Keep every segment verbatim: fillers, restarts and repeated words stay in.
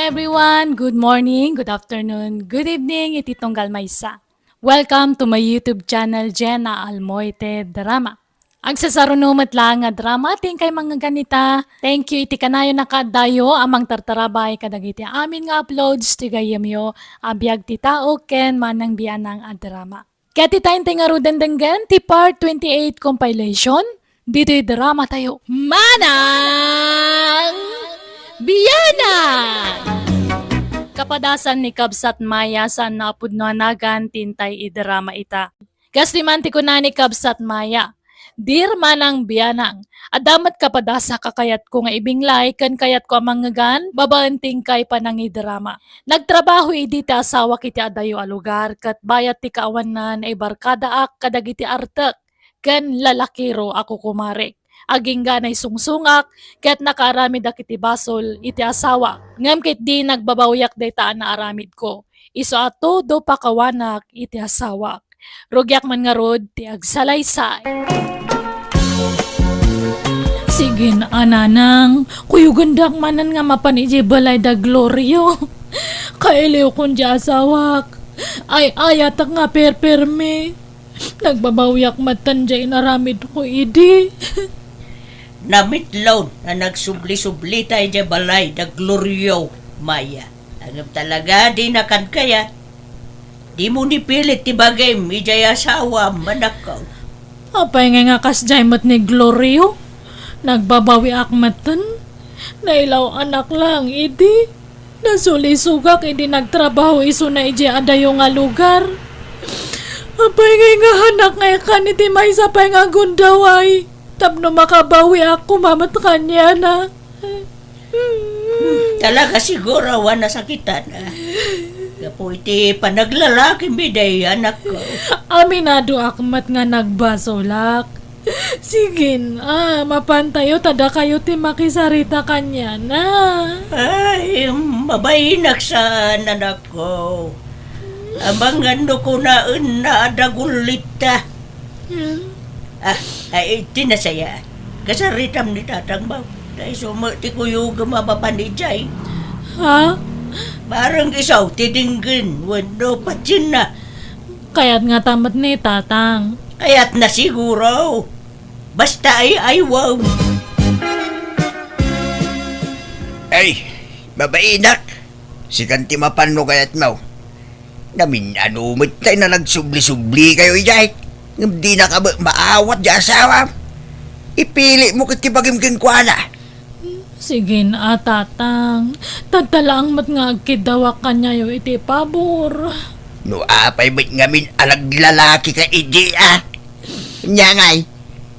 Everyone, good morning, good afternoon, good evening, iti tunggal maysa. Welcome to my YouTube channel, Jenna Almoite Drama. Agsasaruno met laeng nga drama ti inkay mangngegannita. Thank you iti kanayon a kaadayo a mangtartarabay kadagiti amin nga uploads ti gayyemyo a biag ti tao ken manang bianang a drama. Ket ita intay ngaruden denggen ti part twenty-eight compilation ditoy drama tayo. Manang Bianang! Kapadasan ni Kabsat Maya saan nga pudno a nagan ti intay idrama ita. Kas di man ti kuna ni Kabsat Maya, "Dear Manang Bianang, adda met kapadasak a kayatko nga ibinglay ken kayatko a mangngegan babaen ti inkay panangidrama. Nagtrabaho idi ti asawak iti adayo a lugar ket bayat ti kaawanna naibarkadaak kadagiti artek ken lalakiro a kukumarek. Agingga naisungsongak ket nakaaramidak iti basol iti asawak. Ngem ket di nagbabawiak dayta a naaramidko. Isu a todo pakawanak iti asawak. Rugiak man ngarud ti agsalaysay." Sige, a nanang, kuyogendak manen nga mapan idiay balay da Glorio. Kailiwkon diay asawak. Ay-ayatak nga perpermi. Nagbabawiak metten diay inaramidko idi. Namitlaw a nagsubli-sublita idiay balay da Glorio, Maya. Ngem talaga, dinakan kayat. Dimo ipilit ti bagim idiay asawam, anakko. Apay ngay nga kasdiay met ni Glorio? Nagbabawiak metten. Nailaw-anak laeng idi. Nasulisogak idi nagtrabaho isuna idiay adayo nga lugar. Apay ngay nga hanak nga ikkan iti maysa pay nga gundaway tapno makabawiak koma met kaniana. Talaga siguro a nasakitan, a. Gapu iti panaglalakimi diay, anakko. Aminadoak met nga nagbasolak. Sige, a, mapantayo ta dakayo ti makisarita kaniana. Ay, mabainak saan, anakko. Amangan no kunaenna a dagullitta. Hmm. Ah, ay, ti nasaya. Kasaritam ni tatang mo. Ta isu met ti kuyogem a mapan idiay. Ha? Bareng isu ti denggen wenno patienna. Kayat ngata met ni tatang. Kayatna siguro. Basta ay-ayaw. Ay, mabainak. Sikan ti mapan no kayatmo. Namin-ano met tay nga nagsubli-sublikayo idiay. Ngem dinaka met maawat diay asawam. Ipilitmo ket ti bagim kenkuana. Sige, a, tatang. Tadta laeng met nga agkiddawak kaniayo iti pabor. No apay met ngamin a naglalakika idi, a? Ania ngay,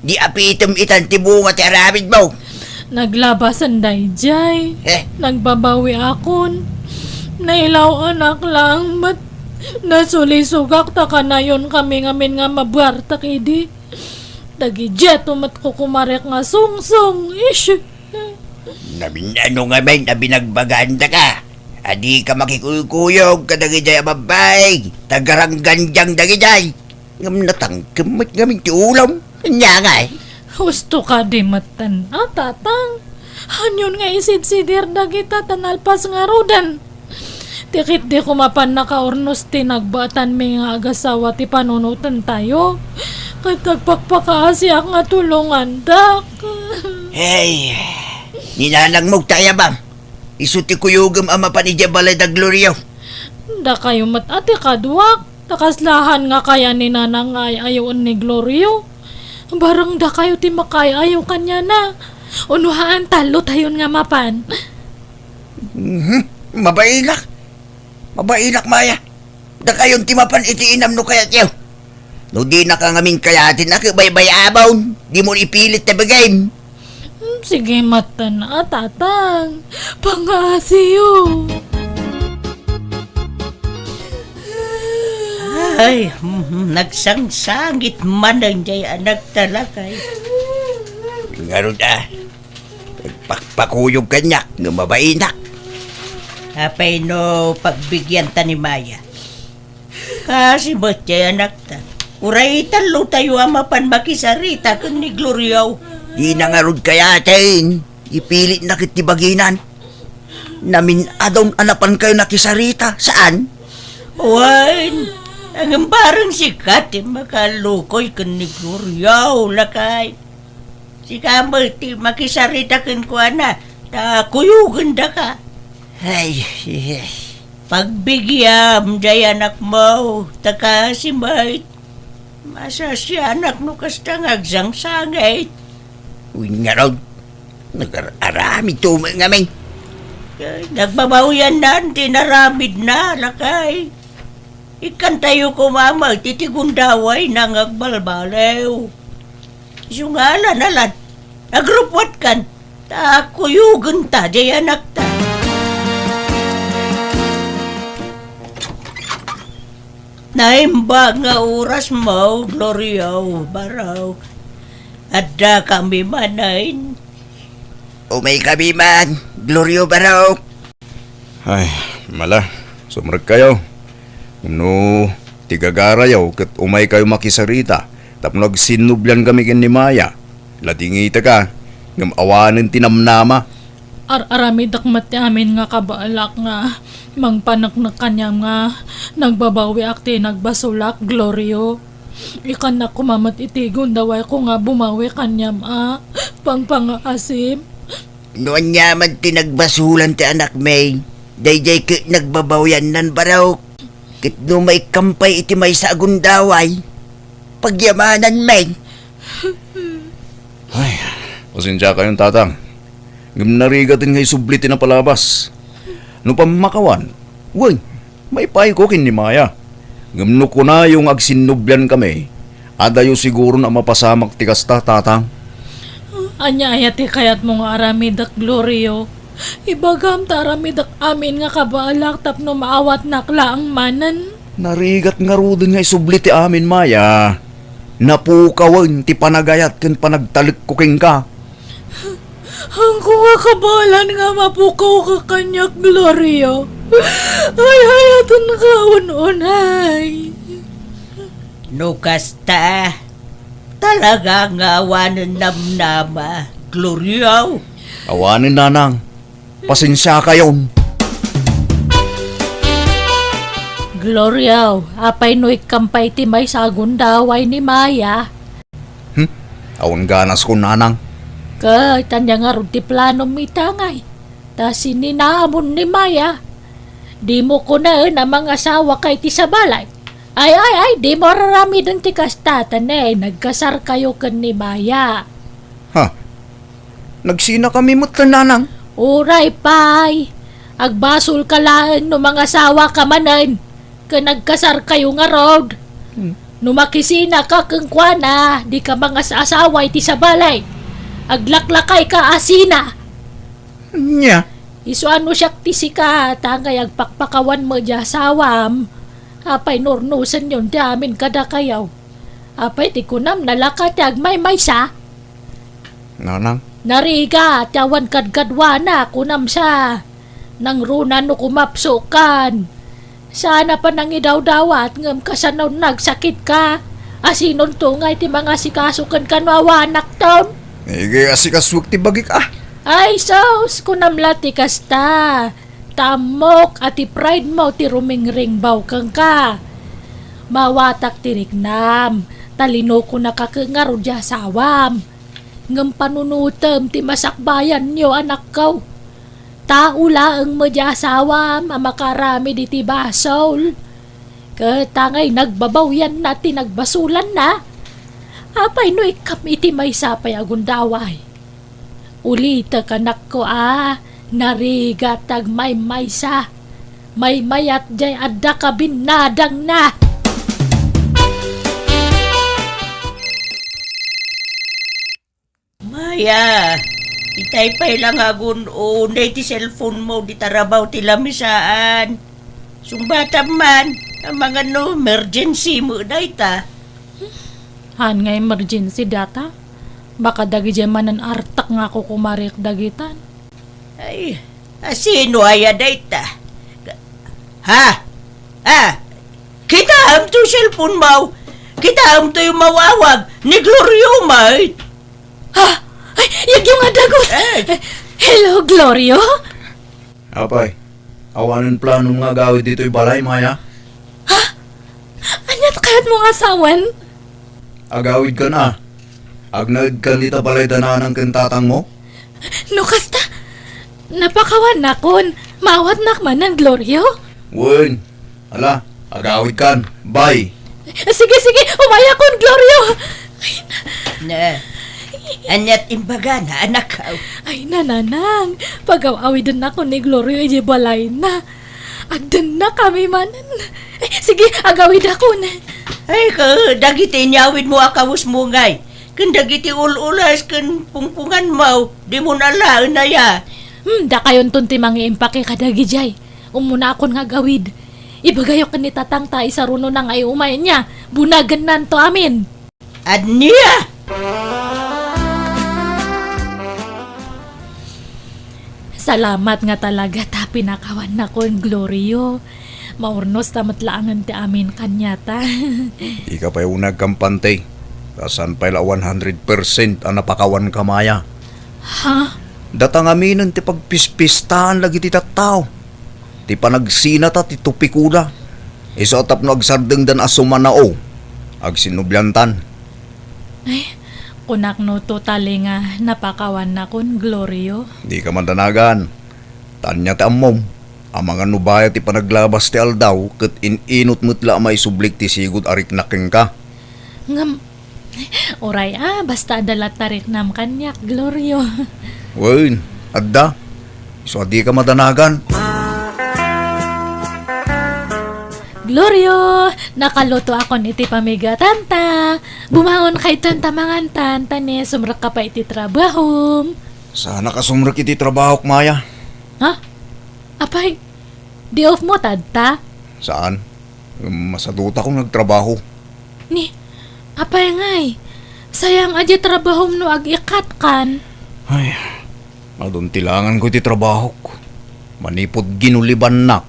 di apitem itan ti bunga ti aramidmo. Naglabasan daydiay. Eh? Nagbabawiakon. Nailaw-anak laeng met. Nasulisogak ta kanayonkami ngamin nga mabuartek idi. Dagidiay met kukumarek nga sungsong. Ish. Namin-ano ngamin a binagbagandaka a dika makikuykuyog kadagidi a babbai, ta garanggandiang dagidi. Ngem natangkem met ngamin ti ulom. Ania ngay? Husto kadi metten, a, tatang. Anion nga isidsidir dagita ta nalpas ngaruden? Ti ketdi koma mapan nakaurnos ti nagbaetanmi nga agasawa ti panunotentayo. Ket agpakpakaasiak nga tulongandak. Hey, ni nanangmo ti ayabam. Isu ti kuyogem a mapan idiay balay da Glorio. Dakayo met a ti kaduak, ta kasla han nga kaya ni nanang nga ay-ayoen ni Glorio. Bareng dakayo ti makaay-ayo kaniana. Uno haan, tallotayon nga mapan. Mhm. Mabailak. Mabailak, Maya. Dakayon ti mapan iti inam no kayatyo. No dinaka ngamin kayaten a, ket baybay-abon, dimo ipilit ti bagim. Hmm, sige, metten a, tatang. Pangaasiyo. Ay, hmm, nagsangsangit manen diay anak talakay. Ngarud a, nagpakpakuyog kaniak no mabainak. Apay no pagbigianta ni Maya? Kaasi met diay anakta. Uray tallotayo a mapan makisarita ken ni Glorio. Dina ngarud kayaten. Ipilitna ket ti baginan. Namin-adun a napankayo nakisarita, saan? Wen, ngem bareng sika ti makalukoy ken ni Gloria, lakay. Sika met ti makisarita kenkuana, ta kuyogendaka. Ay, ay, ay. Pagbigiam, jay anakmo, ta kaasi met. Masasianak no kasta nga agsangsangit. Wen ngarud, nagar-aramid to met ngamin. Ay, nagbabawiannan ti naramidna, lakay. Ikkantayo koma met iti gundawayna nga agbalbaliw. Isu nga ala nalan, agrupwatkan, ta kuyogenta jay anakta. Naimbag nga orasmo, Glorio, barok. Addakami manen. Umaykami man, Glorio, barok. Ay, mala, sumrekkayo. No ti gagarayo ket umaykayo makisarita tapno agsinnubliankami ken ni Maya. Ladingitaka, ngem awanen ti namnama. Ar-aramidek met ti amin nga kabaelak nga mangpaneknek kaniam nga nagbabawiak ti nagbasolak, Glorio. Ikkannak koma met iti gundawayko nga bumawi kaniam a pangpangaasim. No aniaman ti nagbasolan ti anakmi, daydiay ket nagbabawiannan, barok. Ket no maikkam pay iti maysa a gundaway, pagyamanan met. Ay, pasensiakayon, Tatang. Ngem narigaten nga isubli ti napalabas. No pammakawan, wen, maipayko ken ni Maya. Ngem no kunayo nga agsinnubliankami, adayo siguron a mapasamak ti kasta, Tatang. Ania aya ti kayatmo nga aramidek, Glorio? Ibagam ta aramidek amin nga kabaelak tapno maawatnak laeng manen. Narigat ngaruden nga isubli ti amin, Maya. Napukawen ti panagayat ken panagtalekko kenka. Haanko nga kabaelan nga mapukawka kaniak, Gloria. Ay-ayatenka unay. No kasta, talaga nga awanen namnama, Gloria. Awanen, Nanang. Pasensiakayon. Gloria, apay no ikkam pay ti maysa a gundaway ni Maya? Hmm? Awan ganasko, Nanang. Ket ania ngarud ti planom ita ngay? Ta sininamon ni Maya. Dimo kunaen a mangasawaka iti sabali. Ay, ay, ay, dimo ar-aramiden ti kasta, ta ne, nagkasarkayo ken ni Maya. Ha? Nagsinakami met, Nanang? Uray pay. Agbasolka laeng no mangasawaka manen ken agkasarkayo ngarud. Hmm. No makisinaka kenkuana, dika mangas-asawa iti sabali. Aglaklakayka a sina. Nia? Isu a no siak ti sika, ta ngay agpakpakawan met diay asawam. Apay no urnosenyon ti amin kadakayo? Apay ti kunam, nalaka ti agmaymaysa? Nanang. Narigat ti awan kadkaduana, kunam sa. Nangruna no kumapsokan. Saan a panangidawdawat ngem kasano nagsakitka? Asinonto ngay ti mangasikaso kenka no awanakton? Iga asikasuek ti bagik a. Ay, sus, kunam la ti kasta. Ta ammok a ti pride mo ti rumingringbaw kenka. Maawatak ti riknam, ta linukonaka ket ngarud diay asawam. Ngem panunotem ti masakbayanyo, anakko. Tao laeng met diay asawam a makaaramid iti basol. Ket ta ngay nagbabawianna ti nagbasolanna. Apay no ikkam iti maysa pay a gundaway? Ulitek, anakko, a narigat ti agmaymaysa. Maymayat diay adda kabinnadangna. Maya, itay pay la nga agun-unay ti cellphone mo, di tarabaw ti lamisaan. Sungbatam man, amangan no emergency mo dayta. Haan nga emergency data? Baka dagidiay manen artek nga kukumarik dagitan. Ay, asino aya dayta? Ha? Ah, kitaem to cellphone mo. Kitaem to yung mawawag ni Glorio, mate. Ha? Ay, yagyo nga dagus. Eh. Hello, Glorio? Apay, awanen planom nga agawid ditoy balay, Maya? Ha? Aniat kayatmo nga asawen? Agawidkan a. Agnaedkan dita balay da nanang ken tatangmo? No kasta, napakawannakon. Maawatnak manen, Glorio? Wen. Ala, agawidkan. Bye. Sige, sige, umayakon, Glorio. Ay, na. Na, aniat imbagana, anak? Ay, nanang, pagaw-awidennakon ni Glorio idiay balayna. Agdennakami manen. Eh, sige, agawidakon. Ay, ka, dagiti inyawidmo a kawesmo ngay, ken dagiti ul-ules ken pungpunganmo, dimon alaen aya. Hmm, dakayonton ti mangiimpake kadagijay. Ummunakon nga agawid. Ibagayo ken ni tatang ta isarunona nga iumay ania, bunagennanto amin. Ania? Salamat nga talaga ta pinakawannakon, Glorio. Maurnos ta met laengen ti amin kaniata. Dika pay uneg kampante. Ta saan pay la one hundred percent a napakawanka, Maya. Ha? Data ngaminen ti pagpispistaen dagiti tattao. Ti panagsinata ti tupikoda. Isu a tapno agsardengdan a sumanao, agsinnubliantan. Ay, kunakno totally nga napakawannakon, Glorio. Dika madanagan. Ta ania ti ammom, amangan no bayat ti panaglabas ti aldaw ket in-inut met la a maisublik ti sigud a riknak kenka. Ngem, uray a, basta adda latta riknam kaniak, Glorio. Wen, adda. Isu a dika madanagan. Glorio, nakalutoakon iti pamigatanta. Bumaonka itan ta mangantan, ta ne, sumrekka pay iti trabahom. Saanak a sumrek iti trabahok, Maya. Ha? Apay, day off mo tatta? Saan? Masadutakon nga agtrabaho. Ni, apay ngay? Sayang a diay trabahom no ag-ikatkan. Ay, adun ti langanko iti trabahok. Manipud ginulibannak,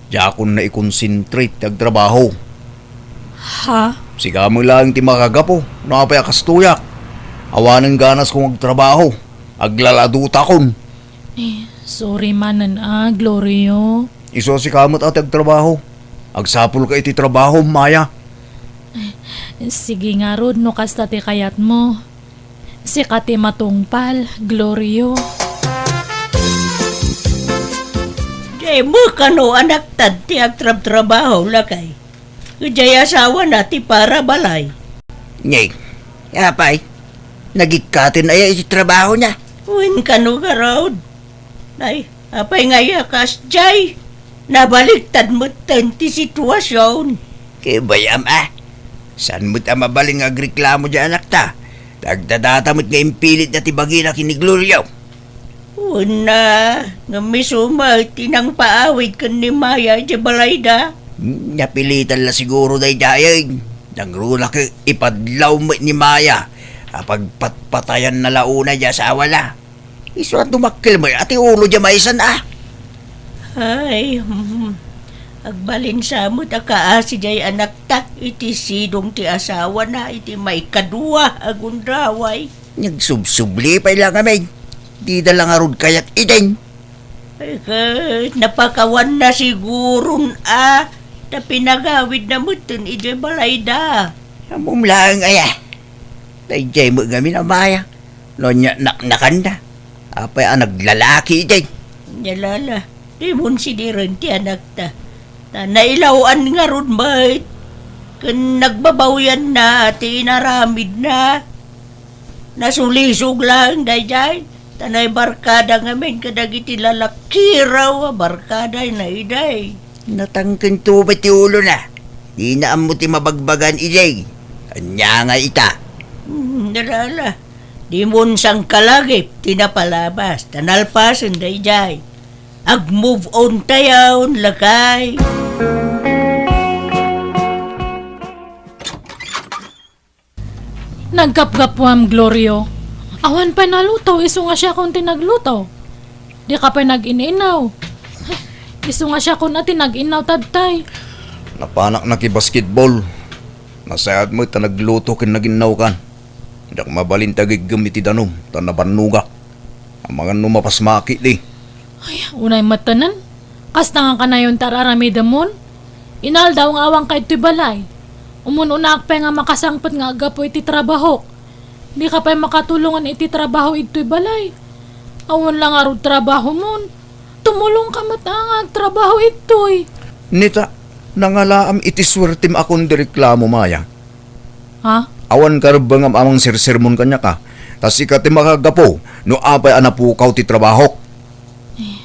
diakon naikonsentrate ti agtrabaho. Ha? Sika met laeng ti makagapu no apay a kastoyak. Awanen ganasko nga agtrabaho. Aglaladutakon. Eh, sorry manen a, Glorio. Isu a sika met a ti agtrabaho. Agsapulka iti trabahom, Maya. Eh, sige ngarud no kasta ti kayatmo. Sika ti matungpal, Glorio. Dimo kano anakta ti agtrabtrabaho, lakay. Idiay asawana ti para balay. Ngay, apay, nagikkaten aya iti trabahona? Wen kano garud. Nay, apay ngay a kasdiay? Nabaliktad metten ti situasion. Ket bayam a. Saan met a mabalin nga agreklamo diay anakta? Ta agdadata met nga impilitda ti bagina ken ni Glorio. Wen a, ngem isu met ti nangpaawid ken ni Maya idiay balayda. Napilitan la siguro daydiay. Nangruna ket ipadlaw met ni Maya a pagpatpatayanna la unay diay asawana. Isu a dumakkel met a ti ulo diay maysan a. Ay, hmm. Agbalin sa met a kaasi diay anakta iti sidong ti asawana iti maikadua a gundaway. Nagsubsubli pay la ngamin. Dida la ngarud kayat iden. Ay, ket napakawanna siguron a ta pinagawidna metten idiay balayda. Ammom laeng aya. Daydiay met ngamin a Maya. No ania naknakanna. Apay a naglalaki iden. Yalala, dimon sidiren ti anakta. Ta nailaw-an ngarud met. Ken nagbabawyanna ti inaramidna. Nasulisog laeng daydiay, ta naibarkada ngamin kadagiti lalakiraw a barkadana idiay. Natangkento met ti ulona. Dina ammo ti mabagbagaan idiay. Ania nga ita? Hmm, ala, ala. Dimon sangkalagip ti napalabas, ta nalpasen daydiay. Ag-move on tayon, lakay. Naggapgapuam, Glorio. Awan pay naluto, isu nga siakon ti nagluto. Dika pay nag-in-inaw. Isu nga siakon a ti nag-inaw tattay. Napanak nakibasketball. Nasayaat met ta nagluto ken nag-innawkan. Diak mabalin ti agiggem iti danum, ta nabannogak. Amangan no mapasmaki di. Ay, unay met tanen. Kasta nga kanayon ti ar-aramidemon? Inaldaw nga awanka idtoy balay. Umun-unaak pay nga makasangpet nga aggapu iti trabahok. Dika pay makatulongan iti trabaho idtoy balay. Awan la ngarud trabahomon. Tumulongka met a nga agtrabaho idtoy. Nita, nangalaam iti suertem a kundi reklamo, Maya. Ha? Awan karebbengam a mangsersermon kaniak, a. Ta sika ti makagapu no apay a napukaw ti trabahok. Eh,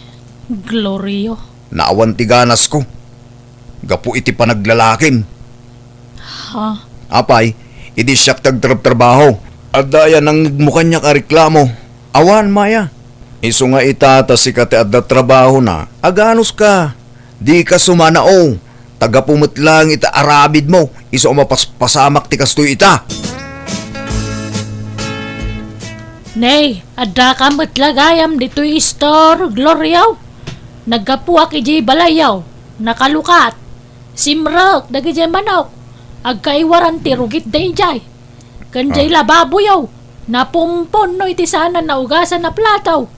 Glorio. Naawan ti ganasko. Gapu iti panaglalakim. Ha? Apay, idi siak ti agtrabtrabaho, adda aya nangngegmo kaniak a reklamo? Awan, Maya. Isu nga ita ta sika ti adda trabahona, aganuska. Dika sumanao. Ta gapu met laeng iti aramidmo, isu a mapaspasamak ti kastoy ita. Nay, addaka met la gayam ditoy istor, Glorio. Naggapuak idiay balayyo. Nakalukat. Simrek dagidiay manok. Agkaiwaran ti rugit daydiay. Ken diay lababoyo, napumpon no iti saan a naugasan a plato.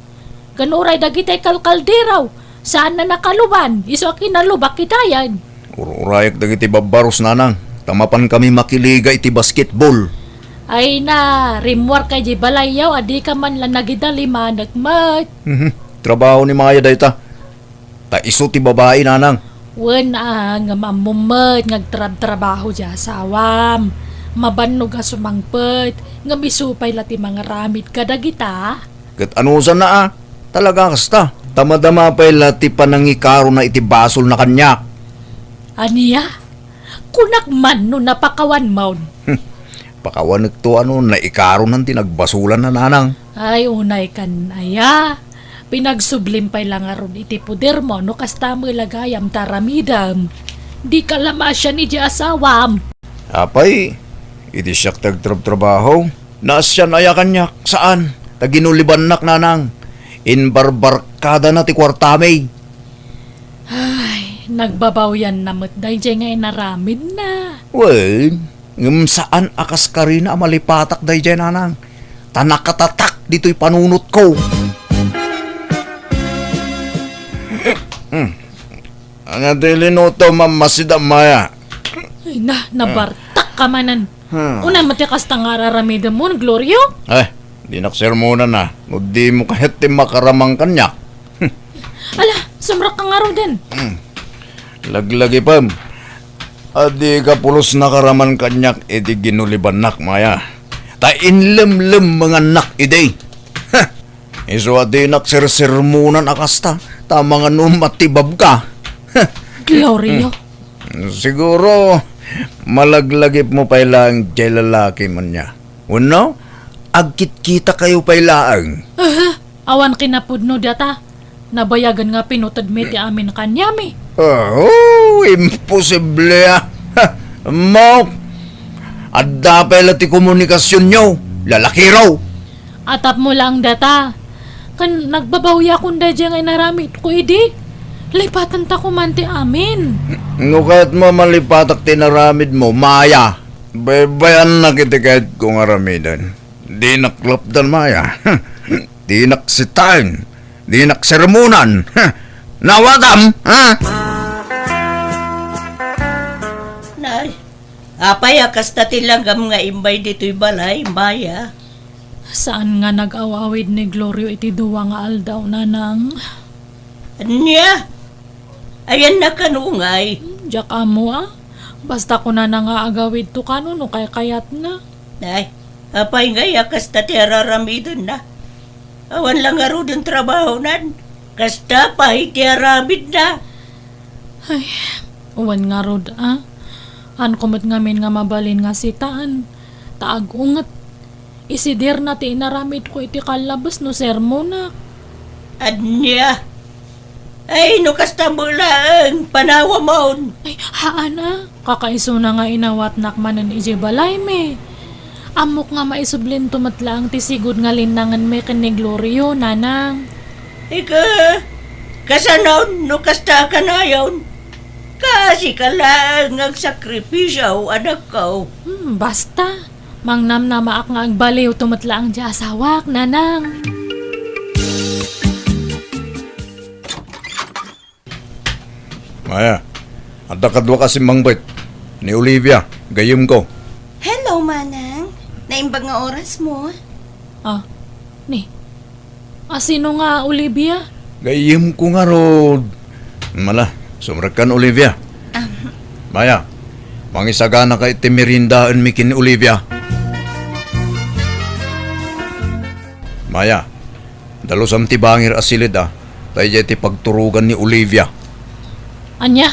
Ken uray dagiti kalkaldero, saan a nakaluban, isu a kinalubak itayen. Ur-urayak dagiti babbaros, nanang, ta mapankami makiliga iti basketball. Ay na, rimmuarka idiay balayyo a dika man la nagidalimanek met. Mhm. Trabaho ni Maya dayta. Ta isu ti babai, nanang. Wen a, ngem ammom met nga agtrabtrabaho ti asawam. Mabannog a sumangpet, ngem isu pay la ti mangaramid kadagita. Ket anusanna a, talaga kasta. Ta madama pay la ti panangikarona iti basolna kaniak. Ania? Kunak man no napakawanmon. Hmm. Pakawanekto a no naikaronan ti nagbasolanna, nanang. Ay, unay kan aya. Pinagsublim pay la ngarud iti podermo no kasta met la gayam ti aramidem. Dika la maasian iti asawam. Apay, idi siak ti agtrabtrabaho, naasian aya kaniak? Saan. Ta ginulibannak, nanang. Imbarbarkadana ti kuartami. Ay, nagbabawianna met daydiay nga inaramidna. Wen, ngem saan a kas karina a malipatak daydiay, nanang. Ta nakatatak ditoy panunotko. Hmm. Ania ti linutom a masida, Maya? Ay na, nabartak ka manen. Hmm. Unay met ti kasta nga ar-aramidemon, Glorio? Eh, dinak sermonan a, no dimo kayat ti makaramang kaniak. Hmm. Ala, sumrekka ngaruden. Hmm. Laglagipem. A dika pulos nakaraman kaniak iti ginulibannak, Maya. Ta inlemlemmengannak idi. Heh. Isu a dinak sersermonan a kasta, ta mangano matibabka. Glorio. Hmm. Siguro, malaglagipmo pay laeng diay lalaki, ania. Wenno, agkitkitakayo pay laeng. Aha, awan kinapudno data. Nabayagen nga pinuted mi ti amin kaniami. Oh, imposible a. Ha, ammok. Adda pay la ti komunikasionyo, lalakiro. Atapmo laeng data. Ken nagbabawiakon daydiay nga inaramidko idi. Lipatentako man ti amin. No kayatmo a malipatak ti inaramidmo, Maya. Baybay-annak iti kayatko nga aramiden. Dinak lapdan, Maya. Dinak sitaen. Dinak sermonan. Nawatam, ha? Nay, apay a kasta ti langgam nga imbay ditoy balay, Maya? Saan nga nag-aw-awid ni Glorio iti dua nga aldaw, nanang. Ania? Ayanna kano ngay? Hmm, diak ammo a. Basta kunana nga agawidto kano no kaykayatna. Ay, apay ngay a kasta ti ar-aramidenna? Awan la ngaruden trabahonan. Kasta pay ti aramidna. Ay, wen ngarud a. Haanko met ngamin nga mabalin nga sitaen. Ta agunget. Isidirna ti inaramidko iti kallabes no sermonak. Ania? Ay, no kasta met laeng, panawamon. Ay, haan a. Kakaisuna nga inawatnak manen idiay balaymi. Ammok nga maisublinto met laeng ti sigud nga linnangenmi ken ni Glorio, nanang. Ika, kasanon no kasta a kanayon? Kaasika laeng nga agsakripisio, anakko. Hmm, basta. Mangnamnamaak nga agbaliwto met laeng ti asawak, nanang. Aya, adda kaduak a simmangbet. Ni Olivia, gayyemko. Hello, Manang. Naimbag nga orasmo? Ah, ni. Asino nga Olivia? Gayyemko ngarud. Mala, sumrekkan, Olivia. Ah. Maya, mangisaganaka iti meriendaenmi ken ni Olivia. Maya, dalusam ti bangir a siled a, ta idiay ti pagturogan ni Olivia. Ania?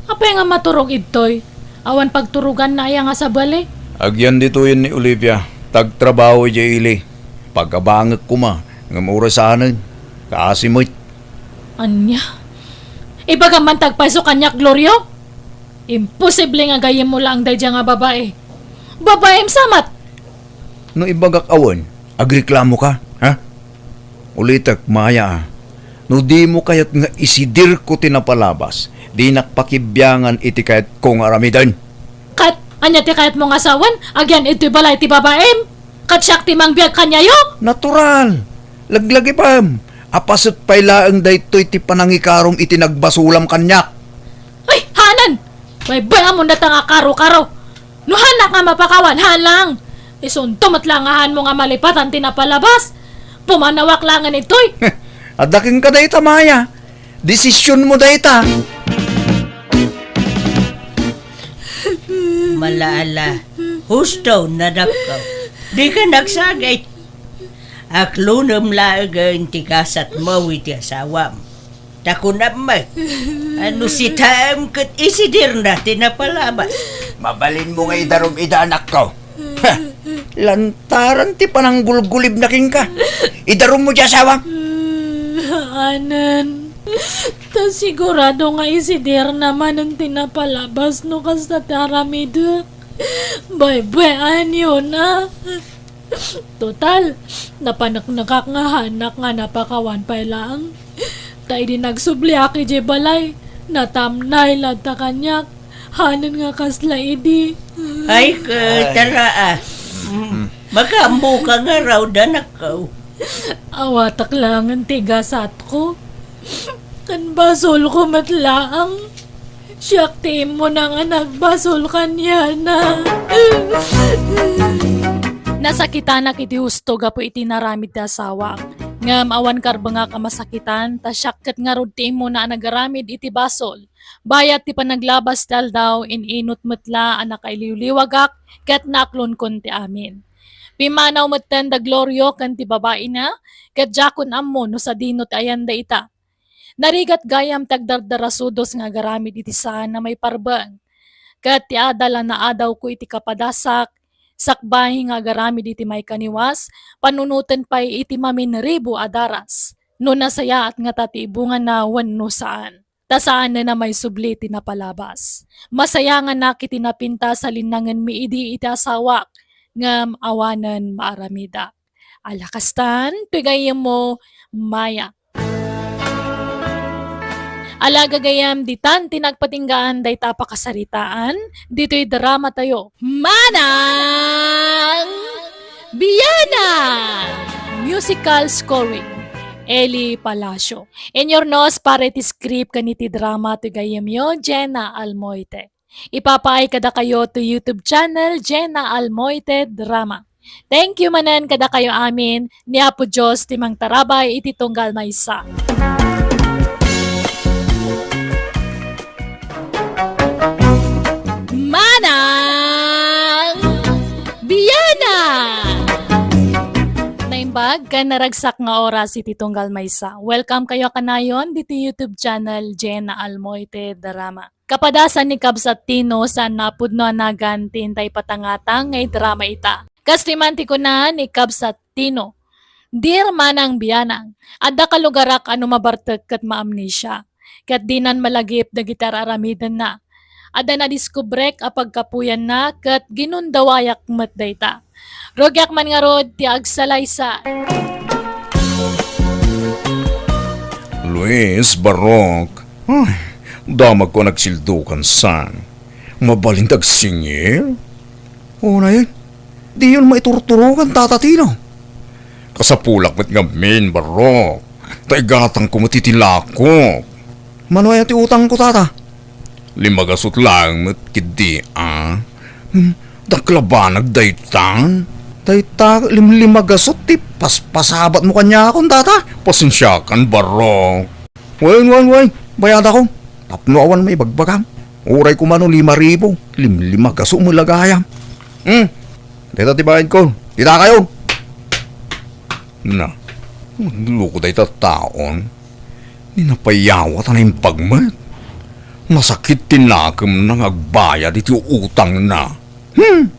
Apay nga maturog idtoy? Awan pagturoganna aya nga sabali? Agyan ditoyen ni Olivia, ta agtrabaho idiay ili. Pagabangek koma, ngem uray saanen. Kaasi met. Ania? Ibagam man ti agpayso kaniak, Glorio? Imposible nga gayyemmo laeng daydiay nga babai. Babaim sa met! No ibagak a wen, agreklamoka, ha? Ulitek, Maya, a. No dimo kayat nga isidirko ti napalabas, dinak pakibiangan iti kayatko nga aramiden. Ket ania ti kayatmo nga sawen? Agyan idtoy balay ti babaim? Ket siak ti mangbiag kaniayo? Natural! Laglagipem! Apaset pay laeng daytoy ti panangikarom iti nagbasolam kaniak. Ay, hanan! Baybay-amon dayta nga karo-karo. No haanak nga mapakawan, haan lang. Isunto met la nga haanmo nga malipatan ti napalabas. Pumanawak laengen itoy. Adda kenka dayta, Maya. Desisionmo dayta. Mala, ala. Husto, anakko. Dika nagsagit. Aklonem laengen ti gasatmo iti asawam. Ta kunam met, a no sitaem ket isidirna ti napalabas. Mabalinmo nga idarum ida, anakko. Ha! Lantaran ti pananggulgulibna kenka. Idarummo ti asawam. Anen, ta sigurado nga isidirna manen ti napalabas no kasta ti aramidek. Baybay-anyona. Total, napaneknekak nga haanak nga napakawan pay laeng. Ta idi nagsubliak idiay balay, natamnay latta kaniak. Hanen nga kasla idi. Ay, ket, tara, a. Mm. Makaammoka ngarud, anakko. Awatak laengen ti gasatko. Ken basolko met laeng. Siak ti immuna nga nagbasol kaniana. Nasakitanak iti husto gapu iti inaramid ti asawak. Ngem awan karbengak a masakitan, ta siak ket ngarud ti immuna a nagaramid iti basol. Bayat ti panaglabas ti aldaw, in-inut met la a nakailiwliwagak ket naaklonkon ti amin. Pimmanaw metten da Glorio ken ti babaina, ket diakon ammo no sadino ti ayanda ita. Narigat gayam ti agdardarasudos nga agaramid iti saan a maiparbeng. Ket ti adal a naadawko iti kapadasak, sakbay nga agaramid iti maikaniwas, panunoten pay iti maminribu a daras, no nasayaat ngata ti ibungana wenno saan. Ta saanen a maisubli ti napalabas. Masayanganak iti napintas a linnangenmi idi iti asawak, ngem awanen maaramidak. Ala kastan, ti gayyemmo, Maya. Ala gagayyem, ditan ti nagpatinggaan dayta a pakasaritaan, ditoy dramatayo. Manang Bianang! Musical scoring, Eli Palacio. Inyurnos para iti script ken iti drama ti gayyemyo, Jenna Almoite. Ipapaay kadakayo ti YouTube channel, Jenna Almoite Drama. Thank you manen kadakayo amin, ni Apo Dios ti mangtarabay iti tunggal maysa. Manang Bianang! Naimbag ken naragsak nga oras iti tunggal maysa. Welcome kayo kanayon diti YouTube channel, Jenna Almoite Drama. Kapadasan ni Kabsat Tino, saan a pudno a nagan ti intay patangatang nga idrama ita. Kastoy man ti kuna ni Kabsat Tino, "Dear Manang Bianang, adda kalugarak a no mabartek ket maamnesia. Ket dinan malagip dagiti ar-aramidenna. Adda nadiskubrek a pagkapuyanna ket ginundawayak met dayta. Rugiak man ngarud ti agsalaysay." Luis, Barok, ay, damagko a nagsildukan san. Mabalin ti agsingir? Unayen, diyon maiturturogan, Tata Tino. Kasapulak met ngamin, Barok. Ta igatangko met iti lakok. Mano aya ti utangko, Tata? Limagasut laeng met ketdi, a? Hmm, dakkel a banag daytan? Dayta limlimagasut ti paspasabatmo kaniakon, tata? Pasensiakan, barok. Wen, wen, wen, bayadakon. Tapno awan maibagbagam. Uray koma no lima ribu, limlimagasut met la gayam. Hmm, dayta ti bayadko. Kitakayon. Na, nagloko dayta taon. Ni napayawat a naimbag met. Nasakit ti nakemna nga agbayad iti utangna. Hmm!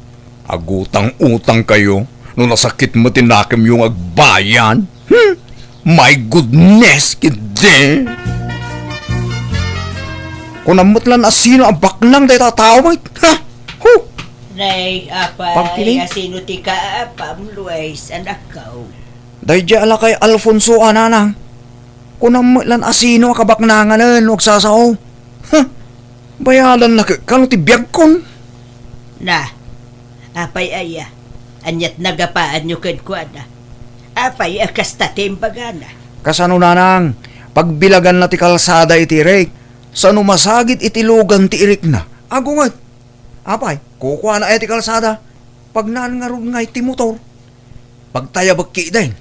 Agutang-utangkayo no nasakit met ti nakemyo nga agbayad. Hmm! My goodness, ketdi! Kunam met lan a sino a baknang dayta a tao met. Ha? Hu! Nay, apay, Pagpili? Asino ti kaapam, Luis, anakko? Daydiay a lakay Alfonso a, nanang. Kunam met lan a sino a kabaknanganen no agsasao. Huh! Bayadanna kano ti biagkon. Na, apay aya? Aniat nagapaanyo kenkuana? Apay a kasta ti imbagana? Kasano, nanang? Pagbilaganna ti kalsada iti irik. Sano masagid iti lugan ti irikna? Agunget. Apay, kukuana aya ti kalsada? Pagnaan ngarud ngay ti motor? Pagtayabek ketdin.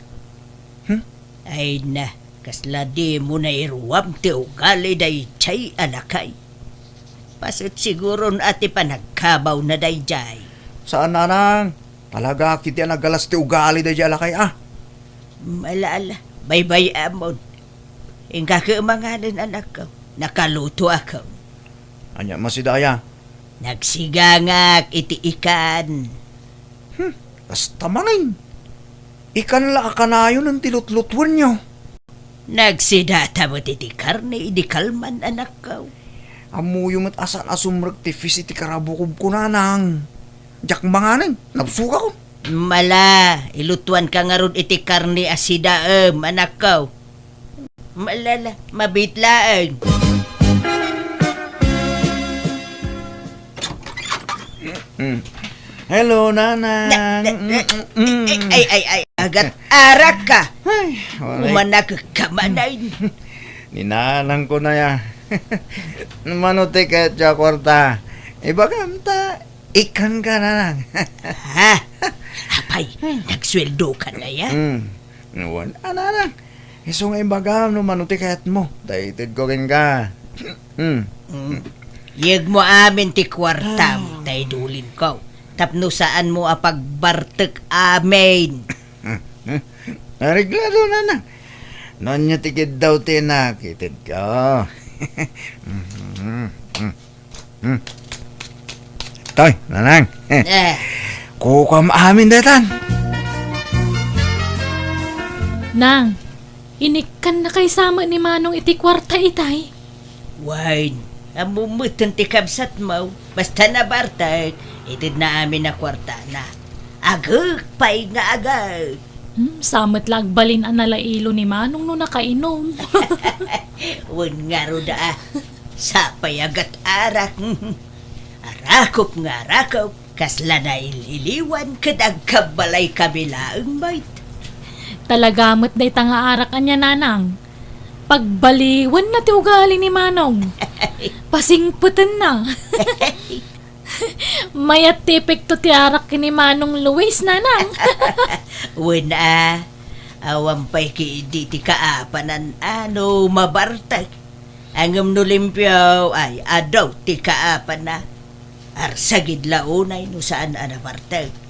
Hmm? Ay na, kasla dimo nairuam ti ugali daydiay a lakay. Paset siguron a ti panagkabawna daydiay. Saan, nanang. Talaga ketdi a nagalas ti ugali daydiay a lakay, a. Ala, ala, baybay-amon. Inka ket manganen, anakko. Nakalutoakon. Ania met sida aya? Nagsigangak iti ikan. Hmm, kasta manen. Ikan la a kanayon ti lutlutuenyo. Nagsidata met iti karne idi kalman, anakko. Ammoyo met a saan a sumrek ti fish iti karabukobko, nanang. Diak manganen, nabsogakon. Mala, ilutuanka ngarud iti karne a sidaem, anakko. Malala, mabit laeng. Mm. Hello, nanang. Na, na, na, Mm, mm, mm. Ay, ay, ay, agat arak ka. Ay, waray. Umanak ka manay. Ni nanang ko na ya. Mano ti kayat a kwarta? Ibagam ta, ikan ka, nanang. Ha? Apay, nagsweldo ka na ya? Mm. Wen, a, nanang. Isu nga ibagam no mano ti kayatmo. Daytedko kenka. Hmm. Mm. Yegmo amin ti kuartam, Ah. ta idulinko. Tapno saanmo a pagbartek amin. Areglado, nanang. No ania ti kiddaw ti inak, itedko. Hmm. Toy, nanang. Eh. Kukuam amin daytan. Nang, inikkannakay sa met ni Manong iti kuarta itay? Wen, ammom metten ti kabsatmo. Basta nabartek, itedna amin a kuartana. Agek pay nga agek. Hmm, sa met la agbalin a nalailo ni Manong no nakainom. Wen ngarud a, sapay a gat-arak. Arakop nga arakop, kasla naililiwan ket agkabbalay kami laeng met. Talaga met dayta nga arak ania, nanang. Pagbaliwenna ti ugali ni Manong. Pasingpetenna. Mayat ti epekto ti arak ken ni Manong Luis, nanang. Wen a, awan pay ketdi ti kaapanan a no mabartek. Ngem no limpio, ay, adu ti kaapanna. Arsagid la unay no saan a nabartek.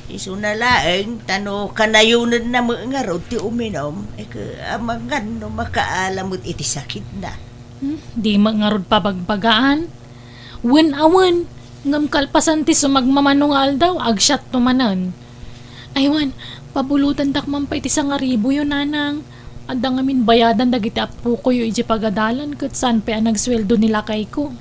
Isuna laeng, ta no kanayonenna met ngarud ti uminom, ay, amangan no makaala met iti sakitna. Hmm, di met ngarud pabagbagaan. Wen a wen, ngem kalpasan ti sumagmamano nga aldaw, agsiatto manen. Ay wen, pabulotendak man pay ti sangaribuyo, nanang. Adda ngamin bayadan dagiti appokoyo idiay pagadalan ket saan pay a nagsueldo ni lakayko.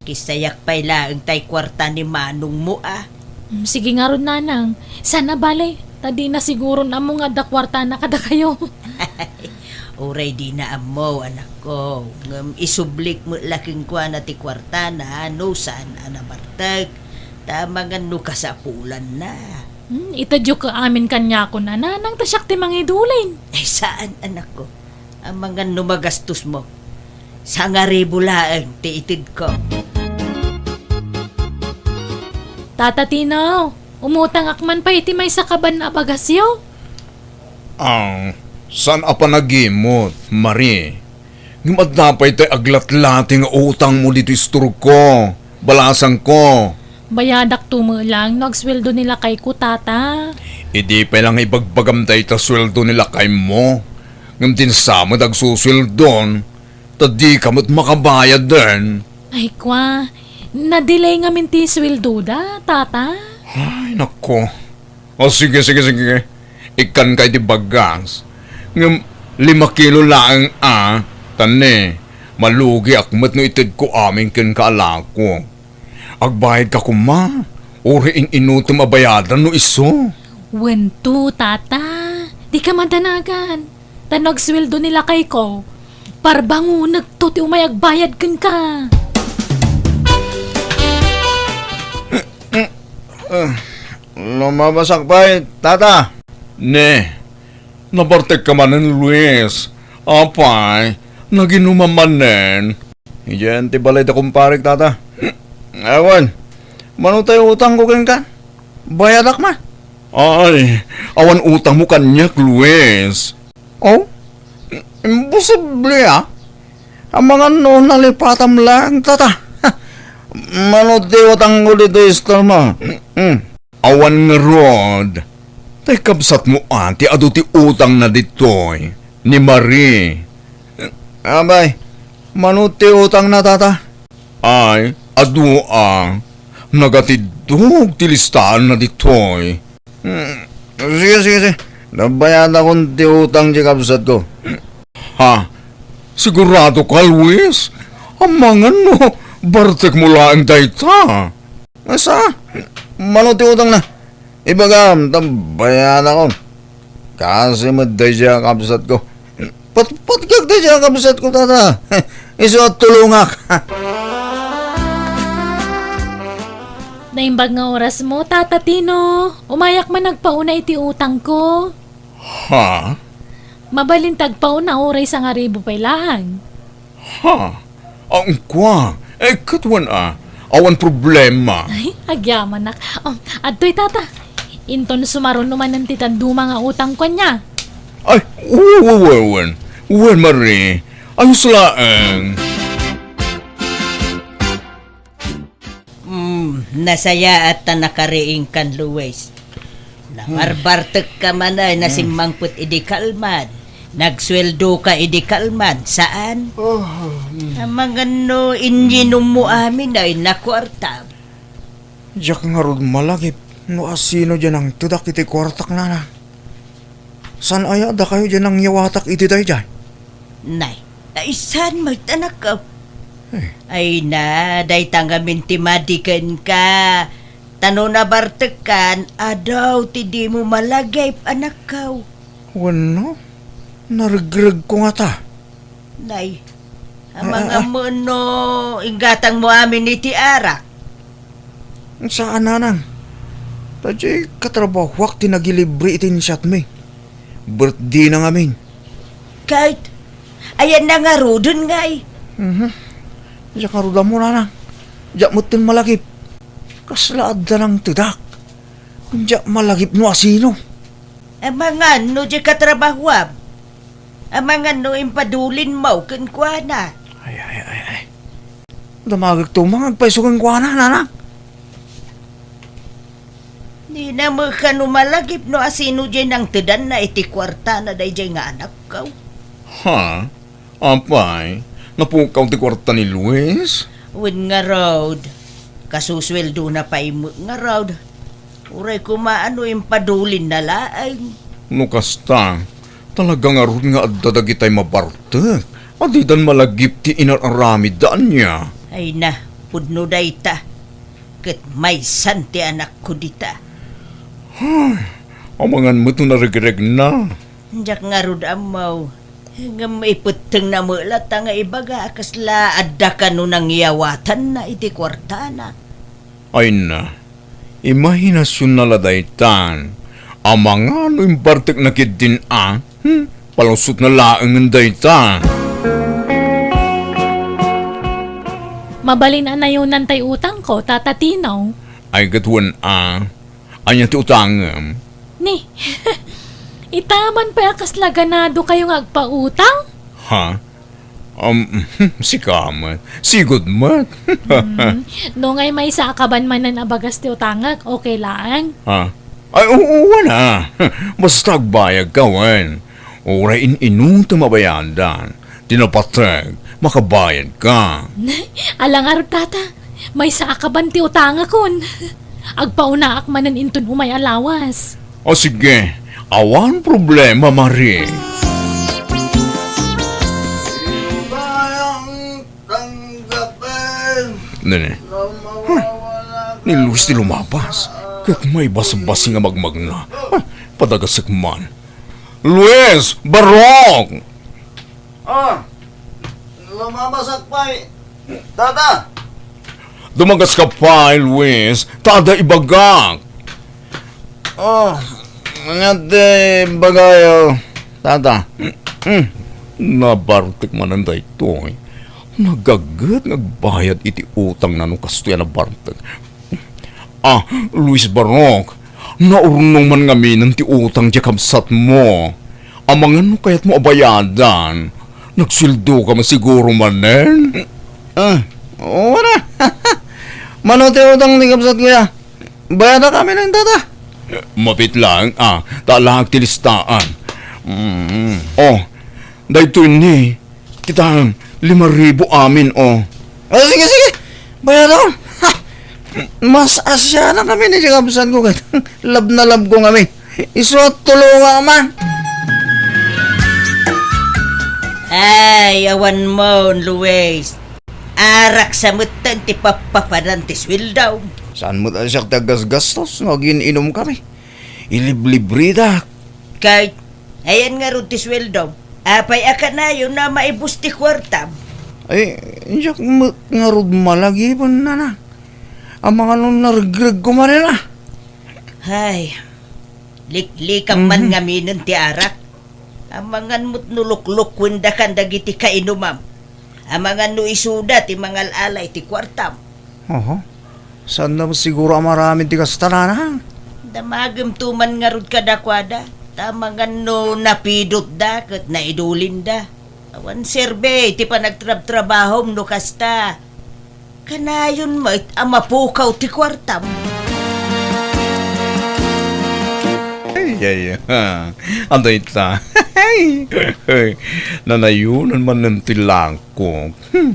Kisayak pay laeng tay kuarta ni manongmo a. Mm, sige ngarud, nanang. Sana bale, ta dina siguron ammo nga adda kuartana kadakayo. Uray dina ammo, anakko, ngem isublik met la kenkuana ti kuartana no saan a nabartek, ta amangan no kasapulanna. Hmm, itedyo ket amin kaniakon a, nanang, ta siak ti mangidulin. Ay, saan, anakko. Amangan no magastosmo. Sangaribu laeng ti itedko. Tata Tino, umutangak man pay iti maysa kaban a bagasyo? Ah, saan a panagimot, Marie? Ngem adda pay tay aglatlati nga utangmo ditoy istorko, balasangko. Bayadakto met lang no agsueldo ni lakayko, Tata. Idi pay lang ibagbagam dayta sueldo ni lakaymo, ngem dinsa met agsusueldon, ta dika met makabayaden. Ay, kwa, na-delay ngamin ti sueldoda, Tata. Ay, nako. O, sige, sige, sige. Ikkanka iti bagas. Ngem lima kilo laeng a, ta ne, malugiak met no itedko amin kenka a lako. Agbayadka koma, uray in-inutem a bayadan no isu. Wen to, Tata. Dika madanagan. Ta no agsueldo ni lakayko, parbangonekto ti umay agbayad kenka. Ah, lumabasak pay, Tata. Ne, nabartekka manen, Luis. Apay, naginumam manen. Idiay ti balay da kumparek, Tata. Awan, mano tay utangko kenka? Bayadak man. Ay, awan utangmo kaniak, Luis. Oh? Imposible, ah. Amangan no nalipatam lang, Tata. Mano ti utangko ditoy istormo? Hmm. Awan ngarud. Tay kabsatmo a ti adu ti utangna ditoy, ni Marie. Abay, mano ti utangna, Tata? Ay, adu a. Nagatiddog ti listaanna ditoy. Hmm, sige, sige, sige. Nabayadakon ti utang ti kabsatko. Ha? Sigurado ka, Luis? Amangan no bartekmo laeng dayta. Asa? Mano ti utangna? Ibagam, ta bayadakon. Kasi met daydiay a kabsatko. Patpatgak daydiay a kabsatko, Tata. Isu a tulongak. Naimbag nga orasmo, Tata Tino. Umayak man agpauna iti utangko. Ha? Mabalin ti agpauna uray sangaribu pay laeng. Ha? Ang kwa? Eh, ket wen a. Awan problema. Ay, agyamanak. Oh, adtoy, Tata. Inton sumaruno manen ti dadduma nga utangko ania. Ay, wen, wen, wen, wen. Wen, Marie. Ayos laeng. Hmm, nasayaat ta nakariingkan, Luis. Nabarbartekka man ay nasimmangpet idi kalman. Nagsueldoka idi kalman, saan? Oh, hmm. Amangan no inyinommo amin ay nakuarta. Diak ngarud malagip no asino diay nangtedak iti kuartak, Nana. Saan aya a dakayo diay nangyawatak iti daydiay? Nay, ay saan met, anakko? Eh. Ay na, dayta ngamin ti madi kenka. Ta no nabartekkan, adu ti dimo malagip, anakko. Wenno, naregregko ngata. Nay, amangan no inggatangmo amin iti arak. Saan, Nanang. Ta diay katrabahoak ti nagilibre iti insyatmi. Birthday na ngamin. Ket, ayanna ngaruden ngay? Mhm. Diak ngarud ammo, Nanang. Diak metten malagip. Kasla adda nangtedak. Diak malagip no asino. Amangan no diay katrabahoam. Amangan no impadulinmo kenkuana. Ay, ay, ay, ay. Damagekto man nga agpayso kenkuana, Nanang. Dina met kano malagip no asino diay nangtedanna iti kuartana daydiay nga anakko. Ha? Apay, napukaw ti kuarta ni Luis? Wen ngarud. Kasusueldona pay met ngarud. Uray koma no impadulinna laeng. No kasta, talaga ngarud nga adda dagitay mabartek a didan malagip ti inar-aramidda ania. Ay na, pudno dayta. Ket maysan ti anakko dita. Ay, amangan met no naregregna. Diak ngarud ammo. Ngem ipettengna met latta nga ibaga a kasla adda kano nangyawatanna iti kuartana. Ay na, imahinasionna la daytan. Amangan no imbartekna ketdin a, hmm, palusotna laengen dayta. Mabalin a nayonan tay utangko, Tata Tino. Ay, ket wen a. Ania ti utangem? Ni, ita man pay a kasla ganado kayo nga agpautang? Ha? Um, sika met. Sigud met. Hmm, no ngay maysa a kaban manen a bagas ti utangek, okay laeng? Ha? Ay, oo, wen a. Basta agbayad ka, wen. Uray in-inutem a bayadan. Ti napateg, makabayad ka. Ala ngarud, tata. Maysa a kaban ti utangekon. Agpaunaak manen inton umay a lawas. O sige, awan problema, Mari. Nene. Huh. Ni Luis ti lumapas. Ket may basbasing a magmagna. Ay, padagasek man. Luis! Barok! Ah, lumabasak pay, tata. Dumagas ka pay, Luis, ta adda ibagak. Oh, nga ti ibagayo, tata. Mm. Nabartek manen daytoy. Nagaget nga agbayad iti utangna no kastoy a nabartek. Ah, Luis Barok, naurnong man ngaminen ti utang ti kabsatmo. Amangan no kayatmo a bayadan, nagsueldo ka man siguro manen? Ah, oo na. Mano ti utang ti kabsat, kuya? Bayadak amin, tata. Mapit lang, ah, ta alaak ti listaan. Mm. Oh, daytoy ni, Kitaem, lima ribu amin, oh. Ah, sige, sige. Bayadan. Ha! Mas asya na kami ni kabsatko ket love na love ko kami. Isu a tulonga man. Ay, awan mo, Luis. Arak sa metten ti pappapanan ti sueldo. Saan met a siak ti aggasgastos no agin-inum kami? Iliblibridak. Kay, ayan ngarud ti sueldo. Apay a kanayon a maibus ti kuartam? Ay, diak met ngarud malagipen, nanang. Amangan no naregregko manen a. Hay, liklikam man Mhm. ngaminen ti arak. Amangan met no luklukuendakan dagiti kainumam. Amangan no isuda ti mangal-ala iti kuartam. Oho. Saanna met siguro a maaramid ti kasta, nanang? Damagemto man ngarud kadakuada, ta amangan no napidotda ket naidulinda. Awan serbi ti panagtrabtrabahom no kasta. Kanayon met a mapukaw ti kuartam. Ay, ay, ha. Ano ita? Nanayonan manen ti langkok. Hmm.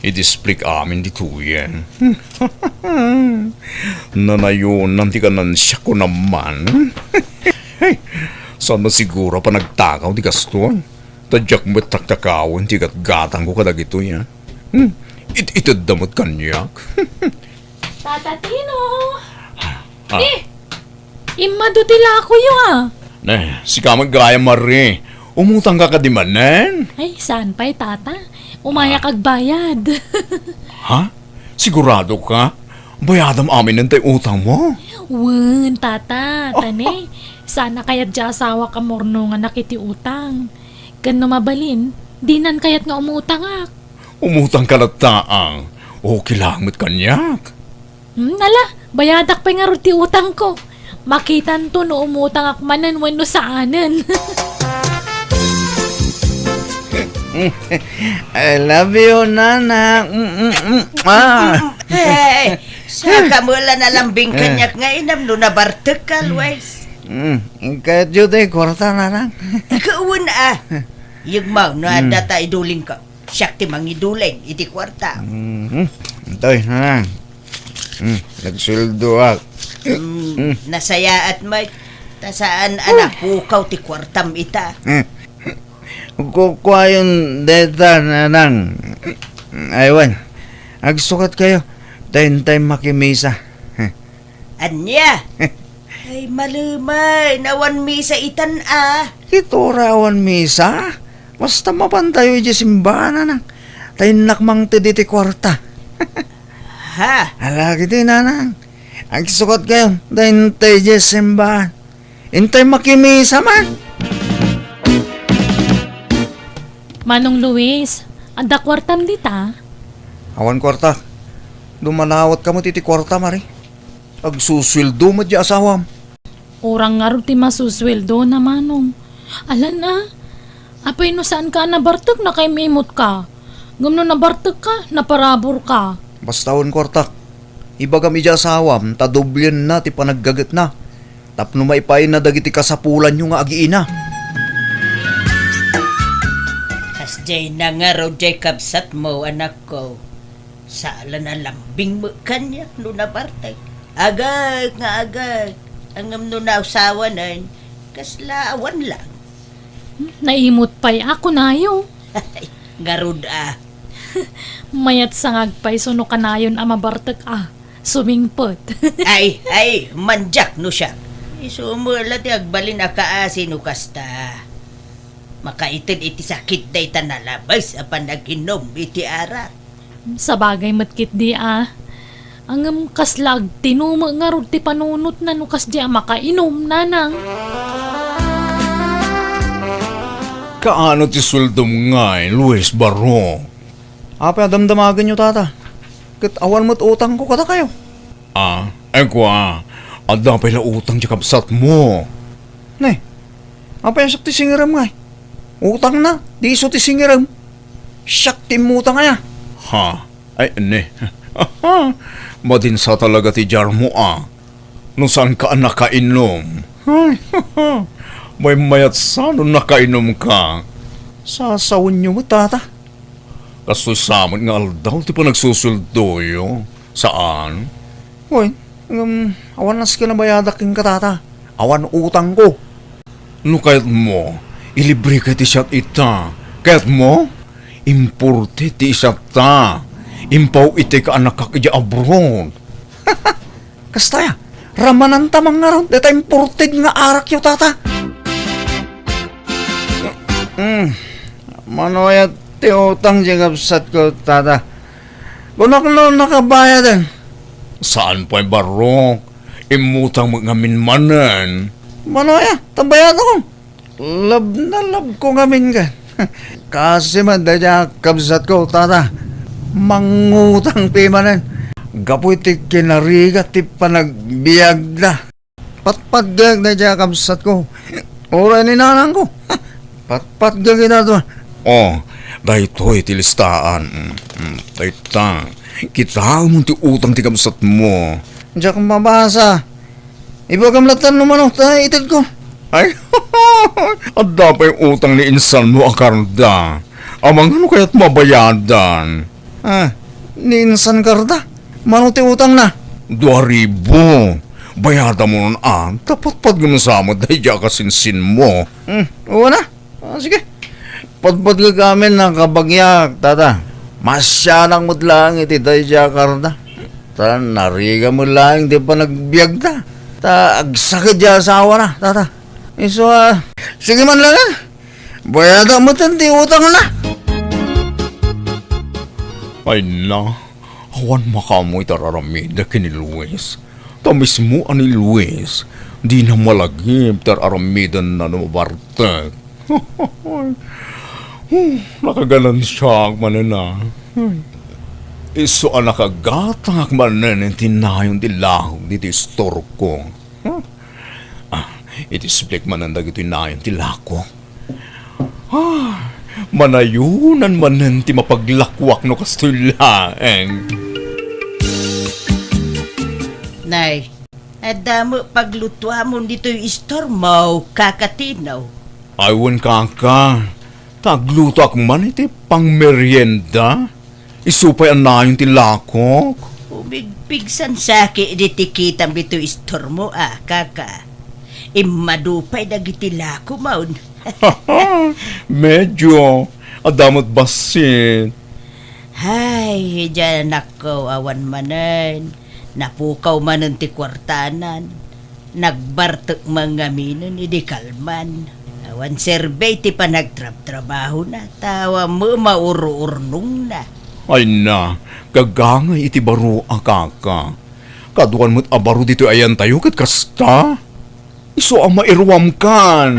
Iti split amin ditoyen. Nanayonan ti kanansiak ko naman. Saan man siguro a panagtakaw ti kastoy? Ta diak met taktakawen ti gatgatangko kadagitoy, a. Hmm. It-itedda met kaniak. Tata Tino! Ah. Eh! Immadu ti lakoyo, a. Ne, sika met gayam, Mari. Umutangka kadi manen? Ay, saan pay, tata. Umayak Ah. agbayad. Ha? Sigurado ka? Bayadam aminen tay utangmo? Wen, tata, ta ne, saan a kayat ti asawak a murnonganak iti utang. Ken no mabalin, dinan kayat nga umutangak. Umutangka latta, a. Okay lang met kaniak. Hmm, ala, bayadak pay ngarud ti utangko. Makitanto no umutangak manen wenno saanen. I love you, Nana. Mm, mm, mm. Ah. Hey, saka mo la nalambing Eh. kaniak nga inam no nabartek ka, Luis. Mm, kayatyo ti kwarta, Nanang? Ikaw, a. Yegmaw, no Mm. adda ta iduling ka. Siak ti mangiduling iti kuarta. Mhm. Intoy, nanang. Hmm, nagsueldoak. Hmm, Hmm. nasayaat met. Ta saan a napukaw ti kuartam ita. Hmm. Kukuayon deta, nanang. Aywan. Agsukat kayo. Ta intay makimisa. Ania? Ay, malemay, awan misa itan a. Ket uray awan misa, basta mapantayo idiay simbaan, nanang. Ta innak mangted iti kuarta. Ha? Ala, kiti, nanang. Agsukat kayo, ta intay idiay simbaan. Intay makimisa man. Manong Luis, adda kuartam dita? Awan kuarta. Dumalawat kamo iti kuarta, Mari. Agsusueldo met ti asawam. Kurang ngarud ti masusueldona, Manong. Alan a, apay no saanka a nabartek, nakaim-imutka. Ngem no nabartekka, naparaburka. Basta awan kuartak. Ibagam iti asawam ta doblienna ti panaggagetna tapno maipaayna dagiti kasapulanyo nga agiina. Kasdiay nangarud diay kabsatmo, anakko. Saan a lambing met kaniak no nabartek. Agek nga agek. Ngem no nausawanen, kasla awan lang. Hmm, naimut pay a kunayo. Ngarud a. Mayat sa nga agpayso no kanayon a mabartek a sumingpet. Ay, ay, mandiak no siak. Isu met la ti agbalin a kaasi no kasta. Makaited iti sakit dayta nalabes a panag-inum iti arak. Sabagay met ketdi a. Ngem kasla agtinumek ngarud ti panunotna no kasdi a makainum, nanang. Kaano ti sueldom ngay, Luis Barro? Apay a damdamagenyo, tata? Ket awan met utangko kadakayo. Ah, ay kua, adda pay la utang ti kabsatmo. Ne, apay a siak ti singirem ngay? Utangna, di isu ti singirem. Siak ti immutang aya. Ha? Ay, ne. Madinsa talaga ti diarmo a. No saanka a nakainom. Ay, maymayat sa no nakainumka. Sasawenyo met, tata. Kastoy sa met nga aldaw ti panagsusueldoyo, saan? Wen, ngem awan nasken a bayadak kenka, tata. Awan utangko. No kayatmo, ilibreka iti siat ita. Kayatmo? Imported ti isiatta. Impaw iti kaanakak idiay abroad. Kasta aya, ramananta man ngarud dayta imported nga arakyo, tata. Mm. Mano aya ti utang ti kabsatko, tata? Kunak no nakabayaden. Saan pay, barok? Immutang met ngamin manen. Mano aya? Ta bayadakon. Love na love ko ngamin ken. Kasi man dayta kabsatko, tata. Mangutang pimanen. Gapu iti kinarigat ti panagbiagda. Patpatgek dayta kabsatko. Uray ni nanangko. Patpatgek ita. Oh, daytoy ti listaan. Mm, mm, dayta. Kitaem ti utang ti kabsatmo. Diak mabasa. Ibagam latta no mano ta itedko. Ay, adda pay utang ni insanmo a karda. Amangan no kayatmo a bayadan. Ah, ni insan karda? Mano ti utangna? Dua ribu. Bayadamon a, ta patpatgem sa met dayta a kasinsinmo. Hmm, wen a. Ah, sige. Patpatgek amin a kabagiak, tata. Masianak met laeng iti dayta a karda. Ta narigat met laeng ti panagbiagda. Ta agsakit ti asawana, tata. Isu a, sige man laeng. Bayadak met ti utangna. Ay na, awan makaammo iti ar-aramidek ken ni Luis. Ta mismo a ni Luis, dina malagip ti ar-aramidenna no mabartek. Hmm, nakaganansiaak manen a. Hmm. Isu a nakagatangak manen iti nayon ti lahok ditoy istorko. Hmm. Ah, iti siplik manen dagitoy nayon ti lahok. Ah, manayonan manen ti mapaglakuak no kastoy laeng. Nay, adda met paglutuamon ditoy istormo, Kaka Tino? Ay, wen, Kaka. Ta aglutoak man iti pangmerienda. Isu pay a nayon ti lakok. Umigpigsan saki idi ti kitam ditoy istormo a, Kaka. Immadu pay dagiti lakomon. Medyo. Adda met bassit. Hay, idiay anakko, awan manen. Napukaw manen ti kuartanan. Nagbartek man ngaminen idi kalman. Awan serbi ti panagtrabtrabahona, ta awan met maururnongna. Ay na, gagangay iti baro a, Kaka. Kaduan met a baro ditoy ayantayo ket kasta. Isu a mairuamkan.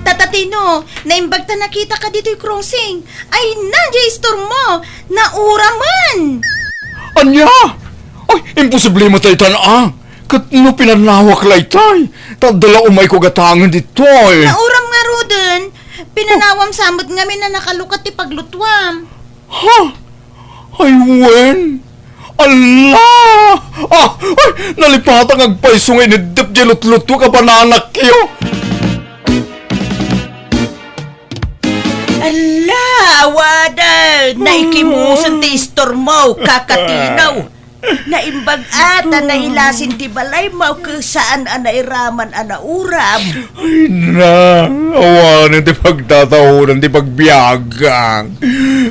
Tata Tino, naimbag ta nakitaka ditoy crossing. Ay na, diay istormo. Nauramen. Ania? Ay, imposible met daytan a. Ket no pinanawak laytay, ta adda la umayko gatangen ditoy. Nauram ngaruden, pinanawam sa met ngamin a nakalukat ti paglutuam. Ha? Ay, wen? Ala! Ah, ay, nalipatak nga agpayso nga ineddep diay lutlutuak a bananakyo. Ala, awanen, naikimusen ti istormo, kakatinaw. Naimbag a ta nailasin ti balaymo ket saan a nairaman a nauram. Ay na, awanen ti pagtataonan ti pagbiagak.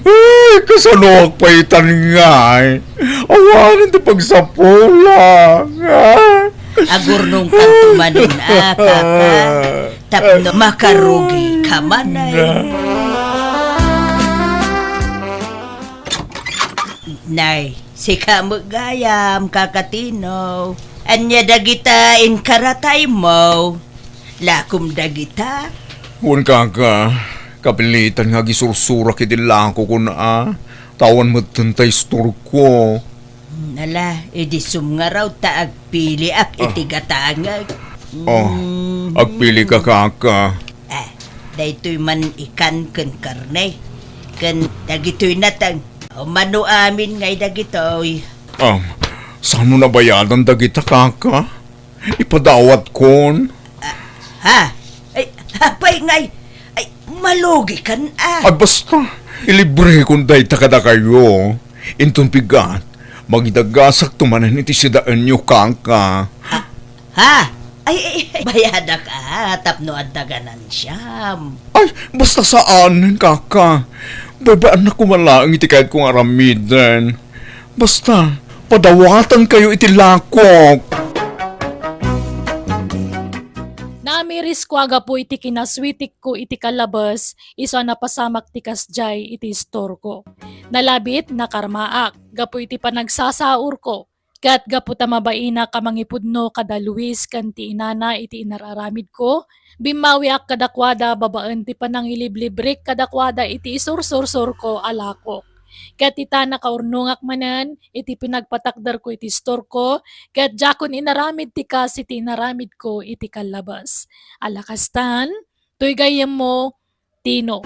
Ay, kasanoak pay tan ngay? Awanen ti pagsapulak. Ah. Agurnongkanto manen a, kaka, tapno makarugika manen. Nay, sika met gayam, kakatinaw. Ania dagita inkarataymo? Lakom dagita? Wen, kaka, kapilitan nga agisursurak iti lakokon a. Awan metten ta istorko. Hmm, ala, idi sumngarud ta agpiliak iti gatangek. Oh, hmm. Agpilika, kaka. Ah, daytoy man ikan ken karne. Ken dagitoy nateng. O, mano amin ngay dagitoy. Ah, sano nabayadan dagita, kaka? Ipadawatkon. Ah, ha? Ay, apay ngay? Ay, malugikan a. Ay, basta, ilibrekon dayta kadakayo. Inton piggat, mangidagasakto manen iti sidaenyo, kaka. Ah, ha? Ay, ay, ay, bayadak a, tapno adda ganansiam. Ay, basta saanen, kaka. Baybay-annak koma laeng iti kayatko nga aramiden. Basta, padawatankayo iti lakok. Naamirisko a gapu iti kinaswitikko iti kallabes, isu a napasamak ti kasdiay iti istorko. Nalabit, nakarmaak, gapu iti panagsasaurko. Ket gapu ta mabainak a mangipudno kada Luis ken ti inana iti inar-aramidko, bimmawiak kadakuada babaen ti panangiliblibrik kadakuada iti isursursurko a lakok. Ket ita, nakaurnongak manen iti pinagpatakderko iti istorko, ket diakon inaramid ti kas iti inaramidko iti kallabes. Ala kastan, toy gayyemmo, Tino.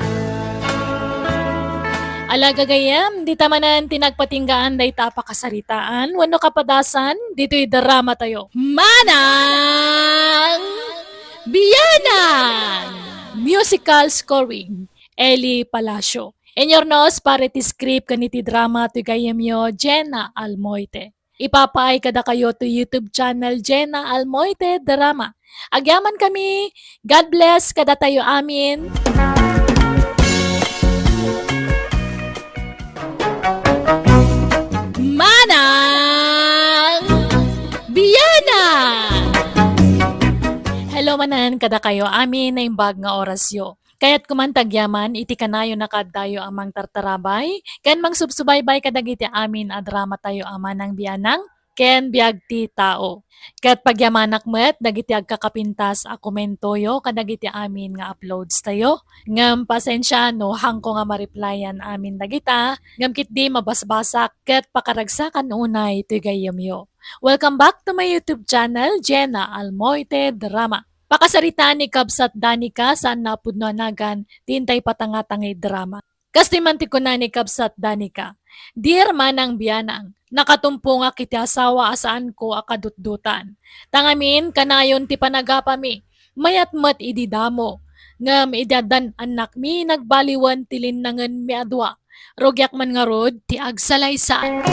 Ala gagayyem, dita manen ti nagpatinggaan dayta a pakasaritaan wenno kapadasan ditoy dramatayo. Manang Bianang! Musical scoring, Eli Palacio. Inyurnos para iti script ken iti drama toy gayyemyo, Jenna Almoite. Ipapaay kadakayo to YouTube channel Jenna Almoite Drama. Agyamankami. God bless kadatayo amin. Manang Biana! Hello manen kadakayo amin, naimbag nga orasyo. Kayatko man ti agyaman iti kanayon a kaaddayo a mangtartarabay ken mangsubsubaybay kadagiti amin a dramatayo a Manang Bianang ken Biag ti Tao. Ket pagyamanak met dagiti agkakapintas a komentoyo kadagiti amin nga uploadstayo. Ngem pasensia no haanko nga ma-replyan amin dagita, ngem ketdi mabasbasak ket pakaragsakan unay toy gayyemyo. Welcome back to my YouTube channel, Jenna Almoite Drama. Pakasaritaan ni Kabsat Danica, saan a pudno a nagan ti intay patangatangay drama. Kastoy man ti kuna ni Kabsat Danica, "Dear Manang Bianang, nakatumpongak iti asawa a saanko a kadutdotan. Tangamin, kanayon ti panagapami, mayat met idi damo. Ngem idi addan annakmi, nagbaliwen ti linnangenmi a dua. Rugiak man ngarud ti agsalaysay."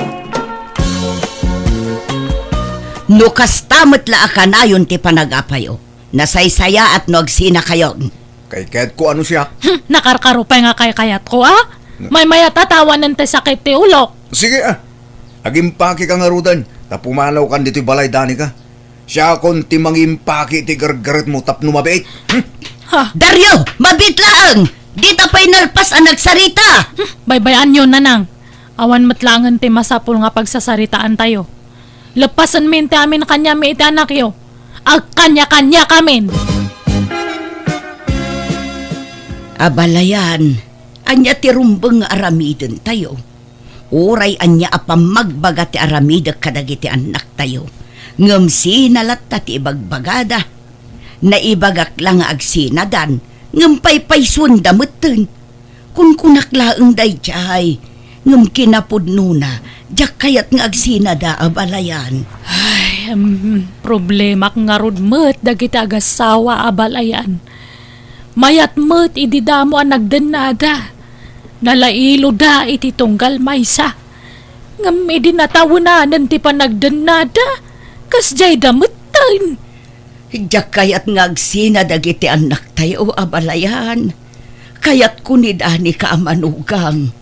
No kasta met la a kanayon ti panagapayo, nasaysayaat no agsinakayon. Kaykayatko a no siak. Hmm, nakarkaro pay nga kaykayatko, a? Na- Maymayat a ta awanen ti sakit ti ulok. Sige, a. Agimpakika ngaruden, ta pumanawkan ditoy balay, Danica. Siakon ti mangimpaki iti gargaretmo tapno mabiit. Hmm? Ha? Dario, mabiit laeng! Dita pay nalpas a nagsarita! Hmm, baybay-anyo, Nanang. Awan met laengen ti masapul nga pagsasaritaantayo. Leppasenmin ti amin a kaniami iti anakyo. Agkaniakaniakamin! Abalayan, ania ti rumbeng nga aramidentayo? Uray ania a pammagbaga ti aramidek kadagiti annaktayo, ngem sina latta ti ibagbagada. Naibagak la nga agsinadan, ngem paypaysuenda metten. Kunkunak laeng daydiay, ngem kinapudnona, diak kayat nga agsinada, abalayan. Ay, em, problemak ngarud met dagiti agassawa, abalayan. Mayat met idi damo a nagdennada. Nalailoda iti tunggal maysa. Ngem idi natawenanen ti panagdennada, kasdiayda metten. Diak kayat nga agsina dagiti annaktayo, abalayan. Kayatko ni Danica a manugang.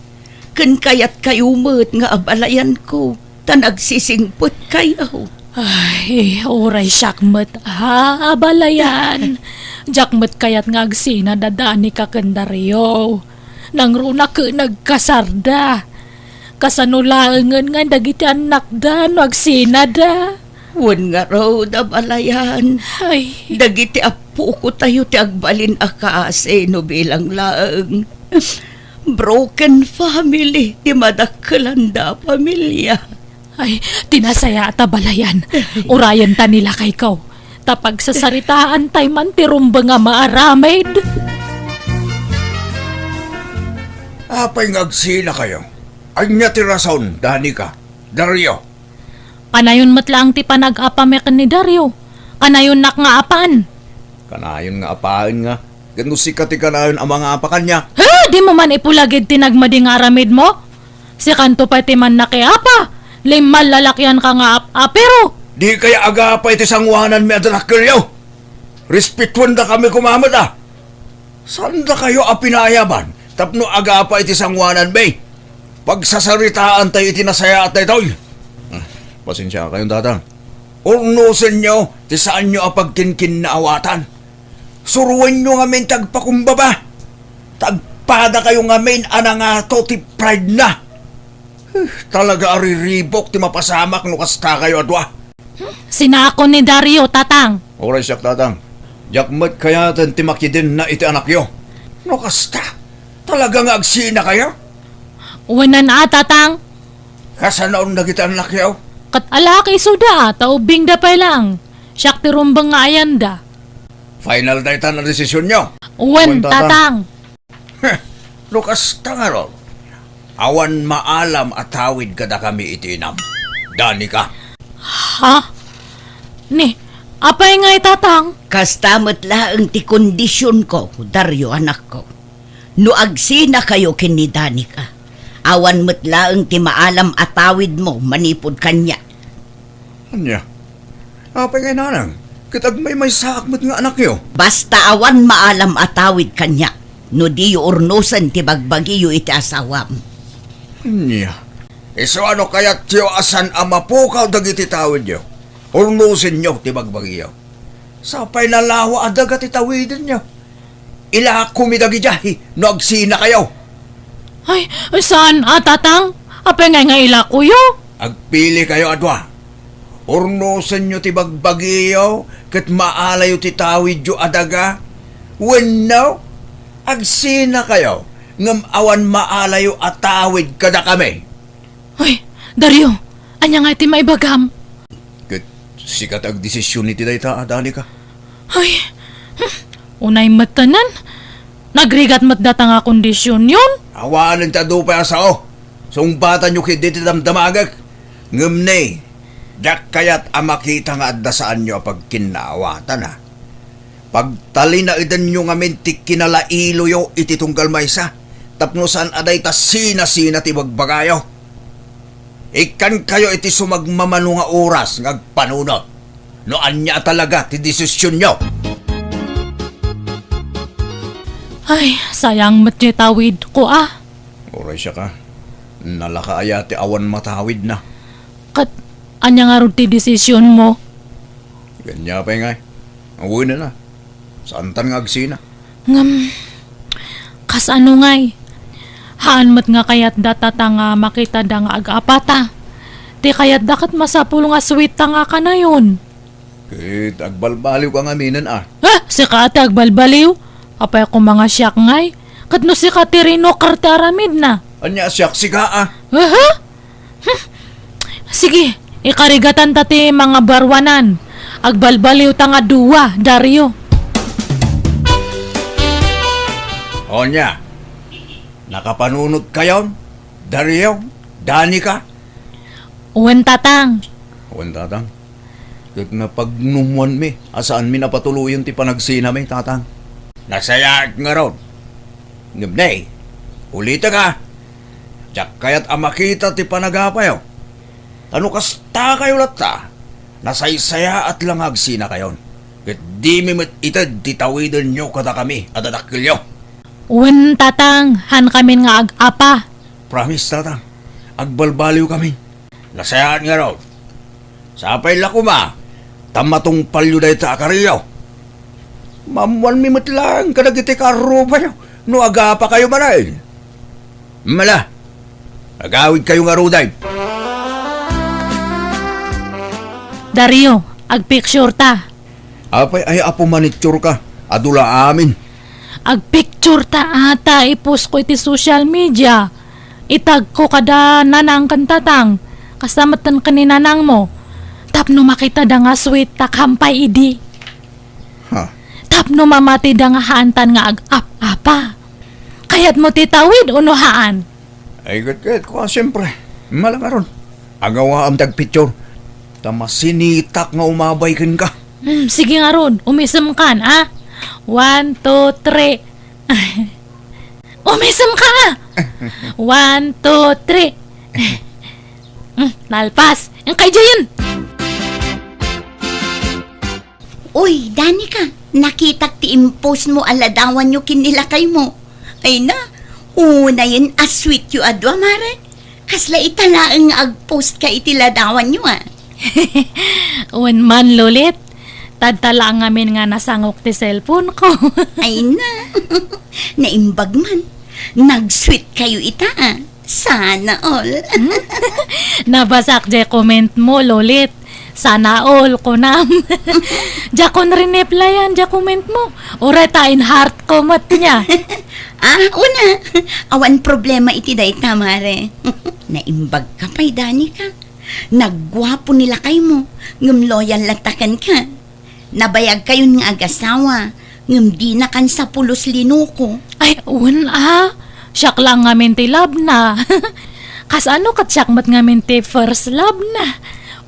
Ken kayatkayo met nga abalayanko, ta nagsisingpetkayo. Ay, uray siak met, a, abalayan. Diak met kayat nga agsina da Danica ken Dario. Nangruna ket nagkasarda. Kasano laengen nga dagiti annakda no agsinada? Wen ngarud, abalayan. Ay. Dagiti appokotayo ti agbalin a kaasi no bilang laeng. Broken family ti madakkelanda a pamilia. Ay, ti nasayaat, abalayan. Urayenta ni lakayko. Ta pagsasaritaantay man ti rumbeng a maaramid. Apay nga agsinakayo? Ania ti rason, Danica, Dario? Kanayon met laeng ti panag-apamek ni Dario. Kanayonnak nga apan. Kanayon nga apaen nga, ket no sika ti kanayon a mangapa kaniak. Ha? Dimo man ipulagid ti nagmadi nga aramidmo? Sikanto pay ti mannakiapa. Limmal lalakianka nga ap-, apero. Dikay agapa iti sangoananmi a dakkelyo. Respetuendakami koma met a. Saandakayo a pinayaban tapno agapa iti sangoananmi. Pagsasaritaantayo iti nasayaat daytoy. Ah, pasensiakayon, Tatang. Urnosenyo ti saanyo a pagkinkinnaawatan. Suroenyo ngamin ti agpakumbaba. Ta agpadakayo ngamin a nangato ti pride na. Huh, talaga a riribuk ti mapasamak no kastakayo a dua. Sinako ni Dario, Tatang. Uray siak, Tatang. Diak met kayaten ti makidenna iti anakyo. No kasta, talaga nga agsinakayo? Wen a, Tatang. Kasanoon dagiti annakyo? Ket alak isuda, ta ubbingda pay laeng. Siak ti rumbeng nga ayanda. Final dayta a desisionyo? Wen, Tatang. Heh, no kasta ngarud, awan maalam a tawid kadakami iti inam. Danica. Ha? Ni, apay ngay, Tatang? Kasta met laeng ti kondisionko, Dario, anakko. No agsinakayo ken ni Danica, awan met laeng ti maalam a tawidmo manipud kaniak. Ania? Apay ngay, Nanang? Ket agmaymaysaak met nga anakyo. Basta awan maalam a tawid kaniak, no diyo urnosen ti bagbagiyo iti asawam. Ania? Isu a no kayatyo a saan a mapukaw dagiti tawidyo, urnosenyo ti bagbagiyo. Sapay nalawa a daga ti tawidenyo. Ilakomi dagidiay no agsinakayo. Ay, saan a, Tatang? Apay ngay nga ilakoyo? Agpilikayo a dua. Urnosenyo ti bagbagiyo ket maalayo ti tawidyo a daga. Wenno, agsinakayo ngem awan maalayo a tawid kadakami. Hoy, Dario, ania ngay ti maibagam? Ket sika ti agdesision iti dayta, Danica. Hoy, hmm, unay met tanan. Nagrigat met data nga kondisionyon. Awanen ti adu pay a sao. Sungbatanyo ketdi ti damdamagek. Ngem ne, diak kayat a makita nga adda saanyo a pagkinnaawatan, a. Pagtalinaedanyo ngamin ti kinalailoyo iti tunggal maysa, tapno saan a dayta sinasina ti bagbagayo. Ikkankayo iti sumagmamano nga oras nga agpanunot, no ania a talaga ti desisionyo. Ay, sayang met ti tawidko, a. Uray siak, a. Nalaka aya ti awan matawidna? Ket ania ngarud ti desisionmo? Ania pay ngay? Awanen a. Saantan nga agsina. Ngem, kasano ngay? Haan met nga kayatda data nga makitada nga agapata. Ti kayatda ket masapul nga suitta nga kanayon. Ket agbalbaliwka ngaminen, a. Eh, sika ti agbalbaliw? Apay koma nga siak ngay? Ket no sika ti rinuker ti aramidna? Ania siak, sika, a? Aha? Hmm. Sige, ikarigatanta ti mangabaruanan. Agbalbaliwta nga dua, Dario. Ania? Nakapanunotkayon, Dario, Danica? Wen, Tatang. Wen, Tatang. Ket napagnumwanmi a saanmi a patuloyen ti panagsinami, Tatang. Nasayaat ngarud. Ngem ne, ulitek, a, diak kayat a makita ti panagapayo. Ta no kastakayo latta, nasaysayaat la nga agsinakayon. Ket dimi met ited ti tawidenyo kadakami a dadakkelyo. Wen, Tatang, haankamin nga ag-apa. Promise, Tatang. Agbalbaliwkami. Nasayaat ngarud. Sapay la koma ta matungpalyo dayta a kariyo. Maammoanmi met laeng kadagiti kaarrubayo no agapakayo manen. Mala, agawidkayo ngaruden. Dario, agpicture ta. Apay ay apo manicure ka? Adu la amin. Agpicture ta a ta i-post ko iti social media. Itag ko kada nanang ken tatang. Kasta met ken ni nanang mo. Tapno makitada nga sweet ta kampay idi. Ha? Tapno mamatida nga haantan nga ag-ap-apa. Kayatmo ti tawid uno haan? Ay, ket, ket, kua, siyempre. Mala ngarud. Agawaam ti agpicture. Ta masinitak nga umabay kenka. Hmm, sige ngarud, umisemkan, a? One, two, three. Umisemka, a? One, two, three. Hmm, nalpas. Inkay diayen. Uy, Danica, nakitak ti impost mo a ladawanyo ken ni lakaymo. Ay na, unayen a sweet yo a dua, mare. Kasla ita laeng nga agpost ka iti ladawanyo, a. Wen man, Lolit. Tadta la ngamin nga nasangok ti cellphone ko. Ay na. Naimbag man. Nag-sweet kayo ita, a. Sana all. Hmm? Nabasak diay comment mo, Lolit. Sana all, kunam. Diakon rineplyan diay comment mo. Uray ta in-heart ko met nia. A, una. Awan problema iti dayta, mare. Naimbag ka pay, Danica. Nagguapo ni lakaymo, ngem loyal latta kenka. Nabayagkayon nga agasawa, ngem dinakan sa pulos linuko. Ay, wen a. Siak la ngamin ti love na. Kasano ket siak met ngamin ti first love na?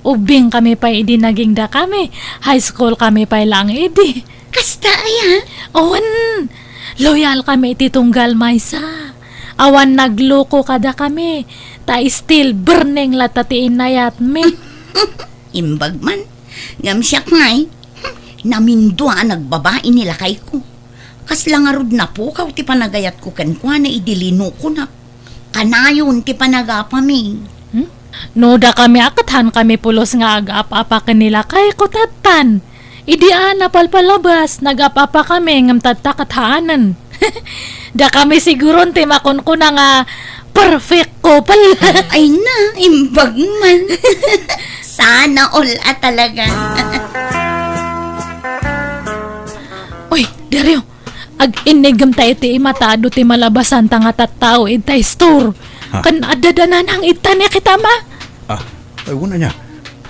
Ubbing kami pay idi naging dakami. High school kami pay laeng idi. Kasta aya? Wen, loyal kami iti tunggal maysa. Awan nagluko kadakami. Ta still burning latta ti inayatmi. Imbag man. Ngem siak ngay, namindua a nagbabai ni lakayko. Kasla ngarud napukaw ti panagayatko kenkuana idi linukona. Kanayon ti panagapami. Hmm? No dakami a ket haankami pulos nga ag-ap-apa ken ni lakayko tattan. Idi a napalpalabas, nag-ap-apa kami ngem tatta ket haanen. Dakami siguron ti makunkuna nga perfect couple. Ay na, imbag man. Sana all a talaga. Uy, Dario, ag-innigem ta iti imata adu ti malabasanta nga tattao ita store. Ha? Ken adda da nanang ita ni kita ma? A, ay, wen ania.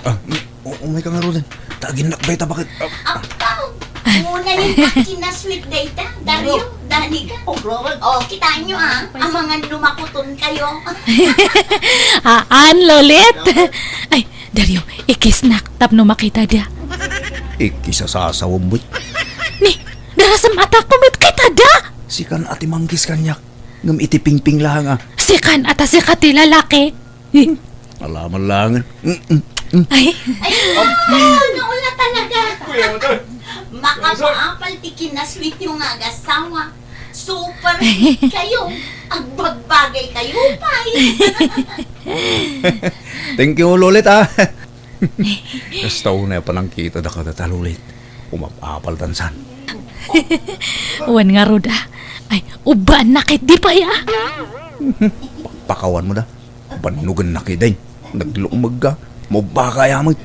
A, u-, umay ka ngaruden. Ta aginnak dayta baket. A. Apaw! Unayen a kinasweet dayta, Dario, Danica. O, kitaenyo, a. Amangan no makuton kayo. Haan, Lolit. Ay, Dario, i-kissnak tapno makitada. I-kiss a sasawem met. Ni, darasem a ta kumitada. Sikan a ti mang-kiss kaniak. Ngem iti pingping laeng a. Sikan a ta sika ti lalaki. Ala man laengen. Mm, mm, mm. Ay. Ay, naula talaga. Makapaapal ti kinasweet yo nga agasawa. Super sweet kayo. Agbagbagay kayo, pay. Thank you, Lolit, a. Kasta unay a panangkitadaka data, Lolit. Umap-apal tansan. Wen ngarud, a. Ay, ubbaannak ket di pay, a. Pakpakawan mo da. Bannogennak iden. Naglummeg ka. Mubba ka yamet.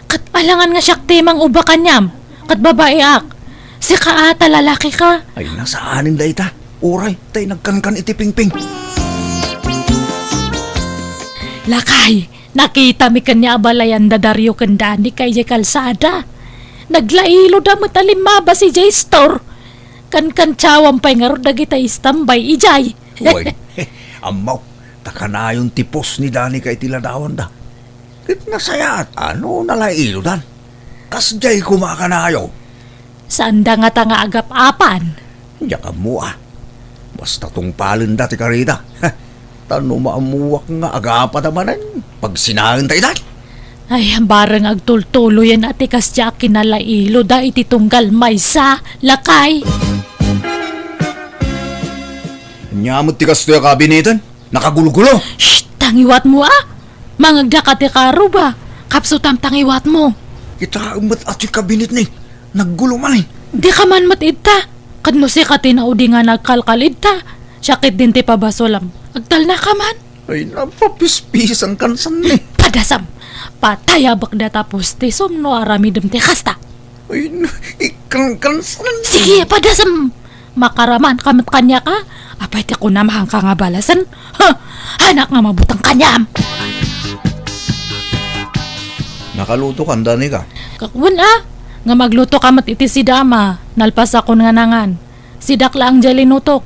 Ket alangan nga siak ti mangubba kaniam. Ket babaiak. Sika a ta lalaki ka. Ay, nasaanen dayta. Uray, tay nagkankan iti pingping. Lakay, nakitami kaniak a balayan da Dario ken Danica idiay kalsada. Naglailo da met a limmabas idiay store. Kankantiawan pay ngarud dagiti standby idiay. Wen, ammok, ta kanayon ti pos ni Danica iti ladawanda. Ket nasayaat a no nalailodan. Kasdiay koma a kanayon. Saanda ngata nga agap-apan. Diak ammo a. Basta tungpalenda ti karida. Ta no maammoak nga agapada manen, pagsinaenta ita. Ay, bareng agtultuloyen a ti kasdiay a kinalailoda iti tunggal maysa, lakay. Ania met ti kastoy a kabineten? Nakagulgulo. Shh! Tangiwatmo a! Mangngegdaka ti karuba. Kapsutam, tangiwatmo. Kitaem met a ti kabinetmi. Naggulo manen. Dika man met idta. Ket no sika ti naudi nga nagkalkal idta, siak ketdin ti pabasolam. Agtalnaka man. Ay, napapispisankan sanni. Padasam! Patayabek data postisom no aramidem ti kasta. Ay, na, ikankansanan. Sige, padasam! Makaramanka met kaniak a. Apay ti kunam, haanka nga balasen? Ha! Haanak nga mabuteng kaniam! Nakalutokan, Danica? Ka-, wen a, nga maglutoka met iti sidam a, nalpasakon nga nangan. Sidak laeng diay linutok.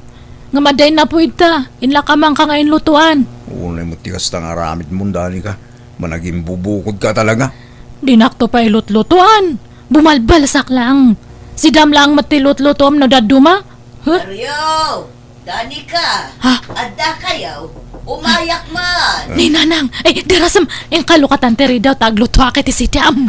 Ngem adda innapuy idta, inlakamanka nga inlutoan. Unay met ti kasta nga aramidmon, Danica. Managimbubukodka talaga. Dinakto pay lutlutoan. Bumalbalsak laeng. Sidam laeng met ti lutlutoam no dadduma. Huh? Dario! Danica! Ha? Addakayo? Umayak man! Ni Nanang! Ay, darasem! Inka lukatan ti ridaw ta aglutoak iti sidam.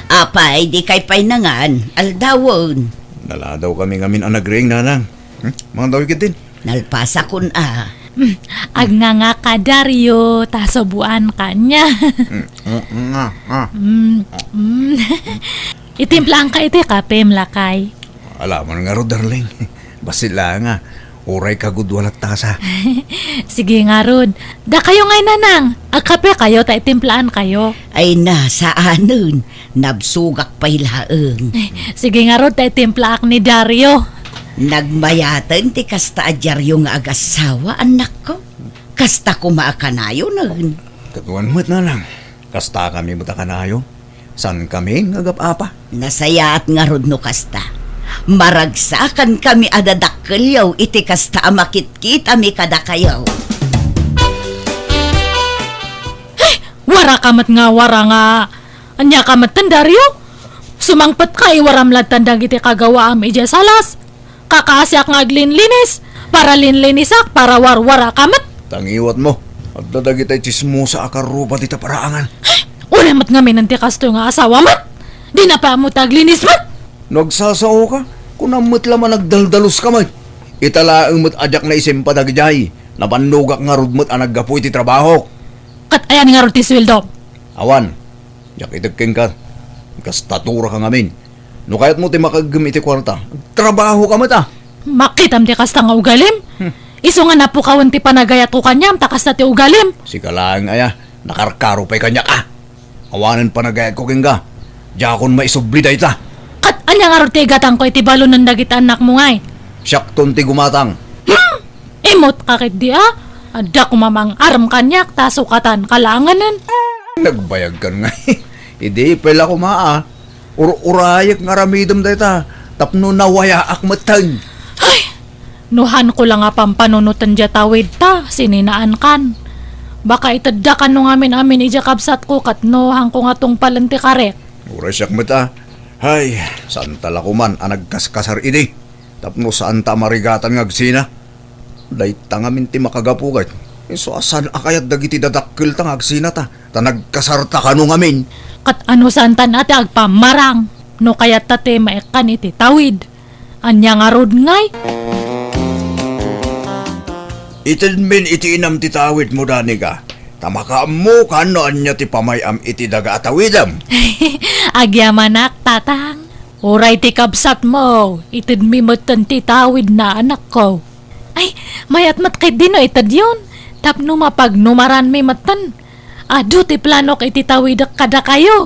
Apay, dikay pay nangan? Aldawen. Naladawkami ngamin a nagriing, Nanang. Hmm? Mangdaw ketdin. Nalpasakon a. Hmm, agngangaka, Dario, ta suboan kaniak. Hmm, mm, nga, ah. Hmm, hmm. Itimplaanka iti kapem, lakay. Ala man ngarud, darling. Bassit laeng a. Uray kagudua latta sa. Sige ngarud. Dakayo ngay, Nanang. Agkapekayo ta itimplaankayo. Ay na, saanen. Nabsogak pay laeng. Sige ngarud ta itimplaak ni Dario. Nagmayaten ti kasta a diario nga agassawa, annakko. Kasta koma a kanayonen. Kaduan met, Nanang. Kastakami met a kanayon. Saankami nga agap-apa. Nasayaat ngarud no kasta. Maragsakankami a dadakkelyo iti kasta a makitkitami kadakayo. Ay, waraka met nga wara nga Ania ka metten, Dario? Sumangpetka, iwaram lattan dagiti kagawaam idiay salas. Kakaasiak nga aglinlinis, para linlinisak, para warwaraka met. Tangiwatmo, adda dagiti tsismosa a karruba dita paraangan. Uray met ngamin ti kastoy nga asawa met. Dina pay ammo ti aglinis met. No agsasaoka, kunam met la man agdaldaluska met. Ita laeng met a diak naisimpa dagidiay, nabannogak ngarud met a naggapu iti trabahok. Ket ayan ngarud ti sueldo? Awan. Diak ited kenka, kastaturaka ngamin. No kayatmo ti makaeggem iti kuarta, agtrabahoka met a. Makitam ti kasta nga ugalim? Hmm. Isu nga napukawen ti panagayatko kaniam, ta kasta ti ugalim. Sika laeng aya, nakarkaro pay kaniak a. Awanen panagayatko kenka, diakon maisubli dayta. Ket ania ngarud ti igatangko iti balonen dagiti annakmo ngay? Siakton ti gumatang. Hmm! Imut ka ketdi a? Adda koma mang-arem kaniak ta sukatan ka laengen. Nagbayagkan nga. Idi pay la koma a. Ur-urayek nga aramidem dayta tapno nawayaak metten. Ay! No hanko la nga pampanunoten diay tawid ta, sininaankan. Baka itedda kano ngamin-amin idiay kabsatko ket no hanko nga tungpalen ti karek. Uray siak met a. Hay, saanta la koman a nagkaskasar idi. Tapno saanta a marigatan nga agsina. Dayta ngamin ti makagapu ket isu a saan a kayat dagiti dadakkelta nga agsinata, ta nagkasarta kano ngamin. Ket ano saantan a ti agpammarang no kayatta ti maikkan iti tawid? Ania ngarud ngay? Itedmin iti inam ti tawidmo, Danica, ta makaammokan no ania ti pamay-am iti daga a tawidem. Agyamanak, Tatang. Uray ti kabsatmo, itedmi metten ti tawidna, anakko. Ay, mayat met ketdi no itedyon, tapno mapagnumaranmi metten. Adu ti planok iti tawidek kadakayo.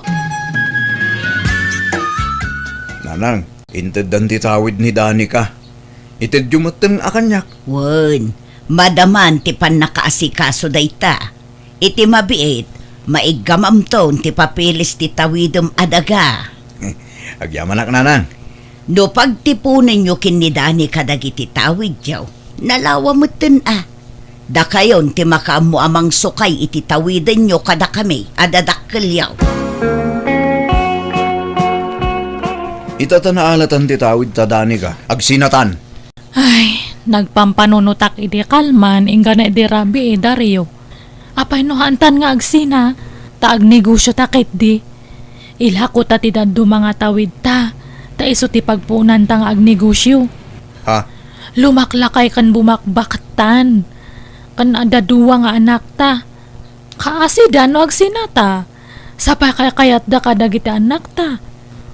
Nanang, inteddan ti tawid ni Danica. Itedyo metten a kaniak. Wen, Madaman ti pannakaasikaso dayta. Iti mabiit, maiggamamton ti papilis ti tawidem a daga. Agyamanak, nanang. No pagtiponenyo ken ni Dani kadagiti tawidyo, nalawa metten a. Dakayon ti makaammo a mangsukay iti tawidenyo kadakami a dadakkelyo. Ita ta naalatan ti tawid ta, Danica, agsinatan. Ay, nagpampanunotak idi kalman, inggana idi rabii, Dario. Apay no haantan nga agsina, ta agnegosio ta ketdi. Ilako ta ti dadduma nga tawid ta, ta isu ti pagpuonanta nga agnegosio. Ha? Lumaklakay ken bumakbaktan, ken adda dua nga anakta. Kaasida no agsinata. Sapay kaykayatda kadagiti annakta.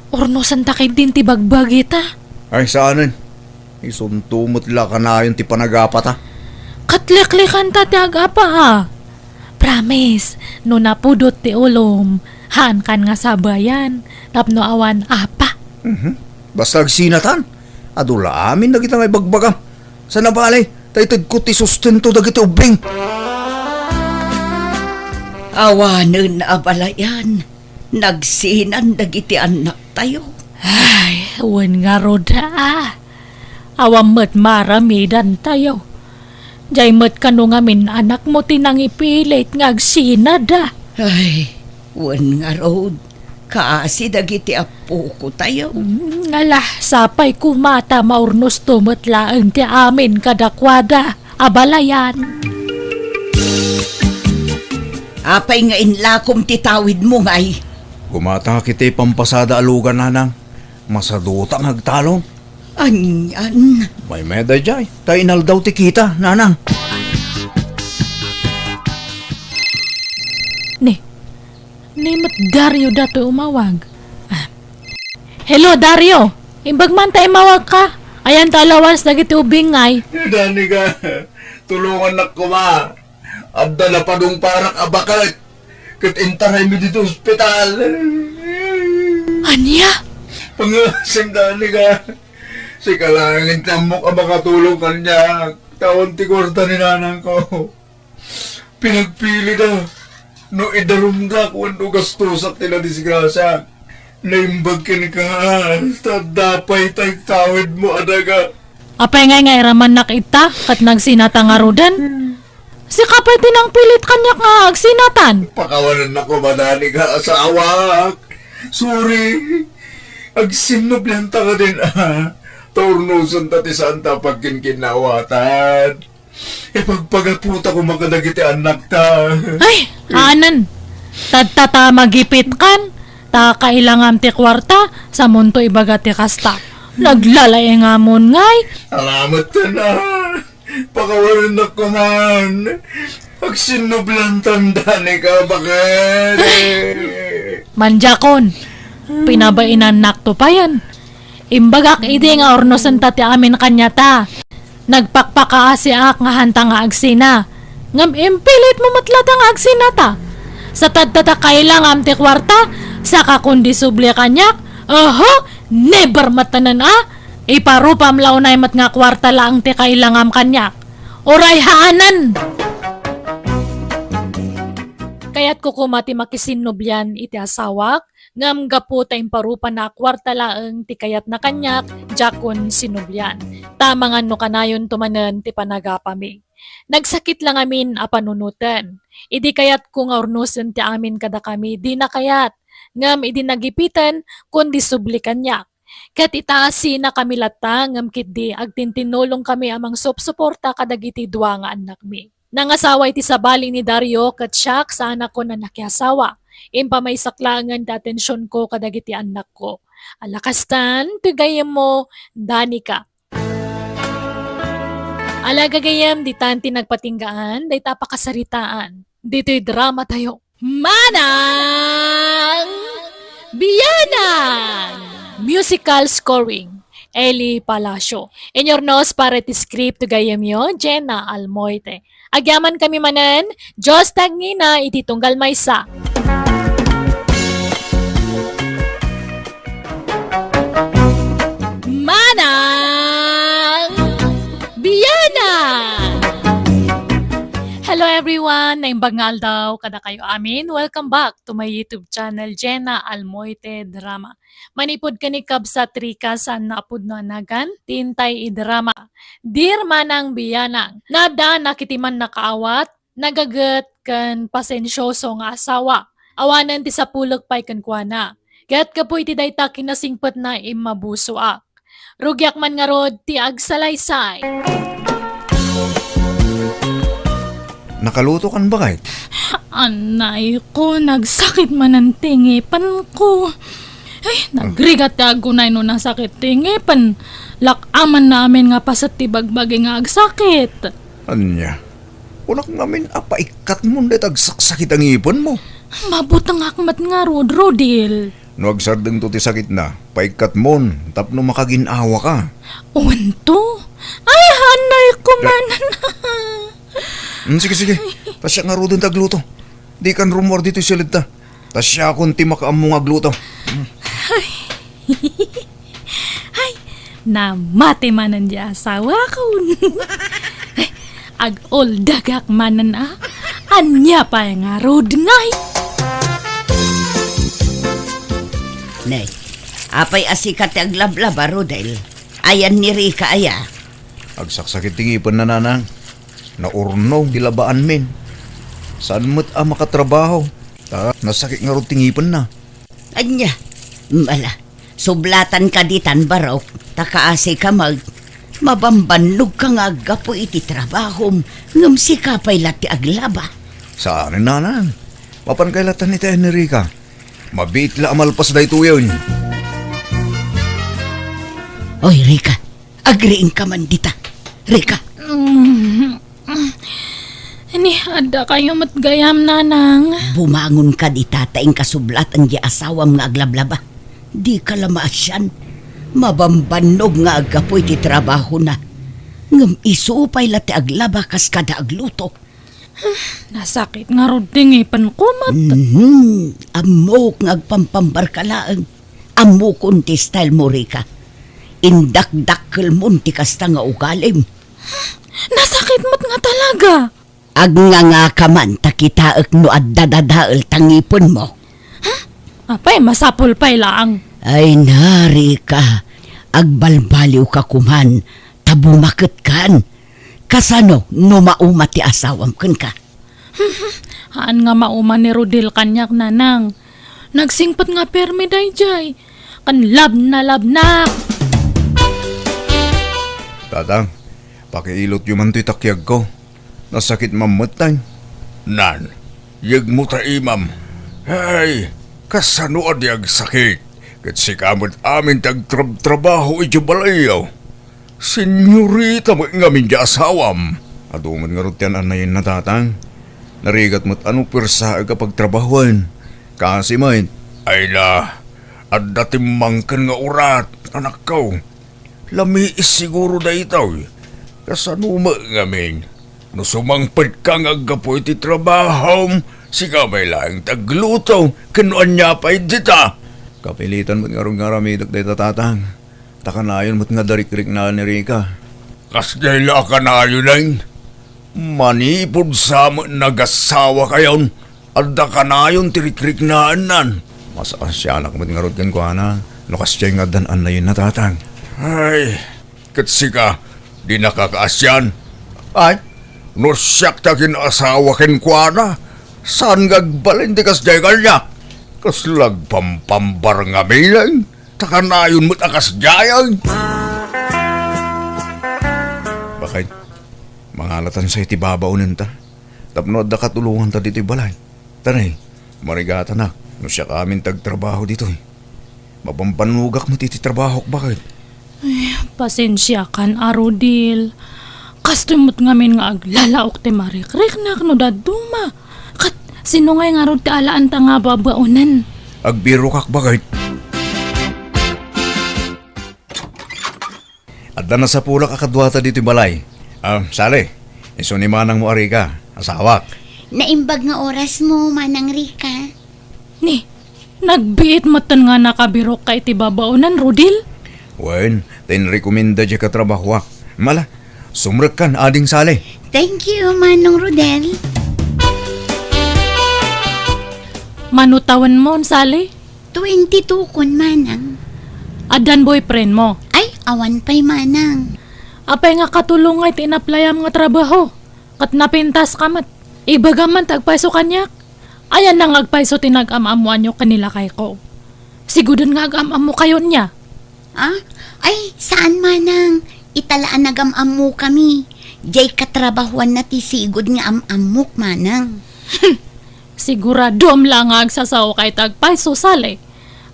Urnosenta ketdin ti bagbagita. Ay, saanen. Isunto met la kanayon ti panagapata. Ket liklikanta ti agapa, a. Promise, no napudot ti ulom, haankan nga sabayan, tapno awan apa. Mhm. Basta agsinatan, adu la amin dagita nga ibagbagam. Sana bale, ta itedko ti sustento dagiti ubbing. Awanen a balayan, nagsinan dagiti annaktayo. Ay, wen ngarud, a. Awan met maaramidantayo. Diay met kano ngamin anakmo ti nangipilit nga agsinada. Ay, wen ngarud, kaasi dagiti appokotayo. Mm, ngala, sapay koma ta maurnosto met laeng ti amin kadakuada a balayan. Apay nga inlakom ti tawidmo, ngay? Gumatangak iti pampasada a lugan, nanang. Masaduta nga agtalon. Anian? Maymayat daydiay, ta inaldaw ti kita, nanang. Ni, ni met Dario datoy umawag. Ah. Hello, Dario! Imbag man ta imawagka. Ayanto allowance dagiti ubbing, ngay. Danica, tulongannak koma. Adda napadungparak a baket. Ket intaraymi ditoy ospital. Ania? Pangasim, Danica. Sika laeng ti ammok a makatulong kaniak. Ta awan ti kuarta ni nanangko. Pinagpilida no idarumdak wenno gastosak ti nadisgrasiak. Naimbag kenka, ta adda pay ti tawidmo a daga. Apay ngay nga iramannak ita ket nagsinata ngaruden? Sika pay ti nangpilit kaniak nga agsinatan. Pakawanennako, Danica, asawak. Sorry. Agsinnublianta kadin, a. Ta urnosenta ti saanta a pagkinkinnawatan. Ipagpagapota koma kadagiti annakta. Ay, anan. Tadta ta magipitkan. Ta kailangam ti kuarta, samonto ibaga ti kasta. Naglalaingamon ngay. Salamat, a. Pakawanennak koman. Agsinnubliantan, Danica, baket. Mandiakon, pinabainannakto payen. Imbagak idi nga urnosenta ti amin kaniata. Nagpakpakaasiak nga haanta nga agsina. Ngem impilitmo met latta nga agsinata. Sa tadta ta kailangam ti kuarta, saka kon disubli kaniak, oho, never met tanan a. Iparupam la unay met nga kuarta laeng ti kailangam kaniak. Uray haanan! Kayatko koma ti makisinnublian iti asawak, ngem gapu ta imparupana a kuarta laeng ti kayatna kaniak, diakon sinnublian. Ta amangan no kanayonto manen ti panagapami. Nagsakit la ngamin a panunoten. Idi kayatko nga urnosen ti amin kadakami, dina kayat. Ngem idi nagipiten, kon disubli kaniak. Ket ita, sinakami latta, ngem ketdi agtintinnulongkami a mangsupsuporta kadagiti dua nga annakmi. Nangasawa iti sabali ni Dario ket siak, saanakon a nakiasawa. Impamaysak laengen ti atensionko kadagiti annakko. Ala kastan, ti gayyemmo, Danica. Ala gagayyem, ditan ti nagpatinggaan dayta a pakasaritaan ditoy dramatayo. Manang Bianang! Musical scoring, Eli Palacio. Inurnos para iti script ti gayyemyo, Jenna Almoite. Agyamankami manen, Diyos ti agngina iti tunggal maysa. Manang Bianang! Wan, naimbag nga aldaw kadakayo amin. Welcome back to my YouTube channel, Jenna Almoite Drama. Manipud ken ni Kabsat Rica, saan nga apudno a nagan, ti intay idrama. Dear Manang Biyanang, nadaanak iti mannakaawat, nagaget ken pasensioso nga asawa. Awanen ti sapulek pay kenkuana. Ket gapu iti dayta kinasingpetna, immabusoak. Rugiak man ngarud ti agsalaysay. Nakalutokan, baket? Anay ko, nagsakit manen ti ngipenko. Ay, nagrigat ti agunay no nasakit ti ngipen. Lak-amanna amin nga paset ti bagbagi nga agsakit. Ania? Kunak ngamin a paikkatmon dayta agsaksakit a ngipenmo. Mabutengak met ngarud, Rodil. No agsardengto ti sakitna, paikkatmon tapno makagin-awaka. Wen to? Ay, anay ko man. Mm, sige, sige. Ta siak ngaruden ti agluto. Dikan rummuar ditoy siledta. Ta siakon ti makaammo nga agluto. Ay, namati manen ti asawakon. Ay, aguldagak manen a. Ania pay ngarud ngay? Ne, apay a sika ti aglablaba, Rodel? Ayan ni Rica aya? Agsaksakit ti ngipenna, nanang. Naurno ti labaanmin. Saan met a makatrabaho, ta nasakit ngarud ti ngipenna. Ania? Mala, sublatan ka ditan, barok, ta kaasi ka mag-, mabambannog ka nga aggapu iti trabahom, ngem sika pay la ti aglaba. Saan, nanang. Mapan kay latan iti Enrica. Mabiit la a malpas daytoyen. Oy, Rica, agriingka man dita. Rica. Mm. Ni, adda kayo met gayam, nanang. Bumangon ka dita ta inkasublatan di asawam nga aglablaba. Di ka la maasian. Mabambannog nga aggapu iti trabahona. Ngem isu pay la ti aglaba kas kada agluto. Nasakit ngarud ti ngipenko met. Mhm. Ammok nga agpampambar ka laeng. Ammokon ti style mo, Rica. Indakdakkelmon ti kasta nga ugalim. Nasakit met nga talaga. Agnganga ka man ta kitaek no adda dadael ta ngipenmo. Apay, masapul pay laang. Ay na, Rica, agbalbaliw ka koman, ta bumaketkan. Kasano no mauma ti asawam kenka? Haan nga mauma ni Rodel kaniak, nanang. Nagsingpet nga permi daydiay. Ken labnalabnak. Tatang, pakiilotyo man toy takiagko. Nasakit mammettay. Nan, yegmo ta imam. Ay, kasano a di agsakit? Ket sika met amin ti agtrabtrabaho iti balayyo. Senyorita met ngamin ti asawam. Adu met ngarud ti an-annayenna, tatang. Narigat met a no puersaek a pagtrabahoen. Kaasi met. Ay na, adda timmangken nga urat, anakko. Lamiis siguro daytoy. Kasano met ngamin? No sumangpetka nga aggapu iti trabahom, sika pay laeng ti agluto, ken no ania pay dita? Kapilitan met ngarud nga aramidek dayta, tatang. Ta kanayon met nga darikriknaan ni Rica. Kasdiay la a kanayonen? Manipud sa met nagasawa kayon, adda kanayon ti rikriknaennan. Masaasianak met ngarud kenkuana, no kasdiay nga addan annayenna, tatang. Ay, ket sika, dinaka kaasian? Ay, no siak ti agin-asawa kenkuana, saan nga agbalin ti kasdiay kaniak? Kasla agpampambar ngamin, ta kanayon met a kasdiay. Baket, mangalatansa iti babaonenta. Tapno adda katulonganta ditoy balay. Tanay, marigatanak, no siak amin ti agtrabaho ditoy. Mabambannogak met iti trabahok, baket. Ay, pasensiakan a, Rodel. Kastoy met ngamin nga aglalaok ti marikriknak no dadduma. Ket sino ngay ngarud ti alaanta nga babaonen? Agbirokak, baket. Adda nasapulak a kaduata ditoy balay. Ah, Sally, isu ni manangmo a Rica, asawak. Naimbag nga orasmo, Manang Rica. Ni, nagbiit metten nga nakabirokka iti babaonen, Rodel? Wen, ta inrekomenda diay katrabahoak. Mala, sumrekkan, Ading Sally. Thank you, Manong Rodel. Mano tawenmo, Sally? Twenty-two kon, manang. Addan boyfriendmo? Ay, awan pay, manang. Apay nga katulong nga iti inaplayam nga trabaho? Ket napintaska met. Ibagam man ti agpayso kaniak. Ayanna nga agpayso ti nag-am-ammoanyo ken ni lakayko. Sigudon nga agam-ammokayo nia. Ah? Ay, saan, manang. Ita la a nagam-ammokami. Diay katrabahoanna ti sigud nga am-ammok, manang. Siguradom la nga agsasaoka iti agpayso, Sally.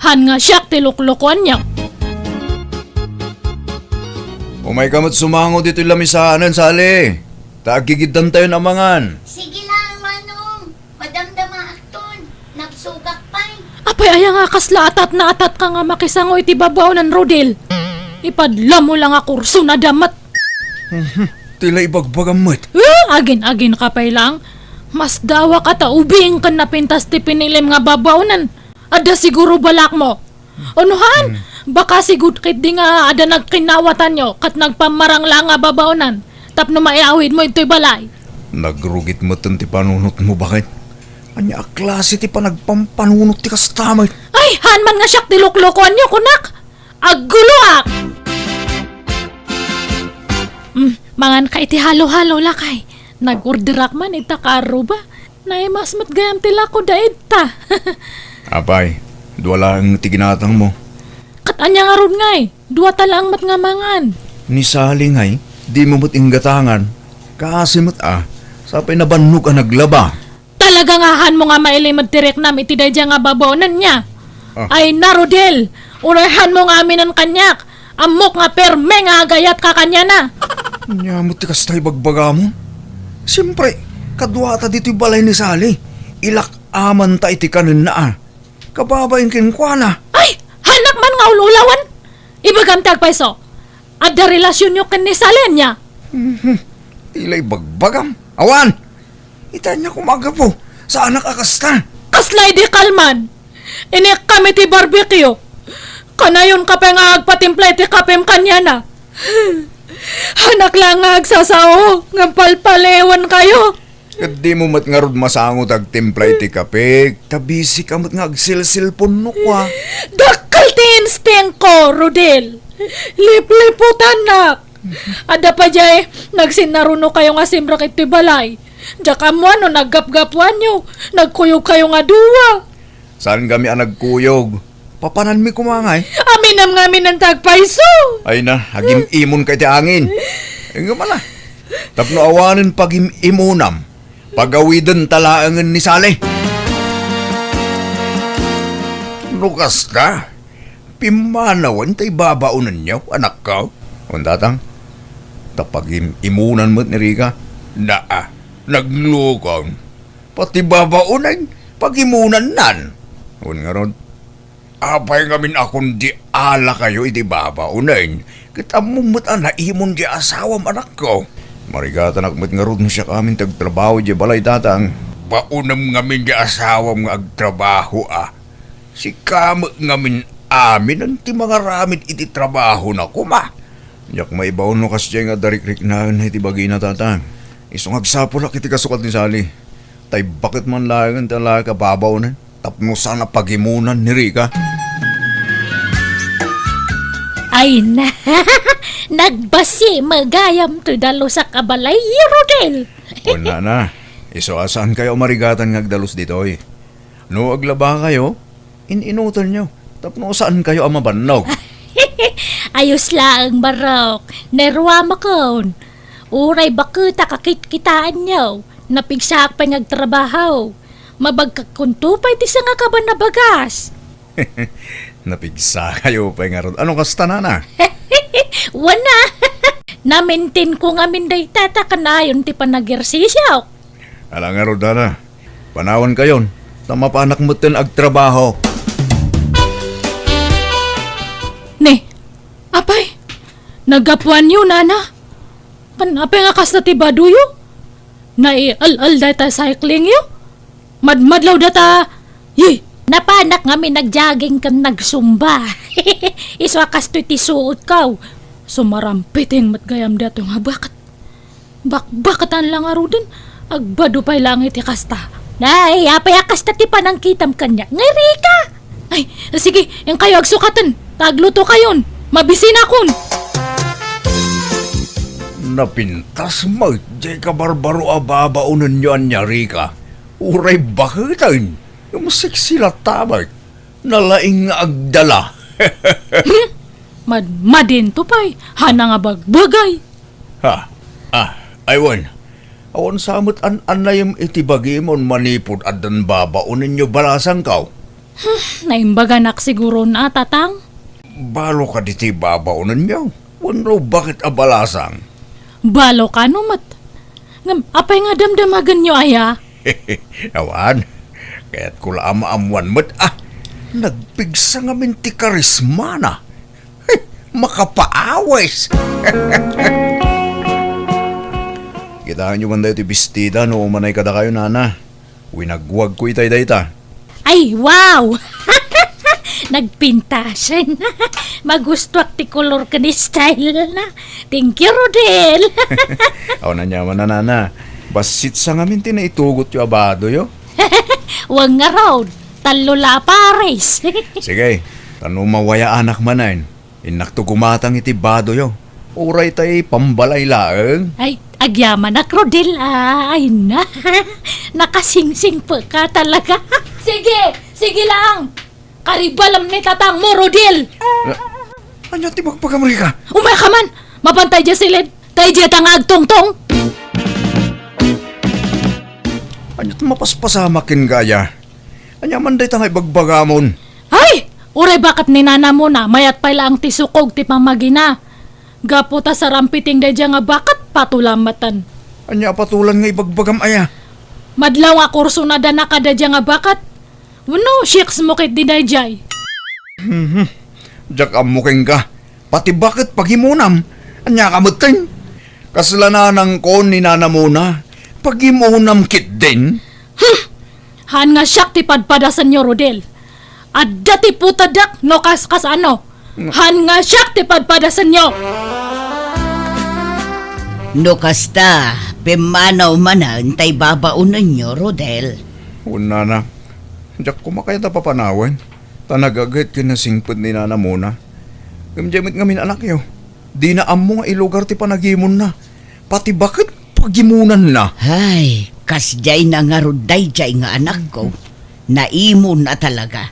Han nga siak ti luklukuanyo. Umayka met sumango ditoy lamisaan, Sally. Ta aggigiddantayon a mangan. Sige lang, manong. Madamdamaakton. Nagsugak pay. Apay aya nga kasla atatna-atatka nga makisango iti babaonan, Rodel? Ipadlamo la nga kursunada met. Ti la ibagbagam met. Eh, agin-aginka pay lang. Masdaawak a ta ubing ken napintas ti pinilim nga babaonan. Adda siguro balakmo. Unuhan, baka sigud ketdi nga adda nagkinnawatanyo ket nagpammarang la nga babaonan tapno maiawidmo ditoy balay. Nagrugit metten ti panunotmo, baket. Ania a klase ti panagpampanunot ti kasta met? Ay, han man nga siak ti luklukuanyo, kunak. Agguloak! Mm, manganka iti halo-halo, lakay. Nag-orderak man ita ka arruba. Naimas met gayam ti lako da ita. Apay, dua laeng ti ginatangmo. Ket ania ngarud ngay? Duata laeng met nga mangan. Ni Sally ngay, dimo met inggatangan. Kaasi met a, sapay nabannog a naglaba. Talaga nga hanmo nga mailimed ti riknam iti daydiay nga babaonan nia? Ah. Ay na, Rodel, uray hanmo nga aminen kaniak. Ammok nga perme nga agayatka kaniana. Ania met ti kasta ibagbagamon? Siempre, kaduata ditoy balay ni Sally. Ilak-amanta iti kanenna a. Kababain kenkuana. Ay, hanak man nga ul-ulawan. Ibagam ti agpayso. Adda relasionyo ken ni Sally ania? Mhm. Ti la ibagbagam. Awan! Ita ania koma a gapu? Saanak a kasta. Kasla idi kalman. Inikkam iti barbecue. Kanayonka pay nga agpatimpla iti kapem kaniana. Hanak la nga agsasao ngem palpaliwenkayo. Ket dimo met ngarud masango ti agtimpla iti kape, ta busy ka met nga agselselpon no kua. Dakkel ti instinct ko, Rodel. Lipliputannak. Adda pay diay nagsinnarunokayo nga simrek iti balay. Diak ammo no naggapgapuanyo, nagkuyogkayo nga dua. Saan kami a nagkuyog? Papananmi koma ngay? Aminem nga aminen ti agpayso. Ay na, agim-imonka iti angin. Ngem ala, tapno awanen pagim-imonam, pagawidenta laengen ni Sally. No kasta, pimmanawen ta ibabaonenyo, anakko. Wen, tatang, ta pagim-imonan met ni Rica. Naa, naglukon. Pati babaonen, pagimonannan. Wen ngarud, apay ngamin a kundi alakayo iti babaonen, ket ammom met a naimon diay asawam, anakko. Marigatanak met ngarud no siak amin ti agtrabaho idiay balay, tatang. Baonem ngamin diay asawam nga agtrabaho a. Sika met ngamin aminen ti mangaramid iti trabahona koma. Diak maibaon no kasdiay nga adda rikriknaenna iti bagina, tatang. Isu nga agsapulak iti kasukat ni Sally. Ta ibaket man laengen ti alaek a babaonen tapno saan a pagimonan ni Rica. Ay na, nagbasi gayam ti dalusak a balay, Rodel. Wen, nana, isu a saankayo a marigatan nga agdalus ditoy. No aglabakayo, in-inutenyo tapno saankayo a mabannog. Ayos laeng, Barok. Naruamakon. Uray baketak a kitkitaenyo, napigsaak pay nga agtrabaho. Mabagkakon to pay ti sangakaban a bagas. Napigsakayo pay ngarud. Ano kasta, nana? Wen a. Namintinko ngamin dayta ta kanayon ti panagersisiok. Ala ngarud, nana. Panawankayon, ta mapanak metten agtrabaho. Ne, apay, naggapuanyo, nana? Kan apay nga kasta ti badoyo? Naial-al dayta cyclingyo? Madmadlaw data, ye! Napanak ngamin nag-jogging ken nagsumba. Isu a kastoy ti suotko. Sumarampiting met gayam daytoy nga baket. Bakbaketan la ngaruden, agbado pay laeng iti kasta. Nay, apay a kasta ti panangkitam kaniak nga Rika? Ay, sige, inkayo agsukaten, ta aglutokayon. Mabisinakon. Napintas met diay kabarbaro a babaonenyo ania, Rika. Uray baketen, ngem sexy latta met. Nalaing nga agdala. Hmm? Madmadinto pay, hana nga bagbagay. Ha? Ah, ay wen. Awan sa met an-annayem iti bagimon manipud addan babaonenyo balasangko. Hmm, naimbaganak siguron a, Tatang. Balo kadi ti babaonenyo? Wenno baket a balasang? Balo kano met. Ngem, apay nga damdamagenyo aya? Awan, kayatko la a maammuan met a. Nagpigsa ngamin ti karismana. Makapaawis! Kitaenyo man daytoy bestida no umanay kadakayo, nana. Winagwagko itay dayta. Ay, wow! Nagpintasen. Magustuak ti kolor ken style na. Thank you, Rodel. Awan aniaman a, nana. Bassit sa ngamin ti naitugotyo a badoyo. Wen ngarud, tallo la a pares. Sige, ta no mawayaanak manen, innakto gumatang iti badoyo. Uray tay pambalay laeng. Ay, agyamanak, Rodel, ay na. Nakasingsingpet ka talaga. Sige, sige lang. Karibalem ni tatangmo, Rodel. Ania ti bagbagam, Rika? Umay ka man. Mapantay dia siled. Tay dia ta nga agtungtong. Ania ti mapaspasamak ken gaya? Ania man dayta nga ibagbagamon? Ay! Uray baket ni nanamona, mayat pay laeng ti sukog ti pamagina. Gapu ta sarampiting daydiay nga baket, patulan meten. Ania a patulan nga ibagbagam aya? Madlaw nga kursona dana kadaydiay nga baket. Wenno, siyaks mo ketdi daydiay. Mhm. Diak ammo kenka. Pati baket pagimunam. Ania ka metten? Kasla nanangko ni nanamona. Pagimunam ketdin? Hmm! Haan nga siak ti padpadasenyo, Rodel. Adda ti putadak no kas-, kasano. Haan nga siak ti padpadasenyo. No kasta, pimmanaw manen tay babaonenyo, Rodel. Wen, nana. Diak koma kayat a papanawen. Ta nagaget ken nasingpet ni nanamona. Ngem diay met ngamin anakyo. Dina ammo nga ilugar ti panagimonna. Pati baket pagimunanna. Ay, kasdiay na ngarud daydiay nga anakko. Naimon a talaga.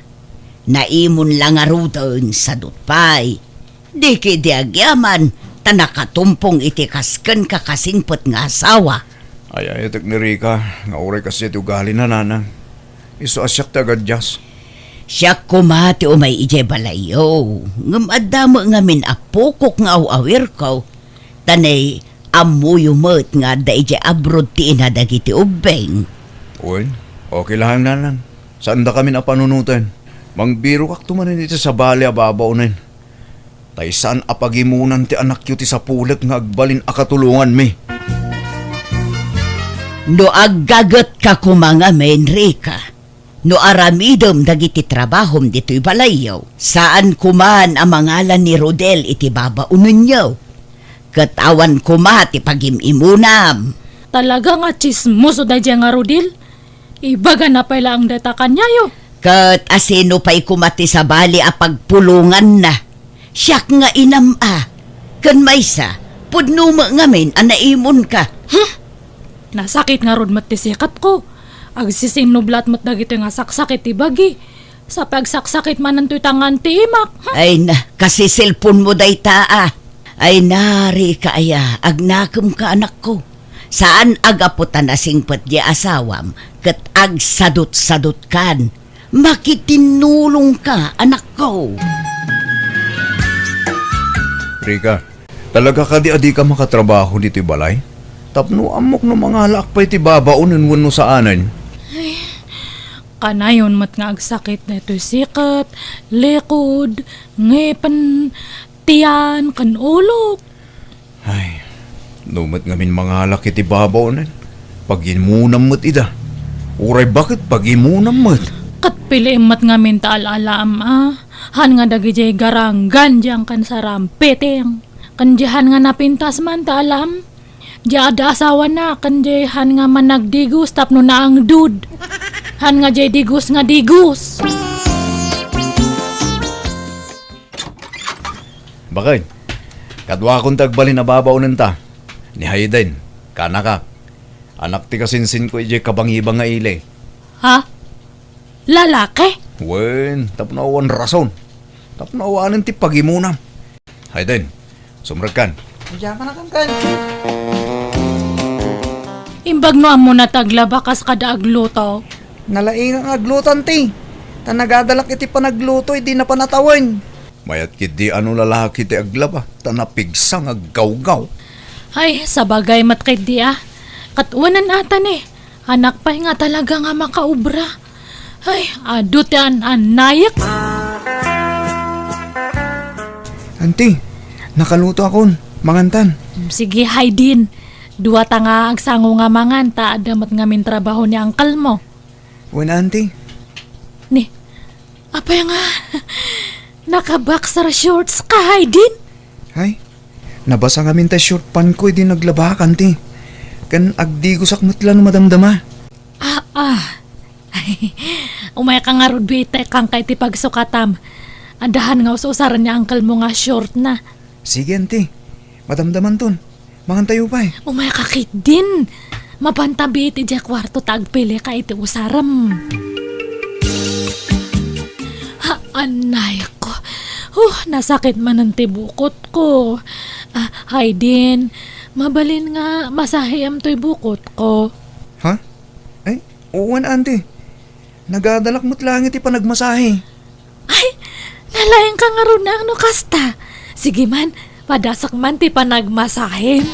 Naimon la ngaruden, sadut pay. Di ketdi agyaman, ta nakatumpong iti kas kenka kasingpet nga asawa. Ay-ayatek ni Rika nga uray kasdiay ti ugalina, nanang. Isu a siak ti agadias. Siak koma ti umay idiay balayyo, ngem adda met ngamin a pukok nga aw-awirko, ta nay ammoyo met nga adda idiay abroad ti ina dagiti ubbing. Wen, okay laeng, nanang. Saandakamin a panunoten. Mangbirokakto manen iti sabali a babaonen. Tay saan a pagimunan ti anakyo ti sapulek nga agbalin a katulonganmi. No aggagetka koma ngamin, Rika, no aramidem dagiti trabahom ditoy balayyo, saan koman a mangala ni Rodel iti babaonenyo, ket awan koma ti pagim-imunam. Talaga nga tsismoso daydiay nga Rodel. Ibagana pay laeng dayta kaniayo. Ket asino pay koma ti sabali a pagpulonganna? Siak nga inam a. Ken maysa, pudno met ngamin a naimonka. Huh! Nasakit ngarud met ti sikatko. Agsisinnublat met dagitoy nga saksakit ti bagi. Sa pagsaksakit manen toy tangan ti imak. Huh! Ay na, kasi cellphone mo dayta a. Ay na, Rika aya, agnakemka, anakko. Saan a gapu ta nasingpet diay asawam ket agsadutsadutkan. Makitinnulongka, anakko. Rika, talaga kadi a dika makatrabaho ditoy balay? Tapno ammok no mangalaak pay ti babaonen wenno saanen. Ay, kanayon met nga agsakit daytoy sikat, likod, ngipen, tiyan, ken ulok. Ay, no met ngamin mangalak iti babaonen, pagimunam met ida. Uray baket, pagimunam met. Ket piliem met ngamin ta al-alaam a. Han nga dagidiay garanggan diay angkan sarampiting. Ken diay han nga napintas man ta alaam. Diay adda asawana, ken diay han nga managdigos tapno naangdud. Han nga diay digos nga digos. Bakit? Kaduakon ti agbalin a babaonenta. Ni Hayden, kanakak. Anak ti kasinsinko idiay kabangiba nga ili. Ha? Lalaki? Wen, tapno awan rason. Tapno awanen ti pagimunam. Hayden, sumrekkan. Diak a nakankan. Imbag no ammona ti aglaba kas kada agluto. Nalaingak nga agluto, anti. Ta nagadalak iti panagluto idi napan a tawen. Mayat ketdi a no lalaki ti aglaba, ta napigsa nga aggawgaw. Ay, sabagay met ketdi a. Ket wen ata ni, anak pay nga talaga nga makaobra. Ay, adu ti an-annayek. Anti, nakalutoakon, mangantan. Sige, Hayden. Duata nga agsango nga mangan, ta adda met ngamin trabaho ni uncle mo. Wen, anti. Ni, apay nga, naka-boxer shorts ka, Hayden? Ay, nabasa ngamin ti short pantko idi naglabaak, anti. Ken agdigosak met la no madamdama. Ah, ah. Umayka ngarud, biit, ta ikkanka iti pagsukatam. Adda han nga us-usaren ni uncle mo nga short na. Sige, anti. Madamdamanton. Mangantayo pay. Umayka ketdin. Mapanta biit idiay kuarto ta agpilika iti usarem. Ha, annayko. Huh, nasakit manen ti bukotko. Ah, Hayden, mabalin nga masahiam toy bukotko. Ha? Ay, wen, anti. Nagadalak met laeng iti panagmasahe. Ay, nalaingka ngarud no kasta. Sige man, padasak man ti panagmasahem.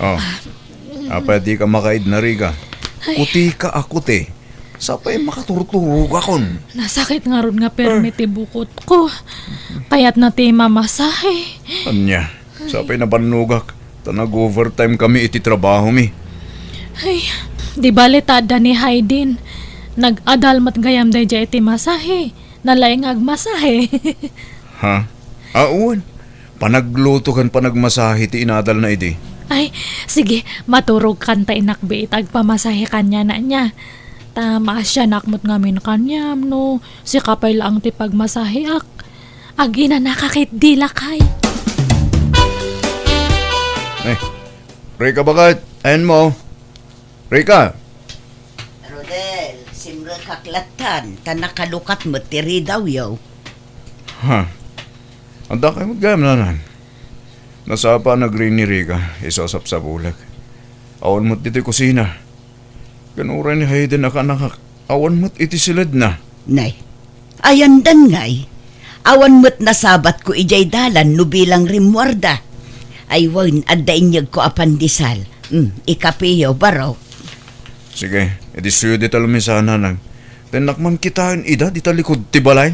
Oh, apay dika makaidna, Rica? Ay. Kutika a kuti. Sapay makaturturogakon. Nasakit ngarud nga permi ti bukotko. Kayatna ti mamasahe. Ania? Sapay nabannogak, ta nag-overtime kami iti trabahomi. Ay, di bale ta adda ni Hayden. Nag-adal met gayam daydiay iti masahe. Nalaing nga agmasahe. Ha? Awan. Panagluto ken panagmasahe ti inadalna idi. Ay, sige, maturogkan ta inakbi ita agpamasahe kaniana nia. Ta maasianak met ngamin kaniam no sika pay laeng ti pagmasaheak. Aginanaka ketdi, lakay. Eh, Rica, baket? Ayanmo? Rica? Rodel, simrekak lattan, ta nakalukat met ti ridawyo. Ha? Adda kay met gayam, nanang? Nasapa a nagring ni Rica, isu a sapsapulek. Awan met ditoy kusina. Ken uray ni Hayden a kaanakak, awan met iti siledna. Nay, ayandan ngay. Awan met nasabatko idiay dalan no bilang rimmuarda. Ay wen, adda inyegko a pandesal. Hmm, ikapeyo, baro. Sige, idisyo dita lumisana, nang. Tennak man kitaen ida dita likud ti balay.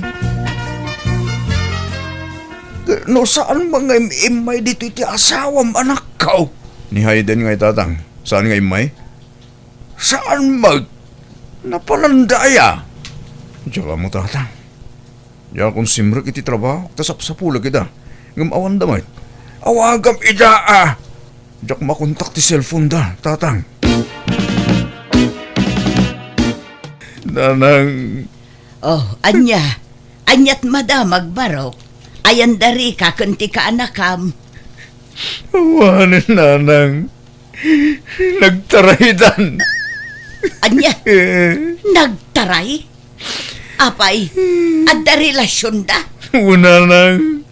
No saan nga im-immay ditoy ti asawam, anakko? Ni Hayden ngay, tatang. Saan nga immay? Saan met? Napalandaya. Diak ammo, tatang. Diakon simrek iti trabaho, ta sapsapulek ida. Ngem awanda met. Awagam ida, a. Diak makontak ti cellphone da, tatang. Nanang. Oh, ania? Aniat madam, agbarok? Ayanda Rica ken ti kaanakam. Awanen, nanang. Nagtaraydan. Ania? Nagtaray? Apay, adda relasionda? Wen, nanang,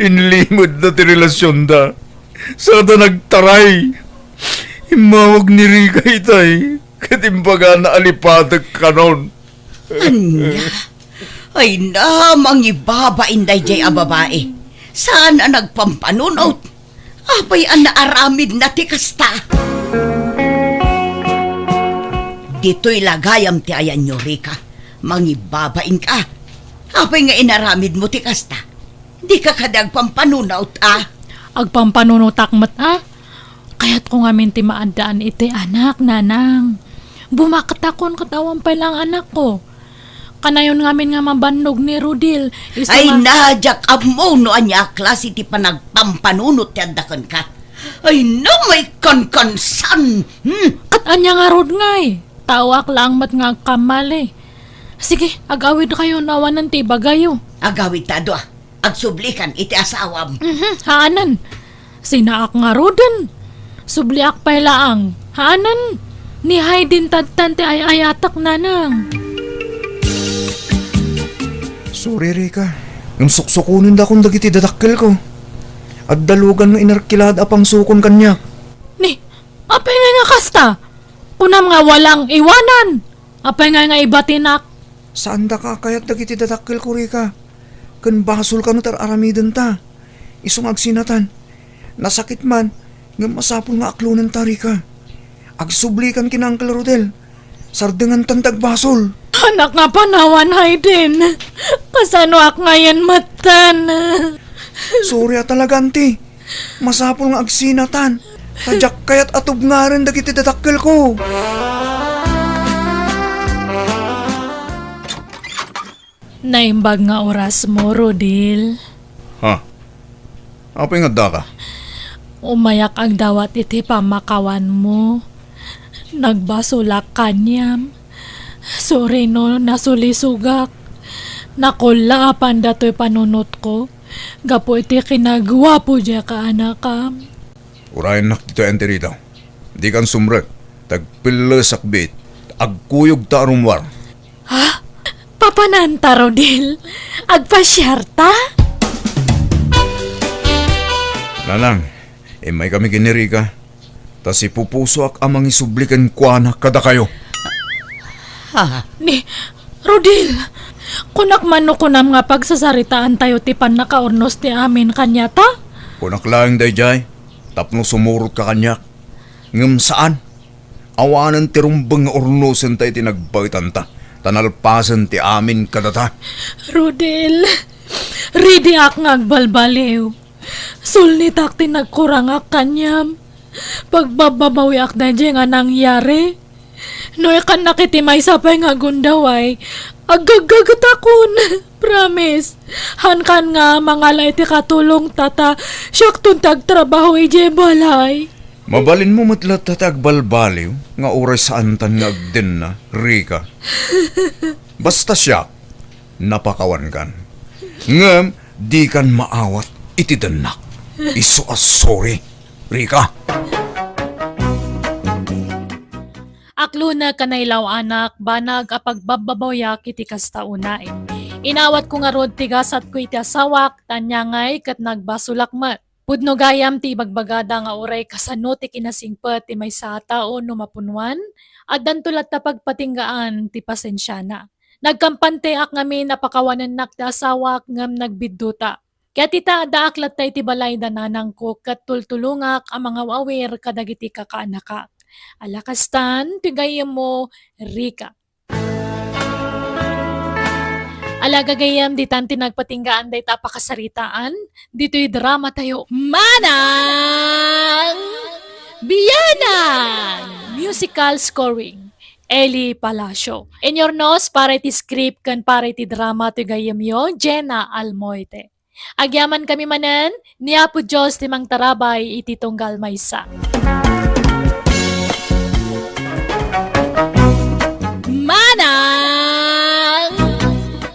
inlimedda ti relasionda. Sada nagtaray. Immawag ni Rica itay, ket imbagana a lipatek kanon. Ania? Ay na, mangibabain daydiay a babai. Saan a nagpampanunot? Apay a naaramidna ti kasta? Ditoy la gayam ti ayanyo, Rica. Mangibabainka. Apay nga inaramidmo ti kasta? Dika kadi agpampanunot, a? Agpampanunotak met, a? Kayatko ngamin ti maaddaan iti anak, nanang. Bumaktakon ket awan pay laeng anakko. Kanayon ngamin nga mabannog ni Rodel, isu Ay, nga na, diak ammo no ania a klase ti panagpampanunot ti adda kenka. Ay, no, may kankansan! Hmm? Ket ania ngarud ngay? Taoak laeng met nga agkammali. Sige, agawidkayon awanen ti ibagayo. Agawidta a dua. Agsublikan iti asawam. Mhm, haanen. Sinaak ngaruden. Subliak pay laeng. Haanen. Ni Hayden tattan ti ay-ayatek, nanang. Sorry, Rika. Ngem suksukonendakon dagiti dadakkelko. Adda lugan nga inerkilada a pangsukon kaniak. Ni, apay ngay nga kasta? Kunam nga walang iwanan. Apay ngay nga ibatinak? Saandaka a kayat dagiti dadakkelko, Rika. Ken basolka no ti ar-aramidenta. Isu nga agsinatan. Nasakit man, ngem masapul nga aklonenta, Rika. Agsublikan ken Uncle Rodel. Sardenganta ti agbasol. Anak nga panawan, Hayden. Kasanoak ngayen metten? Sorry a talaga, Auntie. Masapul nga agsinatan. Ta diak kayat a tubngaen dagiti dadakkelko. Naimbag nga orasmo, Rodel. Ha? Apay nga addaka? Umayak agdawat iti pammakawanmo. Nagbasolak kaniam. Sorry no nasulisogak. Nakullaapan datoy panunotko gapu iti kinaguapo diay kaanakam. Urayennak ditoy, Auntie Rita. Dikan sumrek. Tagpillesak biit. Agkuyogta a rummuar. Ha? Papananta, Rodel? Agpasiarta? Nanang, immaykami ken ni Rika. Ta sipupusoak a mangisubli kenkuana kadakayo. Ha? Ni, Rodel, kunak man no kunam nga pagsasaritaantayo ti pannakaurnos ti amin kaniata? Kunak laeng daydiay, tapno sumurotka kaniak. Ngem saan. Awanen ti rumbeng nga urnosenta iti nagbaetanta, ta nalpasen ti amin kadata. Rodel, ridiak nga agbalbaliw. Sulnitak ti nagkurangak kaniam. Pagbabbabawiak daydiay nga nangyari. No ikannak iti maysa pay nga gundaway, aggaggagetakon. Promise. Hankan nga mangala iti katulongta ta siakton ti agtrabaho idiay balay. Mabalinmo met latta ti agbalbaliw nga uray saantan nga agdenna, Rika. Basta siak, napakawankan. Ngem dikan maawat iti dennak. Isu a sorry, Rika. Aklonek a nailaw-anak, banag a pagbabbabawiak iti kasta unay. Inawatko ngarud ti gasatko iti asawak, ta ania ngay ket nagbasolak met. Pudno gayam ti ibagbagada nga uray kasano ti kinasingpet ti maysa a tao no mapunnuan, addanto latta pagpatinggaan ti pasensiana. Nagkampanteak ngamin a pakawanennak ti asawak ngem nagbidduta. Ket ita, addaak latta iti balay da nanangko ket tultulongak a mangaw-awir kadagiti kakaanakak. Ala kastan, ti gayyemmo, Rika. Ala gagayyem, ditan ti nagpatinggaan dayta a pakasaritaan, ditoy drama tayo. Manang Bianang! Musical scoring, Eli Palacio. Inyurnos para iti script ken para iti drama toy gayyemyo, Jenna Almoite. Agyamankami manen, ni Apo Dios ti mangtarabay iti tunggal maysa. Manang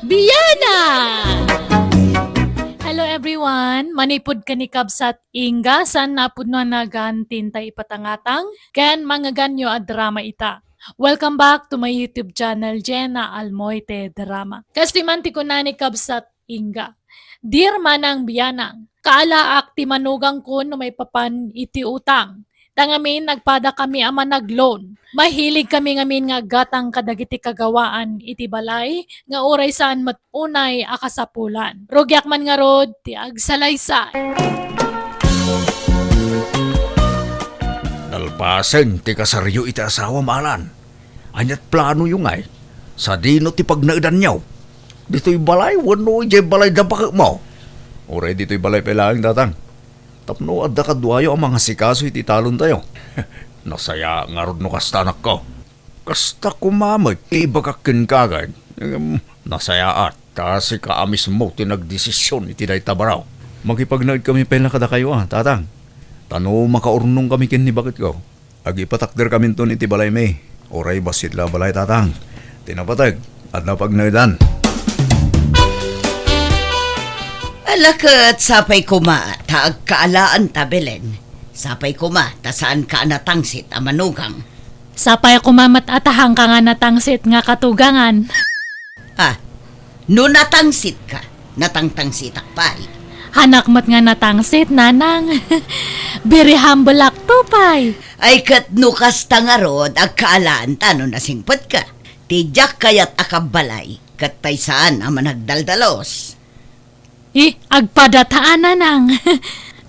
Bianang! Hello everyone! Manipud ken ni Kabsat Inga, saan nga pudno a nagan ti intay ipatangatang ken mangngeganyo a drama ita. Welcome back to my YouTube channel, Jenna Almoite Drama. Kas ti man ti kuna ni Kabsat Inga. Dear Manang Bianang, kaalaak ti manugangko no maipapan iti utang. Ta ngamin, nagpadakami a managloan. Mahiligkami ngamin nga aggatang kadagiti kagawaan iti balay nga uray saan met unay a kasapulan. Rugiak man ngarud ti agsalaysay. Nalpasen ti kasaryo iti asawam, Alan. Ania't planoyo ngay? Sadino ti pagnaedanyo? Ditoy balay wenno idiay balay da baketmo? Uray ditoy balay pay laeng, Tatang. Tapno adda kaduayo a mangasikaso iti talontayo. Nasayaat ngarud no kasta, anakko. Kasta koma met ti ibagak kenka, agay. Ngem nasayaat. Ta sika a mismo ti nagdesisyon iti dayta baro. Makipagnaedkami pay la kadakayo, a, Tatang. Ta no makaurnongkami ken ni baketko, agipatakderkaminton iti balaymi. Uray bassit la a balay, Tatang. Ti napateg, adda pagnaedan. Ala ket sapay koma ta agkaalaanta, Belen. Sapay koma ta saanka a natangsit a manugang. Sapay koma met a tahangka nga natangsit nga katugangan. Ah, no natangsitka, natangtangsitak pay. Hanak met nga natangsit, Nanang. Very humble-akto pay. Ay, ket no kasta ngarud, agkaalaanta no nasingpetka. Ti diak kayat a kabbalay, ket pay saan a managdaldalos. Eh, agpadataan, Nanang.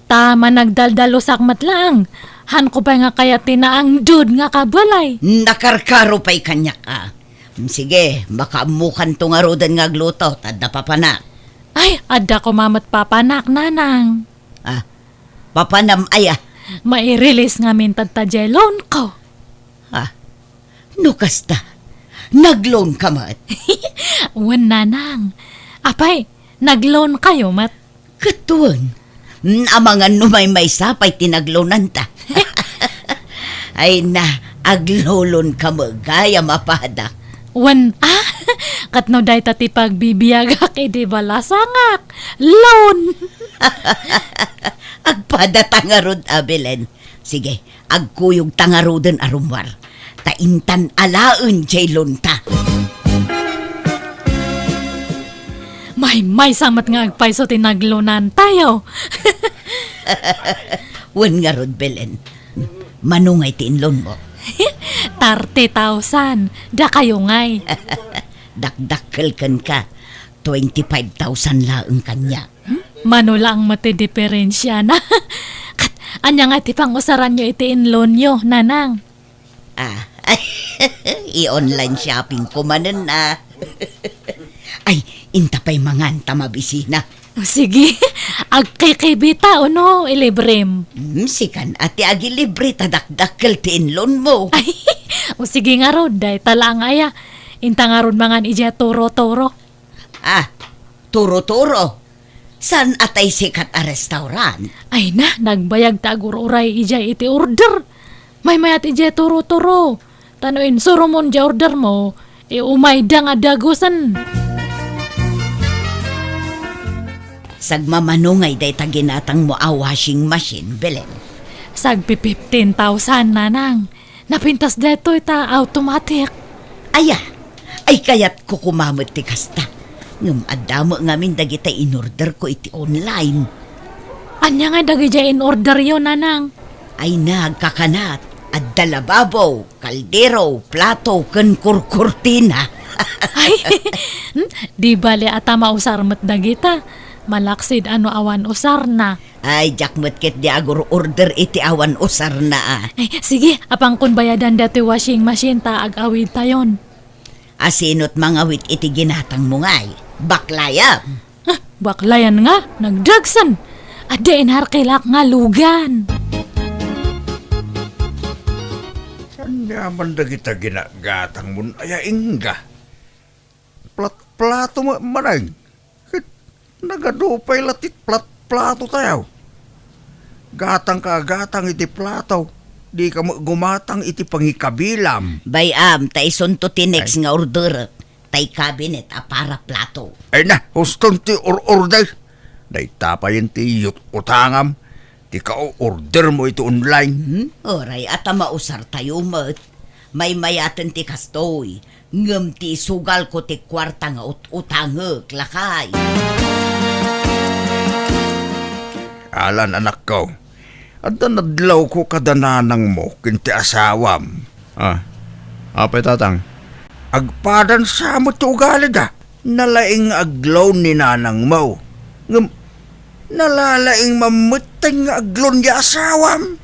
Ta managdaldalusak met laeng. Hanko pay nga kayat ti naangdud nga kabalay. Nakarkaro pay kaniak, a. Sige, makaammokanto ngaruden nga agluto, ta adda papanak. Ay, adda koma met papanak, Nanang. Ah, papanam aya? Mairilis ngamin ta diay loanko. Ah, no kasta, nagloanka met? Wen, Nanang. Apay, nagloankayo met? Ket wen, amangan no maymaysa pay ti nagloananta. Ay na, agloloanka met gayam a padak. Wen, ah, ket no dayta ti pagbibiagak idi balasangak, loan. Agpadata ngarud a, Belen. Sige, agkuyogta ngaruden a rummuar. Ta intan alaen diay loanta. Maymaysa met nga agpayso ti nagloanantayo. Wen ngarud, Belen. Mano ngay ti inloanmo? Thirty thousand. Dakayo ngay. Dakdakkel kenka. Twenty-five thousand laeng kaniak. Hmm? Mano laeng met ti diferensiana? Ket ania ngay ti pangusaranyo iti inloanyo, Nanang? Ah, i-online shopping ko manen, a. Ay, inta pay mangan ta mabisina. O, sige, agkikibita, uno, ilibrem. Hmm, sikan a ti agilibre ta dakdakkel ti inloanmo. Ay, o, sige ngarud, dayta laeng aya. Inta ngarud mangan idiay Turo-Turo. Ah, Turo-Turo. Saan a tay sikat a restaurant? Ay na, nagbayag ta agur-uray idiay iti order. Maymayat idiay Turo-Turo. Ta no insuromon diay ordermo, iumayda nga dagusen. Sagmamano ngay dayta ginatangmo a washing machine, Belen? Sagpi fifteen thousand, Nanang. Napintas daytoy ta automatic. Aya, ay kayatko koma met ti kasta. Ngem adda met ngamin dagiti in-orderko iti online. Ania ngay dagidiay in-orderyo, Nanang? Ay na, agkakanat. Adda lababo, kaldero, plato, ken kurkurtina. Ay, hmm, di bale a ta mausar met dagita. Malaksid a no awan usarna. Ay, diak met ketdi agur-order iti awan usarna, a. Ay, sige, apankon bayadan datoy washing machine ta ag-awidtayon. Asino't mangawit iti ginatangmo ngay? Baklayam? Ah, baklayan nga, nagdagsen. Adda inharkilak nga lugan. Saan nga man dagita ginagatangmon aya, ingga? Plat-, plato mo, maneng. Ket nagadu pay la ti plat-, plato tayo. Gatangka a gatang iti plato, dika met gumatang iti pangikabilam. Bay-am, ta isunto ti next nga orderek, tay cabinet a para plato. Ay na, huston ti or-order. Dayta payen ti yut-, utangam. Ti ka-order mo iti online? Hmm? Uray, a ta mausar tayo met. Maymayaten ti kastoy, ngem ti isugalko ti kuarta nga ut-utangek, lakay. Alan, anakko, adda nadlawko kada nanangmo ken ti asawam. Ah, apay, Tatang? Agpadan sa met ti ugalida. Nalaing nga agloan ni nanangmo. Ngem, nalalaing mammetten nga agloan ti asawam.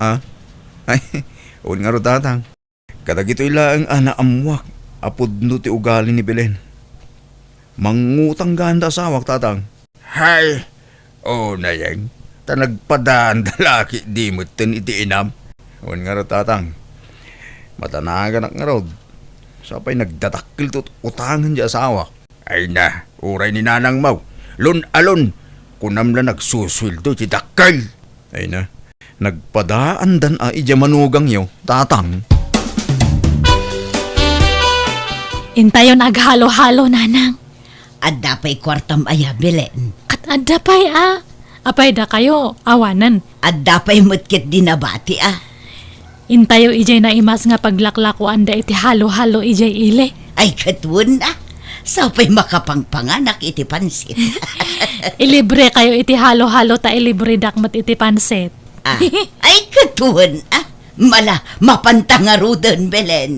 Ah? Ay, wen ngarud, Tatang. Kadagitoy laeng a naammuak a pudno ti ugali ni Belen. Mangngutang gayam ti asawak, Tatang. Hay, unayeng, ta nagpadaan da la ketdi metten iti inam. Wen ngarud, Tatang. Matanaganak ngarud. Sapay nagdadakkel ti utangen ti asawak. Ay na, uray ni nanangmo. Lon-alon, kunam la nagsusueldo ti dakkel. Ay na. Nagpadaandan a idiay manugangyo, Tatang. Intayon aghalo-halo, Nanang. Adda pay kuartam aya, Belen? Ket adda pay a. Apay dakayo, awanen. Adda pay met ket di nabati a. Intayo idiay naimas nga paglaklakuanda iti halo-halo idiay ili. Ay, ket wen a. Sao pay makapangpanganak iti pansit? Ilibre kayo iti halo-halo ta ilibredak met iti pansit. Ah, ay, ket wen a. Mala, mapanta ngaruden, Belen.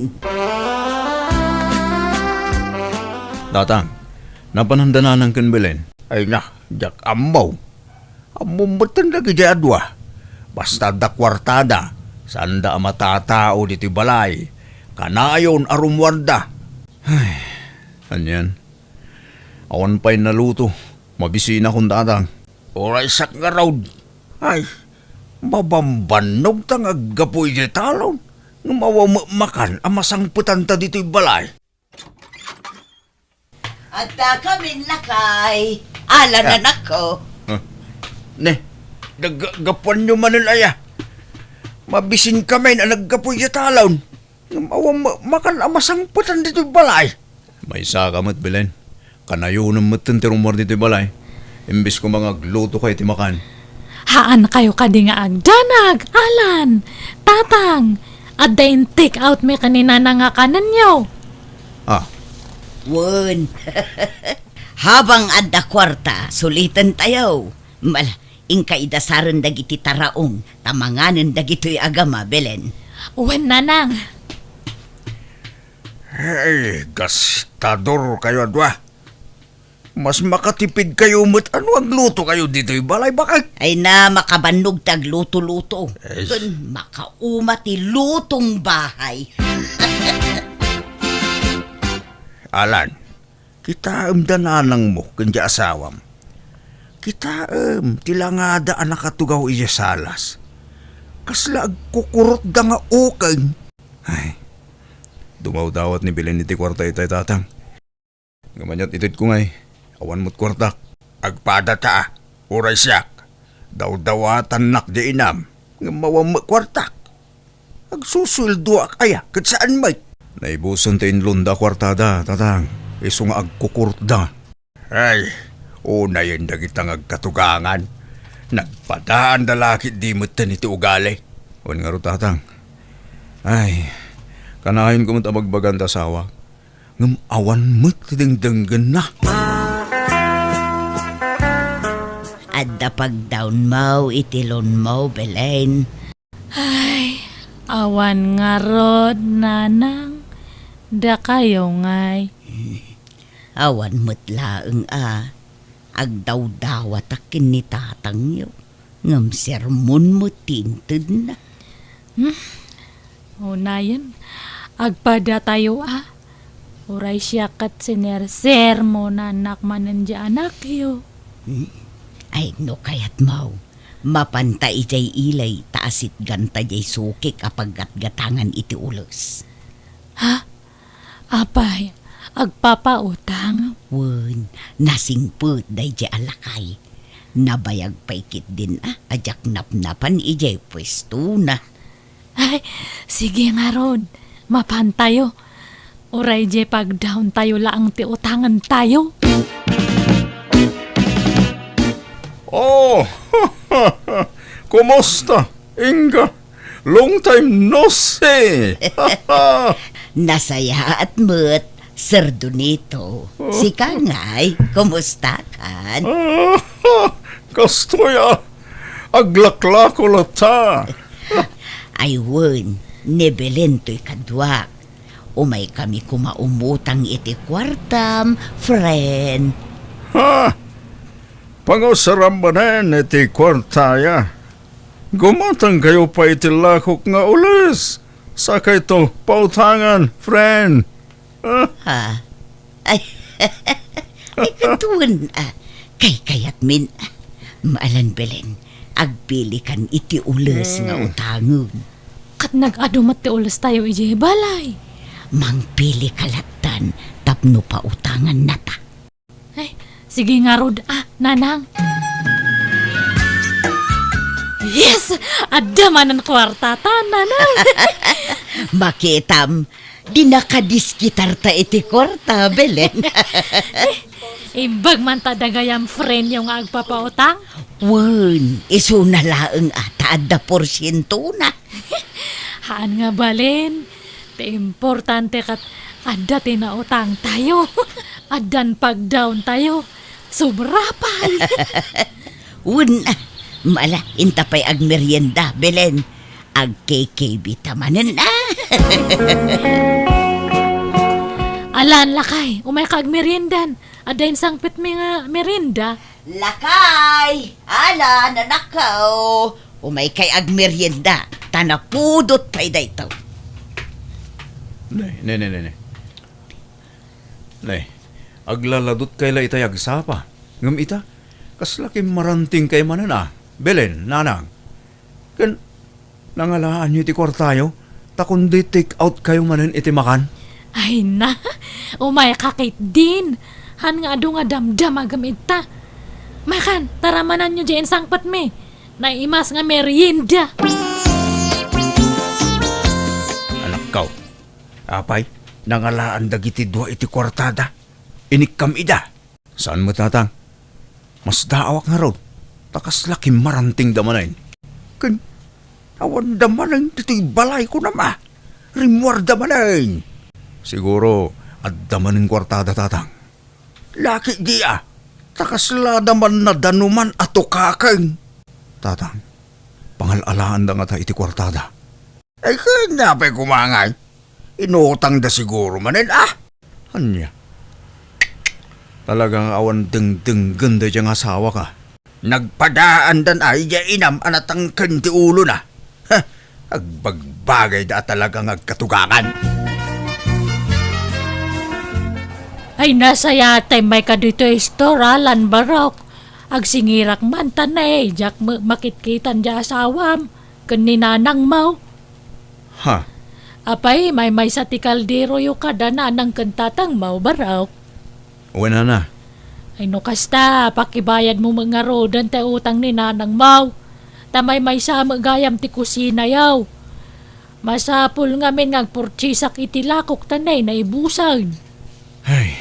Tatang, napananda Nanang ken Belen? Ay na, diak ammo. Ammom metten dagiti a dua. Basta adda kuartada, saanda a matatao ditoy balay. Kanayon a rummuarda. Ay, anian? Awan pay naluto. Mabisinakon, Tatang. Uray siak ngarud. Ay, mabambannogta nga aggapu idiay talon. Ngem awan met makan a masangpetanta ditoy balay. Adda kamin lakay. Ala, ah, nanakko. Ah. Ne, naggapuanyo manen aya? Mabisin kamin a naggapu idiay talon. Ngem awan ma-, makan a masangpetan ditoy balay. Maysa ka met, Belen. Kanayonem metten ti rummuar ditoy balay. Imbes koma nga agluto kayo ti makan. Haan kayo kadi nga agdanag, Alan, Tatang. Adda in-take out mi ken ni Nana nga kanenyo. Ah. Wen. Habang adda kuarta, suliten tayo. Mal-, inka idasaren dagiti taraong, ta manganen dagitoy agama, Belen. Wen, Nanang. Hey, gastador kayo a dua. Mas makatipid kayo met a no agluto kayo ditoy balay, bakit? Ay na, makabannog ti agluto-luto. Ay. Ken makauma ti lutong bahay. Alan, kitaem da nanangmo ken di asawam. Kitaem ti langada a nakatugaw idiay salas. Kasla agkukurotda nga ukeng. Ay, dumawdawat ni Belen iti kuarta itay, Tatang. Ngem aniat itedko ngay, awan met kuartak. Agpadata a, uray siak. Dawdawatannak di inam, ngem awan met kuartak. Agsusueldoak aya ket saan met? Naibusen ti inlonda a kuartada, Tatang, isu nga agkukurotda. Ay, unayen dagita nga agkatugangan. Nagpadaanda la ket di metten iti ugali. Wen ngarud, Tatang. Ay, kanayonko met a bagbagan ti asawak. Ngem awan met ti dengdenggenna. Adda pagdawnmo iti lunmo, Belen. Ay, awan ngarud, Nanang. Dakayo ngay. Awan met laeng a agdawdawatak ken ni tatangyo, ngem sermon met ti intedna. Hmm? Unayen, agpadatayo a. Uray siak ket sinersermonanak manen diay anakyo. Hmm? Ay, no kayatmo, mapanta idiay ili ta asitganta diay sukik a paggatgatangan iti ules. Ha? Apay, agpapautang? Wen, nasingpet daydiay a lakay. Nabayag pay ketdin a, a diak napnapan idiay puestona. Ay, sige ngarud, mapantayo. Uray diay pagdawntayo laeng ti utangentayo. Oh, kumusta? Inga, long time no see. Nasayaat met, Sir Donito. Oh. Sika ngay, kumusta kan? Ah, kastoy a, aglaklako latta. Ay wen, ni Belen toy kaduak. Umay kami koma umutang iti kuartam, friend. Ha? Pangusaram manen iti kuartaya. Gumatang kayo pay iti lakok nga ules. Sakayto pautangan, friend. Ah. Ha? Ay, ay, katuen, ah, kaykayatmin, ah. Maalan Belen, agpilikan iti ules nga Hmm. utangen. Ket nag-adu met ti ulestayo idiay balay. Mangpilika lattan tapno pautangannata. Ay, sige ngarud, ah, Nanang. Yes! Adda manen kuarta ta, nanang. Makitam, di nakadiskitarta iti kuarta, Belen. Imbag man ta dagayam friend yo nga agpapautang? Wen, isuna laeng a ta adda porsientona. Haan nga balen, ti importante ket adda ti nautang tayo. Addan pagdaon tayo. Sobra pay. Wen, mala, inta pay agmerienda, Belen. Agkikibita manen, ah. Alan, lakay, umayka agmeriendan. Adda insangpetmi nga merienda. Lakay, Alan, anakko. Umaykay agmerienda, ta napudot pay daytoy. Nay, nay, nay, nay, nay. Nay, aglaladutkay la itay agsapa. Ngem ita, kasla kimmarantingkay manen a. Belen, nanang. Ken, nangalaanyo iti kuartayo, ta kundi take out kayo manen iti makan. Ay na, umayka ketdin. Han nga adu nga damdamagem ita. Makan, taramananyo diay insangpetmi. Naimas nga merienda. Anakko, apay, nangalaan dagiti dua iti kuartada. Inikkam ida. Saan met, Tatang? Masdaawak ngarud, ta kasla kimmarantingda manen. Ken, awanda manen ditoy balay, kunam a. Rimmuarda manen. Siguro, adda manen kuartada, Tatang. Laki di a, ta kaslada man nadanuman a tukaken. Tatang, pangal-alaanda ngata iti kuartada. Ay, ken apay koma ngay? Inutangda siguro manen, ah? Ania? Talaga nga awan dengdenggen daydiay nga asawak, ah. Nagpadaandan ay diay inam a natangken ti ulona. Ha? Agbagbagayda a talaga nga agkatugakan. Ay, nasayaat ta immayka ditoy store, Alan, barok. Agsingirak man ta ne, diak met makitkitan diay asawam ken ni nanangmo. Ha? Apay, maymaysa ti kalderoyo kada nanang ken tatangmo, barok. Wen, nana. Ay, no kasta, pakibayadmo met ngaruden ti utang ni nanangmo. Ta maymaysa met gayam ti kusinayo. Masapul ngamin nga agpurtisak iti lakok ta ne, naibusen. Ay,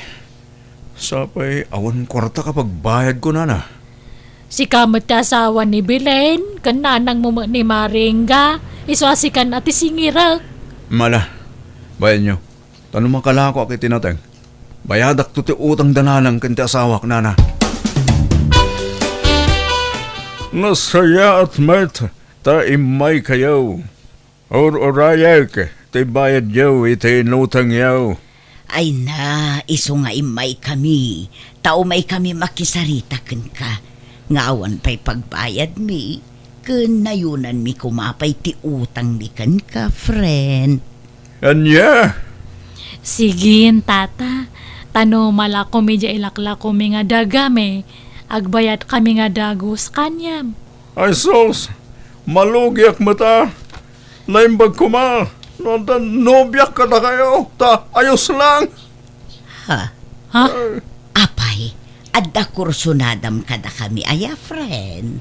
sapay awan kuarta ka pagbayadko, nana. Sika met ti asawa ni Belen, ken nanangmo met ni Maringga, isu a sikan a ti singirek. Mala, bayanyo. Ta no makalakoak iti nateng, bayadakto ti utang da nanang ken ti asawak, nana. Nasayaat met ta immaykayo. Ur-urayek ti bayadyo iti inutangyo. Ay na, isu nga immaykami, ta umaykami makisarita kenka, nga awan pay pagbayadmi, ken nayonanmi koma pay ti utangmi kenka, friend. Ania? Sigin, tata, ta no malakomi diay ilaklakomi nga dagami, agbayadkami nga dagus kaniam. Ay sus, malugiak met a. Naimbag koma no adda nobiak kadakayo, ta ayos lang. Ha? Ha? Apay, adda kursunadam kadakami aya, friend?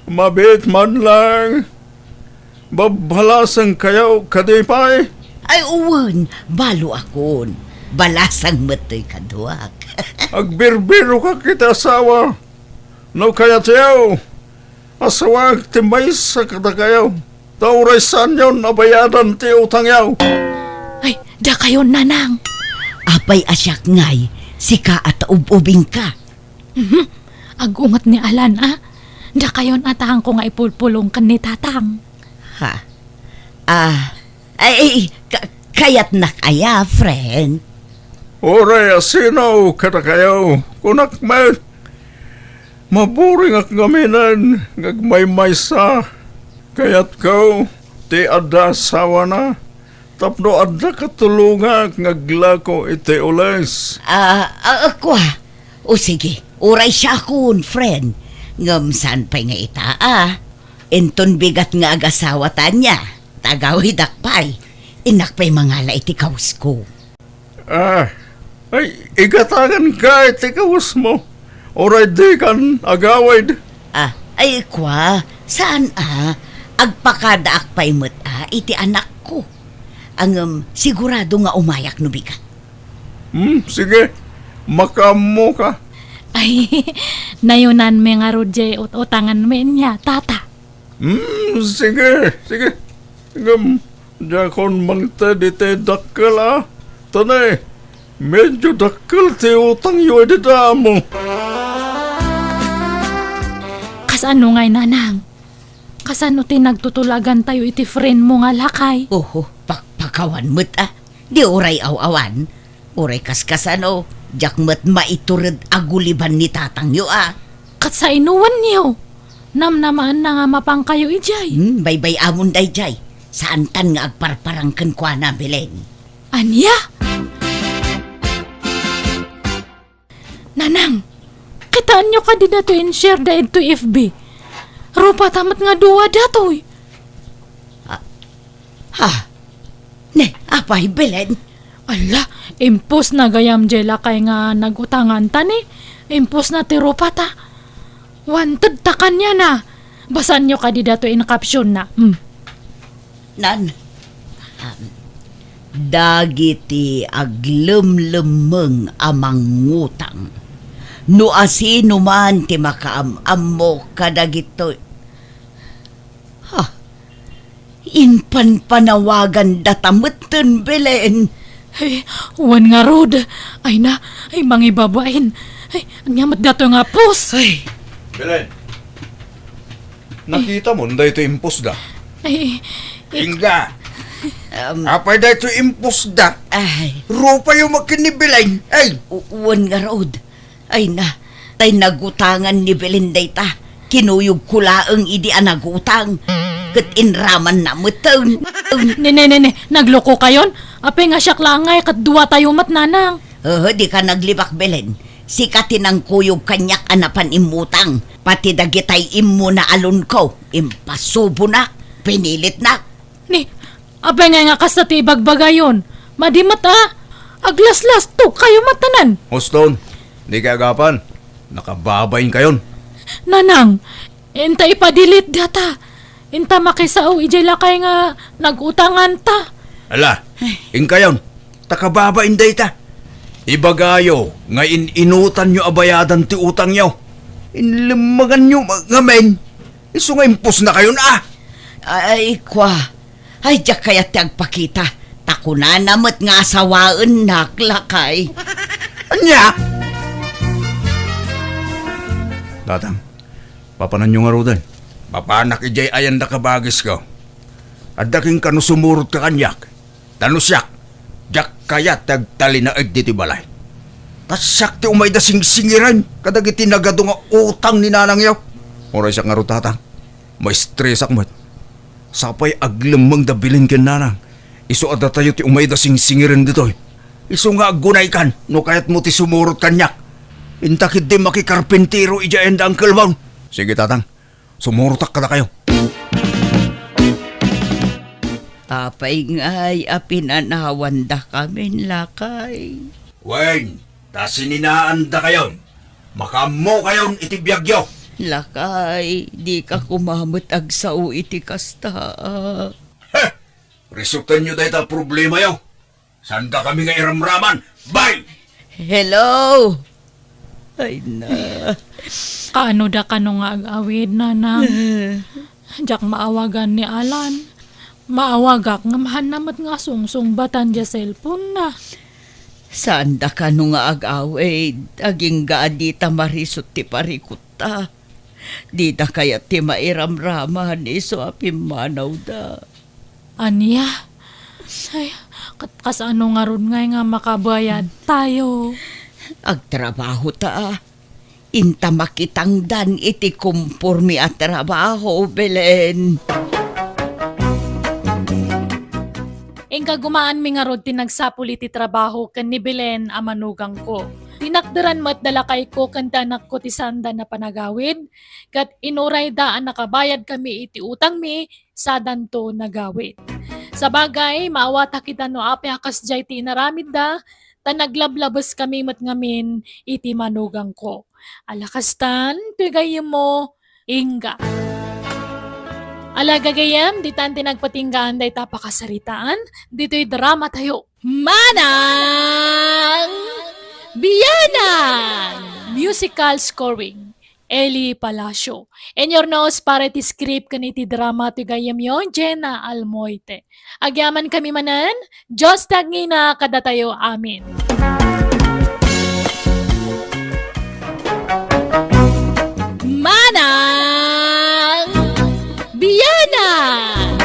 Mabiit man lang. Babbalasengkayo kadi pay? Ay, wen, baloakon. Balasang met toy kaduak. Agbirbirokak iti asawa. No kayatyo, asawak ti maysa kadakayo, ta uray saanyon a bayadan ti utangyo. Ay, dakayon, nanang. Apay a siak ngay, sika a ta ub-ubingka. Mhm. Agunget ni Alan, a. Dakayon a taangko nga ipulpulong ken ni tatang. Ha? Ah, ay, ay, ka-, kayatnak aya, friend? Uray a sino kadakayo, kunak met. Maburingak ngaminen nga agmaymaysa. Kayatko ti adda asawana tapno adda katulongak nga aglako iti ules. Ah, ah, kua, o sige, uray siakon, friend. Ngem saan pay nga ita, a? Inton bigat nga agasawa ta ania, ta agawidak pay. Innak pay mangala iti kawusko. Ah, ay, igataganka iti kawusmo. Uray dikan agawid. Ah, ay, kua, Saan a, agpakadaak pay met a iti anakko. Ngem sigurado nga umayak no bigat. Hmm, sige. Makaammoka. Ay, nayunanmi ngarud jay ut-utanganmi nia, Tata. Hmm, sige, sige. Ngem, diakon mangted iti dakkel a. Tane, medyo dakkel ti utangyo idi damo. Kasano ngay, Nanang? Kasano ti nagtutulagantayo iti friend mo nga lakay? Oho, pakpakawan met a. Di uray aw-awan. Uray kaskasano, diak met maitured a guliban ni tatangyo a. Ket sainoenyo? Namnamaanna nga mapankayo idiay. Hmm, baybay-amon daydiay. Saantan nga agparparang kenkuana, Belen. Ania? Nanang, kitaenyo kadi datoy in-share da idtoy F B? Rupata met nga dua datoy. Ah, ha? Ne, apay, Belen? Ala, impos na gayam jay lakay nga nagutanganta ni. Impos na ti rupata. Wanted ta kaniana. Basaanyo kadi datoy in caption na. Hmm. Nan, um, dagiti aglemlemmeng a mangutang. No asino man ti makaam-ammo kadagitoy. Ha? Impanpanawaganda ta metten, Belen. Ay, wen ngarud. Ay na, ay mangibabain. Ay, ania met dato nga pos? Ay. Belen, nakita mo daytoy impos da? Ay, ik- Inga! Um, Apay daytoy impos da? Ay. Rupayo met ken ni Belen. Ay! U-, wen ngarud. Ay na, tay nagutangan ni Belen dayta. Kinuyogko laeng idi a nagutang. Ket inramanna metten. Ne, ne, ne, ne, naglokokayon? Apay nga siak laeng ngay ket duatayo met, Nanang. Haa, dika naglibak, Belen. Sika ti nangkuyog kaniak a napan immutang. Pati dagitay immuna a loan-ko, impasubonak, pinilitnak. Ni, apay ngay nga kasta ti ibagbagayon? Madi met a, aglaslastogkayo met tanan. Houston, dikay agapan. Nakababainkayon. Nanang, inta ipa-delete data. Inta makisao idiay lakay nga nagutanganta. Ala, inkayon, ta kababain dayta. Ibagayo nga in-inutanyo a bayadan ti utangyo. Inlemmeganyo ma-, ngamin. Isu nga impos na kayon, a! Ay, kua. Ay, diak kayat ti agpakita. Ta kunana met nga asawaennak, lakay. Ania? Tatang, papananyo ngaruden? Mapanak idiay ayan da kabagisko. Adda kenka no sumurotka kaniak. Ta no siak, diak kayat ti agtalinaed ditoy balay. Ta siak ti umayda singsingiren kadagiti nagadu nga utang ni nanangyo. Uray siak ngarud, Tatang, maestresak met. Sapay aglemmeng da Belen ken Nanang. Isu a datayo ti umayda singsingiren ditoy. Isu nga aggunaykan no kayatmo ti sumurot kaniak. Inta ketdi makikarpintero idiay ayan da Uncle Mon. Sige, Tatang. Sumurotak kadakayo. Apay ngay a pinanawandakamin, lakay? Wen, ta sininaandakayon. Makaammokayon iti biagyo. Lakay, dika koma met agsao iti kasta. Heh! Resutenyo dayta a problemayo. Saandakami nga iramraman. Bye! Hello! Ay na. Kaano da kano nga ag-awid, Nanang? Diak maawagan ni Alan. Maawagak ngem haanna met nga sungsungbatan diay cellphone na. Saanda kano nga ag-awid, agingga a dita marisut ti parikutta. Dida kayat ti mairamraman isu a pimmanawda. Ania? Ay, ket kasano ngarud ngay nga makabayadtayo? Agtrabaho ta. Inta makitangdan iti komporme a trabaho, Belen. Inka gumaanmi ngarud ti nagsapul iti trabaho ken ni Belen a manugangko. Tinakderan met da lakayko ken ti anakko ti saandan a panagawid, ket inurayda a nakabayadkami iti utangmi sadanto nagawid. Sabagay, maawatak ita no apay a kasdiay ti inaramidda, ta naglablabeskami met ngamin iti manugangko. Ala kastan, toy gayyemmo, ingga. Ala, gagayyem, ditan ti nagpatinggaan dayta pakasaritaan, ditoy drama tayo. Manang Bianang! Musical scoring, Eli Palacio. Inyurnos para iti script ken iti drama ti gayyemyo, Jenna Almoite. Agyamankami manen, Dios ti agngina kadatayo amin. Manang Bianang!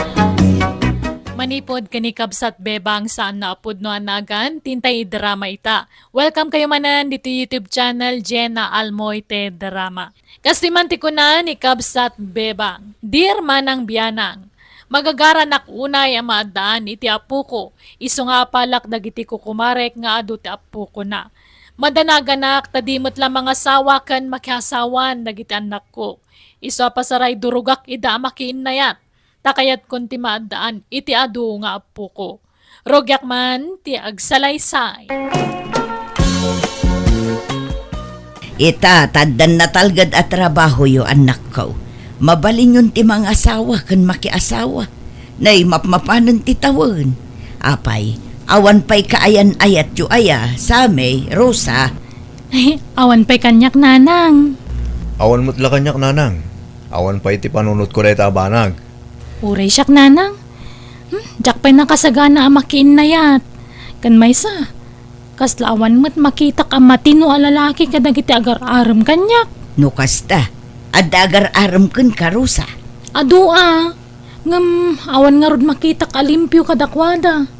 Manipud ken ni Kabsat Bebang saan nga a pudno a nagan, ti intay idrama ita. Welcome kayo manen ditoy YouTube channel, Jenna Almoite Drama. Kastoy man ti kuna ni Kabsat Bebang, "Dear Manang Bianang, magagaranak unay a maaddaan iti apoko, isu nga apalak dagiti kukumarek nga adu ti apokona. Madanaganak ta di met la mangasawa ken makiasawan dagiti annakko. Isu a pasarayduruak ida a makiinnayat, ta kayatkon ti maaddaan iti adu nga apoko. Rugiak man ti agsalaysay." Ita, ta addan natalged a trabahoyo, annakko. Mabalinyon ti mangasawa ken makiasawa. Nay mapmapanen ti tawen. Apay, awan pay kaayan-ayatyo aya, Sammy, Rosa? Awan pay kaniak, nanang. Awan met la kaniak, nanang. Awan pay ti panunotko dayta a banag. Uray siak, nanang. Hmm, diak pay nakasagana a makiinnayat. Ken maysa, kasla awan met makitak a matino a lalaki kadagiti agar-arem kaniak. No kasta, adda agar-arem kenka, Rosa? Adu a, ngem awan ngarud makitak a limpio kadakuada.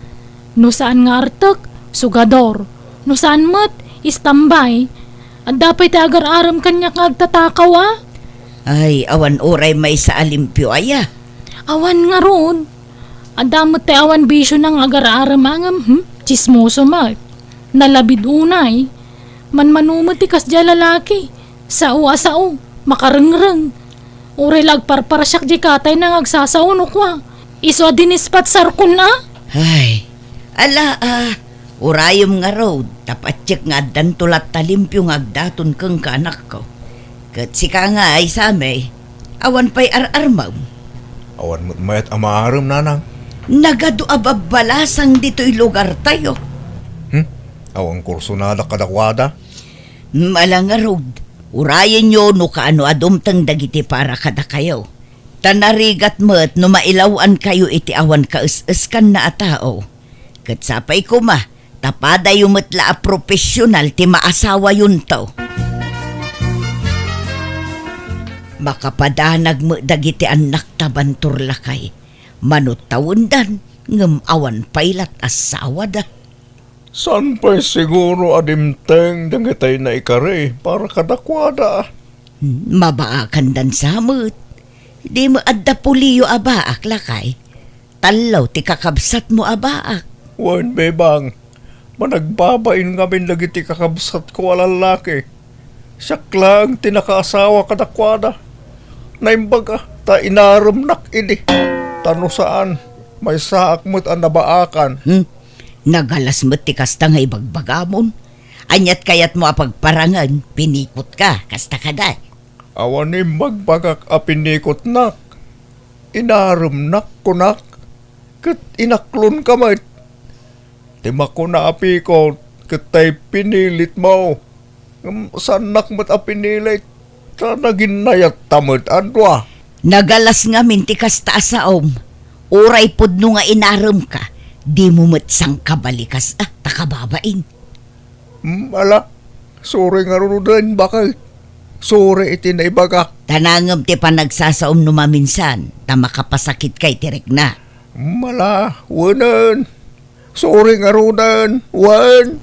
No saan nga artek, sugador. No saan met, istambay. Adda pay ti agar-arem kaniak nga agtatakaw a. Ay, awan uray maysa a limpio aya? Awan ngarud. Adda met ti awan bisiona nga agar-arem a ngem, hmm? Tsismoso met. Nalabid unay. Manmano met ti kasdiay a lalaki. Sao a sao. Makarengreng. Uray la agparparsiak diay katayna nga agsasao no kua, isu a dinispatsarkon a. Ay, ala a, urayem ngarud, ta patiek nga addanto latta limpio nga agdaton kenka, anakko. Ket sika ngay, Sammy, awan pay ar-armem? Awan met mayat a maarem, nanang. Nagadu a babbalasang ditoy lugartayo. Hmm? Awan kursonadak kadakuada? Hmm, ala ngarud, urayenyo no kaano a dumteng dagiti para kadakayo. Ta narigat met no mailaw-ankayo iti awan kaes-eskanna a tao. Ket sapay koma, ta padayo met la a profesional ti maasawayonto. Makapadanag met dagiti annakta, bantor lakay. Mano tawendan, ngem awan pay lat asawada. Saan pay siguro a dimteng dagitay naikari para kadakuada? Hmm, mabaakandan sa met. Di met adda puliyo a baak, lakay. Tallo ti kakabsatmo a baak. Wen, Bebang, managbabain ngamin dagiti kakabsatko a lallaki. Siak laeng ti nakaasawa kadakuada. Naimbag a, ta inaremnak idi. Ta no saan, maysaak met a nabaakan. Hmm? Nagalas met ti kasta nga ibagbagamon. Aniat kayatmo a pagparangen? Pinikotka, kasta kadi? Awan imbagbagak a pinikotnak. Inaremnak, kunak, ket inaklonka met. Ti makuna a pikot, ket tay pinilitmo. Ngem saannak met a pinilit, ta naginnayatta met a dua. Nagalas ngamin ti kasta a saom. Uray pudno nga inaremka, dimo met sangkabalikas a ta kababain. Hmm, ala, suri ngaruden, baket. Suri iti naibagak. Ta nangem ti panagsasaom no maminsan, ta makapasakitka iti rikna. Hmm, ala, wenen. Suri ngaruden, wen.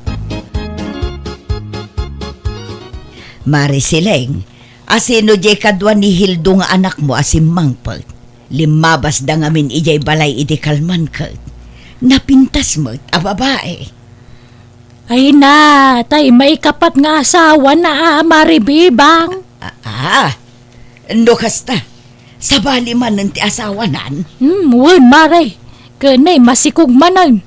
Mari Sileng, asino diay kadua ni Hildo nga anakmo a simmangpet? Limmabasda ngamin idiay balay idi kalman ket napintas met a babai. Ay na, tay maikapat nga asawana a Mari Bebang. Ah, ah, no kasta, sabali manen ti asawanan? Hmm, wen, Mari. Ken nay masikog manen.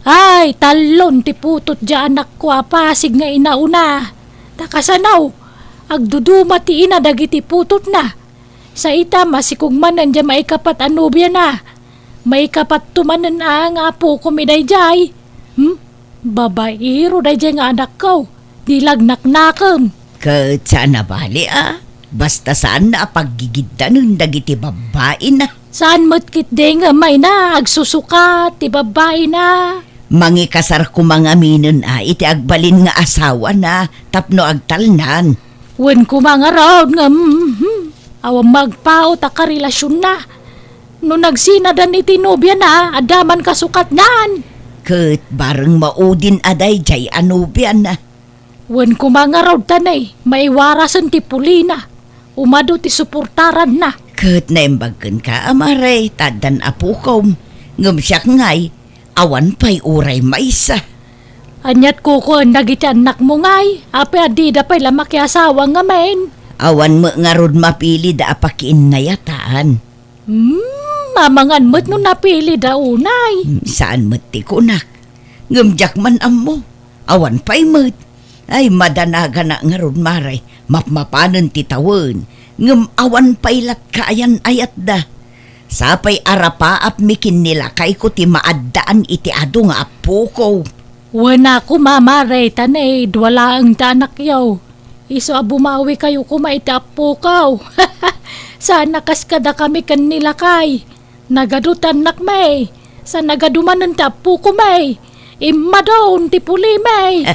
Ay, tallon ti putot diay anakko a pasig nga inauna. Ta kasano, agduduma ti ina dagiti putotna. Sa ita, masikog manen diay maikapat a nobiana. Maikapatto manen a nga apokom daydiay. Hmm? Babaero daydiay nga anakko. Di lagnaknakem. Ket saan a bali a. Basta saanna a paggigiddanen dagiti babbaina. Saan met ketdi nga mayna agsusukat ti babbaina. Mangikasar koma ngaminen a iti agbalin nga asawana tapno agtalnan. Wen koma ngarud nga, mhm, awan magpaut a karelasionna. No nagsinadan iti nobiana, adda man kasukatnan. Ket bareng maudin a daydiay a nobiana. Wen koma ngarud ta ne, maiwarasen ti pulina. Umadu ti suportaranna. Ket naimbag kenka, a Mare, ta addan apokom. Ngem siak ngay, awan pay uray maysa. Aniat kukuan dagiti annakmo ngay, apay a dida pay la makiasawa ngamin? Awan met ngarud mapilida a pakiinnayatan. Hmm, amangan met no napilida unay. Hmm, saan met ti kunak. Ngem diak man ammo. Awan pay met. Ay, madanagana ngarud, Mare. Mapmapanen ti tawen. Ngem awan pay latkaayan ayatda. Sapay a rapaapmi ken ni lakayko ti maaddaan iti adu nga appoko. Wen a koma, Mare, ta ne, dua laeng ti anakyo. Isu a bumawikayo koma iti appoko. Saan a kas kadakami ken ni lakay. Nagadu ti annakmi. Sa nagadu manen ti appokomi. Immadun ti pulimi.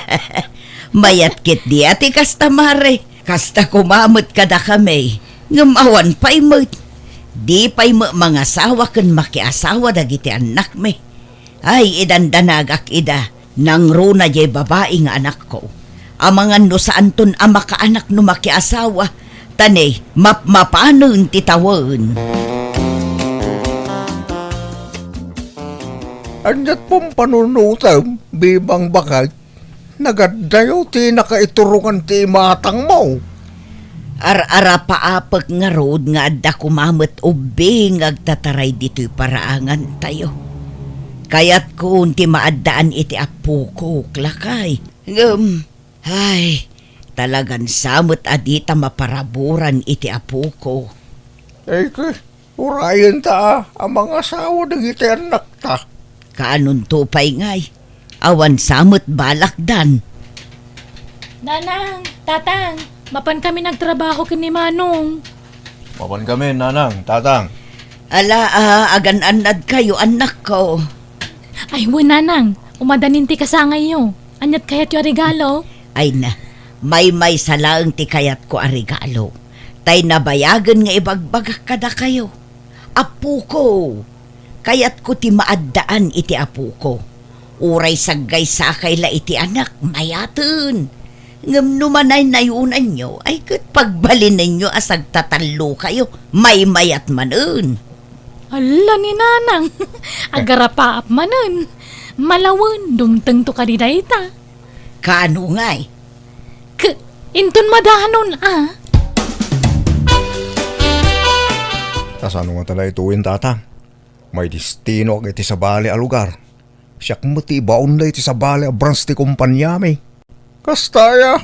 Mayat ketdi a ti kasta, Mare. Kasta koma met kadakami. Ngem awan pay met. Di pay met mangasawa ken makiasawa dagiti annakmi. Ay, idandanagak ida. Nangruna diay babai nga anakko. Amangan no saanton a makaanak no makiasawa, ta ne, mapmapanen ti tawen. Aniat pampanunutem, Bebang Bakay? Nagaddayo ti nakaiturongan ti imatangmo. Ar-arapaapek ngarud nga adda koma met ubing nga agtataray ditoy paraangantayo. Kayatkon ti maaddaan iti appokok, lakay. Ngem, ay, talagan sa met a dita maparaburan iti appoko. Ay, ke, urayenta a mangasawa dagiti annakta. Kaanonto pay ngay? Awan sa met balakdan. Nanang, Tatang, mapan kami nagtrabaho ken ni Manong. Mapan kami, Nanang, Tatang. Ala, a, agan-annadkayo, annakko. Ay, wen, Nanang, umadanin ti kasangayyo. Aniat kayatyo a regalo? Ay na, maymaysa laeng ti kayatko a regalo. Tay nabayagen nga ibagbagak kadakayo. Appoko, kayatko ti maaddaan iti appoko. Uray saggaysakay la iti anak, mayaten. Ngem no manaynayonanyo, ay ket pagbalinenyo a sagtatallokayo, maymayat manen. Alla ni Nanang, agarapaap manen. Malawen, dumtengto kadi dayta. Kaano ngay? K-, inton madanon, a. Kasano nga tala ituyen, Tatang? Maidestinoak iti sabali a lugar. Siak met ti ibaonda iti sabali a branch ti kompaniami. Kasta aya?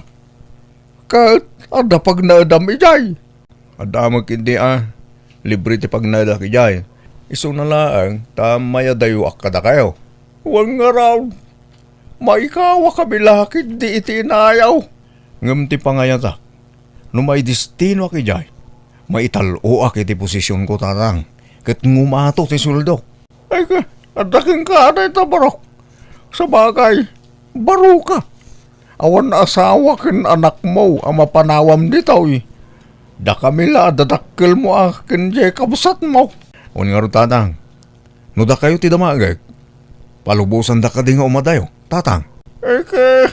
Ket adda pagnaedam idiay? Adda met ketdi a, libre ti pagnaedak idiay. Isuna laeng ta mayadayoak kadakayo. Wen ngarud, maikawakami la ketdi iti inayaw. Ngem ti pangayatak, no maidestinoak idiay, maital-oak iti posisionko, Tatang, ket ngumato ti sueldok. Ay, ka, adda kenka dayta barok. Sabagay, baroka. Awan asawa ken anakmo a mapanawam ditoy. Dakami la a dadakkelmo a ken diay kabsatmo. Wen ngarud, Tatang, no dakayo ti damagek, palubosanda kadi nga umadayo, Tatang. Eke,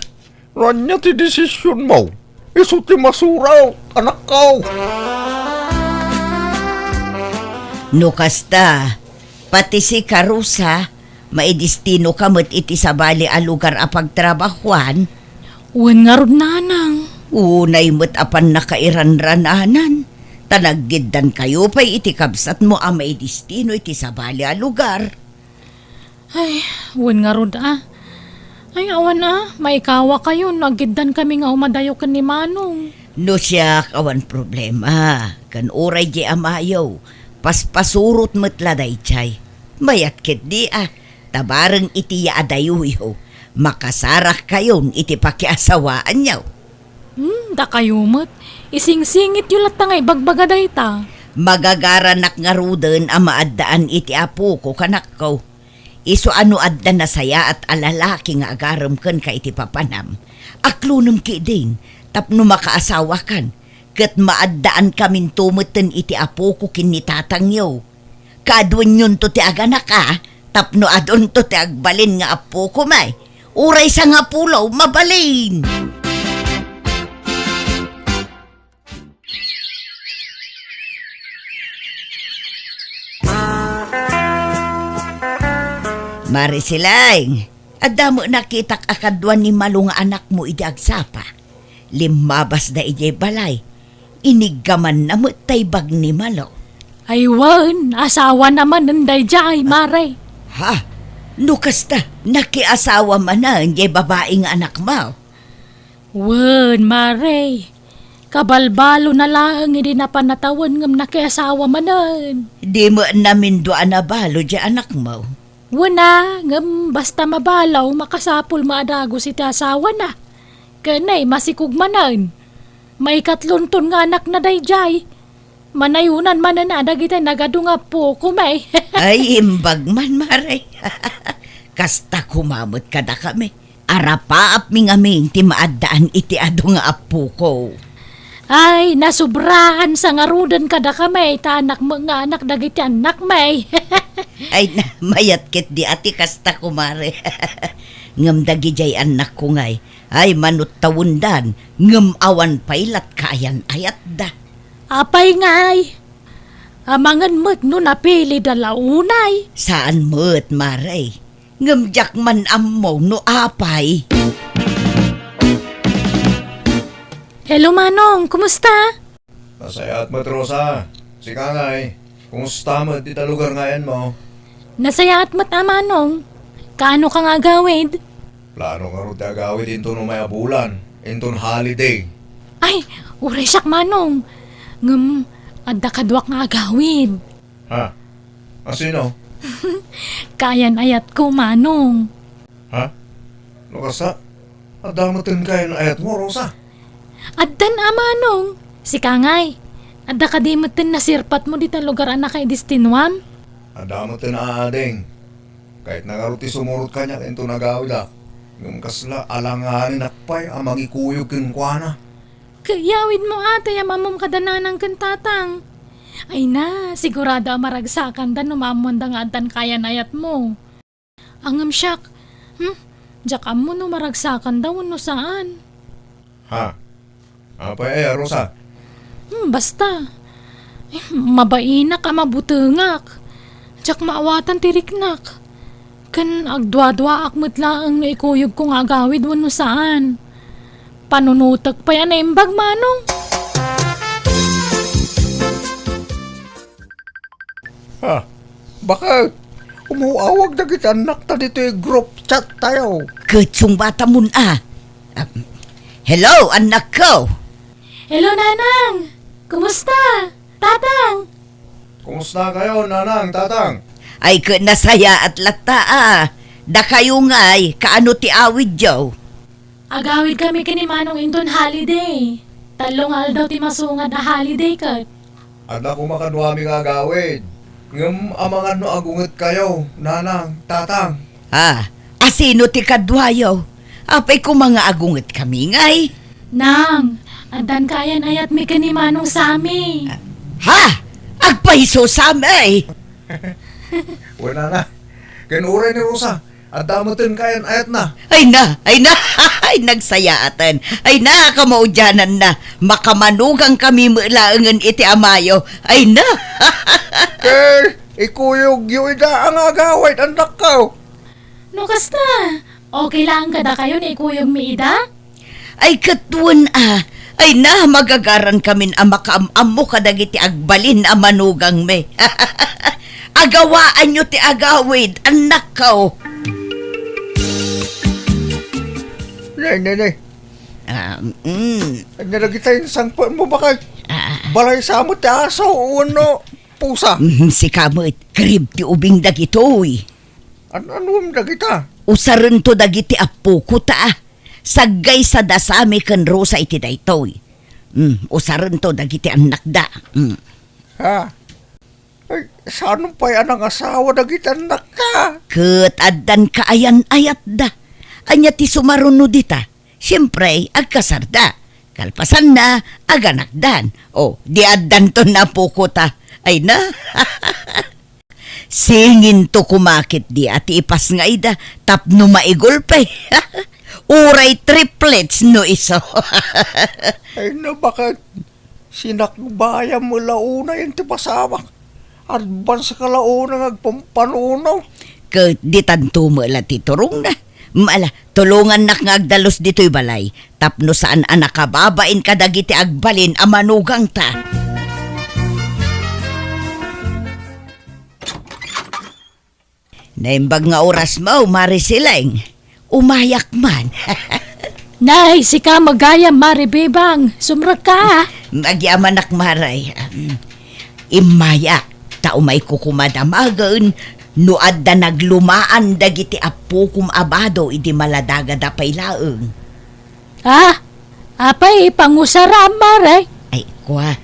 no ania ti desisionmo, isu ti masurat, anakko. No kasta, pati sika, Rosa, maidestinoka met iti sabali a lugar a pagtrabahuan? Wen ngarud, Nanang. Unay met a pannakairanrananan, ta naggiddankayo pay iti kabsatmo a maidestino iti sabali a lugar. Ay, wen ngarud a. Ay, awan a, maikawakayo no aggiddankami nga umadayo ken ni Manong. No siak, awan problema. Ken uray di amayo, paspasurot met la daydiay. Mayat ketdi a, ta bareng iti yaadayoyo, makasarakkayon iti pakiasawaanyo. Hmm, dakayo met. Isingsingityo latta nga ibagbaga dayta. Magagaranak ngaruden a maaddaan iti apoko, kanakko. Isu a no adda nasayaat a lalaki nga agarem kenka iti papanam, aklonem ketdin tapno makaasawakan, ket maaddaankaminto metten iti apoko ken ni tatangyo. Kaaduenyonto ti aganak a, tapno adunto ti agbalin nga apoko, may. Uray sangapulo, mabalin! Mare Silaing, adda met nakitak a kadua ni Malo nga anakmo idi agsapa. Limmabasda idiay balay. Iniggamanna met tay bag ni Malo. Ay wen, asawana manen daydiay, mare. Ha? No kasta, nakiasawa manen diay babai nga anakmo? Wen, mare. Kabalbalona laeng idi napan a tawen ngem nakiasawa manen. Di met namindua a nabalo diay anakmo? Wen a, ngem basta mabalo, makasapul met a dagus iti asawana. Ken ay, masikog manen. Maikatlonton nga anakna daydiay. Manayonan manen a dagiti nagadu nga appokom, ay. Ay, imbag man, mare. Kasta koma met kadakami. Arapaapmi ngamin ti maaddaan iti adu nga appoko. Ay, nasubraan sa ngaruden kadakami, ta anak met nga anak dagiti annakmi. Ay, na, mayat ketdi a ti kasta, kumare. Ngem dagidiay annakko ngay, ay, manuttawendan, ngem awan pay lat kaayan-ayatda. Apay ngay? Amangan met no napilida la unay? Saan met, mare. Ngem diak man ammo no apay. Hello, Manong. Kumusta? Nasayaat met, Rosa. Sika ngay, kumusta met dita lugar nga ayanmo? Nasayaat met a, Manong. Kaano ka nga agawid? Plano ngarud ti agawid inton umay a bulan, inton holiday. Ay, uray siak, Manong. Ngem, adda kaduak nga agawid. Ha? A sino? Kaayan-ayatko, Manong. Ha? No kasta, adda metten kaayan-ayatmo, Rosa? Addan a, Manong. Sika ngay, adda kadi metten nasirpatmo dita lugar a nakaidestinuam? Adda metten a, ading. Kayatna ngarud ti sumurot kaniak inton agawidak. Ngem kasla alanganenak pay a mangikuyog kenkuana. Ket iyawidmo a tay am-ammom kada nanang ken tatang. Ay na, sigurado a maragsakanda no maammoanda nga addan kaayan-ayatmo. Ngem siak, hmm, diak ammo no maragsakanda wenno saan. Ha? Apay aya, Rosa? Hmm, basta. Eh, mabainak a mabutengak. Diak maawatan ti riknak. Ken agduaduaak met laeng no ikuyogko nga agawid wenno saan. Panunotek pay a naimbag, Manong. Ha? Baket? Umaw-awag dagiti annakta ditoy group chat tayo. Ket sungbatamon a. Um, hello, annakko. Hello, Nanang. Kumusta? Tatang. Kumusta kayo, Nanang, Tatang? Ay, ket nasayaat latta a. Dakayo ngay, kaano ti awidyo? Agawidkami ken ni Manong inton holiday. Tallo nga aldaw ti masungad a holiday ket. Adda koma kaduami nga agawid. Ngem amangan no agungetkayo, Nanang, Tatang. Ah, a sino ti kaduayo? Apay koma nga agungetkami ngay? Nang, addan kaayan-ayatmi ken ni Manong Sami. Ha? Agpayso, Sami? Wen, Nana. Ken uray ni Rosa, adda metten kaayan-ayatna. Ay na, ay na, ay nagsayaaten. Ay na, kamaudiananna. Makamanugangkami met laengen iti amayo. Ay na. Ket ikuyogyo ida a nga agawid, annakko. No kasta, okay laeng kadakayo no ikuyogmi ida? Ay, ket wen a. Ay na, magagarankamin a makaam-ammo kadagiti agbalin a manugangmi. Agawaanyo ti agawid, annakko. Nay, nay, nay. Ah, mm. Ania dagita insangpetmo, baket? Ah. Balay sa met ti aso wenno pusa? Mm, sika met, karib ti ubing dagitoy. An-, anuem dagita? Usarento dagiti appoko ta, ah. Saggaysada Sami ken Rosa iti daytoy. Mm, usarento dagiti annakda. Mm. Ha? Ay, saanen pay a nangasawa dagiti annakka? Ket addan kaayan-ayatda. Ania ti sumaruno dita? Siempre, agkasarda. Kalpasanna, aganakdan. O, di addanton apoko ta. Ay na. Singinto koma ketdi a ti ipasngayda tapno maigulpe. Uray triplets no isu. Ay na, baket sinakbayam met la unay ti pasamak. Advance ka la unay nga agpampanuno. Ket ditanto met la ti turongna. Ala, tulongannak nga agdalus ditoy balay tapno saan a nakababain kadagiti agbalin a manugangta. Naimbag nga orasmo, Mare Sileng. Umayak man. Nay, sika met gayam, Mare Bebang. Sumrekka. Magyamanak, Mare. Um, immayak, ta umayko koma damagen no adda naglumaan dagiti appokom a bado idi maladagada pay laeng. Ah, apay pangusaram, Mare? Ay, kua.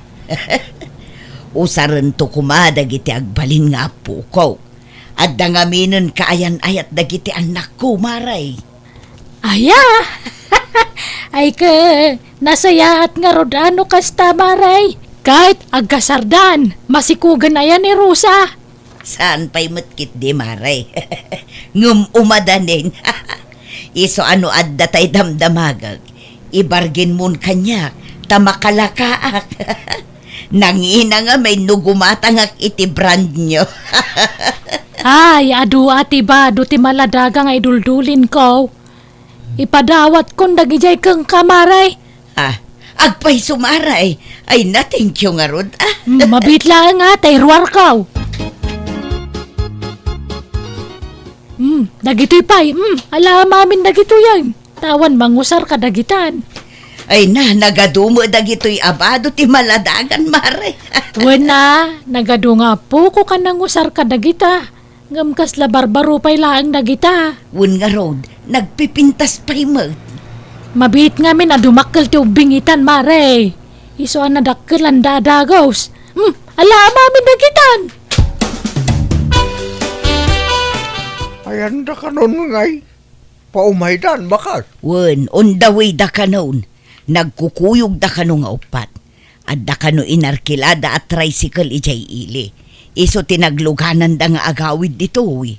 Usarento koma dagiti agbalin nga appoko. Adda ngaminen kaayan-ayat dagiti annakko, Mare. Aya! Ay, ket nasayaat ngarud a no kasta, Mare. Ket agkasardan, masikogen aya ni Rosa. Saan pay met ketdi, Mare. Ngem umadanin. Isu a no adda tay damdamagek, ibarginmon kaniak, ta makalakaak. Nangina ngamin no gumatangak iti brand new. Ay, adu a ti bado ti maladaga nga iduldulinko. Ipadawatkon dagidiay kenka, Mare. Ah, agpayso, Mare. Ay na, thank you ngarud, ah. Mm, mabiit laeng, ah, ta iruarko. Mm, dagitoy pay, mm, ala amin dagitoy, ay. Tawan mangusar kadagitan. Ay na, nagadu met dagitoy a bado ti maladagan, Mare. Wen a, nagadu nga appoko ken nangusar kadagita. Ngem kasla barbaro pay laeng dagita. Wen ngarud, nagpipintas pay met. Mabiit ngamin a dumakkel ti ubbing itan, Mare. Isu a nadakkelan da a dagus. Hmm, ala amin dagitan. Ayan da kanon ngay. Paumaydan, baket. Wen, on the way da kanon. Nagkukuyog da kano nga uppat. Adda kano inarkilada a tricycle idiay ili. Isu ti naglugananda nga agawid ditoy.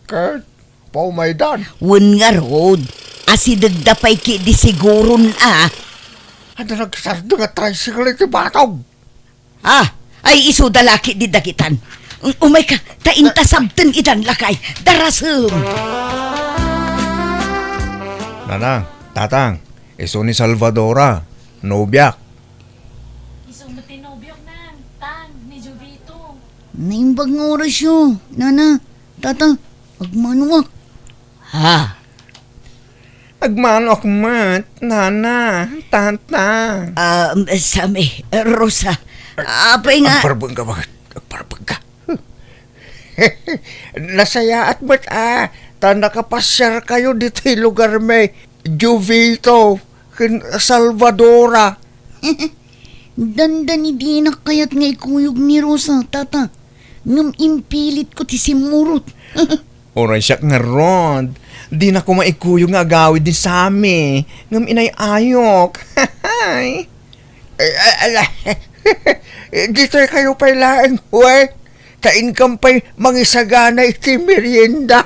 Ket paumaydan? Wen ngarud, asidegda pay ketdi siguron a. Adda nagsardeng a tricycle iti batog. Ah, ay, isu da la ketdi dagitan. Um, umayka, ta inta sabten idan lakay. Darasem. Nanang, tatang, isu ni Salvadora, nobiak. Isu met ti nobiok, nang, tang, ni Jovito. Naimbag nga orasyo, nana, tata, agmanoak. Ha? Agmanoak met, nana, tata. Ah, Sami, Rosa, apay nga? Agparbeng ka, baket? Agparbeng ka. Nasayaat met a, ta nakapasiar kayo ditoy lugar mi, Jovito ken Salvadora. Dandani dinak kayat nga ikuyog ni Rosa, tata. Ngem impilitko ti simmurot. Uray siak ngarud, dina koma ikuyog nga agawid ni Sami, ngem inay-ayok. Ay, ala, ditoy kayo pay laeng, we. Ta inkam pay mangisagana iti merienda.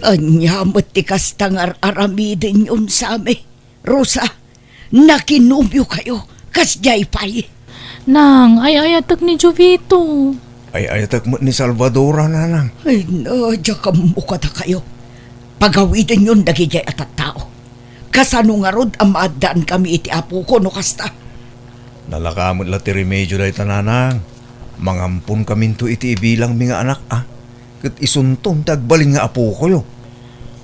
Ania met ti kasta nga ar-aramidenyon, Sami? Rosa, nakinobio kayo, kasdiay pay. Nang, ay-ayatek ni Jovito. Ay-ayatek met ni Salvadora, nanang. Ay, na, diak ammo kadakayo. Pagawidenyon dagidiay a tattao. Kasano ngarud a maaddaan kami iti apoko no kasta? Nalaka met la ti remedio dayta, nanang. Mangampon kaminto iti ibilangmi nga anak, a. Ket isunton ti agbalin nga apokoyo.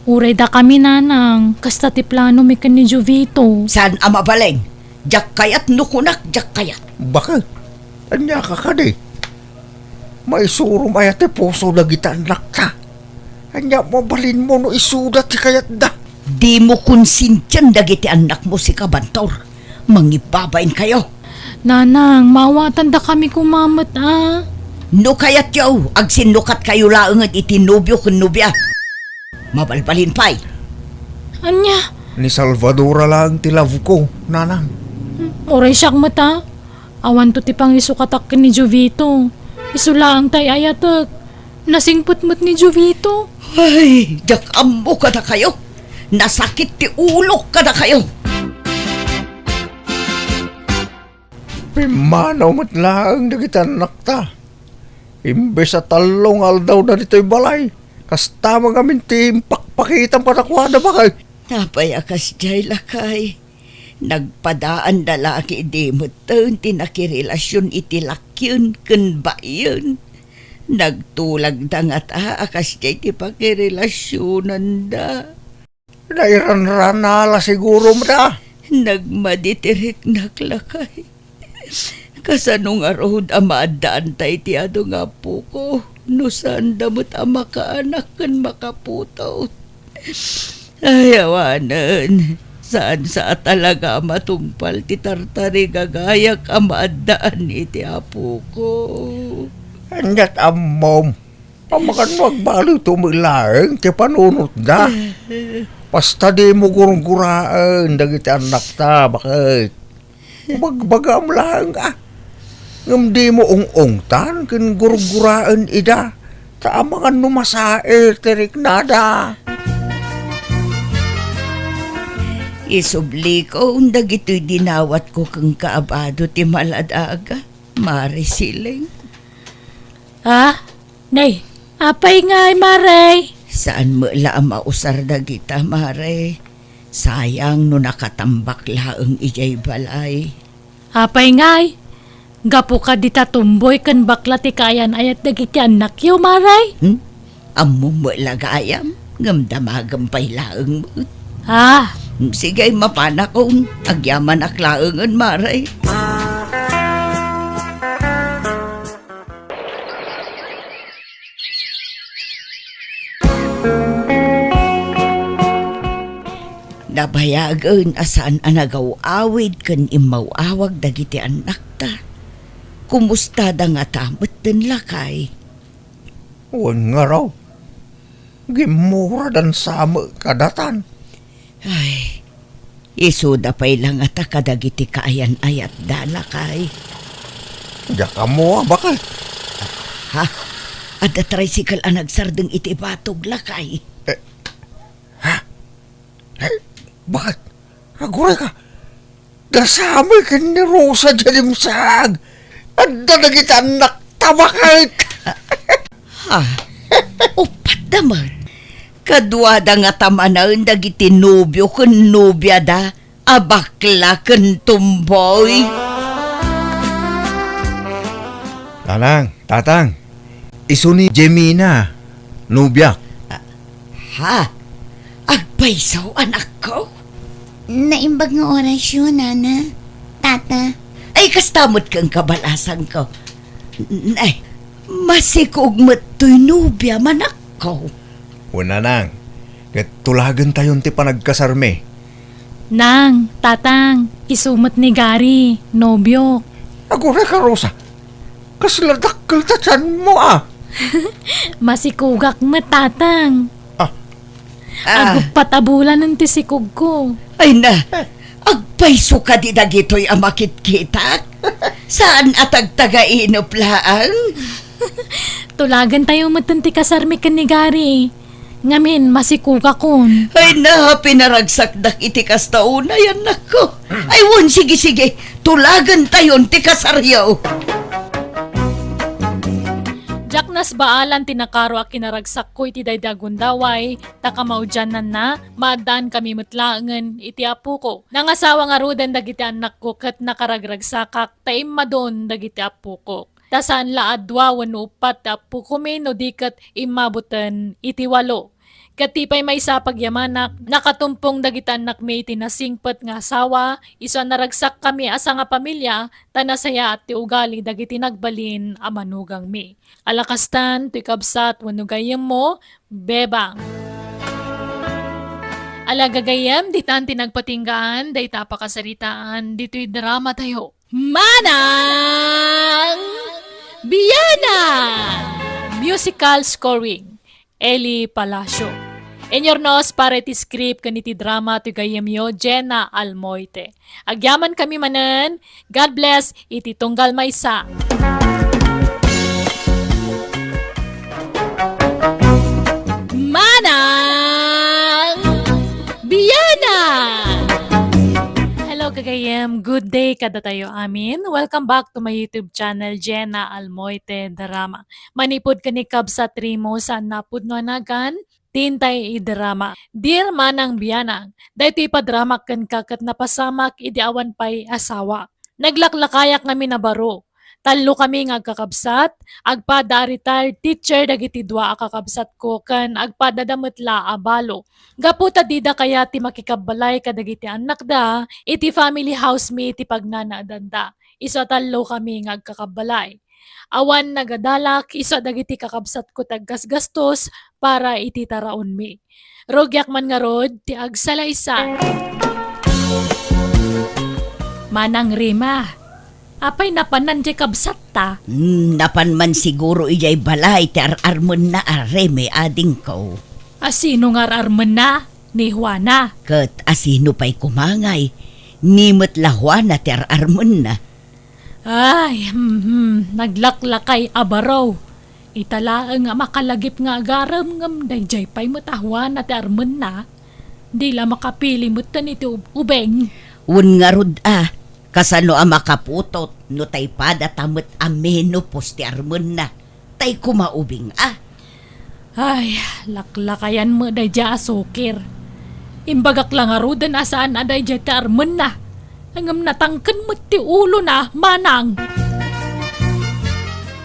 Uray dakami, nanang, kasta ti planomi ken ni Jovito. Saan a mabalin? Diak kayat no kunak, diak kayat. Baket? Ania ka kadi? Maisurom aya ti puso dagiti annakta? Ania mabalinmo no isuda ti kayatda? Dimo konsintian dagiti annakmo, sika, Bantor. Mangibbabainkayo. Nanang, maawatandakami koma met a. No kayatyo, agsinnukatkayo laengen iti nobio ken nobia. Mabalbalin pay. Ania? Ni Salvadora laeng ti love ko, nanang. Uray siak met a. Awanto ti pangisukatak ken ni Jovito. Isu laeng ti ay-ayatek. Nasingpet met ni Jovito. Ay, diak ammo kadakayo. Nasakit ti ulok kadakayo. Pimmanaw met laeng dagiti annakta. Imbes a tallo nga aldawda ditoy balay, kasta met ngamin ti impakpakitam kadakuada, baket. Apay a kasdiay, lakay? Nagpadaanda la ketdi metten ti nakirelasion iti lakyen ken baien. Nagtulagda ngata a kasdiay ti pakirelasionanda. Nairanrana la siguro met a. Nagmadi ti riknak, lakay. Kasano ngarud a maaddaanta iti adu nga apoko no saanda met a makaanak ken makaputot? Ay, awanen. Saan sa a talaga a matungpal ti tartarigagayak a maaddaan iti apoko. Aniat ammom? Amangan no agbaliwto met laeng ti panunotda. Basta dimo gurguraen dagiti annakta, baket. Bagbagam laeng a. Ngem dimo ung-ungtan ken gurguraen ida, ta amangan no masair ti riknada. Isubliko dagitoy dinawatko kenka a bado ti maladaga, Mare Siling. Ah? Nay, apay ngay, Mare? Saan met la a mausar dagita, Mare. Sayang no nakatambak laeng idiay balay. Apay ngay? Gapu kadi ta tomboy ken bakla ti kaayan-ayat dagiti annakyo, Mare? Hmm? Ammom met la gayam, ngem damagem pay laeng met. Ah. Hmm, sige, mapanakon. Agyamanak laengen, Mare. Nabayagen a saan a nagaw-awid ken immaw-awag dagiti annakta. Kumustada ngata metten, lakay? Wen ngarud, gimmuradan sa met kadatan. Ay, isuda pay la ngata kadagiti kaayan-ayatda, lakay. Diak ammo a, baket. Ha? Adda tricycle a nagsardeng iti batog, lakay. Eh, ha? Eh, baket? Aguray ka? Da Samuel ken ni Rosa diay dimsag. Adda dagiti annakta, baket. Ha? Uppat da met. Kaduada ngata manen dagiti nobio ken nobiada a bakla ken tomboy. Nanang, tatang, isu ni Jemina, nobiak. Ah, ha? Agpayso, anakko? Naimbag nga orasyo, nana, tata. Ay, kasta met ken kabalasangko. N-, ay, masikog met toy nobia, manakko. Wen, nanang, ket tulagentayon ti panagkasarmi. Nang, tatang, isu met ni Gary, nobiok. Aguray ka, Rosa. Kasla dakkel ta tianmo, a. Masikogak met, tatang. Ah. Ah. Aguppat a bulanen ti sikogko. Ay na, agpayso kadi dagitoy a makitkitak? Saan a tagtagainep laeng? Tulagentayo metten ti kasarmi ken ni Gary. Ngamin, masikogakon. Ay na, pinaragsakdak iti kasta unay, annakko. Ay wen, sige, sige, tulagentayon ti kasaryo. Diak nasbaalan ti nakaro a kinaragsakko iti daydi a gundaway, ta kamaudiannanna, maaddaankami met laengen iti apoko. Nangasawa ngaruden dagiti annakko ket nakaragragsakak ta immadon dagiti apokok. Ta saan la a dua wenno uppat ti appokomi no di ket immaboten iti walo. Ket ti pay maysa a pagyamanak, nakatumpong dagiti annakmi iti nasingpet nga asawa, isu a naragsakkami a sangapamilia, ta nasayaat ti ugali dagiti nagbalin a manugangmi. Ala kastan, toy kabsat wenno gayyemmo, Bebang. Ala gagayyem, ditan ti nagpatinggaan, dayta a pakasaritaan, ditoy dramatayo. Manang Bianang! Musical scoring, Eli Palacio. Inurnos para iti script ken iti drama ti gayyemyo, Jenna Almoite. Agyamankami manen, God bless iti tunggal maysa. Manang Bianang! Hello, gagayyem. Good day kadatayo amin. Welcome back to my YouTube channel, Jenna Almoite Drama. Manipud ken ni Kabsat Rimo, saan napudno a nagan, tintay idrama. Dear Manang Bianang, daytoy padramak kenka ket napasamak idi awan pay asawa. Naglaklakayak ngamin a baro. Tallo kami nga agkakabsat, agpada a retired teacher dagiti dua a kakabsatko ken agpadada met la a balo. Gapu ta dida kayat ti makikabbalay kadagiti annakda, iti family house mi ti pagnanaedanda. Isu a tallo kami nga agkakabbalay. Awan nagadalak isu a dagiti kakabsatko ti aggasgastos para iti taraonmi. Rugiak man ngarud ti agsalaysay. Manang Rima, apay napanan diay kabsatta? Hmm, napan man siguro idiay balay ti ar-armenna a Remi, adingko. A sino nga ar-armenna? Ni Juana. Ket a sino pay koma ngay? Ni met la Juana ti ar-armenna. Ay, hmm, naglaklakay a baro. Ita laeng a makalagip nga agarem ngem daydiay pay met a Juana ti armenna. Di la makapili metten iti ub-, ubing. Wen ngarud a, kasano a makaputot no tay padata met a menopause ti armenna? Tay koma ubing a. Ay, laklakayan met daydiay a sukir. Imbagak la ngaruden a saan a daydiay ti armenna. Ngem natangken met ti ulona, manang.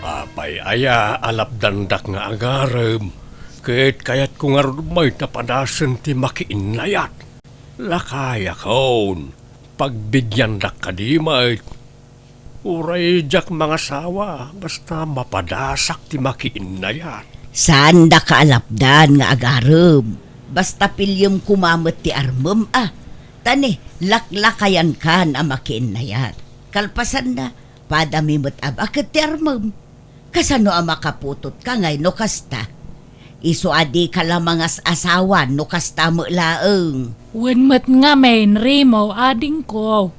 Apay aya a lapdandak nga agarem, ket kayatko ngarud met a padasen ti makiinnayat. Lakayakon, pagbigiandak kadi met. Uray diak mangasawa, basta mapadasak ti makiinnayat. Saandaka a lapdan nga agarem. Basta piliem koma met ti armem a. Ta ni, laklakayankan a makiinnayat. Kalpasanna, padami met a baket ti armem. Kasano a makaputotka ngay no kasta? Isu a dika la mangas-asawa no kasta met laeng. Wen met ngamin, Rimo, adingko.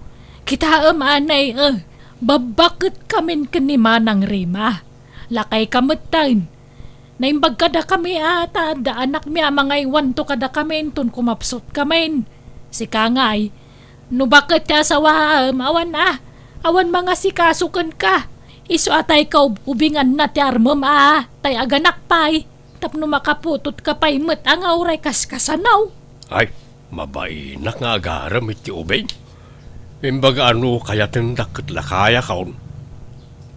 Kitaem anay, eh, babbaketkamin ken ni Manang Rima. Lakayka metten. Naimbag kadakami a ta adda anakmi a mangaywanto kadakami inton kumapsutkamin. Sika ngay, no baket ti asawaem, awan a, awan mangasikaso kenka. Isu a tay kaub-ubinganna ti armem a, tay aganak pay, tapno makaputotka pay met a nga uray kaskasano. Ay, mabainak nga agarem iti ubing. Imbaga a no kayatendak ket lakayakon.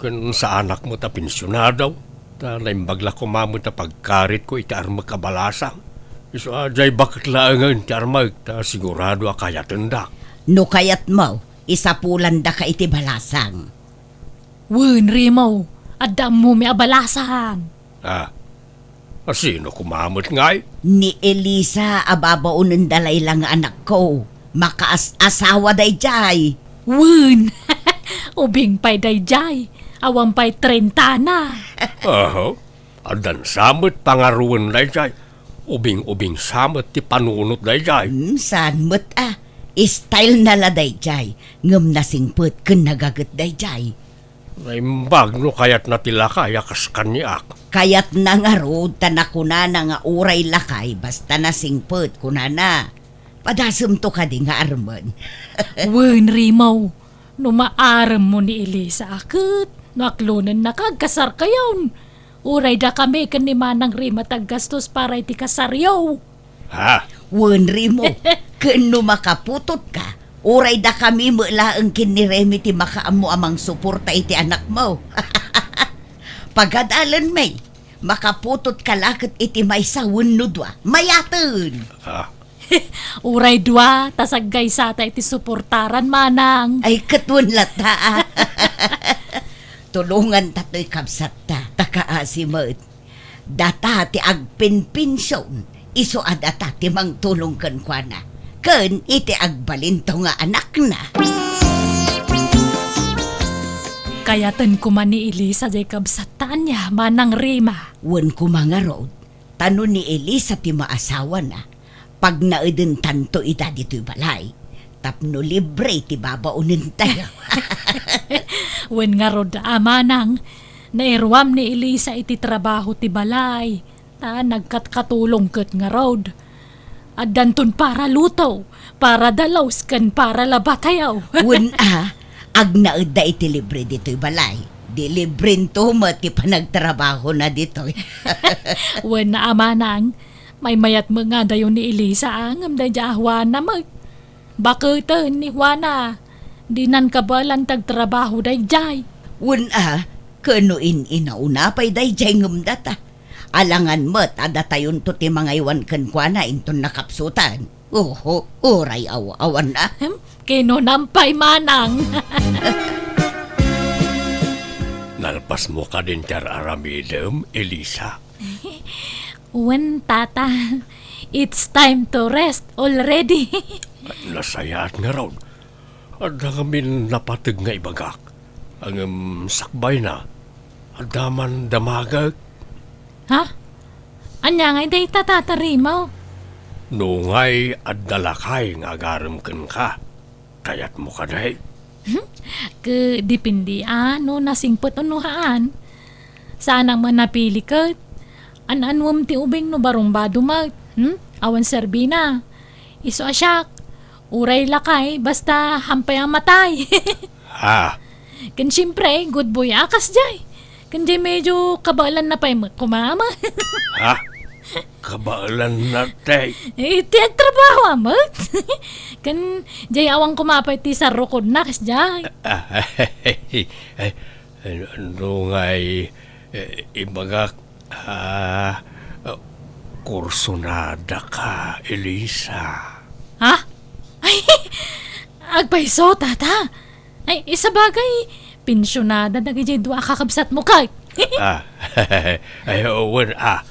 Ken saanak met a pensionado, ta naimbag la koma met a pagkaritko iti armek a balasang. Isu a diay baket laengen ti armek, ta sigurado a kayatendak. No kayatmo, isapulandaka iti balasang. Wen, Rimo, adda ammomi a balasang. Ah, a sino koma met ngay? Ni Elisa a babaonenda layla nga anakko. Makaas-asawa daydiay. Wen, ubing pay daydiay. Awan pay trentana. Aha. Addan sa met pangaruwen daydiay. Ubing-ubing sa met ti panunot daydiay. Hmm, saan met a. Style na la daydiay. Ngem nasingpet ken nagaget daydiay. Naimbag no kayatna ti lakay a kas kaniak. Kayatna ngarud ta nakunana nga uray lakay basta nasingpet, kunana. Padasemto kadi nga armen. Wen, Rimo, no maaremmo ni Elisa a ket no aklonennaka, agkasarkayon. Uray dakami ken ni Manang Rima ti aggastos para iti kasaryo. Ha? Wen, Rimo, ken no makaputotka, uray dakami met laeng ken ni Remi ti makaammo a mangsuporta iti anakmo. Pagadalenmi, Makaputotka la ket iti maysa wenno dua. Mayaten! Ah. Uray dua, ta saggaysata iti suportaran, manang. Ay, ket wen latta, a. Tulonganta toy kabsatta, ta kaasi met. Data ti agpinpension, isu a data ti mangtulong kenkuana, ken iti agbalinto nga anakna. Kayaten koma ni Elisa jay kabsatta, ania, manang Rima? Wen koma ngarud, ta no ni Elisa ti maasawana, pagnaedentanto ida ditoy balay, tapno libre ti babaonentayo. Wen ngarud, a, manang, nairuam ni Elisa iti trabaho ti balay, ta nagkatkatulong ket ngarud. Addanton para luto, para dalos, ken para labatayo. Wen a, agnaedda iti libre ditoy balay. Di librento met ti panagtrabahona ditoy. Wen a, manang, maymayat met nga adayo ni Elisa, a, ngem daydiay a Juana met. Baketen ni Juana, dinan kabaelan ti agtrabaho daydiay. Wen a, ken no in-inauna pay daydiay ngem data. Alangan met a datayonto ti mangaywan kenkuana inton nakapsutan. Oho, uray aw-, awan a. Hmm? Kinunam pay manang. Nalpasmo kadin ti ar-aramidem, Elisa? Wen, tata. It's time to rest already. Nasayaat ngarud. Adda ngamin napateg nga ibagak. Ngem sakbayna, adda man damagek. Ha? Ania ngay dayta, Tata Rimo? Nungay adda lakay nga agarem kenka, kayatmo kadi? Hmm? Ke, depende a no nasingpet wenno haan. Saanak man napili ket. An-anuem ti ubing no barumbado met. Hmm? Awan serbina. Isu a siak. Uray lakay, basta hampay a matay. Ha? Ken siempre, good boy a kasdiay. Ken diay medyo kabaelanna pay met koma, ama. Ha? Kabaelanna, tay? Eh, ti agtrabaho a met. Ken diay awan koma pay ti sarrukodna kasdiay. Ah, ay, ay, no ngay, eh, ibagak, ah, kursunada ka, Elisa. Ha? Ay, agpayso, tata. Ay, isabagay, pensionada dagiti dua a kakabsatmo, kay. Ah, ay, wen, ah,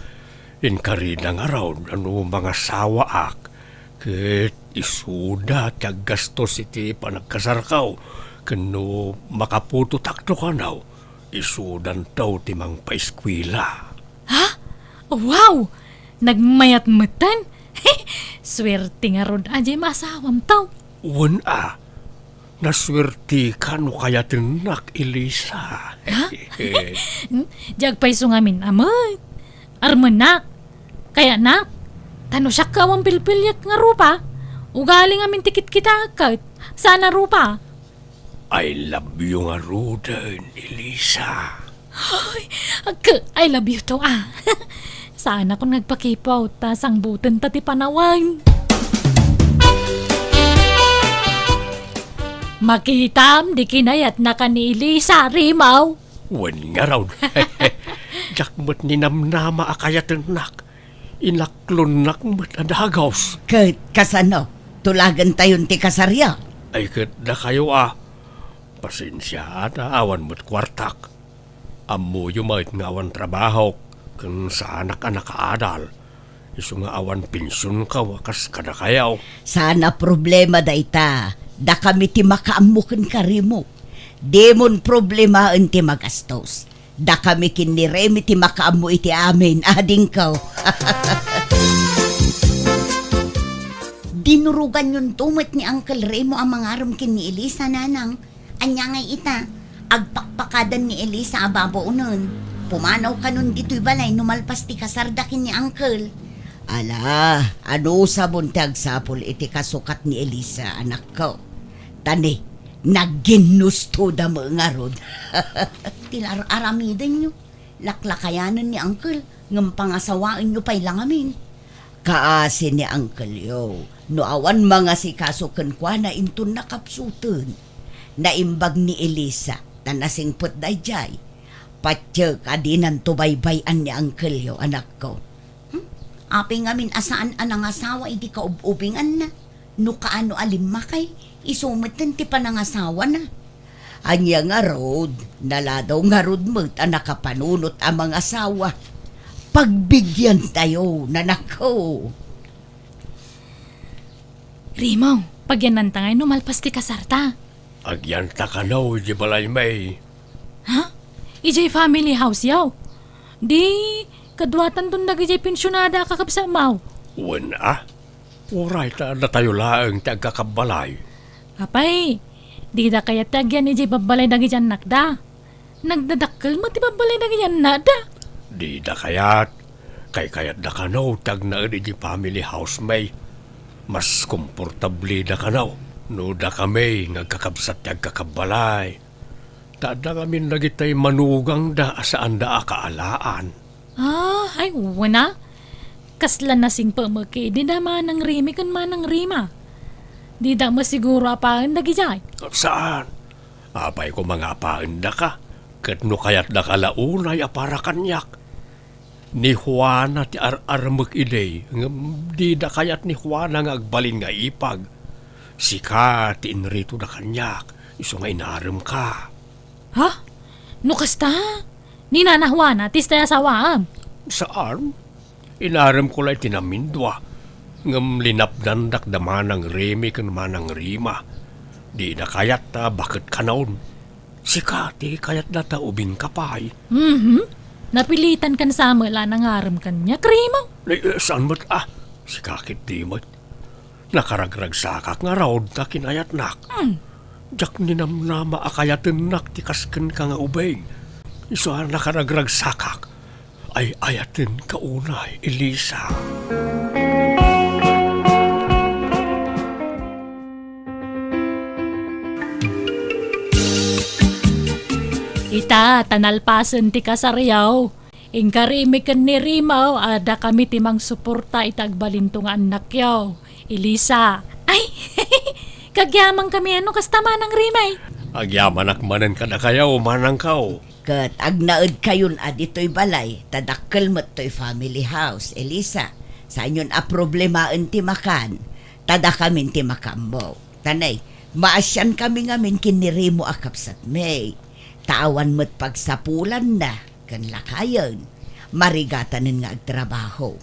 inkarina ngarud no mangasawaak, ket isuda ti aggastos iti panagkasarko, ken no makaputotakto kano, isudanto ti mangpaeskuela. Ha? Wow! Nagmayat metten? Suerte ngarud a diay maasawam, taw. Wen a, nasuertika no kayatennak, Elisa. Ha? Hmm? Diay agpayso ngamin a met. Armennak. Kayatnak. Ta no siak ket awan pilpiliek nga rupa. Ugali ngamin ti kitkitaek ket. Saan a rupa? I love you ngaruden, Elisa. Ay, agka, I love you too, ah. Saan a koma nga agpakipot, ta sangbutenta ti panawen. Makitam, di kinayatnaka ni Elisa, Rimaw. Wen ngarud. Diak met ninamnama a kayatennak. Inaklonnak met a dagus. Ket kasano? Tulagentayon ti kasaryo? Ay, ket dakayo a. Pasensiaat a awan met kuartak. Ammoyo met nga awan trabahok, ken saanak a nakaadal. Isu nga awan pensionko a kas kadakayo. Saan a problema dayta. Dakami ti makaammo kenka, Rimo. Dimon problemaen ti magastos. Dakami ken ni Remi ti makaammo iti amin, adingko. Dinuroganyonto met ni Uncle Remo a mangarem ken ni Elisa, nanang. Ania ngay ita, agpakpakadan ni Elisa a babaonen. Pumanaw kanon ditoy balay no malpas ti kasarda ken ni Uncle. Ala, anusabon ti agsapul iti kasukat ni Elisa, anakko. Ta ni, nagginnustoda met ngarud. Ti ar-aramidenyo, laklakayanen ni Uncle, ngem pangasawaenyo pay la ngamin. Kaasi ni Uncle Yo, no awan mangasikaso kenkuana inton nakapsuten. Naimbag ni Elisa, ta nasingpet daydiay. Patiek a dinanto baybay-an ni angkelyo, anakko. Hmm? Apay ngamin a saan a nangasawa idi kaub-ubinganna? No kaano a limmakay, isu metten ti panangasawana. Ania ngarud, naladaw ngarud met a nakapanunot a mangasawa. Pagbigyantayo, nanakko. Rimo, pagyannanta ngay no malpas ti kasarta. Agyanta kano idiay balay, May. Ha? Idiay family house yaw? Di, kaduatanton dagidiay pensionada a kakabsatmaw. Wen a? Uray ta datayo laeng ti agkakabbalay. Apay, dida kayat ti agyan idiay babbalay dagidiay annakda. Nagdadakkel met ti babbalay dagidiay annakda. Dida kayat. Kaykayatda kano ti agnaed idiay family house, May. Mas komportableda kano no dakami nga agkakabsat ti agkakabbalay. Ta adda ngamin dagiti manugangda a saanda a kaalaan. Ah, ay, wen a. Kasla nasingpet met idi da Manang Rimi ken Manang Rima. Dida met siguro apaen dagidiay. Saan? Apay koma nga apaendaka, ket no kayatdaka la unay a para kaniak. Ni Juana ti ar-armek idi, ngem dida kayat ni Juana nga agbalin nga ipag. Sika ti inritoda kaniak, isu nga inaremka. Ha? No kasta, ni Nana Juana ti isu ti asawaem? Saan? Inaremko la iti namindua, ngem linapdandak da Manang Remi ken Manang Rima. Dida kayat ta baket kanon. Sika ti kayatda ta ubingka pay. Mhm. Napilitankan sa met la nangarem kaniak, Remo. Ay, eh, saan met, ah? Sika ketdi met. Nakaragragsakak ngarud ta kinayatnak. Hmm. Diak ninamnama a kayatennak ti kas kenka nga ubing. Isu a nakaragragsakak. Ay-ayatenka unay, Elisa. Ita, ta nalpasen ti kasaryo. Inka Remi ken ni Remo, adda kami ti mangsuporta iti agbalinto nga annakyo, Elisa. Ay, kagyaman kami, ano, kasta, Manang Remi? Agyamanak manen kadakayo, manangko. Ket agnaedkayon a ditoy balay, ta dakkel met toy family house, Elisa. Saanyon a problemaen ti makan, ta dakamin ti makaammo. Tanay, maasian kami ngamin ken ni Remo a kabsatmi. Ta awan met pagsapulanna ken lakayen, marigatanen nga agtrabaho.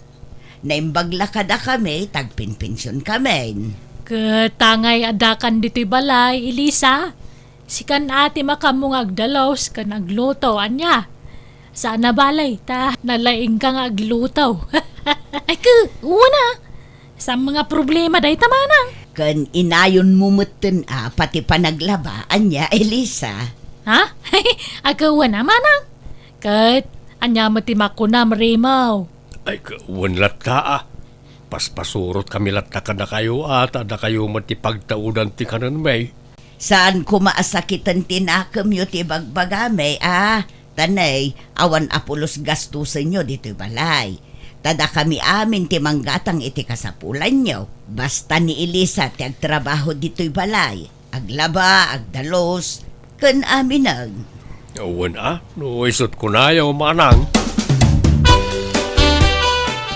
Naimbag la kadakami, tagpenpension kamin. Ket tangay addakan ditoy balay, Elisa. Sikan a ti makaammo nga agdalus ken agluto, ania? Saan a bale, ta nalaingka nga agluto. Ay, ke, wen a. Saan nga problema dayta, manang? Ken inayonmo metten a pati panaglaba, ania, Elisa? Ha? Ay, ke, wen a, manang. Ket, ania met ti makunam, Remo? Ay, ke, wen latta a. Paspasurotkami latta kadakayo a, ta dakayo met ti pagtaudan ti kanenmi. Saan koma a sakiten ti nakemyo ti bagbagami a, tanay, awan a pulos gastusenyo ditoy balay. Ta dakami amin ti manggatang iti kasapulanyo. Basta ni Elisa ti agtrabaho ditoy balay. Aglaba, agdalus, ken aminen. Wen a, no isut' kunayo, manang.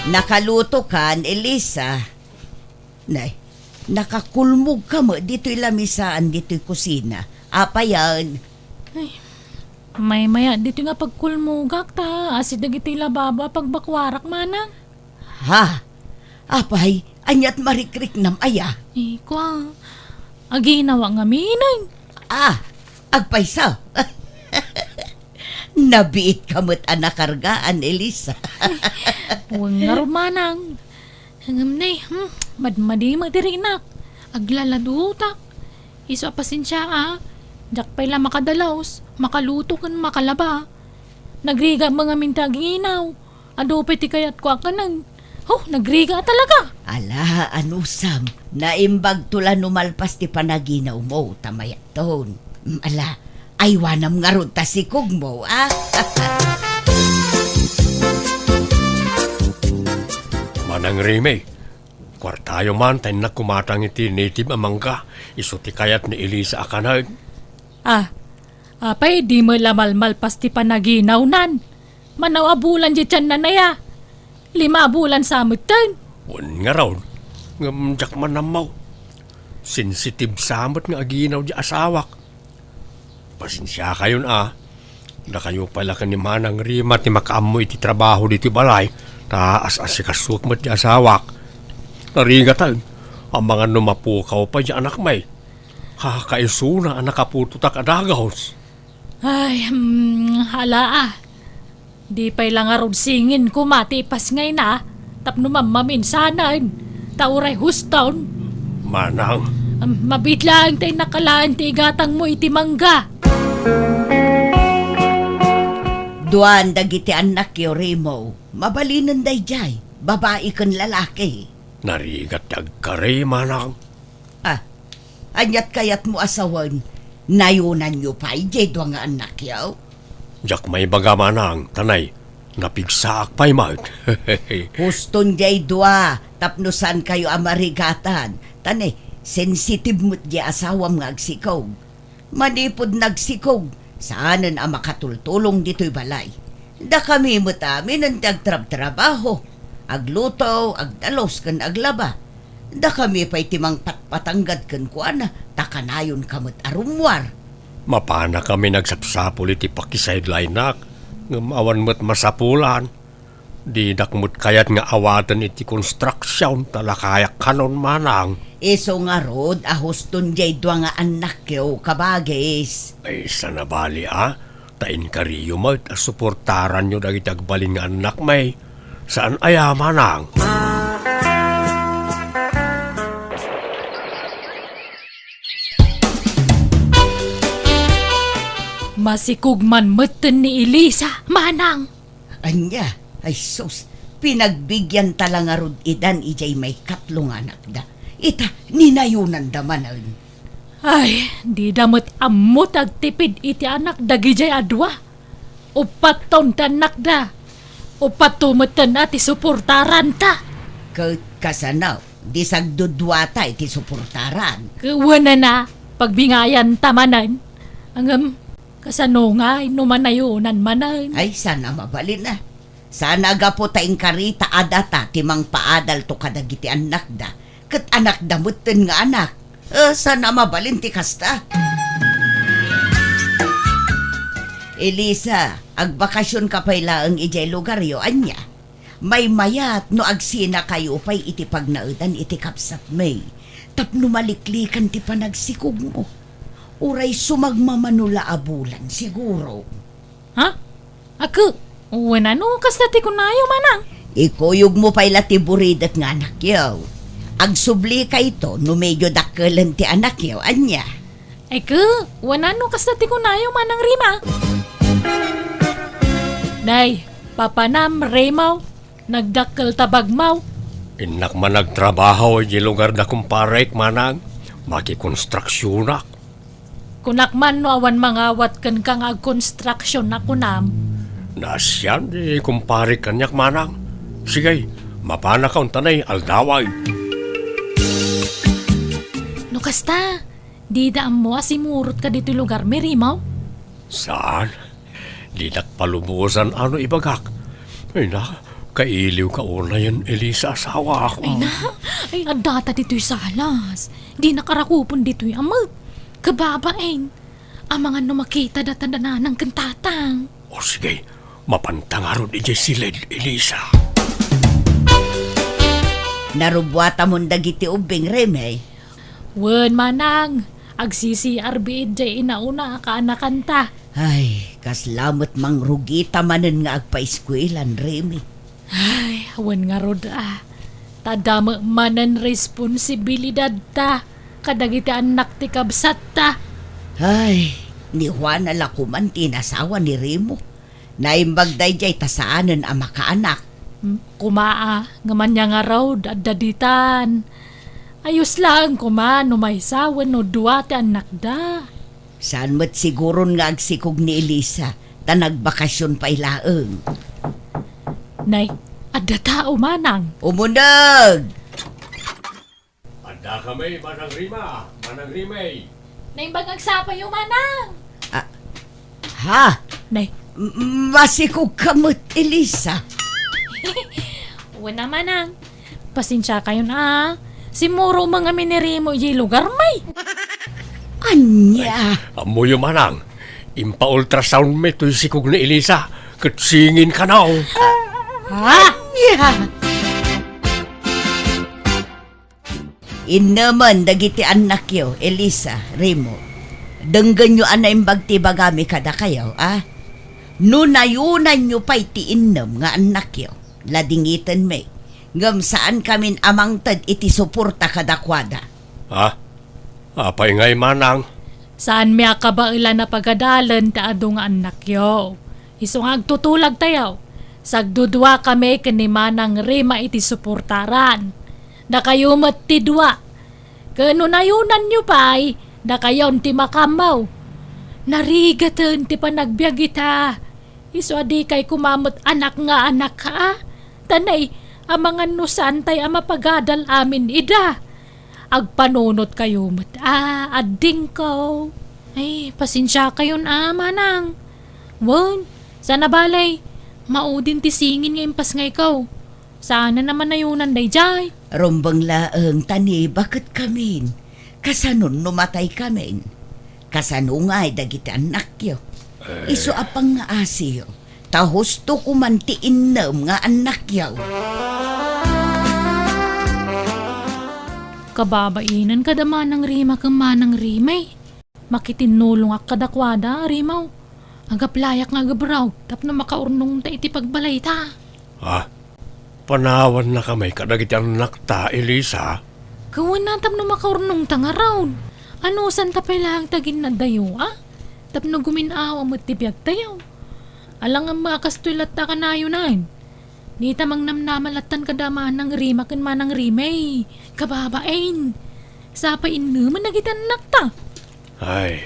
Nakalutokan, Elisa. Nay, nakakulmogka met ditoy lamisaan ditoy kusina. Apayen? Ay, maymayat ditoy nga pagkulmogak ta asideg iti lababo a pagbakuarak, manang. Ha? Apay, ania't marikriknam aya? Eh, kua, aginawa ngamin. Ah, agpayso. Nabiitka met a nakargaan, Elisa. Wen ngarud, manang. Ngem ne, hmm, madmadi met ti rinak. Aglaladutak. Isu a pasensia a. Diak pay la makadalus, makaluto ken makalaba. Nagrigat met ngamin ti aginaw. Adu pay ti kayatko a kanen. Huh, nagrigat talaga. Ala, anusam, naimbagto la no malpas ti panaginawmo, ta mayatton. Mm, ala, aywanam ngarud ta sikogmo, a? Manang Rimi, kuartayo man ta innak kumatang iti native a mangga, isu ti kayat ni Elisa a kanen. Ah, Apay, di met la malmalpas ti panaginawnan? Manaw a bulan diay tianna aya? Lima a bulan sa metten? Wen ngarud, ngem diak man ammo. Sensitive sa met nga aginaw diay asawak. Pasensiakayon a. Dakayo pay la ken ni Manang Rima ti makaammo iti trabaho ditoy balay, ta as-asikasuek met ti asawak. Narigaten, amangan no mapukaw pay diay anakmi. Kakaisuna a nakaputotak a dagus. Ay, hmm, ala a. Di pay la ngarud singin koma ti ipasngayna tapno mammaminsanen, ta uray huston. Manang. Am, mabiit laeng ta innak alaen ti igatangmo iti mangga. Duan dagiti annakyo, Remo. Mabalinen daydiay, babai ken lalaki. Narigat ti agkari, Manang. Ah, aniat kayatmo a sawen? Nayonanyo pay diay dua nga annakyo? Diak maibaga, Manang, ta nay, napigsaak pay met. Huston diay dua, tapno saankayo a marigatan. Ta nay, sensitive met diay asawam nga agsikog. Manipud nagsikog, saanen a makatultulong ditoy balay. Dakami met aminen ti agtrabtrabaho, agluto, agdalus ken aglaba. Dakami pay ti mangpatpatanggad kenkuana, ta kanayonka met a rummuar. Mapanakami nagsapsapul iti pakisideline-ak, ngem awan met masapulan. Dinak met kayat nga awaten iti konstruksion ta lakayak kanon, Manang. Isu ngarud a huston diay dua nga annakyo, kabagis. Ay, saan a bali a, ta inkariyo met a suportaranyo dagiti agbalin nga annakmi. Saan aya, Manang? Masikog man metten ni Elisa, Manang. Ania? Ay sus, pinagbigianta la ngarud idan idiay maikatlo nga anakda. Ita, ninayonanda manen. Ay, dida met ammo ti agtipid iti anak dagidiay a dua. Uppat taon ti annakda. Uppat to metten a ti suportaranta. Ket kasano, di sagduduata iti suportaran? Ket wenena, pagbingayanta manen. Ngem, kasano ngay no manayonan manen? Ay, saan a mabalin a. Saan a gapu ta inkarita a data ti mangpaadalto kadagiti annakda, ket anakda metten nga anak. Eh, saan a mabalin ti kasta? Elisa, agbakasionka pay laeng idiay lugaryo, ania? Maymayat no agsinakayo pay iti pagnaedan iti kabsatmi, tapno maliklikan ti panagsikogmo. Uray sumagmamano la a bulan, siguro. Ha? Ket, wenno kasta ti kunayo, Manang? Ikuyogmo pay la ti buridet nga anakyo. Agsublikayo no medyo dakkelen ti anakyo, ania? Ket, wenno kasta ti kunayo, Manang Rima? Nay, papanam, Remo, nagdakkel ta bagmo. Innak man agtrabaho idiay lugar da kumparek, Manang. Makikonstruksionak. Kunak man no awan mangawat kenka nga agkonstruksion a kunam. Naasian ti kumpare kaniak, Manang. Sige, mapanakon ta nay aldawen. No kasta, dida ammo a simurotka ditoy lugarmi, Remo? Saan? Dinak palubosan a no ibagak. Ay na, kailiwka unayen, Elisa, asawak. Ay na, ay, addata ditoy salas. Dinak arakupen ditoy a met. Kababain. Amangan no makitada ta da nanang ken tatang. O sige, mapanta ngarud idiay siled, Elisa. Narubbuatamon dagiti ubbing, Reme? Wen, Manang, agsi-C R biit diay inauna a kaanakanta. Ay, kasla met mangrugita manen nga agpaiskuelan, Reme. Ay, wen ngarud a. Ta dame manen responsibilidadta kadagiti annak ti kabsatta. Ay, ni Juana la koman ti inasawa ni Remo. Naimbag daydiay ta saanen a makaanak. Hmm, kuma a, ngem ania ngarud, adda ditan. Ayos laeng kuma no maysa wenno dua ti annakda. Saan met siguron nga agsikog ni Elisa, ta nagbakasyon pay laeng. Nay, adda tao, Manang. Umuneg! Adda kami, Manang Rima, Manang Rimay. Naimbag agsapayo, Manang. Ah, Ha? Nay. M-, masikog ka met, Elisa. Wen a, manang. Pasensia kayon a. Simmuro met ngamin ni Remo idiay lugar mi. Ania? Ammoyo, manang. Impa-ultrasound mi toy sikog ni Elisa. Ket singin kano. Ha? Ania? Innemen dagiti annakyo, Elisa, Remo. Denggenyo a naimbag ti ibagami kadakayo, a? No nayunanyo pay ti innem nga annakyo, ladingitenmi, ngem saankamin a mangted iti suporta kadakuada. Ha? Apay ngay, manang? Saanmi a kabaelan a pagadalen ti adu nga annakyo. Isu nga agtutulagtayo, sagduduakami ken ni Manang Rema iti suportaran. Dakayo met ti dua. Ken no nayunanyo pay, dakayon ti makammaw. Narigaten ti panagbiag ita. Isu a dikay koma met anak nga anak, a? Ta nay, amangan no saantay a mapagadal amin ida. Agpanunotkayo met a, addingko. Ay, pasensia kayon a, manang. Wen, saan a bale, maudin ti singin nga impasngayko. Saanen a manayunan daydiay. Rumbeng laeng ta ni baketkamin. Kasano no mataykamin? Kasano ngay dagiti annakyo? Eh. Isu a pangngaasiyo. Ta husto koman ti innem nga annakyo. Kababainen kada Manang Rima ken Manang Rima. Makitinnulongak kadakuada, Rima. Agaplayak nga agabroad tapno makaurnongta iti pagbalayta. Ha? Panawannakami kadagiti annakta, Elisa? Kawen a tapno makaurnongta ngarud. Anusanta pay laeng ti aginnadayo, a? Tapno gumin-awa met ti biagtayo. Alangan met a kastoy latta a kanayonan. Dita mangnamnama lattan kada Manang Rima ken Manang Rima, kababain. Sapay innemen dagiti annakta. Ay,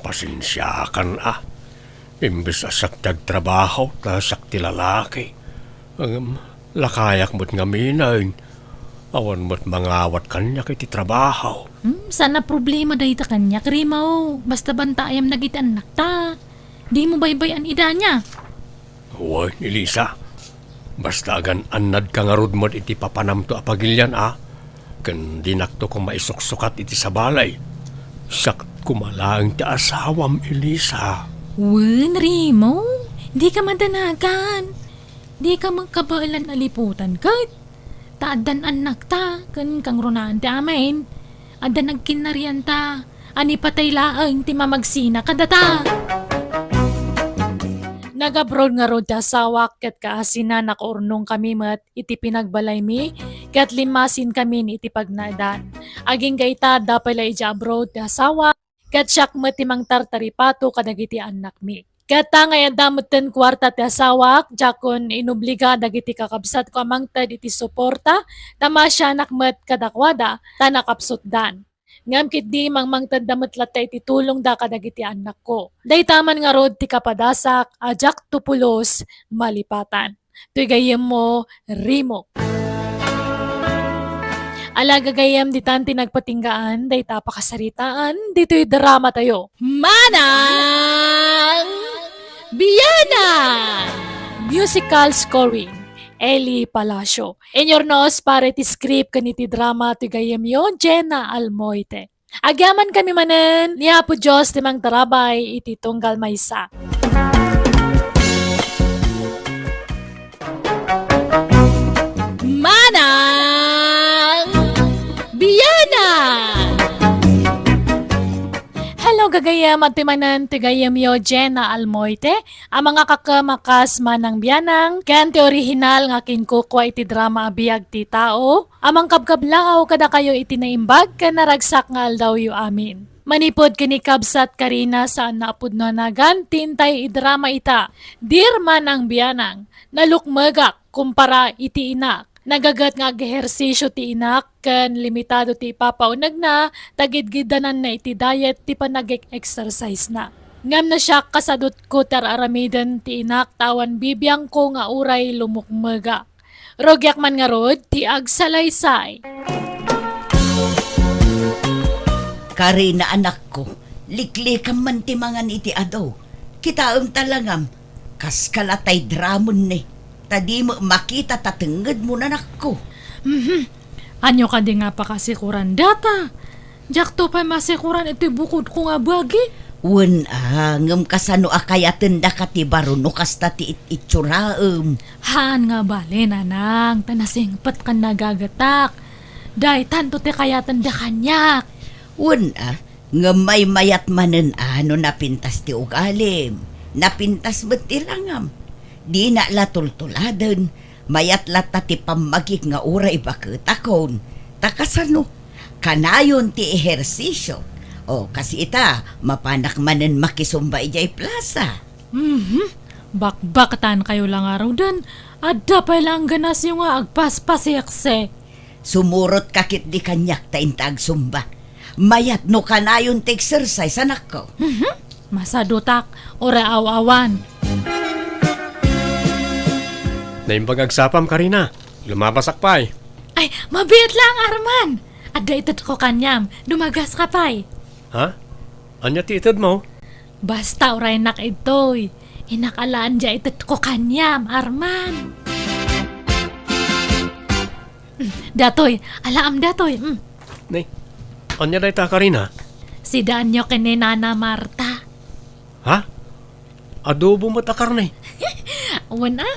pasensiakan a. Imbes a siak ti agtrabaho, ta siak ti lalaki. Ngem, lakayak met ngaminen. Awan met mangawat kaniak iti trabaho. Hmm, saan a problema dayta kaniak, Rima. Basta bantaayam dagiti annakta. Dimo baybay-an ida nia. Wen, Elisa, basta agan-annadka ngarud met iti papanamto a pagilian a, ken dinakto koma isuksukat iti sabali. Siak koma laeng ti asawam, Elisa. Wen, Rimo, dika madanagan. Dika met kabaelan a liputan ket. Ta addan annakta ken kangrunaan ti amin. Adda nagkinnarianta a ni patay laeng ti mamagsina kadata. Nag-abroad ngarud ti asawak ket kaasina nakaurnongkami met iti pinagbalaymi ket limmasinkami iti pagnaedan. Agingga ita, adda pay la idiay abroad ti asawak, ket siak met ti mangtartaripato kadagiti annakmi. Ket ta nga adda metten kuarta ti asawak, diakon inobliga dagiti kakabsatko a mangted iti suporta, ta maasianak met kadakuada, ta nakapsutdan. Ngem ketdi, mangmangtedda met latta iti tulongda kadagiti annakko. Dayta man ngarud ti kapadasak a diakto pulos malipatan. Toy gayyemmo, Rimo. Ala, gagayyem, ditan ti nagpatinggaan dayta a pakasaritaan ditoy dramatayo. Manang Bianang! Musical scoring, Eli Palacio. Inyurnos para iti script ken iti drama toy gayyemyo, Jenna Almoite. Agyamankami manen ni Apo Dios ti mangtarabay iti tunggal maysa. Manang Bianang! Hello, gagayyem, adtoy manen ti gayyemyo, Jenna Almoite, a mangakakem a kas Manang Bianang, ken ti orihinal nga kinkukua iti drama a biag ti tao, a mangkabkablaaw kadakayo iti naimbag ken naragsak nga aldawyo amin. Manipud ken ni kabsat Karina, saan a pudno a nagan ti intay idrama ita. Dear Manang Bianang, nalukmegak kumpara iti inak. Nagaget nga agehersisyo ti inak ken limitado ti ipapaunegna ta gidgiddananna iti diet ti panag-exercise-na. Ngem no siak, kasadutko ti ar-aramiden ti inak ta awan bibiangko nga uray lumukmegak. Rugiak man ngarud ti agsalaysay. Karina, anakko, liklikam man ti mangan iti adu. Kitaem ta langam, kas kalatay dramen ni. Ta di met makita ta tengngedmo, nanakko. Mhm. Ania kadi nga pakasikuran data? Diakto pay masikuran iti bukodko nga bagi. Wen a, ngem kasano a kayatendaka ti baro no kasta ti it-, itsuraem? Haan nga bale, nanang, ta nasingpet ken nagagetak. Daytanto ti kayatenda kaniak. Wen a, ngem maymayat manen a no napintas ti ugalim, napintas met ti langam. Dina la tultuladen, mayat latta ti pammagik nga uray baketakon. Ta kasano? Kanayon ti ehersisio. O, kas ita, mapanak manen makisumba idiay plasa. Mhm. Bakbaktankayo la ngaruden. Adda pay la angganasyo nga agpaspasiksi. Sumurotka ketdi kaniak ta inta agsumba. Mayat no kanayon ti exercise, anakko. Mhm. Masadutak, uray aw-awan. Naimbag agsapam, Karina. Lumabasak pay. Ay, mabiit lang, Arman. Adda itedko kaniam. Dumagaska pay. Ha? Ania ti itedmo? Basta uraynak idtoy. Innak alaen dia itedko kaniam, Arman. Mm, datoy, alaam datoy. Mm. Nay, ania dayta, Karina? Sidaanyo ken ni Nana Marta. Ha? Adobo met a karne? Wen a,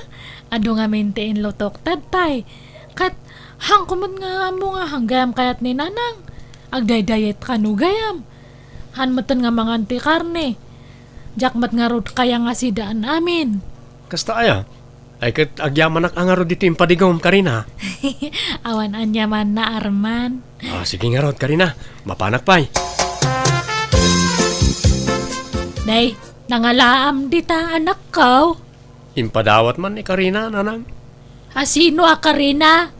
adu ngamin ti inlutok tatay. Ket, hangko met nga ammo nga hanggayam kayat ni Nanang. Agdaydiet kano gayam. Han metten nga mangan ti karne. Diak met ngarud kaya nga sidaan amin. Kasta aya? Ay, ket agyamanak a ngarud ditoy impadigom, Karina. Awan aniamanna, Arman. Ah, sige ngarud, Karina. Mapanak pay. Nay, nangalaam dita, anakko. Impadawat man ni Karina, nanang. A, sino a Karina?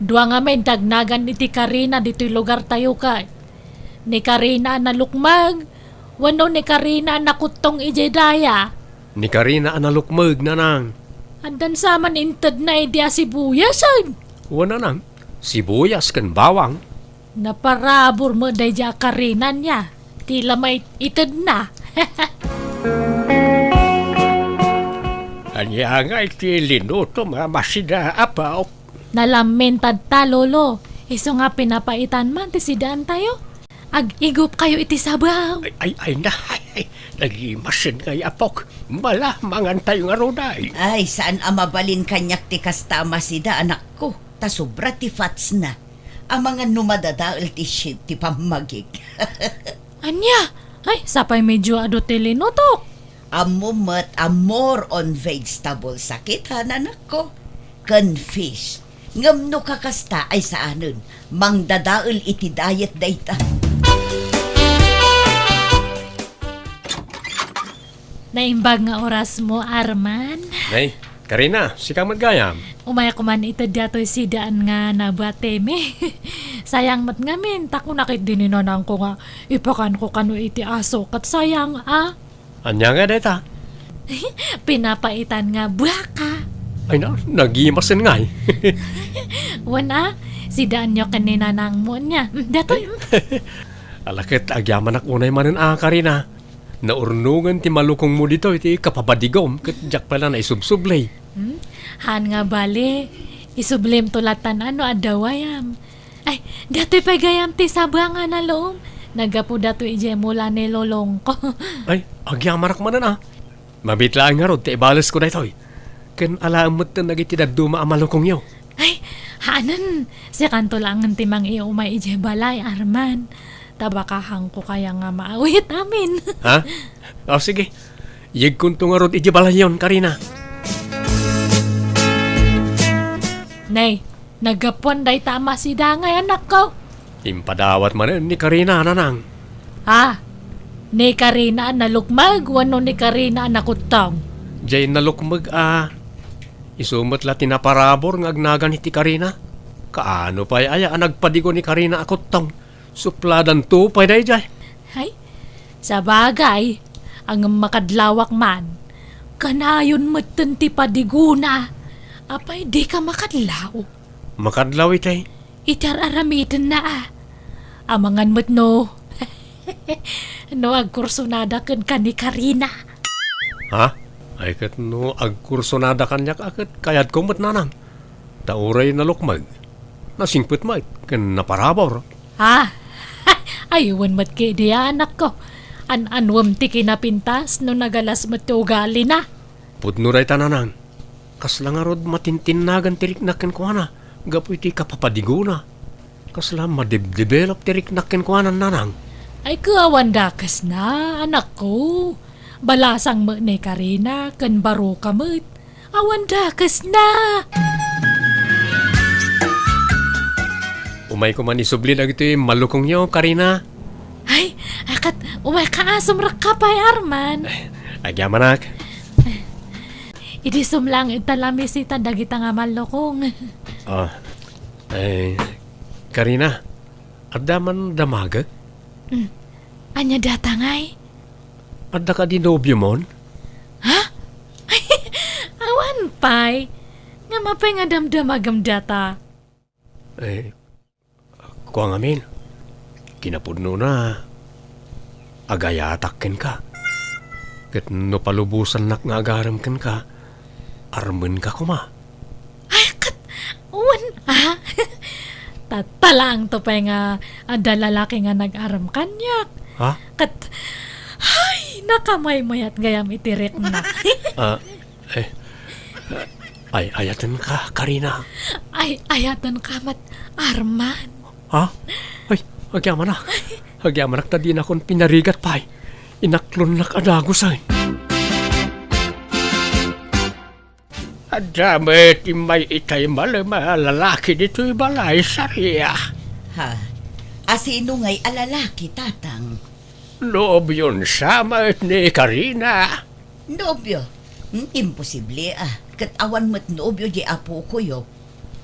Dua ngamin ti agnagan iti Karina ditoy lugartayo kay. Ni Karina a nalukmeg, wenno ni Karina a nakuttong idiay daya? Ni Karina a nalukmeg, nanang. Addan sa man intedna idi a sibuyasen. Wen, nanang, sibuyas ken bawang. Naparabur met daydiay a Karina nia. Ti la maitedna. Ania ngay ti linutom a masida, Apo? Nalamin tatta, Lolo. Isu nga pinapaitan man ti sidaantayo. Ag-igupkayo iti sabaw. Ay, ay, ay, na, ay, ay, nagimasen ngay, Apok. Mala, mangantayo ngarud ay. Ay, saan a mabalin kaniak ti kasta a masida, anakko. Ta sobra ti fatsna. Amangan no madadael ti shape ti pammagik. Ania? Ay, sapay medio adu ti linutok. Ammo met a more on vegetables a kita, nanakko, ken fish. Ngem no kakasta ay saanen, mangdadael iti diet dayta. Naimbag nga orasmo, Arman. Nay, Karina, sika met gayam. Umayak man ita diatoy sidaan nga nabuatemi. Sayang met ngamin, ta kunak iti ni nanangko nga ipakanko kano iti aso, ket sayang a. Ania nga dayta? Pinapaitan nga buaka. Ay na, nagimasen ngay. Wen a, sidaanyo ken ni nanangmo nia. Mm, datoy. Ala ket agyamanak unay manen a, Karina. Naurnongen ti malukongmo ditoy ti kapabadigom ket diak pay la naisubsubli. Hmm? Haan nga bale, isublimto lattan a no adda wayam. Ay, datoy pay gayam ti sabang a nalom. Naggapu datoy idiay mula ni lolongko. Ay, agyamanak manen a. Mabiit laeng ngarud ti ibalesko daytoy. Ken alaem metten dagiti dadduma a malukongyo. Ay, haanen, sikanto laengen ti mangiumay idiay balay, Arman. Ta baka hangko kaya nga maawit amin. Ha? O, sige. Yegkonto ngarud idiay balayyon, Karina. Nay, naggapuan dayta a masidangay, anakko. Impadawat manen ni Karina, nanang. Ah, ni Karina a nalukmeg wenno ni Karina a nakuttong? Jay nalukmeg a. Isu met la ti naparabur nga agnagan iti Karina. Kaano pay aya a nagpadigo ni Karina a kuttong? Supladanto pay dayjay. Ay, sabagay, ngem makadlawak man. Kanayon metten ti padigona. Apay, dika makadlaw? Makadlaw itay. Iti ar-aramidenna a. Amangan met no, no agkursonada kenka ni Karina. Ha? Ay, ket no agkursonada kaniak a ket kayatko met, nanang. Ta uray nalukmeg, nasingpet met ken naparabur. Ah, ay, wen met ketdi, anakko. An-anuem ti kinapintas no nagalas met ti ugalina. Pudno dayta, nanang. Kasla ngarud matintinnagan ti riknak kenkuana gapu iti kapapadigona. Kasla madebdevelop ti riknak kenkuana, nanang. Ay, ket awan dakesna, anakko. Balasang met ni Karina ken Baroka met. Awan dakesna. Umayko man isubli dagitoy malukongyo, Karina. Ay, akat, umayka a, sumrekka pay, Arman. Agyamanak. Idi sumlang ita la misita dagita nga malukong. Ah, eh, Karina, adda man damagek? Mm. Ania data ngay? Adda kadi nobiomon? Ha? Awan pay. Ngem apay nga damdamagem data? Eh, kua ngamin, kinapudnona, agayatak kenka. Ket no palubosannak nga agarem kenka, armenka koma. Ay, ket, wen, ah? Tattalaangto pay nga adda lalaki nga nag-arem kaniak. Ha? Ket, ay, nakamaymayat gayam iti rikna. Ah, eh, ay, ayatenka, Karina. Ay, ayatenka met, Arman. Ha? Ay, agyamanak. Agyamanak ta dinakon pinarigat pay. Inaklonnak a dagusen. Adda met immay itay malem a lalaki ditoy balay, Saria. Ha? Asino ngay a lalaki, Tatang? Nobion sa met ni Karina. Nobio? Hmm, imposible, ah. Ket awan met nobio di apokoyo.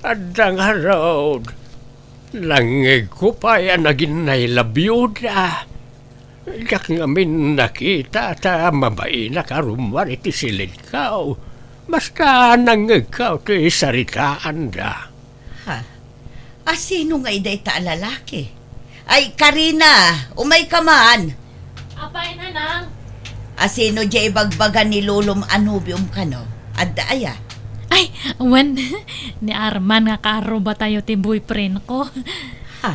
Adda ngarud. Nangngegko pay a nagin nailabioda. Diak ngamin nakita ta mabainak a rummuar iti silidko. Basta nangngegko ti saritaanda. Ha? Asino ngay dayta a lalaki? Ay, Karina, umayka man. Apay, nanang? Asino diay ibagbaga ni lolom a nobiom kano? Adda aya? Ay, wen, ni Arman nga kaarrubatayo ti boyfriend ko. Ha?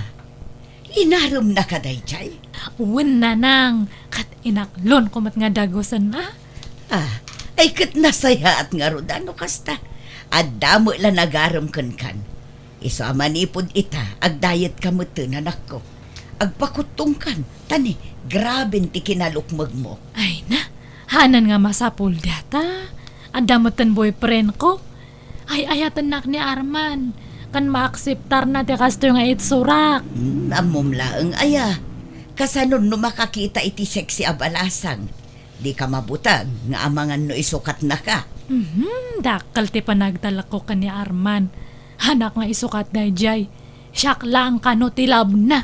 Inaremnaka daydiay? Wen, nanang, ket inaklonko met nga dagusen, a. Ah, ay ket nasayaat ngarud a no kasta. Adda met la nagarem kenkan. Isu a manipud ita, agdayetka metten, anakko. Agpakuttongkan, ta ni, graben ti kinalukmegmo. Ay na, hanan nga masapul data. Adda metten boyfriend ko. Ay-ayatennak ni Arman. Ken maakseptarna ti kastoy nga itsurak. Hmm, ammom laeng aya. Kasanon no makakita iti sexy a balasang? Dika mabuteng nga amangan no isukatnaka. Mhm, dakkel ti panagtalekko ken ni Arman. Hanak nga isukat daydiay. Siak laeng kano ti labna.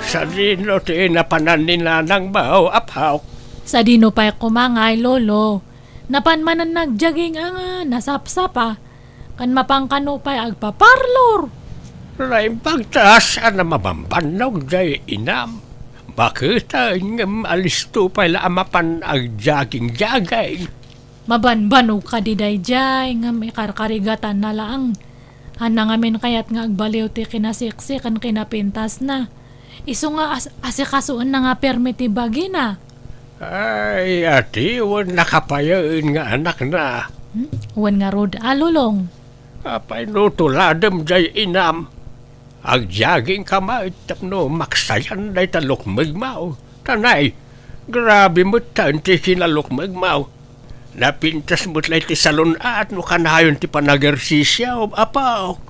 Sadino ti napanan ni nanangmo, apok? Sadino pay koma ngay, lolo? Napan manen nagjogging a nga nasapsapa. Ken mapan kano pay agpaparlor. Naimbag ta saan a mabambannog diay inam. Baketen ngem alisto pay la a mapan agjogging-jogging. Mabanbanog kadi daydiay ngem ikarkarigatanna laeng. Haanna ngamin kayat nga agbaliw ti kinaseksi ken kinapintasna. Isu nga as-, asikasoenna nga permi ti bagina. Ay, atiwen nakapayen nga anakna. Hmm? Wen ngarud a, lolong. Apay no tuladem diay inam? Agjoggingka met tapno maksayan dayta lukmegmo. Tanay, grabe metten ti kinalukmegmo. Napintas met la iti salon-at no kanayon ti panagersisio, apok.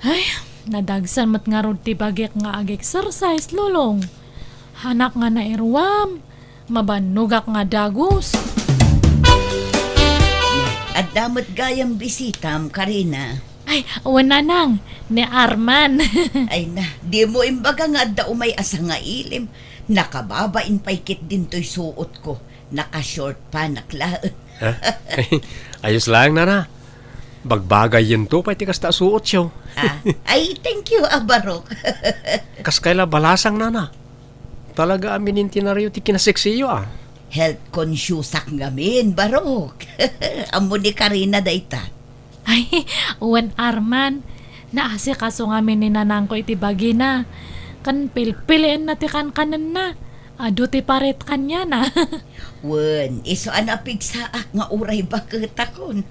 Ay, nadagsan met ngarud ti bagik nga ag-exercise, lolong. Hanak nga nairuam, mabannogak nga dagus. Adda met gayam bisitam, Karina. Ay, wen nanang, ni Arman. Ay na, dimo imbaga nga adda umay a sangailim. Nakababain pay ketdin toy suotko. Naka-short pants laeng. Ha? Ayos laeng, nana. Bagbagayyento pay ti kasta a suotyo. Ah, ay, thank you, a, Barok. Kas kayla balasang, nana. Talaga a minintinaryo ti kinaseksiyo, a. Health consciousak ngamin, Barok. Ammo ni Karina dayta. Ay, wen, Arman. Naasikaso ngamin ni nanangko iti bagina. Ken pilpilienna ti kankanenna. Adu ti paret kaniana. Wen, isu a napigsaak nga uray baketakon.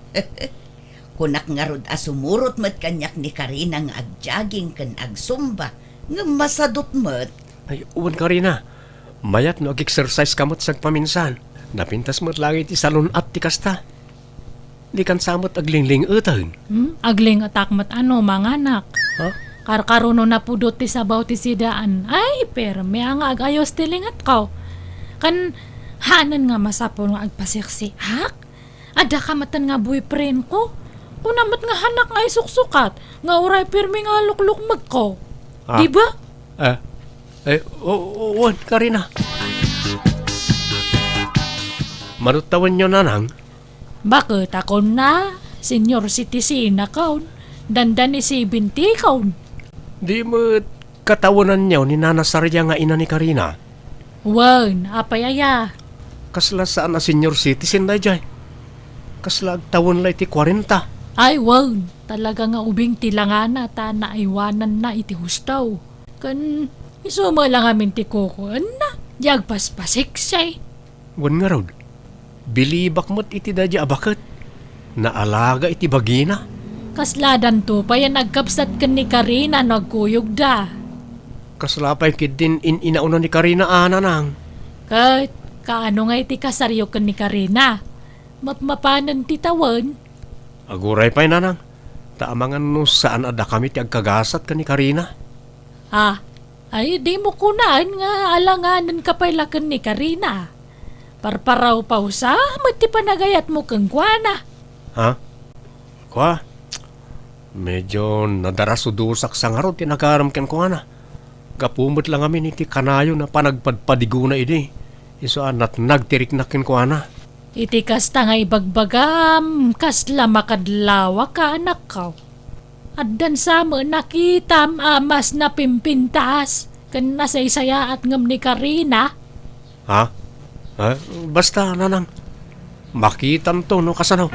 Kunak ngarud a sumurot met kaniak ni Karina nga agjogging ken agsumba, ngem masadut met. Ay, wen, Karina, mayat no ag-exercise ka met sagpaminsan. Napintas met laeng iti salun-at ti kasta. Dikan sa met aglingling-eten. Hmm? Agling-etak met ano, manganak. Ha? Karkaruno napudot ti sabaw ti sidaan. Ay, permi a nga agayos ti lingetko. Ken, hanen nga masapul nga agpaseksiak? Adda ka metten nga boyfriend ko. Kuna met nga hanak nga isuksukat, nga uray permi nga luklukmegko. Ah. Di ba? Eh, eh, o, o, wen, Karina. Manuttawenyo, nanang? Baket a kunna, senior citizen a kaon, dandani seventy kaon. Di met katawenanyo ni Nana Saria nga ina ni Karina? Wen, apay aya? Kasla saan a senior citizen daydiay. Kasla agtawen la iti kuarenta. Ay, wen, talaga nga ubing ti langana ta naaywananna iti husto. Ken isu met la ngamin ti kukuenna, di agpaspaseksi. Wen ngarud, bilibak met iti daydiay a baket. Naalaga iti bagina. Kasladanto pay a nagkabsat ken ni Karina no agkuyogda. Kasla pay ketdin in-inauna ni Karina a, nanang. Ket, kaano nga iti kasaryo ken ni Karina? Mapmapanen ti tawen? Aguray pay, nanang. Ta amangan no saan a dakami ti agkagasat ken ni Karina. Ah, ay, dimo kunaen nga alanganenka pay la ken ni Karina. Parparawpawsa met ti panagayatmo kenkuana. Ha? Kua? Medyo nadarasudosak sa ngarud ti nagarem kenkuana. Gapu met la ngamin iti kanayon a panagpadpadigona idi, isu a natnag ti rikna kenkuana. Iti kasta nga ibagbagam, kasla makadlawak a anakko. Addan sa met nakitam a mas napimpintas ken nasaysayaat ngem ni Karina. Ha? Eh, basta, nanang, makitanto no kasano.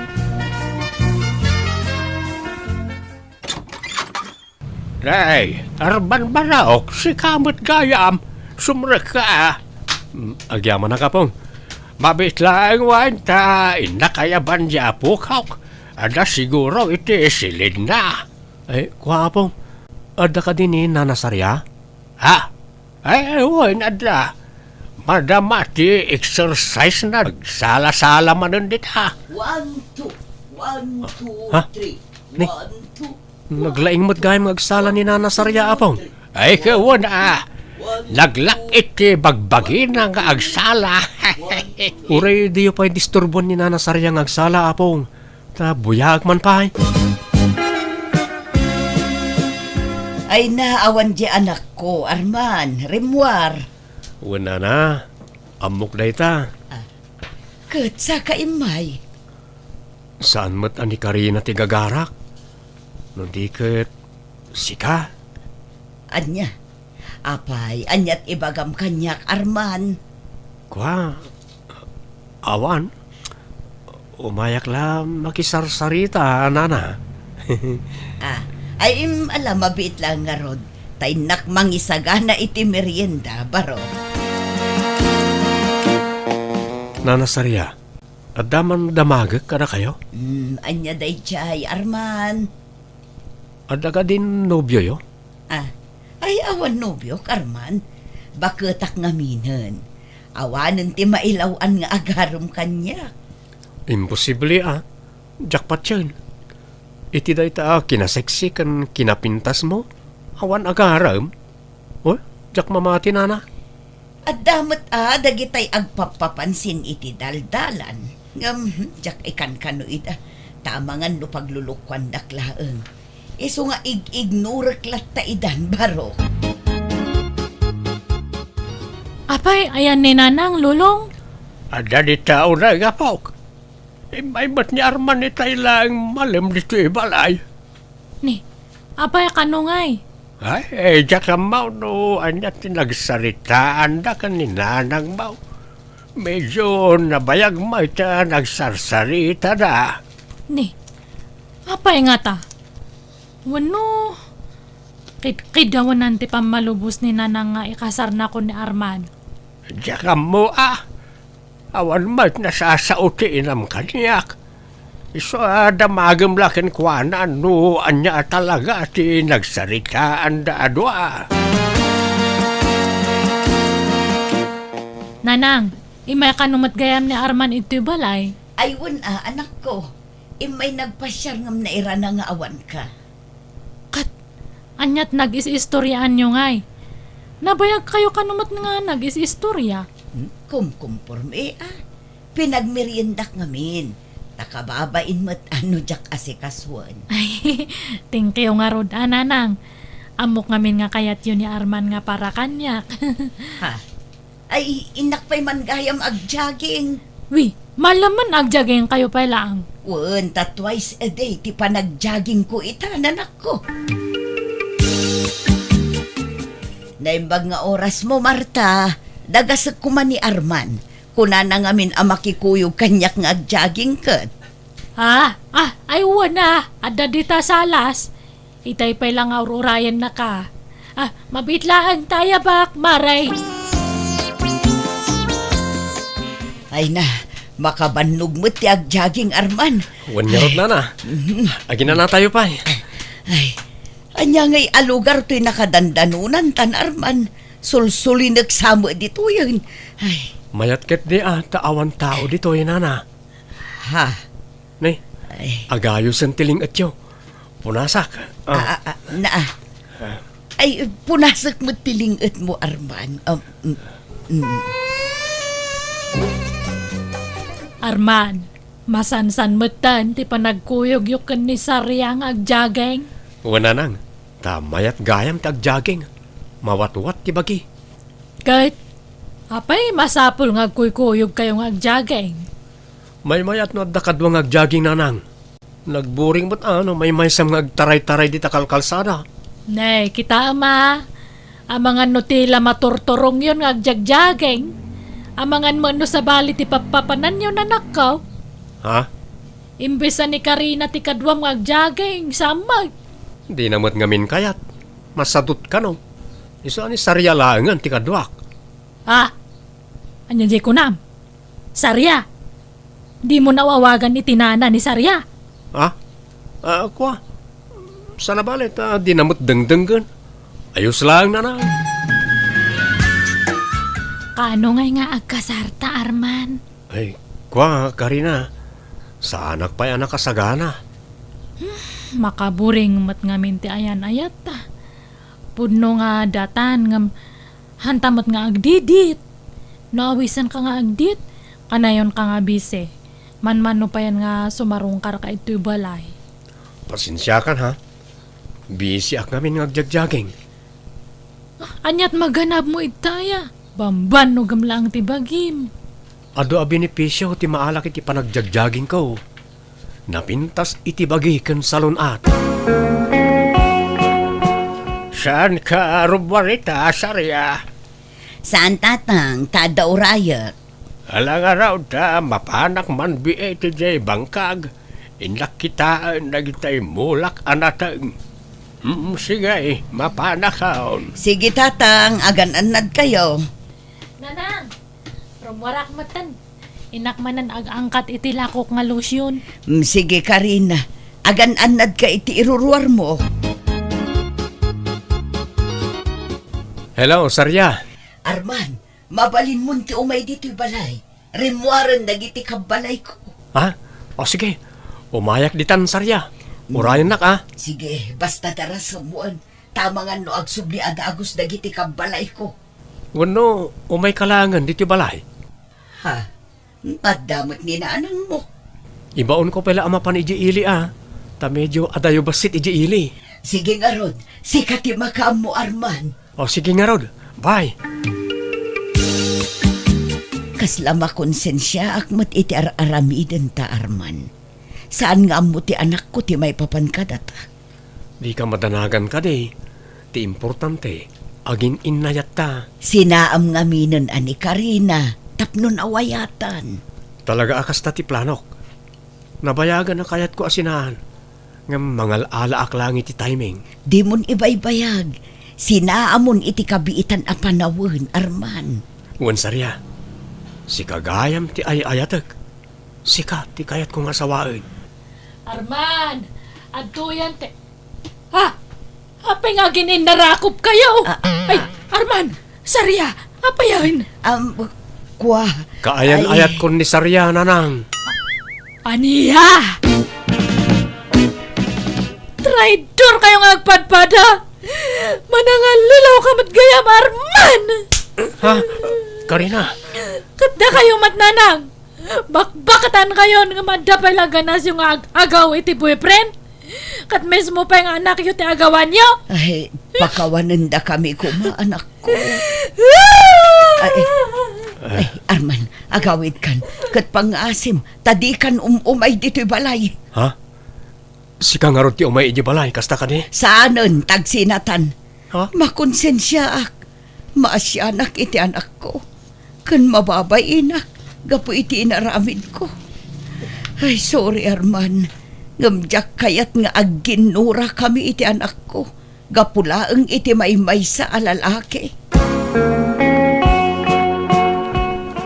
Nay, Arman Baraok, sika met gayam, sumrekka. Mm, agyamanak, Apong. Mabiit laeng wen ta innak a yaban di apok. Adda siguro iti silidna. Ay, kua, Apong. Adda kadi ni Nana Saria? Ha? Ay, wen, adda. Madama ti exercise na. Agsala-sala manen dita. One, two. One, two, Ha? Three. Ni? One, two. Naglaing met gayam nga agsala ni Nana Saria, Apong. Ay, kawan, ah. Naglak iti bagbagina nga agsala. Uray diyo pay disturbuan ni Nana Saria nga agsala, Apong. Ta buyaak man pay. Ay na, awan di anakko, Arman, rimmuar. Wen, nana, ammok dayta. Ah, ket saka immay. Saan met a ni Karina ti gagarak? No di ket sika? Ania? Apay, aniat ibagam kaniak, Arman? Kua, awan. Umayak la makisarsarita, nana. Ah, ay, im, ala, mabiit la ngarud. Ta innak mangisagana iti merienda, baro. Nana Saria, adda man damagek kadakayo? Mm, ania daydiay, Arman? Adda kadin nobioyo? Ah, ay, awan nobiok, Arman. Baketak ngaminen. Awanen ti mailaw-an nga agarem kaniak. Imposible, a. Diak patien. Iti dayta a kinaseksi ken kinapintasmo, awan agarem? O, diak mamati, nana. Adda met a dagitay agpappapansin iti daldalan. Ngem, diak ikankano ida. Ta amangan no paglulukuandak laeng. Isu nga ig-ignorek latta idan, baro. Apay, ayan ni Nanang, Lolong? Adda dita unay, apok. Immay met ni Arman itay laeng malem ditoy balay. Ni, apay, kano ngay? Ay, eh, diak ammo no ania ti nagsaritaanda ken ni nanangmo. Medyo nabayag met a nagsarsaritada. Ni, apay ngata? Wenno, kid-, kidawnan ti pammalubos ni nanang nga ikasarnakon ni Arman? Diak ammo a. Awan met nasasao ti inam kaniak. Isu a damagem la kenkuana no ania a talaga ti nagsaritaanda a dua. Nanang, immay kano met gayam ni Arman idtoy balay? Ay, wen a, anakko. Immay nagpasiar ngem nairana nga awanka. Ket, aniat nagis-istoriaanyo ngay? Nabayagkayo kano met nga nagis-istoria? Hmm, kumkumporme, a. Pinagmeriendak ngamin. Ta kababain met a no diak asikasuen. Ay, thank you ngarud, a, nanang. Ammok ngamin nga kayatyo ni Arman nga para kaniak. Ha? Ay, innak pay man gayam agjaging. Wi, malaman agjaging kayo pay laang. Wen, ta twice a day ti panagjaging ko ita, nanakko. Naimbag nga oras mo, Marta. Dagasek koma ni Arman. Kunana ngamin a makikuyog kaniak nga agjaging ket. Ah, ah, ay wen a, adda dita salas. Itay pay la nga ur-urayennaka. Ah, mabiit laeng ta ayabak, Mare. Ay na, makabannog met ti agjaging, Arman. Wen ngarud, nana. Mhm. Aginanatayo pay. Ay, ania ngay a lugar toy nakadandanunan tan, Arman? Sulsulinek sa met ditoyen. Ay. Mayat ketdi a, ta awan tao ditoy, nana. Ha? Ne, ay, agayosen ti ling-etyo. Punasak. Ah. Ah, ah, ah, na, ah. Ah. Ay, punasak met ti ling-etmo, Arman. Um, mm, mm. Arman, masansan metten ti panagkuyogyo ken ni Saria nga agjaging? Wen, nanang, ta mayat gayam ti agjaging. Mawatwat ti bagi. Ket, apay masapul nga agkuykuyogkayo nga agjaging? Maymayat no adda kadua nga agjaging, nanang. Nagburing met a no maymaysam nga agtaraytaray dita kalkalsada. Ne, kitaem a. Amangan no ti la maturturongyon nga agjagjaging. Amangan met no sabali ti pappapananyo, nanakko. Ha? Imbes a ni Karina ti kaduam nga agjaging, sammag. Dina met ngamin kayat. Masadut kano. Isu a ni Saria laengen ti kaduak. Ah, ania diay kunam? Saria? Dimo nawawagan iti nana ni Saria? Ah? Ah, kua? Sana bale ta dina met dengdenggen. Ayos laeng, nana. Kaano ngay nga agkasarta, Arman? Ay, kua, Karina. Saanak pay a nakasagana. Hmm, makaburing met ngamin ti ayan-ayatta. Pudno nga datan ngem Hanta met nga agdidit. No awisenka nga agdit, kanayonka nga bisi. Manmano payen nga sumarungkarka idtoy balay. Pasensiakan, ha? Bisiak ngamin nga agjagjaging. Ah, aniat maganabmo idtaya? Bambanogem laeng ti bagim. Adu a benepisio ti maalak iti panagjagjagingko. Napintas iti bagi ken salun-at. Saanka rummuar ita, Saria? Saan, tatang, ta adda urayek. Ala ngarud ta mapanak manbiit idiay bangkag, innak kitaen dagitay mulak a nateng. Mm, sige, mapanakon. Sige, tatang, agan-annadkayo. Nanang, rummuarak metten. Innak manen ag-angkat iti lakok nga lotion. Mm, sige, Karina. Agan-annadka iti iruruarmo. Hello, Saria. Arman, mabalinmon ti umay ditoy balay. Rimmuaren dagiti kabbalayko. Ha? O sige, umayak ditan, Saria. Mm. Urayennak, a. Sige, basta darasemon. Ta amangan no agsubli a dagus dagiti kabbalayko. Wenno, umayka laengen ditoy balay? Ha? Adda met ni nanangmo. Ibaonko pay la a mapan idiay ili, a. Ta medio adayo bassit idiay ili. Sige ngarud, sika ti makaammo, Arman. O, sige ngarud. Bye. Kasla makonsensiaak met iti ar-aramidenta, Arman. Saan nga ammo ti anakko ti maipapan kadata. Dika madanagan kadi. Ti importante, agin-innayatta. Sinaam ngaminen a ni Karina tapno nawayatan. Talaga a kasta ti planok. Nabayagan a kayatko a sinaan, ngem mangal-alaak laeng iti timing. Dimon ibaybayag. Sinaamon iti kabiitan a panawen, Arman. Wen Saria, sika gayam ti ay-ayatek. Sika ti kayatko nga asawaen. Arman, adtoyan ti, ha? Apay nga agin-innarakop kayo? Ah, ah. Ay, Arman, Saria, apayen? Am, kua. Kaayan-ayatkon ni Saria, nanang. Ania? Traidor kayo nga agpadpada! Manangallilaw ka met gayam, Arman! Ha? Karina? Ket dakayo met, nanang! Bakbakatan kayon nga madda pay la ganasyo nga ag-agaw iti boyfriend? Ket mismo pay nga anakyo ti agawanyo? Ay, pakawanendakami koma, anakko. Ay, ay, Arman, agawidkan. Ket pangngaasim, ta dikan um-umay ditoy balay. Ha? Sika ngarud ti umay idiay balay, kasta kadi? Saanen, tagsinatan. Ha? Makonsensiaak. Maasianak iti anakko. Ken mababainak gapu iti inaramidko. Ay, sorry, Arman. Ngem diak kayat nga agginnurakami iti anakko. Gapu laeng iti maymaysa a lalaki.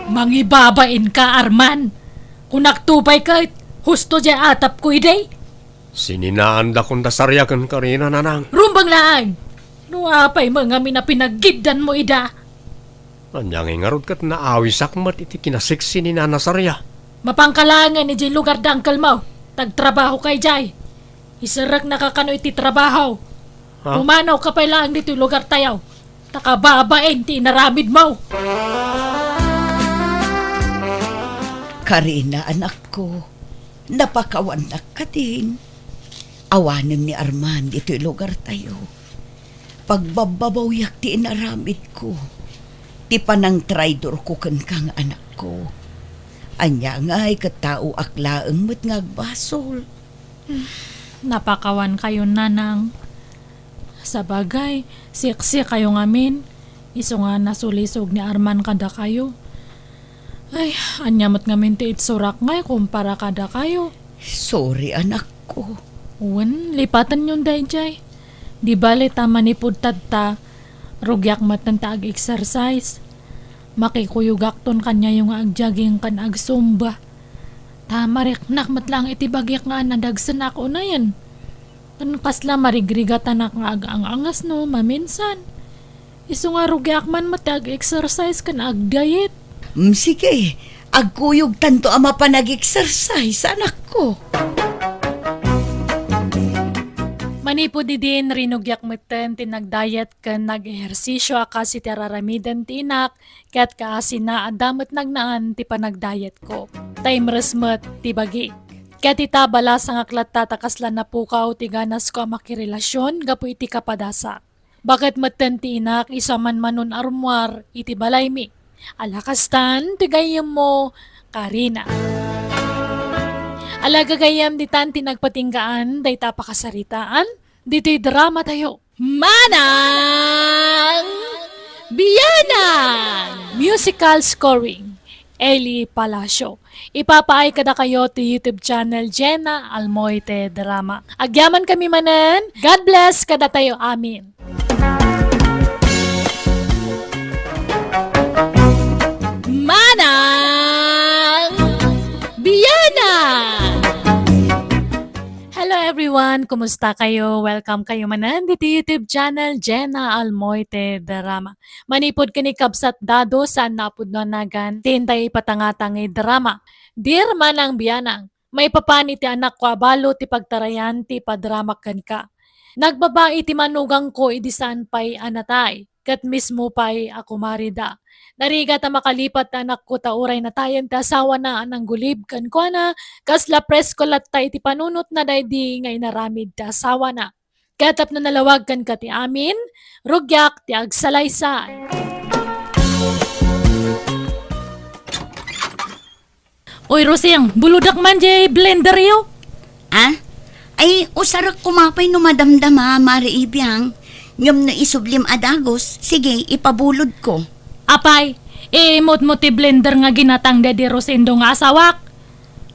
Mangibabainka, Arman. Kunakto pay ket, husto diay atapko idi. Sininaandakon da Saria ken Karina, nanang. Rumbeng laeng! No apay met ngamin a pinaggiddanmo ida? Ania ngay ngarud ket naawisak met iti kinaseksi ni Nana Saria? Mapanka laengen idiay lugar da angkelmo, ta agtrabahoka idiay. Iserreknaka kano iti trabaho. Ha? Pumanawka pay laeng ditoy lugartayo, ta kababain ti inaramidmo. Karina, anakko, napakawannak kadin? Awanen ni Arman ditoy lugartayo. Pagbabbabawiak ti inaramidko, ti panangtraidorko kenka nga anakko. Ania ngay ket taoak laeng met nga agbasol. Napakawan kayo, nanang. Sabagay, siksi kayo ngamin. Isu nga nasulisog ni Arman kadakayo. Ay, ania met ngamin ti itsurak ngay kumpara kadakayo? Sorry, anakko. Wen, lipatenyon daydiay. Di bale ta manipud tatta, rugiak metten ta ag-exercise. Makikuyogakton kaniayo nga ag-jogging ken ag-zumba. Ta mariknak met laeng iti bagiak nga nadagsenak unayen. Ken kasla marigrigatanak nga ag-ang-angasno maminsan. Isu nga rugiak man met ti ag-exercise ken ag-diet. Mm, sige, agkuyogtanto a mapan ag-exercise, anakko. Manipud idin, rinugiak metten ti nag-diet ken nag-ehersisio a kas iti ar-aramiden ti inak, ket kaasina, adda met nagnaan ti panagdayetko. Ta imres met ti bagik. Ket ita, balasangak latta ta kasla napukaw ti ganasko a makirelasion gapu iti kapadasak. Baket metten ti inak isu a manmanon a rummuar iti balaymi. Ala kastan ti gayyemmo, Karina. Ala gagayyem, ditan ti nagpatinggaan dayta a pakasaritaan ditoy dramatayo. Manang Bianang! Musical scoring, Eli Palacio. Ipapaay kadakayo ti YouTube channel Jenna Almoite Drama. Agyamankami manen. God bless kadatayo amin. Manang Bianang! Hello everyone! Kumusta kayo? Welcome kayo manen ditoy YouTube channel, Jenna Almoite Drama. Manipud ken ni Kabsat Dado, saan nga pudno a nagan, ti intay ipatangtang nga drama. Dear Manang Bianang, maipapan iti anakko a balo ti pagtarayan ti ipadramak kenka. Nagbabai ti manugangko idi saan pay a natay. Ket mismo pay a kumarida. Narigat a makalipat ti anakko ta uray natayen ti asawana a nanggulib kenkuana, kasla presko latta iti panunotna daydi nga inaramid ti asawana. Ket tapno nalawag kenka ti amin, rugiak ti agsalaysay. Oy, Rosing, buludak man jay blenderyo. Ah? Ay, usarek koma pay no madamdama, Mare Ibiang. Ngem no isublim a dagus, sige, ipabulodko. Apay, imutmo ti blender nga ginatang daydi Rosendo nga asawak?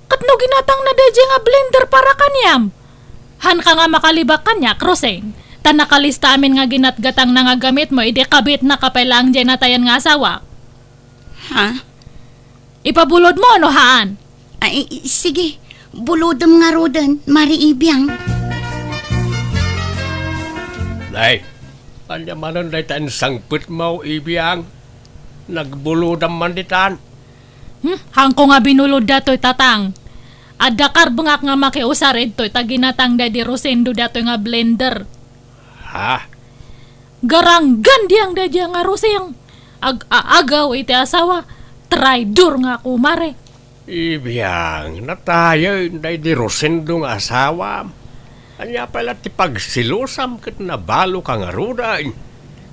Ket no ginatangna daydiay nga blender para kaniam, haanka nga makalibak kaniak, Roseng, ta nakalista amin nga ginatgatangna nga gamitmo idi kabitnaka pay laeng diay natayan nga asawak. Ha? Ipabulodmo no haan? Ay, sige. Bulodem ngaruden, Mari Ibiang. Nay, ania manen dayta insangpetmo, Ibiang? Nagbulodam man ditan. Hmm, haanko nga binulod datoy, Tatang. Adda karbengak nga makiusar idtoy ta ginatang daydi Rosendo datoy nga blender. Ha? Garanggan diang daydiay nga Roseng. Ag-aagaw iti asawa. Traidor nga kumare. Ibiang, natayen daydi Rosendo nga asawam. Ania pay la ti pagsilosam ket nabaloka ngaruden?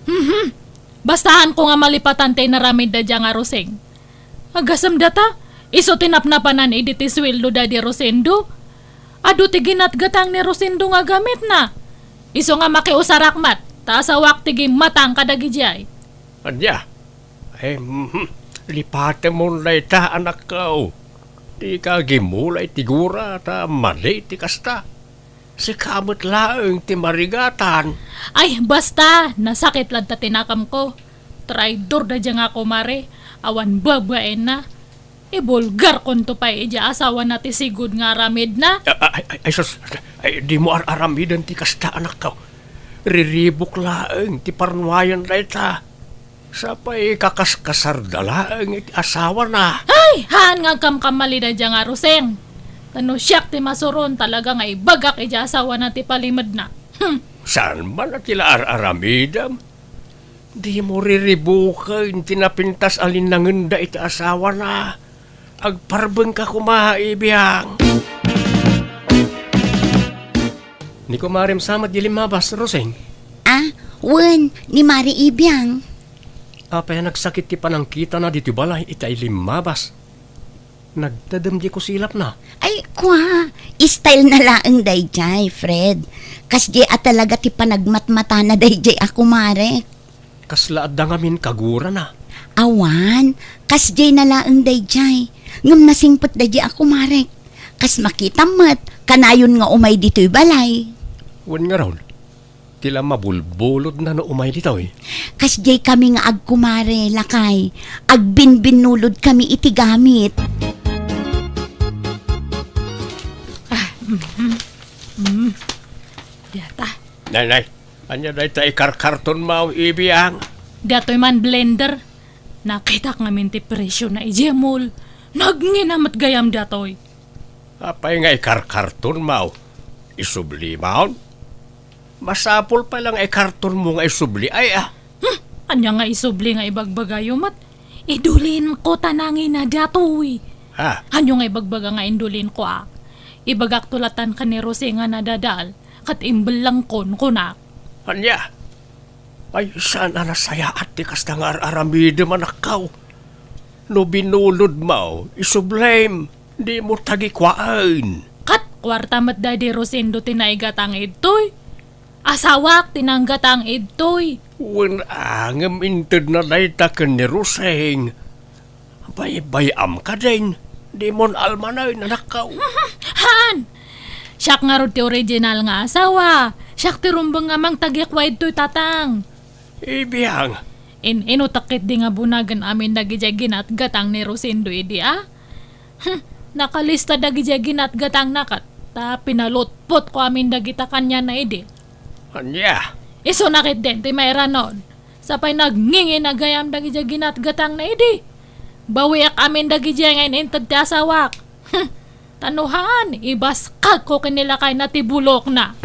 Mhm. Basta haanko nga malipatan ti inaramid daydiay nga Roseng. Agasem data, isu ti napnapanan idi ti sueldo daydi Rosendo. Adu ti ginatgatang ni Rosendo nga gamitna. Isu nga makiusarak met, ta asawak ti gimmatang kadagidiay. Ania? Ay, mhm. Lipatemon dayta, anakko. Dika agimula iti gura, ta madi ti kasta. Sika met laeng ti marigatan. Ay, basta, nasakit latta ti nakamko. Traidor daydiay nga kumare, awan babaenna. Ibulgarkonto pay idiay asawana ti sigud nga aramidna. Ay, ay, ay, ay, sus, ay, dimo ar-aramiden ti kasta, anakko. Riribuk laeng ti parnuayan dayta. Sapay kakaskasarda laeng iti asawana. Ay, haan nga agkamkamali daydiay nga Roseng. Ta no siak ti masuron, talaga nga ibagak idiay asawana ti palimedna. Hmm. Saan man a ti la ar-aramidem? Dimo riribuken ti napintas a linnangenda iti asawana. Agparbengka koma, Ibiang. Ni kumarem sa met di limmabas, Roseng? Ah, wen, ni Mari Ibiang. Apay a nagsakit ti panangkitana ditoy balay iti limmabas? Nagtedem di kusilapna. Ay, kua, style na laeng daydiay, Fred. Kasdiay a talaga ti panagmatmatana daydiay a kumarek. Kasla adda ngamin kagurana. Awan, kasdiay na laeng daydiay. Ngem nasingpet daydiay a kumarek. Kas makitam met, kanayon nga umay ditoy balay. Wen ngarud, ti la mabulbulodna no umay ditoy. Kasdiay kami nga agkumare, lakay. Agbinbinnulod kami iti gamit. Ah, mhm. Mm. Data. Nay, nay, ania dayta ikarkartonmo, Ibiang? Datoy man blender. Nakitak ngamin ti presyo na idiay mall. Nagngina met gayam datoy. Apay nga ikarkartonmo? Isublimon? Masapul pay la nga ikartonmo nga isubli, ay, ah. Hmm, ania nga isubli nga ibagbagayo met? Idulinko ta nangina datoy. Ha? Ania nga ibagbaga nga indulinko, ah? Ibagakto latan ken ni Rose nga nadadael, ket imbellengkon, kunak. Ania? Ay, saan a nasayaat ti kasta nga ar-aramidem, anakko. No binulodmo, isublim, dimo tagikuaen. Ket kuarta met daydi Rosendo ti naigatang idtoy. Asawak ti nanggatang idtoy. Wen a, ngem intedna dayta ken ni Roseng. Baybay-am kadin, dimon almanen, anakko. Haan! Siak ngarud ti original nga asawa. Siak ti rumbeng nga mangtagikua idtoy, Tatang. Ibiang. In-inutek ketdi nga bunagen amin dagidiay ginatgatang ni Rosendo idi, a? Hmm, nakalista dagidiay ginatgatangna ket ta pinalutpotko amin dagita kaniana idi. Ania? Isuna ketdin ti mairanod. Sapay nagngingina gayam dagidiay ginatgatangna idi. Bawiak amin dagidiay nga in-inted ti asawak. Hmm, ta no haan, ibaskagko ken ni lakayna ti bulokna.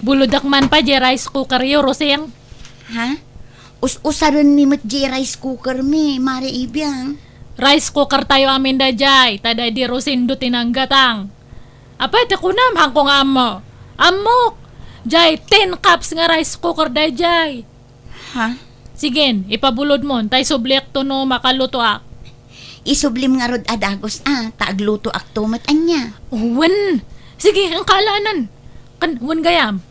Bulodak man pay diay rice cooker yo, Roseng. Ha? Us-usarenmi met diay rice cooker mi, Mare Ibiang. Rice cooker tayo amin daydiay, ta daydi Rosendo ti nanggatang. Apay ti kunam, haanko nga ammo. Ammok! Diay tin cups nga rice cooker daydiay. Ha? Sige, ipabulodmon, ta isubliakto no makalutoak. Isublim ngarud a dagus a, ta aglutoakto met ania. Wen, Sige, engka alanan. Kan, wen gayam.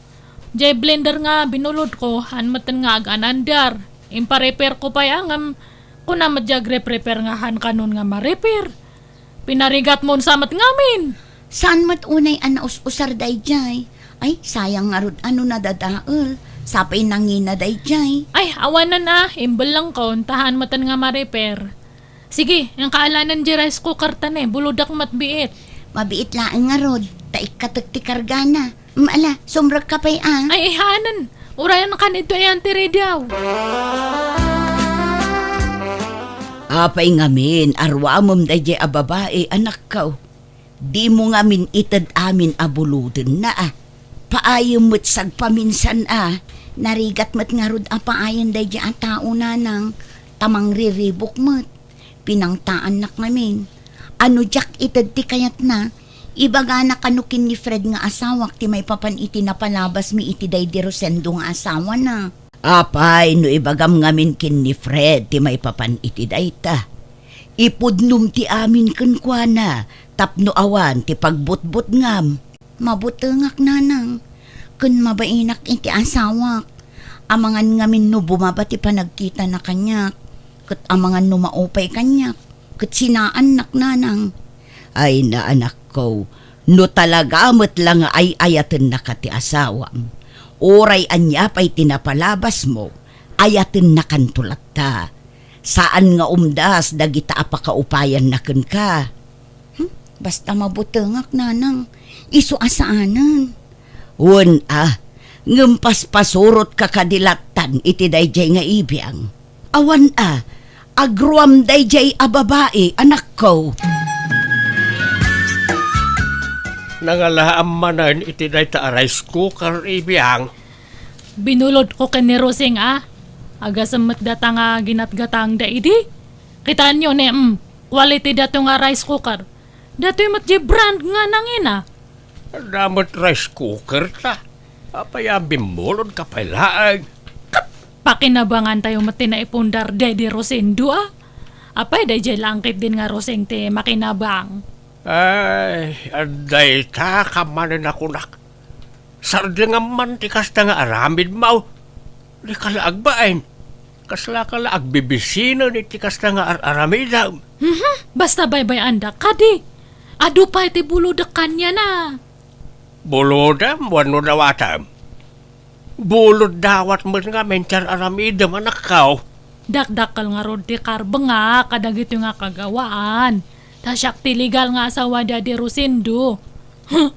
Jay blender nga binulodko, han metten nga aganandar. Impa-repairko pay a ngem, kuna met jay agrepair nga han kanon nga ma-repair. Pinarigatmon sa met ngamin. Saan met unay a naus-usar dayjay? Ay, sayang ngarud a no nadadael. Sapay nangina dayjay. Ay, awanen a, imbellengkon, ta han metten nga ma-repair. Sige, engka alanan jay rice cooker ta ne, bulodak met biit. Mabiit laeng ngarud, ta ikkatek ti kargana. Mm, ala, sumrekka pay a. Ay, ihanen. Urayan kan ito ayan ti radio. Apay ngamin, aruamem dayjay a babai, anakko. Dimo ngamin ited amin a bulodenna a. Paayem met sagpaminsan a. Narigat met ngarud a paayen dayjay a tao, nanang, ta mangriribuk met. Pinangtaannak ngamin. Ano diak ited ti kayatna? Ibagana kano ken ni Fred nga asawak ti maipapan iti napalabasmi iti daydi Rosendo nga asawana. Apay no ibagam ngamin ken ni Fred ti maipapan iti dayta? Ipudnom ti amin kenkuana tapno awan ti pagbutbutngam. Mabutengak, nanang, ken mabainak iti asawak. Amangan ngamin no bumaba ti panagkitana kaniak, ket amangan no maupay kaniak, ket sinaannak, nanang. Ay, naanakko, no talaga met la nga ay-ayatennaka ti asawam, uray ania pay ti napalabasmo, ayatennakanto latta. Saan nga umdas dagita a pakaupayanna kenka. Hmm? Basta mabutengak, nanang. Isu a saanen. Wen a, ngem paspasurotka kadi lattan iti dayjay nga ibiang. Awan a, agruam dayjay a babai, anakko. Nangalaam manen iti dayta a rice cooker, ibiang. Binulodko ken ni Rosing a. Agasem met data nga ginatgatangda idi. Kitaenyo ne, mm, quality dato nga rice cooker. Datoy met di brand nga nangina. Adda met rice cooker ta. Apay a bimmulodka pay laeng? Ket pakinabangan tayo met ti naipundar daydi Rosendo a. Apay dayjay laeng ketdin nga Rosing ti makinabang. Ay, adda ita ka manen a kunak. Sardengam man ti kasta nga aramidmo. Dika la agbain. Kaslaka la agbibisinen iti kasta nga ar-aramidem. Mhm, basta baybay-anda kadi. Adu pay ti bulodek kaniana. Bulodem wenno dawatem? Bulod dawat met ngamin ti ar-aramidem, anakko. Dakdakkel ngarud ti karbengak kadagitoy nga kagawaan. Ta siak ti legal nga asawa daydi Rosendo. Huh!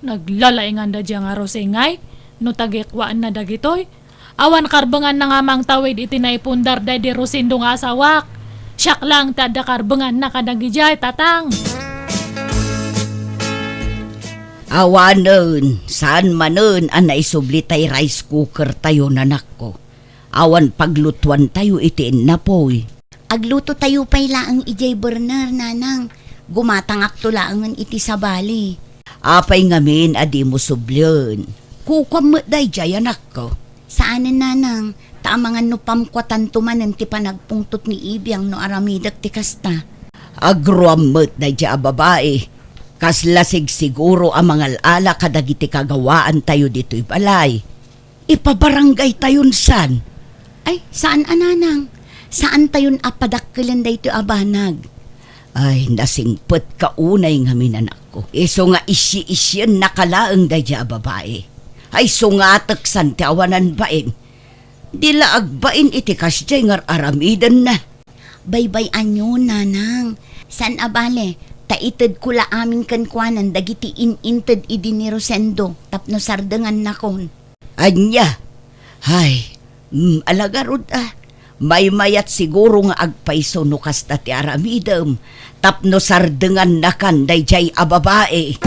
Naglalainganda dia nga Rosing ay, no tagikuanna dagitoy. Awan karbenganna nga mangtawid iti naipundar daydi Rosendo nga asawak. Siak laeng ti adda karbenganna kadagidiay, tatang. Awanen, saan manen a naisubli tay rice cooker tayo, nanakko. Awan paglutuan tayo iti innapoy. Agluto tayo pay laeng idiay burner, nanang. Gumatangakto laengen iti sabali. Apay ngamin a dimo sublien? Kukuam met daydiay, anakko. Saanen, nanang, ta amangan no pamkuatanto manen ti panagpungtot ni Ibiang no aramidek ti kasta. Agruam met daydiay a babai. Kasla sigsiguro a mangal-ala kadagiti kagawaan tayo ditoy balay. Ipabarangay tayon san? Ay, saan a, nanang. Saan tayon a padakkelen daytoy a banag. Ay, nasingpetka unay ngamin, anakko. Isu nga isyi-isyiennaka laeng daydiay a babai. Ay, sungatek san ti awanan bain. Di la agbain iti kasdiay nga ar-aramidenna. Baybay-anyo, nanang. Saan a bale, ta itedko la amin kenkuanan dagiti in-inted idi ni Rosendo tapno sardengannakon. Ania? Ay, mm, ala ngarud a. Maymayat siguro nga agpayso no kasta ti aramidem tapno sardengannakan daydiay a babai.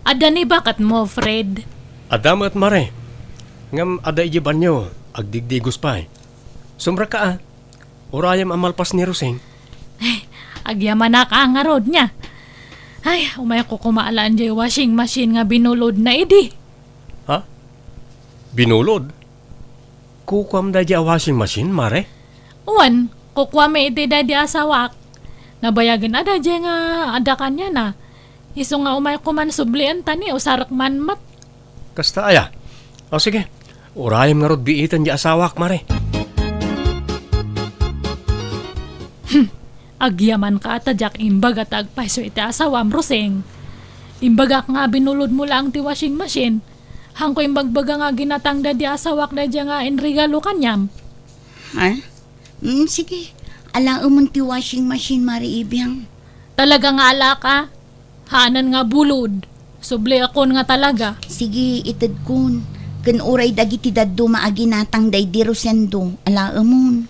Adda ni baketmo, Fred? Adda met, mare. Ngem adda idiay banio, agdigdigos pay. Sumrekka a. Urayem a malpas ni Rosing. Ay, agyamanak a ngarud nia. Ay, umayko koma alaen diay washing machine nga binulodna idi. Ha? Binulod? Kukuam daydi a washing machine, mare? Wen, kukuami iti daydi a asawak. Nabayagen a daydiay nga adda kaniana. Isu nga umayko man sublien ta ni usarek man met. Kasta aya? O sige, urayem ngarud biiten ti asawak, Mare. Hmm, agyamanka ta diak imbaga ta agpayso iti asawam, Rosing. Imbagak nga binulodmo laeng ti washing machine. Hanko imbagbaga nga ginatang daydi asawak daydiay nga inregalo kaniam. Ha? Mm, sige. Alaemon ti washing machine, Mare Ibiang. Talaga nga alaka? Haanen nga bulod. Subliakon nga talaga. Sige, itedkon. Ken uray dagiti dadduma a ginatang daydi Rosendo, alaemon.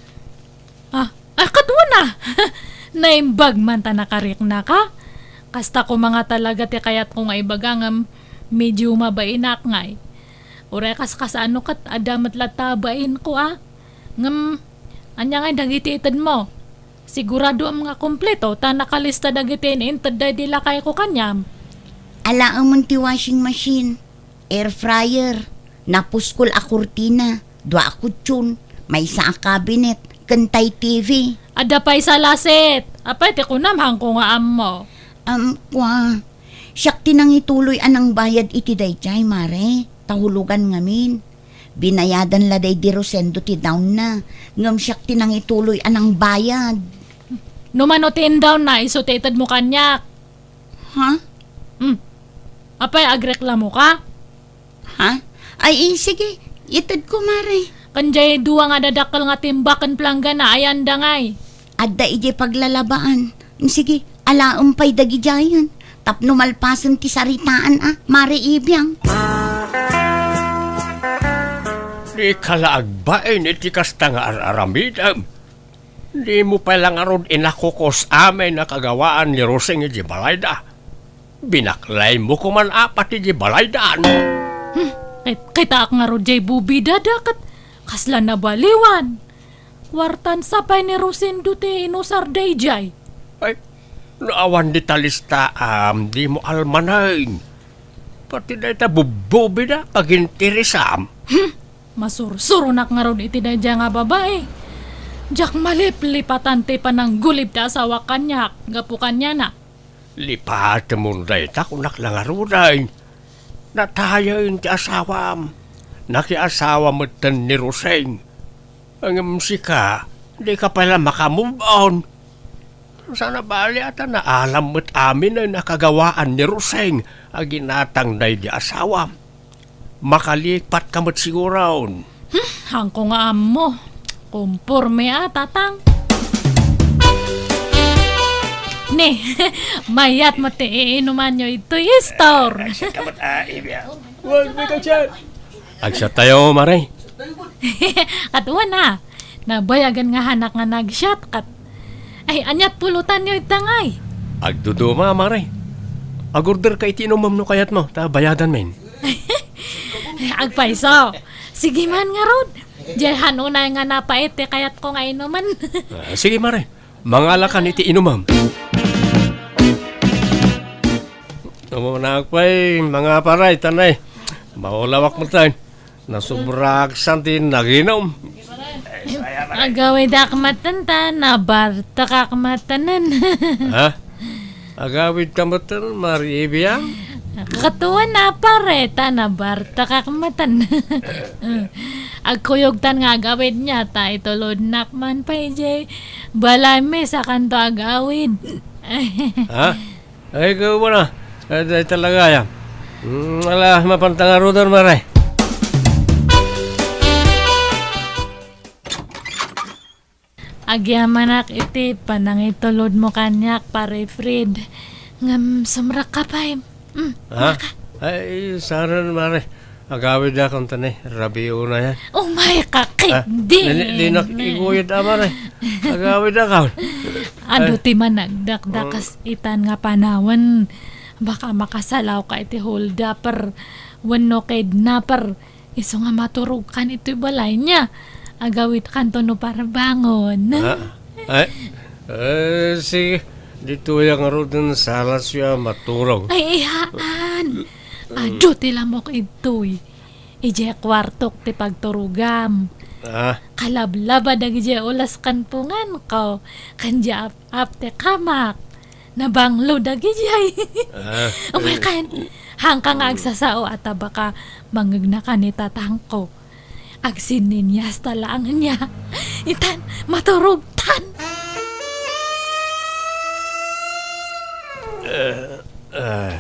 Ah, ah, kaduana! Naimbag man ta nakariknaka. Kasta koma nga talaga ti kayatko nga ibaga ngem medio mabainak ngay. Uray kaskasano ket adda met latta bainko a. Ngem, ania ngay dagiti itedmo? Siguradoam nga kompleto ta nakalista dagiti in-inted daydi lakayko kaniam. Alaemon ti washing machine, air fryer, napuskol a kurtina, dua a kutsyon, maysa a cabinet, ken tay T V. Adda pay salaset. Apay ti kunam, hanko nga ammo. Am, kua. Siak ti nangituloy a nangbayad iti daydiay, Mare. Ta hulogan ngamin. Binayadan la daydi Rosendo ti down na, ngem siak ti nangituloy a nangbayad. No mano ti indown na, isu ti itedmo kaniak. Ha? Hmm. Apay, agreklamoka? Ha? Ay, eh, sige. Itedko, Mare. Ken diay dua nga dadakkel nga timba ken planggana, ayanda ngay. Adda idiay paglalabaan. Sige, alaem pay dagidiayen. Tapno malpasen ti saritaan a, Mare Ibiang. Dika la agbain iti kasta nga ar-aramidem. Dimo pay la ngarud inakukos amin a kagawaan ni Rosing iti balayda. Binaklaymo koman apat iti balaydan. Hmm, kit-, kitaak ngarud diay bubidada ket kasla nabaliwan. Kuartan sa pay ni Rosendo ti inusar daydiay. Ay, no awan dita listaam, dimo almanen. Pati dayta bubbubida, pagintirisam. Hmm, masursuronak ngarud iti daydiay nga babai. Diak maliplipatan ti pananggulib ti asawak kaniak gapu kaniana. Lipatemon dayta, kunak la ngaruden. Natayen ti asawam. Nakiasawa metten ni Roseng. Ngem sika, dika pay la maka-move on. Saan a bali a ta naalam met amin a nakagawaan ni Roseng a ginatang daydi asawam. Makalipatka met siguron. Hmm, hangko nga ammo. Komporme a, tatang. Ne, mayat met ti iinumanyo itoy store. Ay, siya ka met, ah, Ibya. Wag, may kachat. Agsat tayo, Mare. Kat wana, nabayagan nga hanak nga nag-shot, kat. Ay, aniat pulutanyo ita ngay? Agduduma, Mare. Agorder ka iti inumam no kayat mo, ta bayadan men. Agpayso. Sige man ngarud. Diay han unay nga napait ti kayat ko nga inuman. Ah, sige, Mare. Mangalakan iti inumam. Umuna pay, mga paray, tanay. Maulawak mo tayo. Nasubrak san ti naginum. Agawidak maten ta, nabartakak matenen. Ha? Agawid ka maten, Mari Ibiang? Katuan na pare, ta nabartakak maten. Agkuyog tan nga agawid niya, ta itulodnak man pay jay balay mi sakanto agawid. Ha? Ay, ikaw ba na? Ay, ay, talaga, ya. Mm, ala, mapantang arudan, mare. Agyamanak iti panangitulod mo kaniak, Pare Fred. Ngem sumrekka pay. Mm, Ha? Naka. Ay, saan, mare? Agawid akon tani, rabiuna yan. Oh my, kakit Ah, din. Di, di nak iguyod, ah, mare. Agawid akon. Adu Ay. Ti managdakdakas Oh. Itan nga panawen. Baka makasalaw ka iti holdaper wenno kidnaper. Isu nga maturog kan itoy balay niya. Agawid kanto no parbangon. Ah, ay, eh, sige. Ditoy ang ruden salas ya maturog. Ay, ihaan. Adu ti lamok idtoy. Idiay kwartok ti pagturogam. Ah. Kalablaba dagidiay ulas ken punganko, ken diay ap-, ap ti kamak. Nabanglo dagidiay. Ah. Umay ken, haanka nga agsasao a tabaka mangngegna ken ni tatangko. Agsinninyasta laeng nia. Itan, maturogtan. Eh, eh.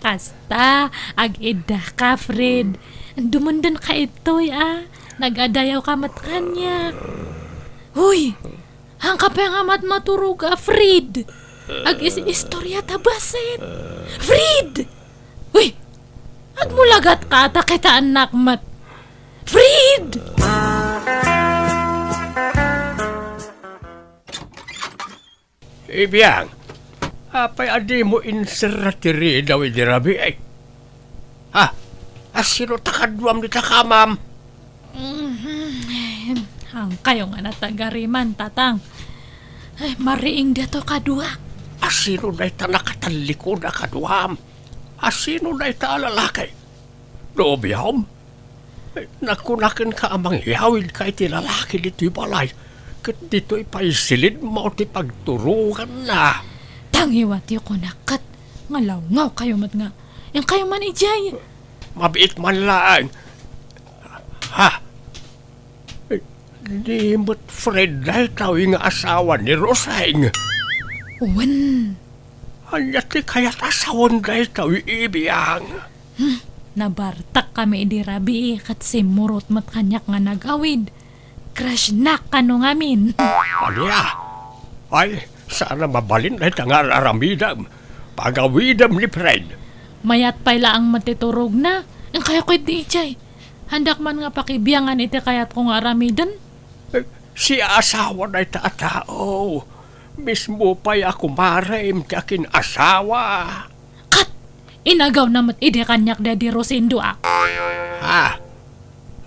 Kasta, ag-iddaka, Fred. Dumundenka itoy, a. Nag-adayawka met kaniak. Hoy! Haanka pay nga matmaturog a, Fred. Ag-is-istorya ta bassit. Fred! Uy! Agmulagatka ta kitaennak met. Fred! Ibiang, apay a dimo inserra ti ridaw idi rabii? Ha? Asino ta kaduam dita kamam? Mhm. Haankayo nga natagariman, tatang. Ay, mariing daytoy kadua. Asino dayta nakatallikod a kaduam? Asino dayta a lalaki? Nobiom? Ay, nakuna kenka a mangyawidka iti lalaki ditoy balay, ket ditoy pay silidmo ti pagturonganna. Tangiwatyo kunak ket nga lawngawkayo met nga. Inkayo man idiay. Mabiit man laeng. Ha? Di met Fred daytoy nga asawa ni Roseng? Wen. Ania ti kayat a sawen daytoy, Ibiang? Hmm, nabartak kami idi rabii ket simmurot met kaniak nga nagawid. Crush-nak kano ngamin. Ania? Ay, saan a mabalin dayta nga ar-aramidem. Pagawidem ni Fred. Mayat pay laeng met ti turogna. Inkayo ketdi idiay. Haandak man nga pakibiangan iti kayatko nga aramiden. Eh, siasawa dayta a tao. Mismo pay a kumarem ti akin-asawa. Ket inagawna met idi kaniak daydi Rosendo a. Ha?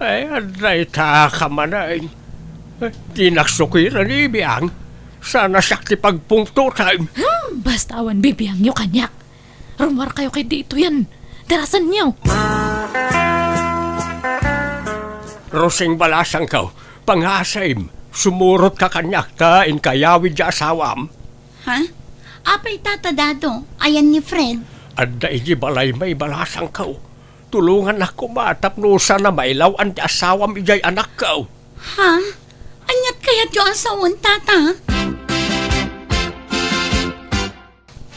Ay, adda ita ka manen. Eh, dinak sukiren, Ibiang. Sana siak ti pagpungtotem. Hmm, basta awan bibiangyo kaniak. Rummuarkayo ketdi itoyen. Darasenyo. Rosing balasangko, pangasim, sumurotka kaniak ta inkayawid ti asawam. Ha? Apay, Tata Dado, ayan ni Fred? Adda idiay balaymi, balasangko. Tulongannak koma tapno saan a mailaw-an ti asawam idiay anakko. Ha? Aniat kayatyo a sawen, Tata?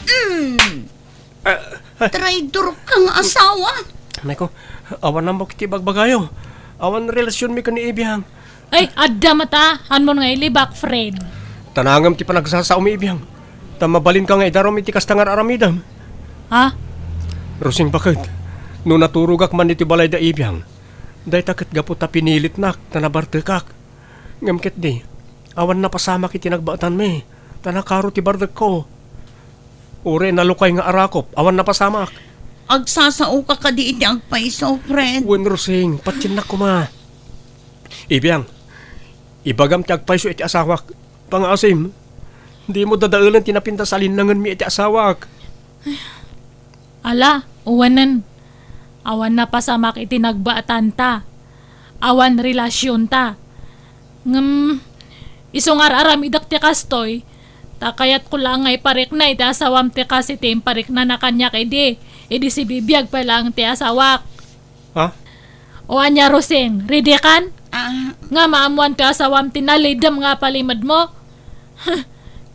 Mm. Ah, ah. Traidor ka nga asawa. Nay ko, awan ammok iti bagbagayo. Awan relasionmi ken ni Ibiang. Ay, adda met a, haanmon nga ilibak, Fred. Tanangem ti panagsasaomi, Ibiang. Ta mabalinka nga idarum iti kasta nga ar-aramidem. Ha? Rosing baket, no naturogak man iti balay da Ibiang, dayta ket gapu ta pinilitnak ta nabartekak. Ngem ketdi, awan napasamak iti nagbaetanmi, ta nakaro ti bardekko. Uray nalukay nga arakop, awan napasamak. Agsasaoka kadi iti agpayso, Fred? Wen, Rosing, patiennak koma. Ibiang, ibagam ti agpayso iti asawak. Pangasim, dimo dadaelen ti napintas a linnangenmi iti asawak. Ala, uwanen. Awan napasamak iti nagbaetanta. Awan relasionta. Ngem, isu nga ar-aramidek ti kastoy, ta kayatko laeng nga iparikna iti asawam ti kas iti impariknana kaniak idi, idi sibibiag pay laeng ti asawak. Ha? O ania, Rosing, ready kan? Ah. Nga maammoan ti asawam ti nalidem nga palimedmo? Huh,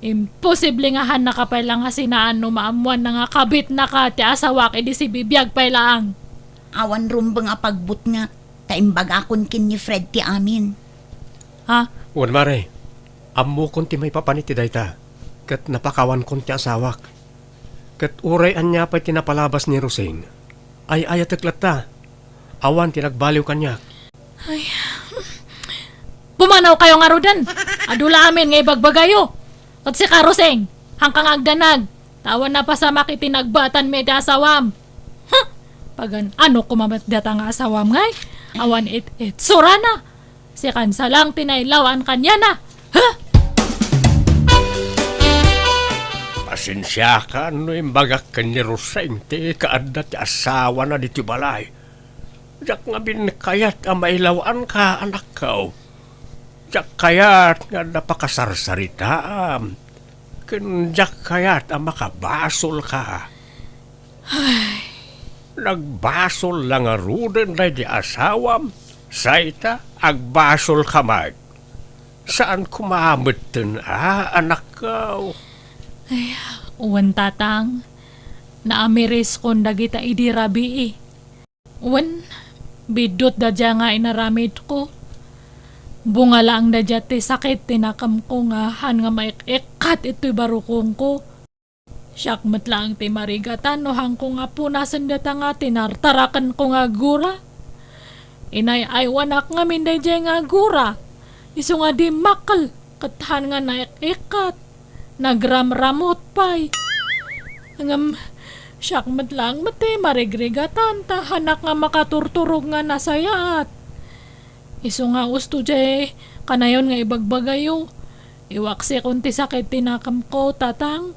imposible nga haannaka pay la nga sinaan no maammoanna nga kabitnaka ti asawak idi sibibiag pay laeng. Awan rumbeng a pagbutngak, ta imbagakon ken ni Fred ti amin. Ha? Wen, Mare, ammokon ti maipapan iti dayta, ket napakawankon ti asawak. Ket uray ania pay ti napalabas ni Rosing, ay-ayatek latta. Awan ti nagbaliw kaniak. Ay. Pumanawkayo ngaruden. Adu la amin nga ibagbagayo. Ket sika, Rosing, haanka nga agdanag. Ta awan napasamak iti nagbaetanmi iti asawam. Huh! Pagan-ano koma met dayta nga asawam ngay? Awan it-itsurana. Sikan sa lang ti nailaw-an kaniana. Huh! Pasensiakan no imbagak ken ni Rosing ti kaadda ti asawana ditoy balay. Diak ngamin kayat a mailaw-anka, anakko. Diak kayat nga adda pakasarsaritaam. Ken diak kayat a makabasolka. Nagbasol la ngaruden daydi asawam, say ta agbasolka met. Saan koma metten a, anakko? Ay, wen, Tatang. Naamiriskon dagita idi rabii. Wen, biddutda dia nga inaramidko. Bunga laeng da dia ti sakit ti nakemko nga han nga maik-ikkat itoy barukongko. Siak met laeng ti marigatan no hanko nga punasen data nga tinartarakenko nga agura. Inay-aywanak ngamin daydiay nga agura. Isu nga dimmakkel ket han nga naik-ikkat. Nagramramut pay. Ngem siak met laeng met ti marigrigatan ta hanak nga makaturturog nga nasayaat. Isu nga usto diay kanayon nga ibagbagayo. Iwaksikon ti sakit ti nakemko, Tatang,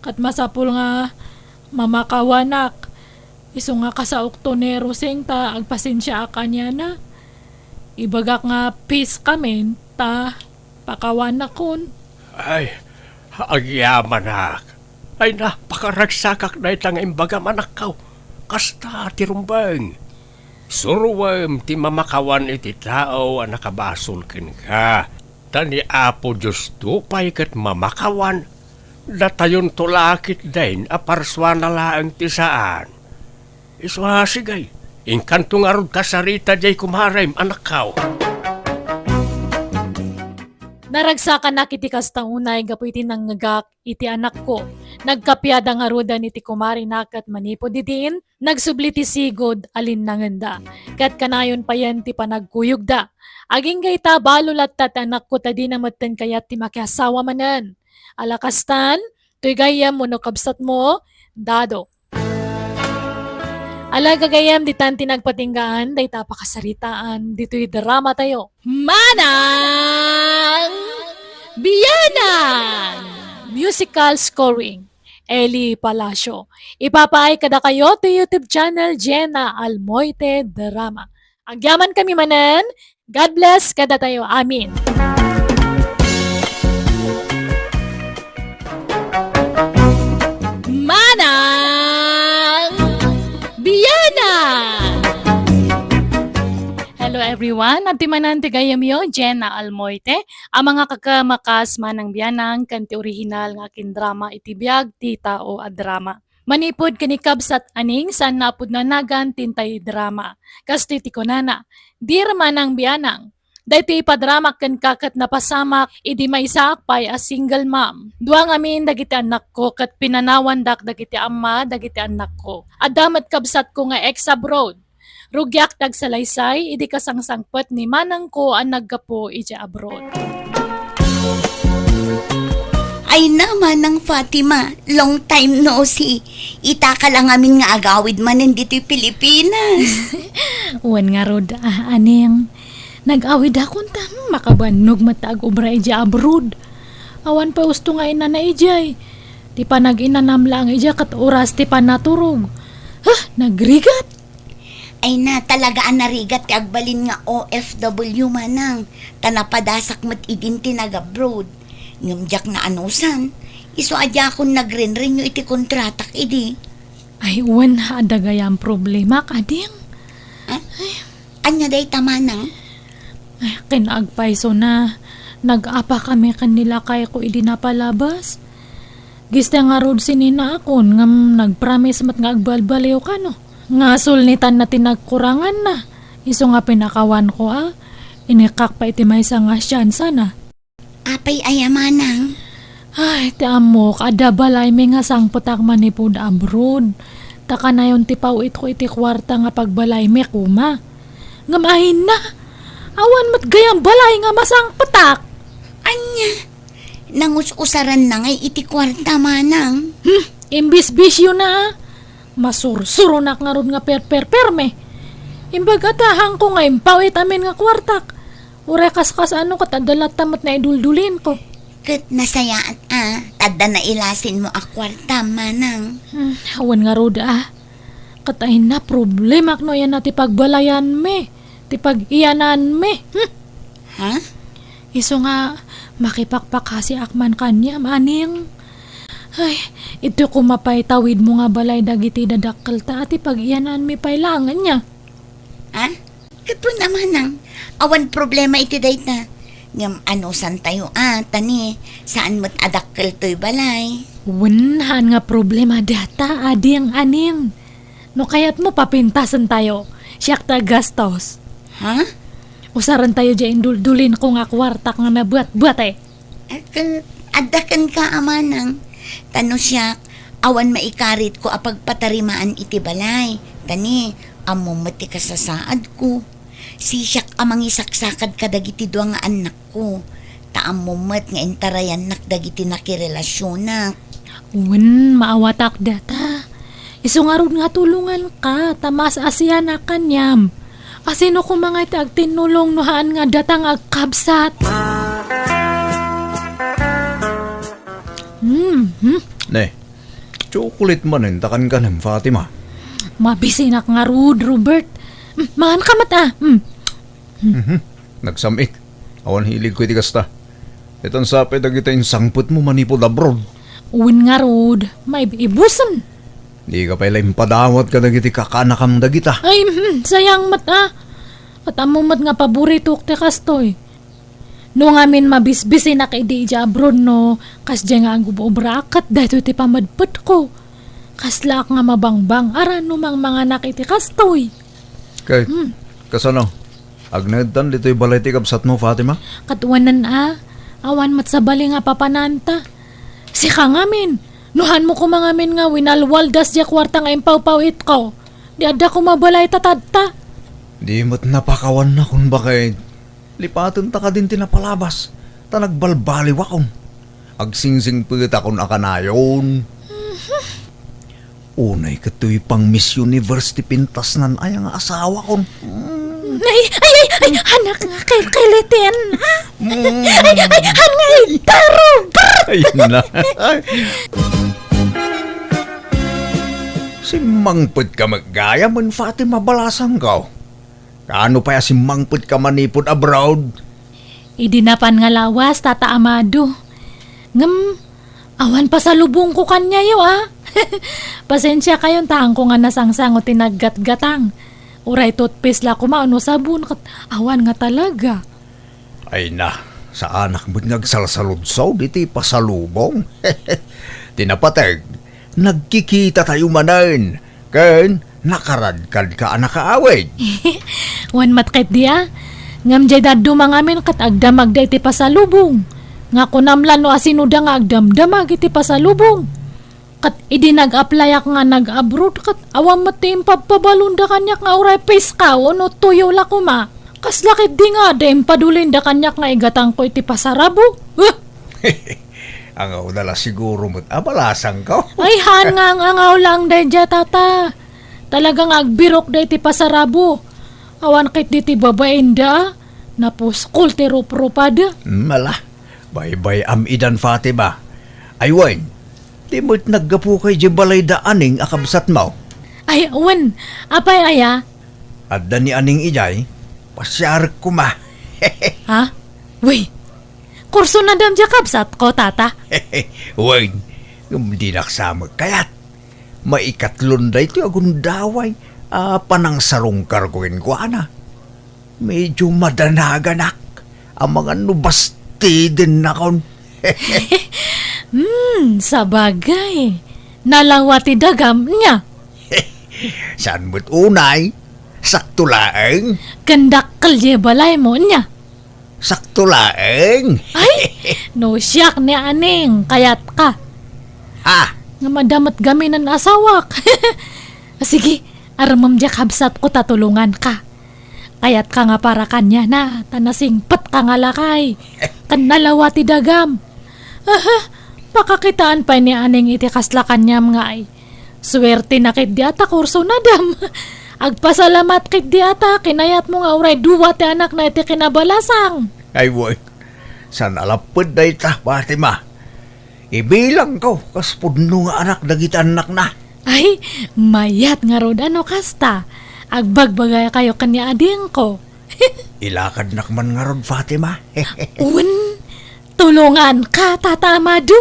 ket masapul nga mamakawanak. Isu nga kasaokto ni Rosing ta agpasensiaak aniana. Ibagak nga peace kamin ta pakawanakon. Ay, agyamanak. Ay na, pakaragsakak dayta nga imbagam, anakko. Kasta ti rumbeng. Suroem ti mamakawan iti tao a nakabasol kenka. Ta ni Apo Diosto pay ket mamakawan. Datayonto la ketdin a parsuana laeng ti saan. Isu a, sige, inkanto ngarud kasarita diay kumarem, anakko. Naragsakanak iti kasta unay gapu iti nangngegak iti anakko. Nagkapiada ngaruden iti kumarena ket manipud idin, nagsubli ti sigud a linnangenda. Ket kanayon payen ti panagkuyogda. Agingga ita, balo latta ti anakko ta dina metten kayat ti makiasawa manen. Ala kastan, toy gayyem wenno kabsatmo, Dado. Ala gagayyem, ditan ti nagpatinggaan dayta a pakasaritaan ditoy dramatayo. Manang Bianang! Musical scoring, Eli Palacio. Ipapaay kadakayo ti YouTube channel Jenna Almoite Drama. Agyamankami manen, God bless kadatayo amin. Manang Bianang! Hello everyone, adtoy manen ti gayyemyo, Jenna Almoite, a mangakakamakas Manang Bianang ken ti orihinal nga akindrama iti biag ti tao a drama. Manipud ken ni Kabsat Aning, saan nga a pudno a nagan ti intay drama. Kastoy ti kunana, "Dear Manang Bianang, daytoy ipadramak kenka ket napasamak idi maysaak pay a single mom. Dua ngamin dagiti annakko ket pinanawandak dagiti amma dagiti annakko. Adda met kabsatko nga ex-abroad. Rugiak ti agsalaysay idi kasangsangpet ni manangko a naggapu idiay abroad." Ay na, Manang Fatima, long time no see. Itaka la ngamin nga agawid manen ditoy Pilipinas. Wen ngarud, ah, Aning. Nag-awidakon ta, hmm, makabannog met ta agubra idiay abroad. Awan pay usto nga inana idiay. Ti panag-inanam laeng idiay ket oras ti panaturog. Huh, nagrigat! Ay na, talaga a narigat ti agbalin nga O F W, Manang. Ta napadasak met idin ti nag-abroad. Ngem diak naanusan. Isu a diakon nagrenrenew iti kontratak idi. Ay, wen, adda gayam problemak, Ading. Ah? Ania dayta, Manang? Ay, ken agpaysona, nag-apakami ken ni lakayko idi napalabas. Gista ngarud sininaakon ngem nagpromise met nga agbalbaliw kano. Nga sulnitanna ti nagkuranganna. Isu nga pinakawanko a, inikkak pay iti maysa nga siansana. Apay aya, Manang? Ay, ti ammok, adda balaymi nga sangpetak manipud abroad. Ta kanayon ti paw-itko iti kuarta nga pagbalaymi koma. Ngem ayna, awan met gayam balay nga masangpetak. Ania? Nangus-usaranna ngay iti kuarta, Manang? Hmm, imbisbisyona, a. Masursuronak ngarud nga perperperme. Imbag a ta, hanko nga impaw-it amin nga kuartak. Uray kaskas-ano ket adda latta met naiduldulinko. Ket nasayaat a, ta adda nailasinmo a kuarta, Manang. Hmm, awan ngarud a. Ket ay na, problemak no ania ti pagbalayanmi, ti pag-iyananmi. Hmm. Ha? Isu nga, makipakpakasiak man kaniam, aning. Ay, iti koma pay tawidmo nga balay dagiti dadakkelta a ti pag-iyananmi pay laeng ania. Ha? Ket wen a manang, awan problema iti dayta. Ngem anusantayo a, ta ni, saan met a dakkel toy balay. Wen, haan nga problema data, ading aning. No kayatmo, papintasentayo. Siak ti aggastos. Ha? Usarentayo diay induldulinko nga kuartak nga nabuatbuat, eh. Ket adda kenka a manang, ta no siak, awan maikaritko a pagpatarimaan iti balay. Ta ni, ammom met ti kasasaadko. Sisiak a mangisaksakad kadagiti dua nga annakko. Ta ammom met nga intarayannak dagiti nakirelasionak. Wen, maawatak data. Isu ngarud nga tulonganka, ta maas-asianak kaniam. Asino koma nga iti agtinnulong no haan nga data nga agkabsat? Hmm, hmm. Ne, chocolate manen ta kankanem, Fatima. Mabisinak ngarud, Robert. Hmm, manganka met, ah. Hmm. Mhm. Nagsam-it. Awan hiligko iti kasta. Ditan sa pay dagita insangpetmo manipud abroad. Wen ngarud, maibusen. Dika pay la impadawat kadagiti kakaanakam dagita. Ay, hmm, sayang met, ah. Ket ammom met nga paboritok ti kastoy. No ngamin mabisbisinak idi idiay abroad no, kasdiay nga agub-obraak ket daytoy ti pamadpetko. Kaslaak nga mabangbang-ara no mangmanganak iti kastoy. Ket, hmm, kasano? Agnaedtan ditoy balay ti kabsatmo, Fatima? Ket wen a, awan met sabali nga papananta. Sika ngamin, no haanmo koma ngamin nga winalwaldas diay kuarta nga impawpawitko, di adda koma balay ta tatta. Di met napakawanakon baket. Lipatenta kadin ti napalabas, ta nagbalbaliwakon. Agsingsingpetakon a kanayon. Unay ket toy pang Miss Universe ti pintasnan aya nga asawakon. Ay, ay, ay, ay, anak nga kilkiliten, ha? Mm. Ay, ay, anak nga itaro, brr! Ay, na. Ay. Simmangpetka met gayam, Fatima, balasangko. Kaano pay a simmangpetka manipud abroad? Idi napan nga lawas, Tata Amado. Ngem, awan pasalubongko kaniayo, a. Pasensiakayon ta haanko nga nasangsango ti naggatgatang. Uray toothpaste la koma wenno sabon, ket awan nga talaga. Ay na, saanak met nga agsalsaludsod iti pasalubong. Ti napateg, nagkikitatayo manen, ken nakaradkadka a nakaawid. Wen met ketdi a, ngem diay dadduma ngamin ket agdamagda iti pasalubong. Nga kunam la no asinoda nga agdamdamag iti pasalubong. Ket idi nag-applyak nga nag-abroad, ket awan met ti impabpabalonda kaniak nga uray piskaw wenno tuyo la koma. Kasla ketdi nga adda impadulinda kaniak nga igatangko iti pasarabo. Huh! Angawda la siguro met a balasangko. Ay, haan nga ang-angaw laeng daydiay, Tata. Talaga nga agbirokda iti pasarabo. Awan ketdi ti babainda, a. Napuskol ti ruprupada. Mala, baybay-am idan, Fatima. Ay wen, di met naggapuka idiay balayda Aning a kabsatmo? Ay, wen, apay aya? Adda ni Aning idiay, pasiarek koma. Ha? Wen, kursunadam diay kabsatko, Tata? Wen, ngem dinak sa met kayat. Maikatlon daytoy a gundaway a panangsarungkarko kenkuana. Medyo madanaganak amangan no bastidennakon. Hmm, sabagay. Nalawa ti dagam, nia? Saan met unay? Sakto laeng? Ken dakkel diay balaymo, nia? Sakto laeng. Ay, no siak ni Aning, kayatka. Ha? Nga madamot gamin an asawak. Sige, armem diay kabsatko ta tulonganka. Kayatka nga para kaniana, ta nasingpetka nga lakay. Ken nalawa ti dagam. Aha, pakakitaan pay ni Aning iti kasla kaniam nga ay. Suertena ketdi a ta kursunadam. Agpasalamat ketdi a ta kinayatmo nga uray dua ti anakna iti kinabalasang. Ay, wen. Saan a lapped dayta, Fatima. Ibilangko kas pudno nga anak dagiti annakna. Ay, mayat ngarud a no kasta. Agbagbagakayo ken ni adingko. Ilakadnak man ngarud, Fatima. Wen, tulonganka, Tata Amado.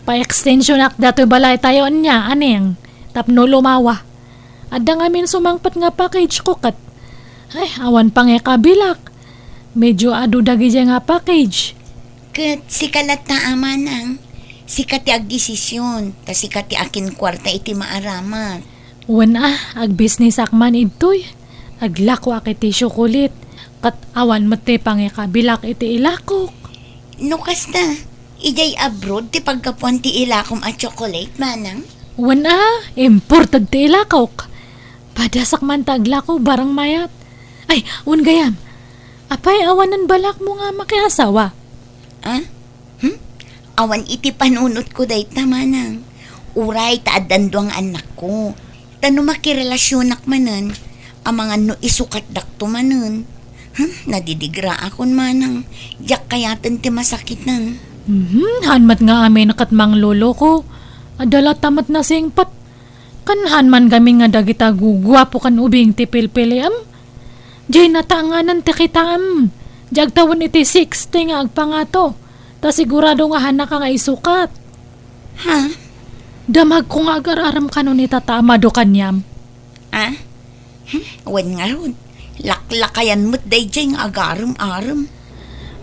Pa-extensionak datoy balaytayo ania, Aneng, tapno lumawa. Adda ngamin sumangpet nga package ko ket, ay, awan pay nga ikabilak. Medyo adu dagidiay nga package. Ket sika latta a manang, sika ti agdesision, ta sika ti akinkuarta iti maaramat. Wen a, agbisnisak man idtoy. Aglakoak iti siokolit, ket awan met ti pangikabilak iti ilakok. No kasta, idiay abroad ti paggapuan ti ilakom a tsokolate, manang? Wen a, imported ti ilakok. Padasak man ta aglako, barang mayat. Ay, wen gayam, apay awanen balakmo nga makiasawa? Ah? Hmm? Awan iti panunotko dayta, manang. Uray ta addan dua nga annakko. Ta no makirelasionak manen, amangan no isukatdakto manen. Hmm? Nadidigraakon, manang. Diak kayaten ti masakiten. Mhm, han met nga amin ket mangloloko. Adda latta met nasingpet. Ken han man gamin nga dagita guguapo ken ubing ti pilpiliam. Diay natanganan ti kitaem. Diay agtawen iti sixty nga agpangato. Ta sigurado nga hanaka nga isukat. Ha? Damagko nga agar-arem kano ni Tata Amado kaniam. Ah? Hmm? Wen ngarud, laklakayan met daydiay nga agarem-arem.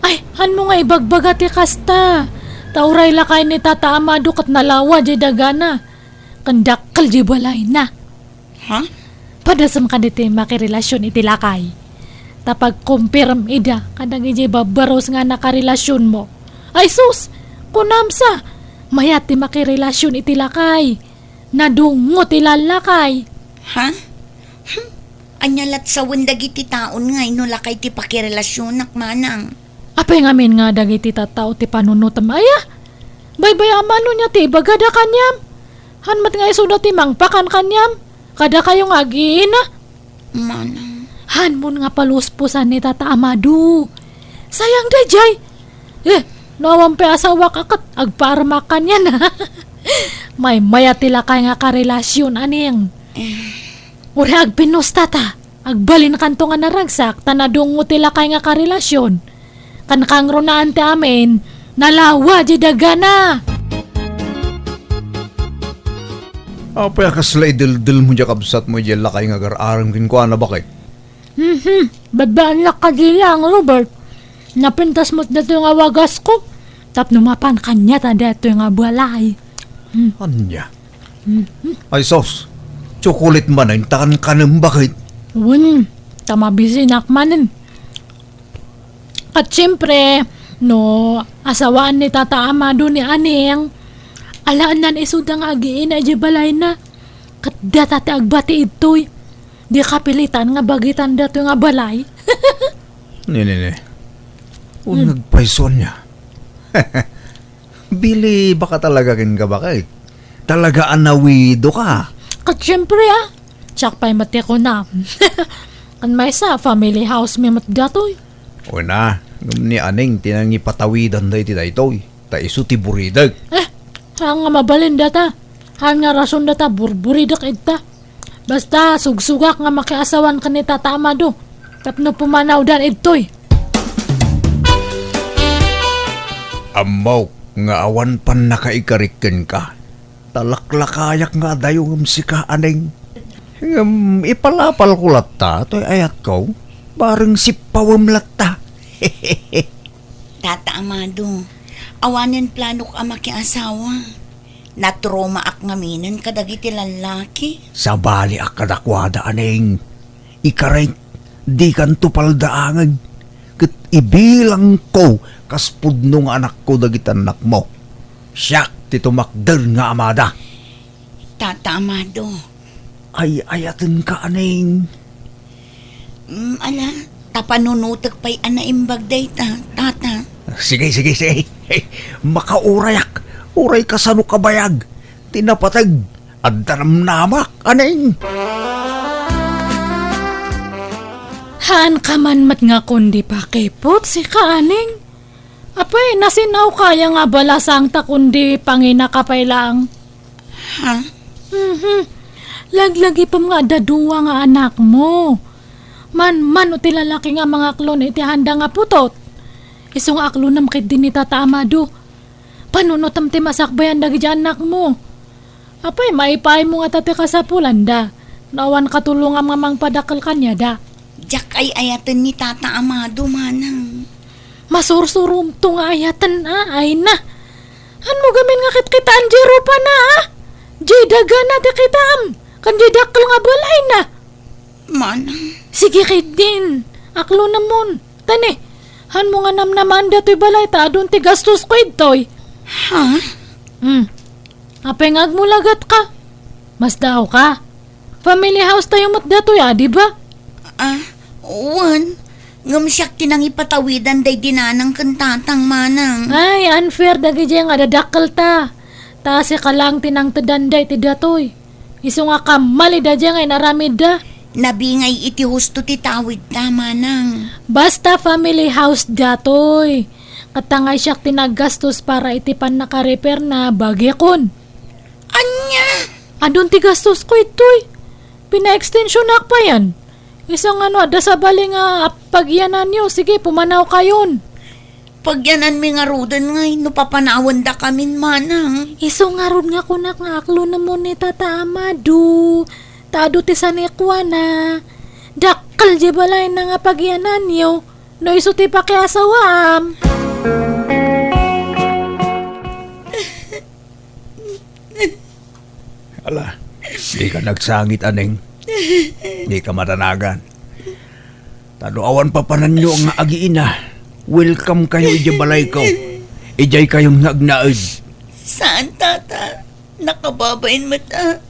Ay, hanmo nga ibagbaga ti kasta. Ta uray lakay ni Tata Amado ket nalawa diay dagana. Ken dakkel diay balayna. Ha? Padasem kadagiti makirelasion iti lakay. Ta pagkumpirem ida kadagiti babbarus nga nakarelasionmo. Ay sus! Kunam sa! Mayat ti makirelasion iti lakay. Nadungngo ti lallakay. Ha? Hmm. Ania latsawen dagiti taon nga no lakay ti pakirelasionak, manang? Apay ngamin nga dagiti tattao ti panunotem aya? Baybay-am no ania ti ibagada kaniam? Han met nga isuda ti mangpakan kaniam? Kadakayo nga ag-iina? Manang. Hanmon nga paluspusan ni Tata Amado. Sayang daydiay. Eh, no awan pay asawak a ket agpaarmak kaniana. Maymaya ti lakay nga karelasion, Aneng. Eh. Uray agpinusta ta. Agbalinkanto nga naragsak ta nadungngo ti lakay nga karelasion. Ken kangrunaan ti amin, nalawa diay dagana. Apay a kasla ideldelmo diay kabsatmo diay lakay nga agar-arem kenkuana, baket? Mhm. Babbaannak kadi laeng, Robert. Napintas met datoy nga wagasko tapno mapan kaniata datoy nga balay. Hmm. Ania? Mhm. Ay sus, tsokolit manen ta kankanem, baket? Wen, ta mabisinak manen. Ket siempre, no asawaan ni Tata Amado ni Aneng, alaennan isuda nga agiina idiay balayna. Ket data ti agbati idtoy. Di kapilitan nga bagitan datoy nga balay. Ni, ni, ni. Hmm. Uneg pay, Sonia. Biliba ka talaga kenka, baket? Talaga a nawido ka. Ket siempre, ah. Siak pay met ti kunam. Kan maysa, family house mi met datoy. Wen a, ngem ni Aneng ti nangipatawidan daytoy, ta isu ti buridek. Eh, haan nga mabalin data. Haan nga rason data, burburidek ita. Basta, sugsugak nga makiasawan ken ni Tata Amado tapno pumanawdan idtoy. Ammok nga awan pannakaikarik kenka. Ta laklakayak nga adayo ngem sika, Aneng. Ngem ipalapalko latta toy ayatko, bareng sippawem latta. Tata Amado, awanen planok a makiasawa. Natromaak ngaminen kadagiti lallaki. Sabaliak kadakuada, Aneng. Ikarik, dikanto paldaangen, ket ibilangko kas pudno nga anakko dagiti annakmo. Siak ti tumakder nga amada. Tata Amado. Ay-ayatenka, Aneng. Mm, ala, ta panunotek pay a naimbag dayta, Tata. Sige, sige, sige. Hey, makaurayak. Uray kasano kabayag ti napateg. Adda namnamak, Aneng. Haanka man met nga kundi pakiput, sika, Aneng. Apay, nasinaw kaya nga balasang ta kundi panginaka pay laeng? Ha? Mhm. Laglagipem nga adda dua nga anakmo. Manmano ti lalaki nga mangaklon iti handa nga putot. Isu nga aklonem ketdi ni Tata Amado. Panunotem ti masakbayan dagiti annakmo. Apay, maipaaymo ngata ti kasapulanda no awan katulongam nga mangpadakkel kaniada? Diak ay-ayaten ni Tata Amado, manang. Masursurumto nga ayaten, a, ay na. Hanmo gamin nga kitkitaan diay rupana, a? Diay dagana ti kitaem, ken diay dakkel nga balayna. Manang. Sige ketdin, aklonemon. Tani, hanmo nga namnamaen datoy balay ta adun ti gastosko idtoy. Ha? Hmm. Apay nga agmulagat ka? Masdaaw ka? Family house tayo met datoy, a, di ba? Ah, wen. Ngem siak ti nangipatawidan daydi nanang ken tatang, manang. Ay, unfair dagiti nga dadakkel ta. Ta sika laeng ti nangtedan daydi datoy. Isu nga kammalida daydi nga inaramidda. Nabingay iti husto ti tawidta, manang. Basta family house datoy. Ket ta nga siak ti naggastos para iti pannaka-repair na bagikon. Ania? Adun ti gastosko itoy. Pina-extensionak payen. Isu nga no adda sabali nga pagyananyo, sige, pumanawkayon. Pagyananmi ngaruden ngay no papanawendakamin, manang. Isu ngarud nga kunak nga aklonemon ni Tata Amado. Ta adu ti sanikuana. Dakkel diay balayna nga pagyananyo no isu ti pakiasawaam. Ala, dika nagsangit, Aneng. Dika madanagan. Ta no awan papananyo nga agiina, welcome kayo idiay balayko. Idiay kayon nga agnaed. Saan, Tata? Nakababain met, a.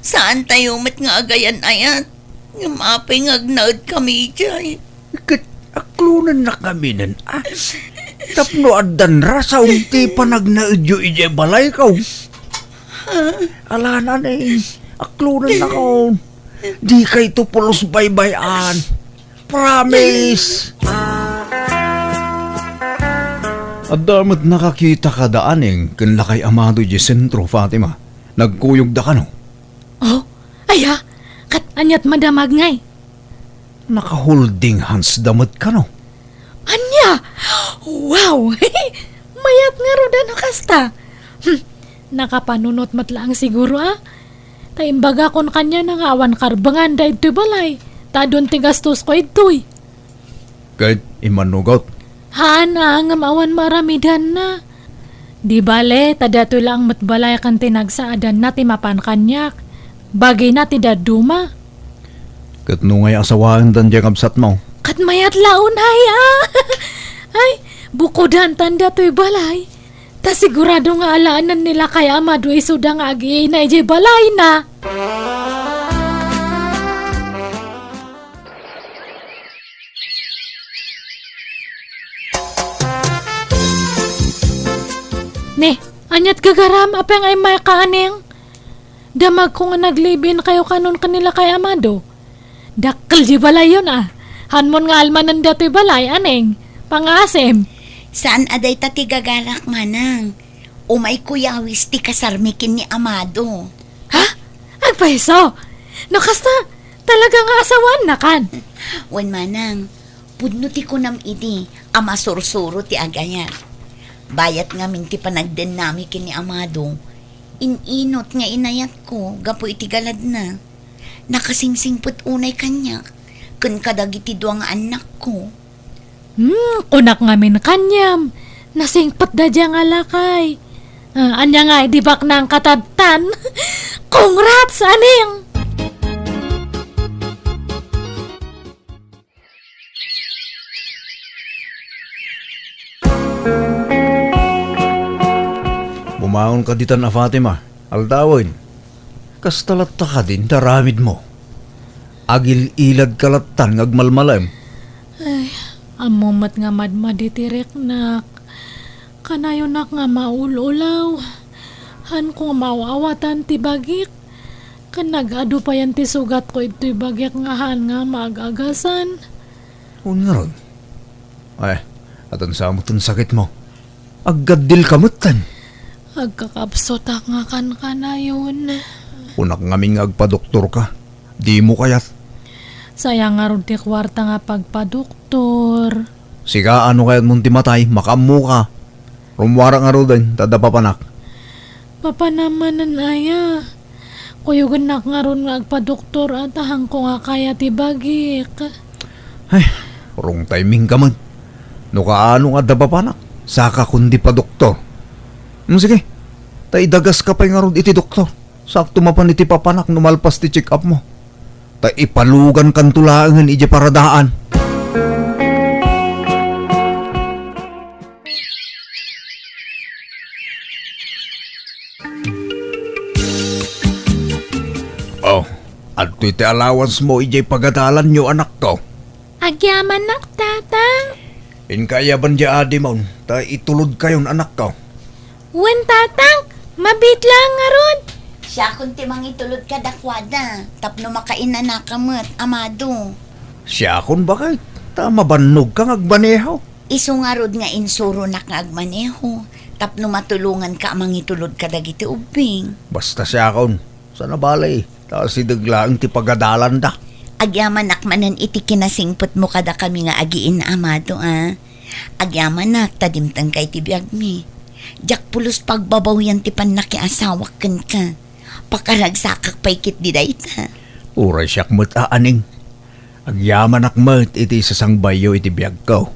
Saan tayo met nga agayan-ayat? Ngem apay nga agnaed kami idiay? Ket aklonennakami nen, a. Tapno addan rason ti panagnaedyo idiay balayko. Ala, Aneng, aklonennakon. Dikayto pulos baybay-an. Promise! Adda met nakakita kada Aneng ken Lakay Amado idiay sentro, Fatima. Nagkuyogda kano? Oh, aya, ket aniat madamag ngay? Naka-holding hands da met kano? Ania? Wow! Mayat ngarud a no kasta. Hmm, nakapanunot met laeng siguro, a. Ta imbagakon kaniana nga awan karbengan daytoy balay, ta adun ti gastosko idtoy. Ket immanugot? Haan, a, ngem awan maaramidanna. Di bale, ta daytoy laeng met balay ken ti nagsaadanna ti mapan kaniak. Bagina ti dadduma. Ket no ngay a sawaendan diay kabsatmo? Ket mayat la unay, a. Ay, bukodantan daytoy balay. Ta sigurado nga alaenen ni Lakay Amado isuda nga agiina idiay balayna. Ne, aniat gagaram, apay nga immayka, Aneng? Damagko nga nag-live-in kayo kanon ken ni Lakay Amado. Dakkel diay balayyon, a. Hanmon nga almanen daytoy balay, Aneng. Pangaasim. Saan a dayta ti gagarak, manang. Umay kuyawis ti kasarmi ken ni Amado. Ha? Agpayso? No kasta, talaga nga asawaannakan? Wen, manang, pudno ti kunam idi a masursuro ti agayat. Bayat ngamin ti panagdennami ken ni Amado, in-inot nga inayatko gapu iti galadna. Nakasingsingpet unay kaniak ken kadagiti dua nga annakko. Hmm, kunak ngamin kaniam, nasingpet daydiay nga lakay. Ah, ania nga, di baknang katadtan? Congrats, Aneng! Bumaonka ditan a Fatima, aldawen. Kasta latta kadin ti aramidmo? Agil-iladka lattan nga agmalmalem. Ay, ammom met nga madmadi ti riknak. Kanayonak nga maul-ulaw. Hanko nga maaw-awatan ti bagik. Ken nag-adu payen ti sugatko idtoy bagik nga haan nga maag-agasan. Wen ngarud. Ay, atansa met ti sakitmo. Aggaddilka metten. Agkakabsutak nga kankanayon. Kunak ngamin nga agpadoktorka. Dimo kayat. Sayang ngarud ti kuarta nga pagpadoktor. Sika, no kayatmon ti matay, makaammoka. Rummuara ngaruden, ta adda papanak. Papanam manen aya? Kuyogennak ngarud nga agpadoktor a ta haanko nga kaya ti bagik. Ay, wrong timing ka man. No kaano nga adda papanak, saka kundi padoktor. Hmm, sige, ta idagaska pay ngarud iti doktor. Sakto mapan iti papanak no malpas ti check-up mo. Ta ipalugankanto laengen idiay paradaan. Oh, adtoy ti allowance mo idiay pagadalanyo, anakko. Agyamanak, Tatang. Inka ayaban diay adimon, ta itulodkayon, anakko. Wen, Tatang, mabiit laeng ngarud. Siakon ti mangitulod kadakuada, tapno makainanaka met, Amado. Siakon, baket? Ta mabannogka nga agmaneho. Isu ngarud nga insuronak nga agmaneho, tapno matulonganka a mangitulod kadagiti ubbing. Basta siakon, saan a bale, ta asideg laeng ti pagadalanda. Agyamanak manen iti kinasingpetmo kadakami nga agiinna, Amado, a. Agyamanak ta dimtengka iti biagmi. Diak pulos pagbabawian ti pannakiasawak kenka. Pakaragsakak pay ketdi dayta. Uray siak met a, Aning. Agyamanak met iti sasangbayyo iti biagko.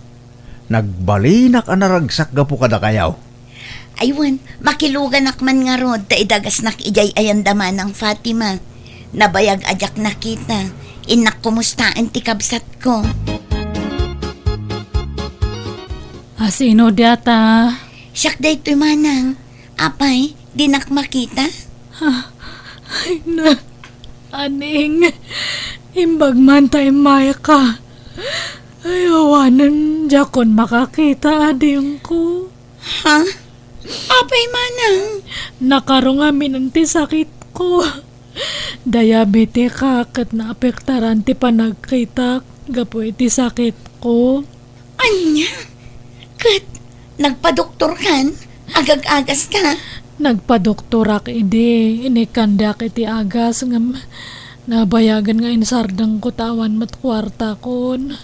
Nagbalinak a naragsak gapu kadakayo. Ay wen, makiluganak man ngarud ta idagasnak idiay ayanda Manang Fatima. Nabayag a diak nakita. Innak kumustaen ti kabsatko. A sino diata? Siak daytoy, Manang. Apay, dinak makita? Ah, ay na, Aning, imbag man ta immayka. Ay, awanen, diakon makakita, adingko. Ha? Apay, Manang? Nakarong aminen ti sakitko. Diabetika ket naapektaran ti panagkitak gapu iti sakitko. Ania? Ket nagpadoktorkan? Agag-agaska? Nagpadoktorak idi, inikkandiak iti agas ngem nabayagen nga insardengko ta awan met kuartakon.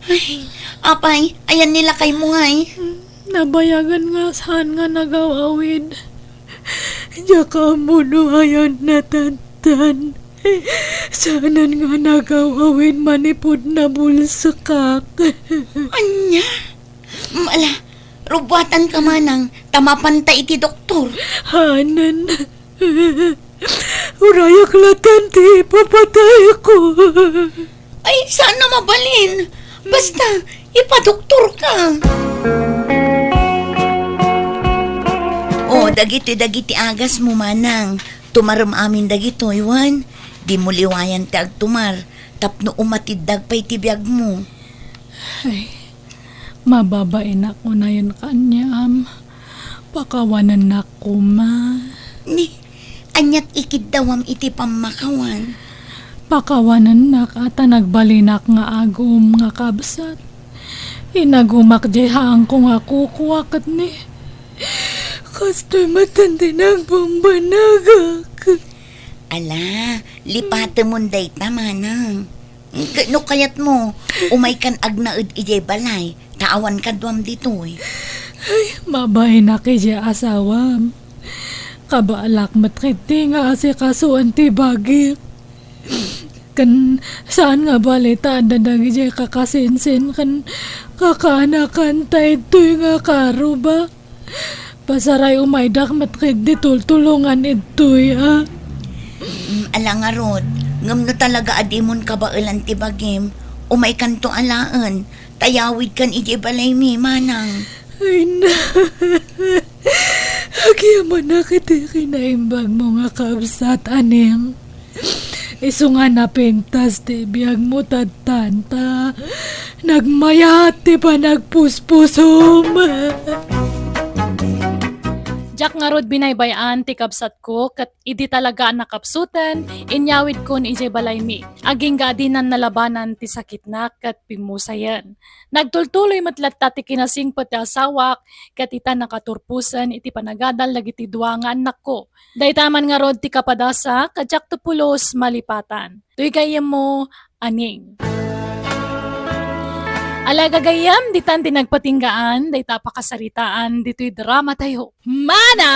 Ay, apay, ayan ni lakaymo ngay? Nabayagen nga saan nga nagaw-awid. Diak ammo no ayan natadtan. Saanen nga nagaw-awid manipud nabulsekak. Ania? Mala, rubuatan ka manang, ta mapanta iti doktor. Hanen. Urayak latan ti ipapatayko. Ay, saan a mabalin. Basta, ipadoktor ka. O, dagiti, dagiti agas mo, manang. Tumarem amin dagitoy, wen. Dimo liwayan ti agtumar. Tapno umatiddag pay ti biag mo. Ay, mababainak unayen kaniam. Pakawanennak koma. Ni, aniat ikiddawam iti pammakawan? Pakawanennak a ta nagbalinak nga agum nga kabsat. Inagumak diay haanko nga kukua ket ni, kastoy metten ti nagbambanagak. Ala, lipatemon dayta, manang. Ket no kayatmo, umaykan agnaed idiay balay, ta awan kaduam ditoy. Ay, mabainak idiay asawam. Kabaalak met ketdi nga asikasuen ti bagik. Ken saan nga bali ta adda dagidiay kakasinsin ken kakaanakan ta idtoy nga karuba. Pasaray umaydak met ketdi tultulongan idtoy, a. Mm, ala ngarud, ngem no talaga a dimon kabaelan ti bagim, umaykanto alaen, ta yawidkan idiay balaymi, manang. Ay na, agyamanak iti kinaimbagmo nga kabsat, Aning. Isu nga napintas ti biagmo tattanta, nagmayat ti panagpuspusom. Diak ngarud binaybay-an ti kabsatko, ket idi talaga a nakapsuten, inyawidkon idiay balaymi. Agingga a dinan nalabanan ti sakitna ket pimmusayen. Nagtultuloy met latta ti kinasingpet ti asawak, ket ita nakaturposen iti panagadal dagiti dua nga annakko. Dayta man ngarud ti kapadasak, diakto pulos malipatan. Toy gayyemmo, Aning. Ala, gagayyem, ditan ti nagpatinggaan dayta a pakasaritaan ditoy dramatayo. Manang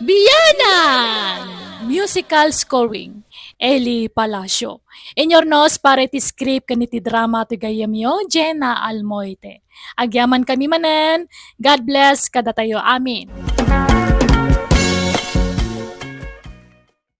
Bianang! Musical scoring, Eli Palacio. Inurnos para iti script ken iti drama toy gayyemyo, Jenna Almoite. Agyamankami manen. God bless kadatayo amin.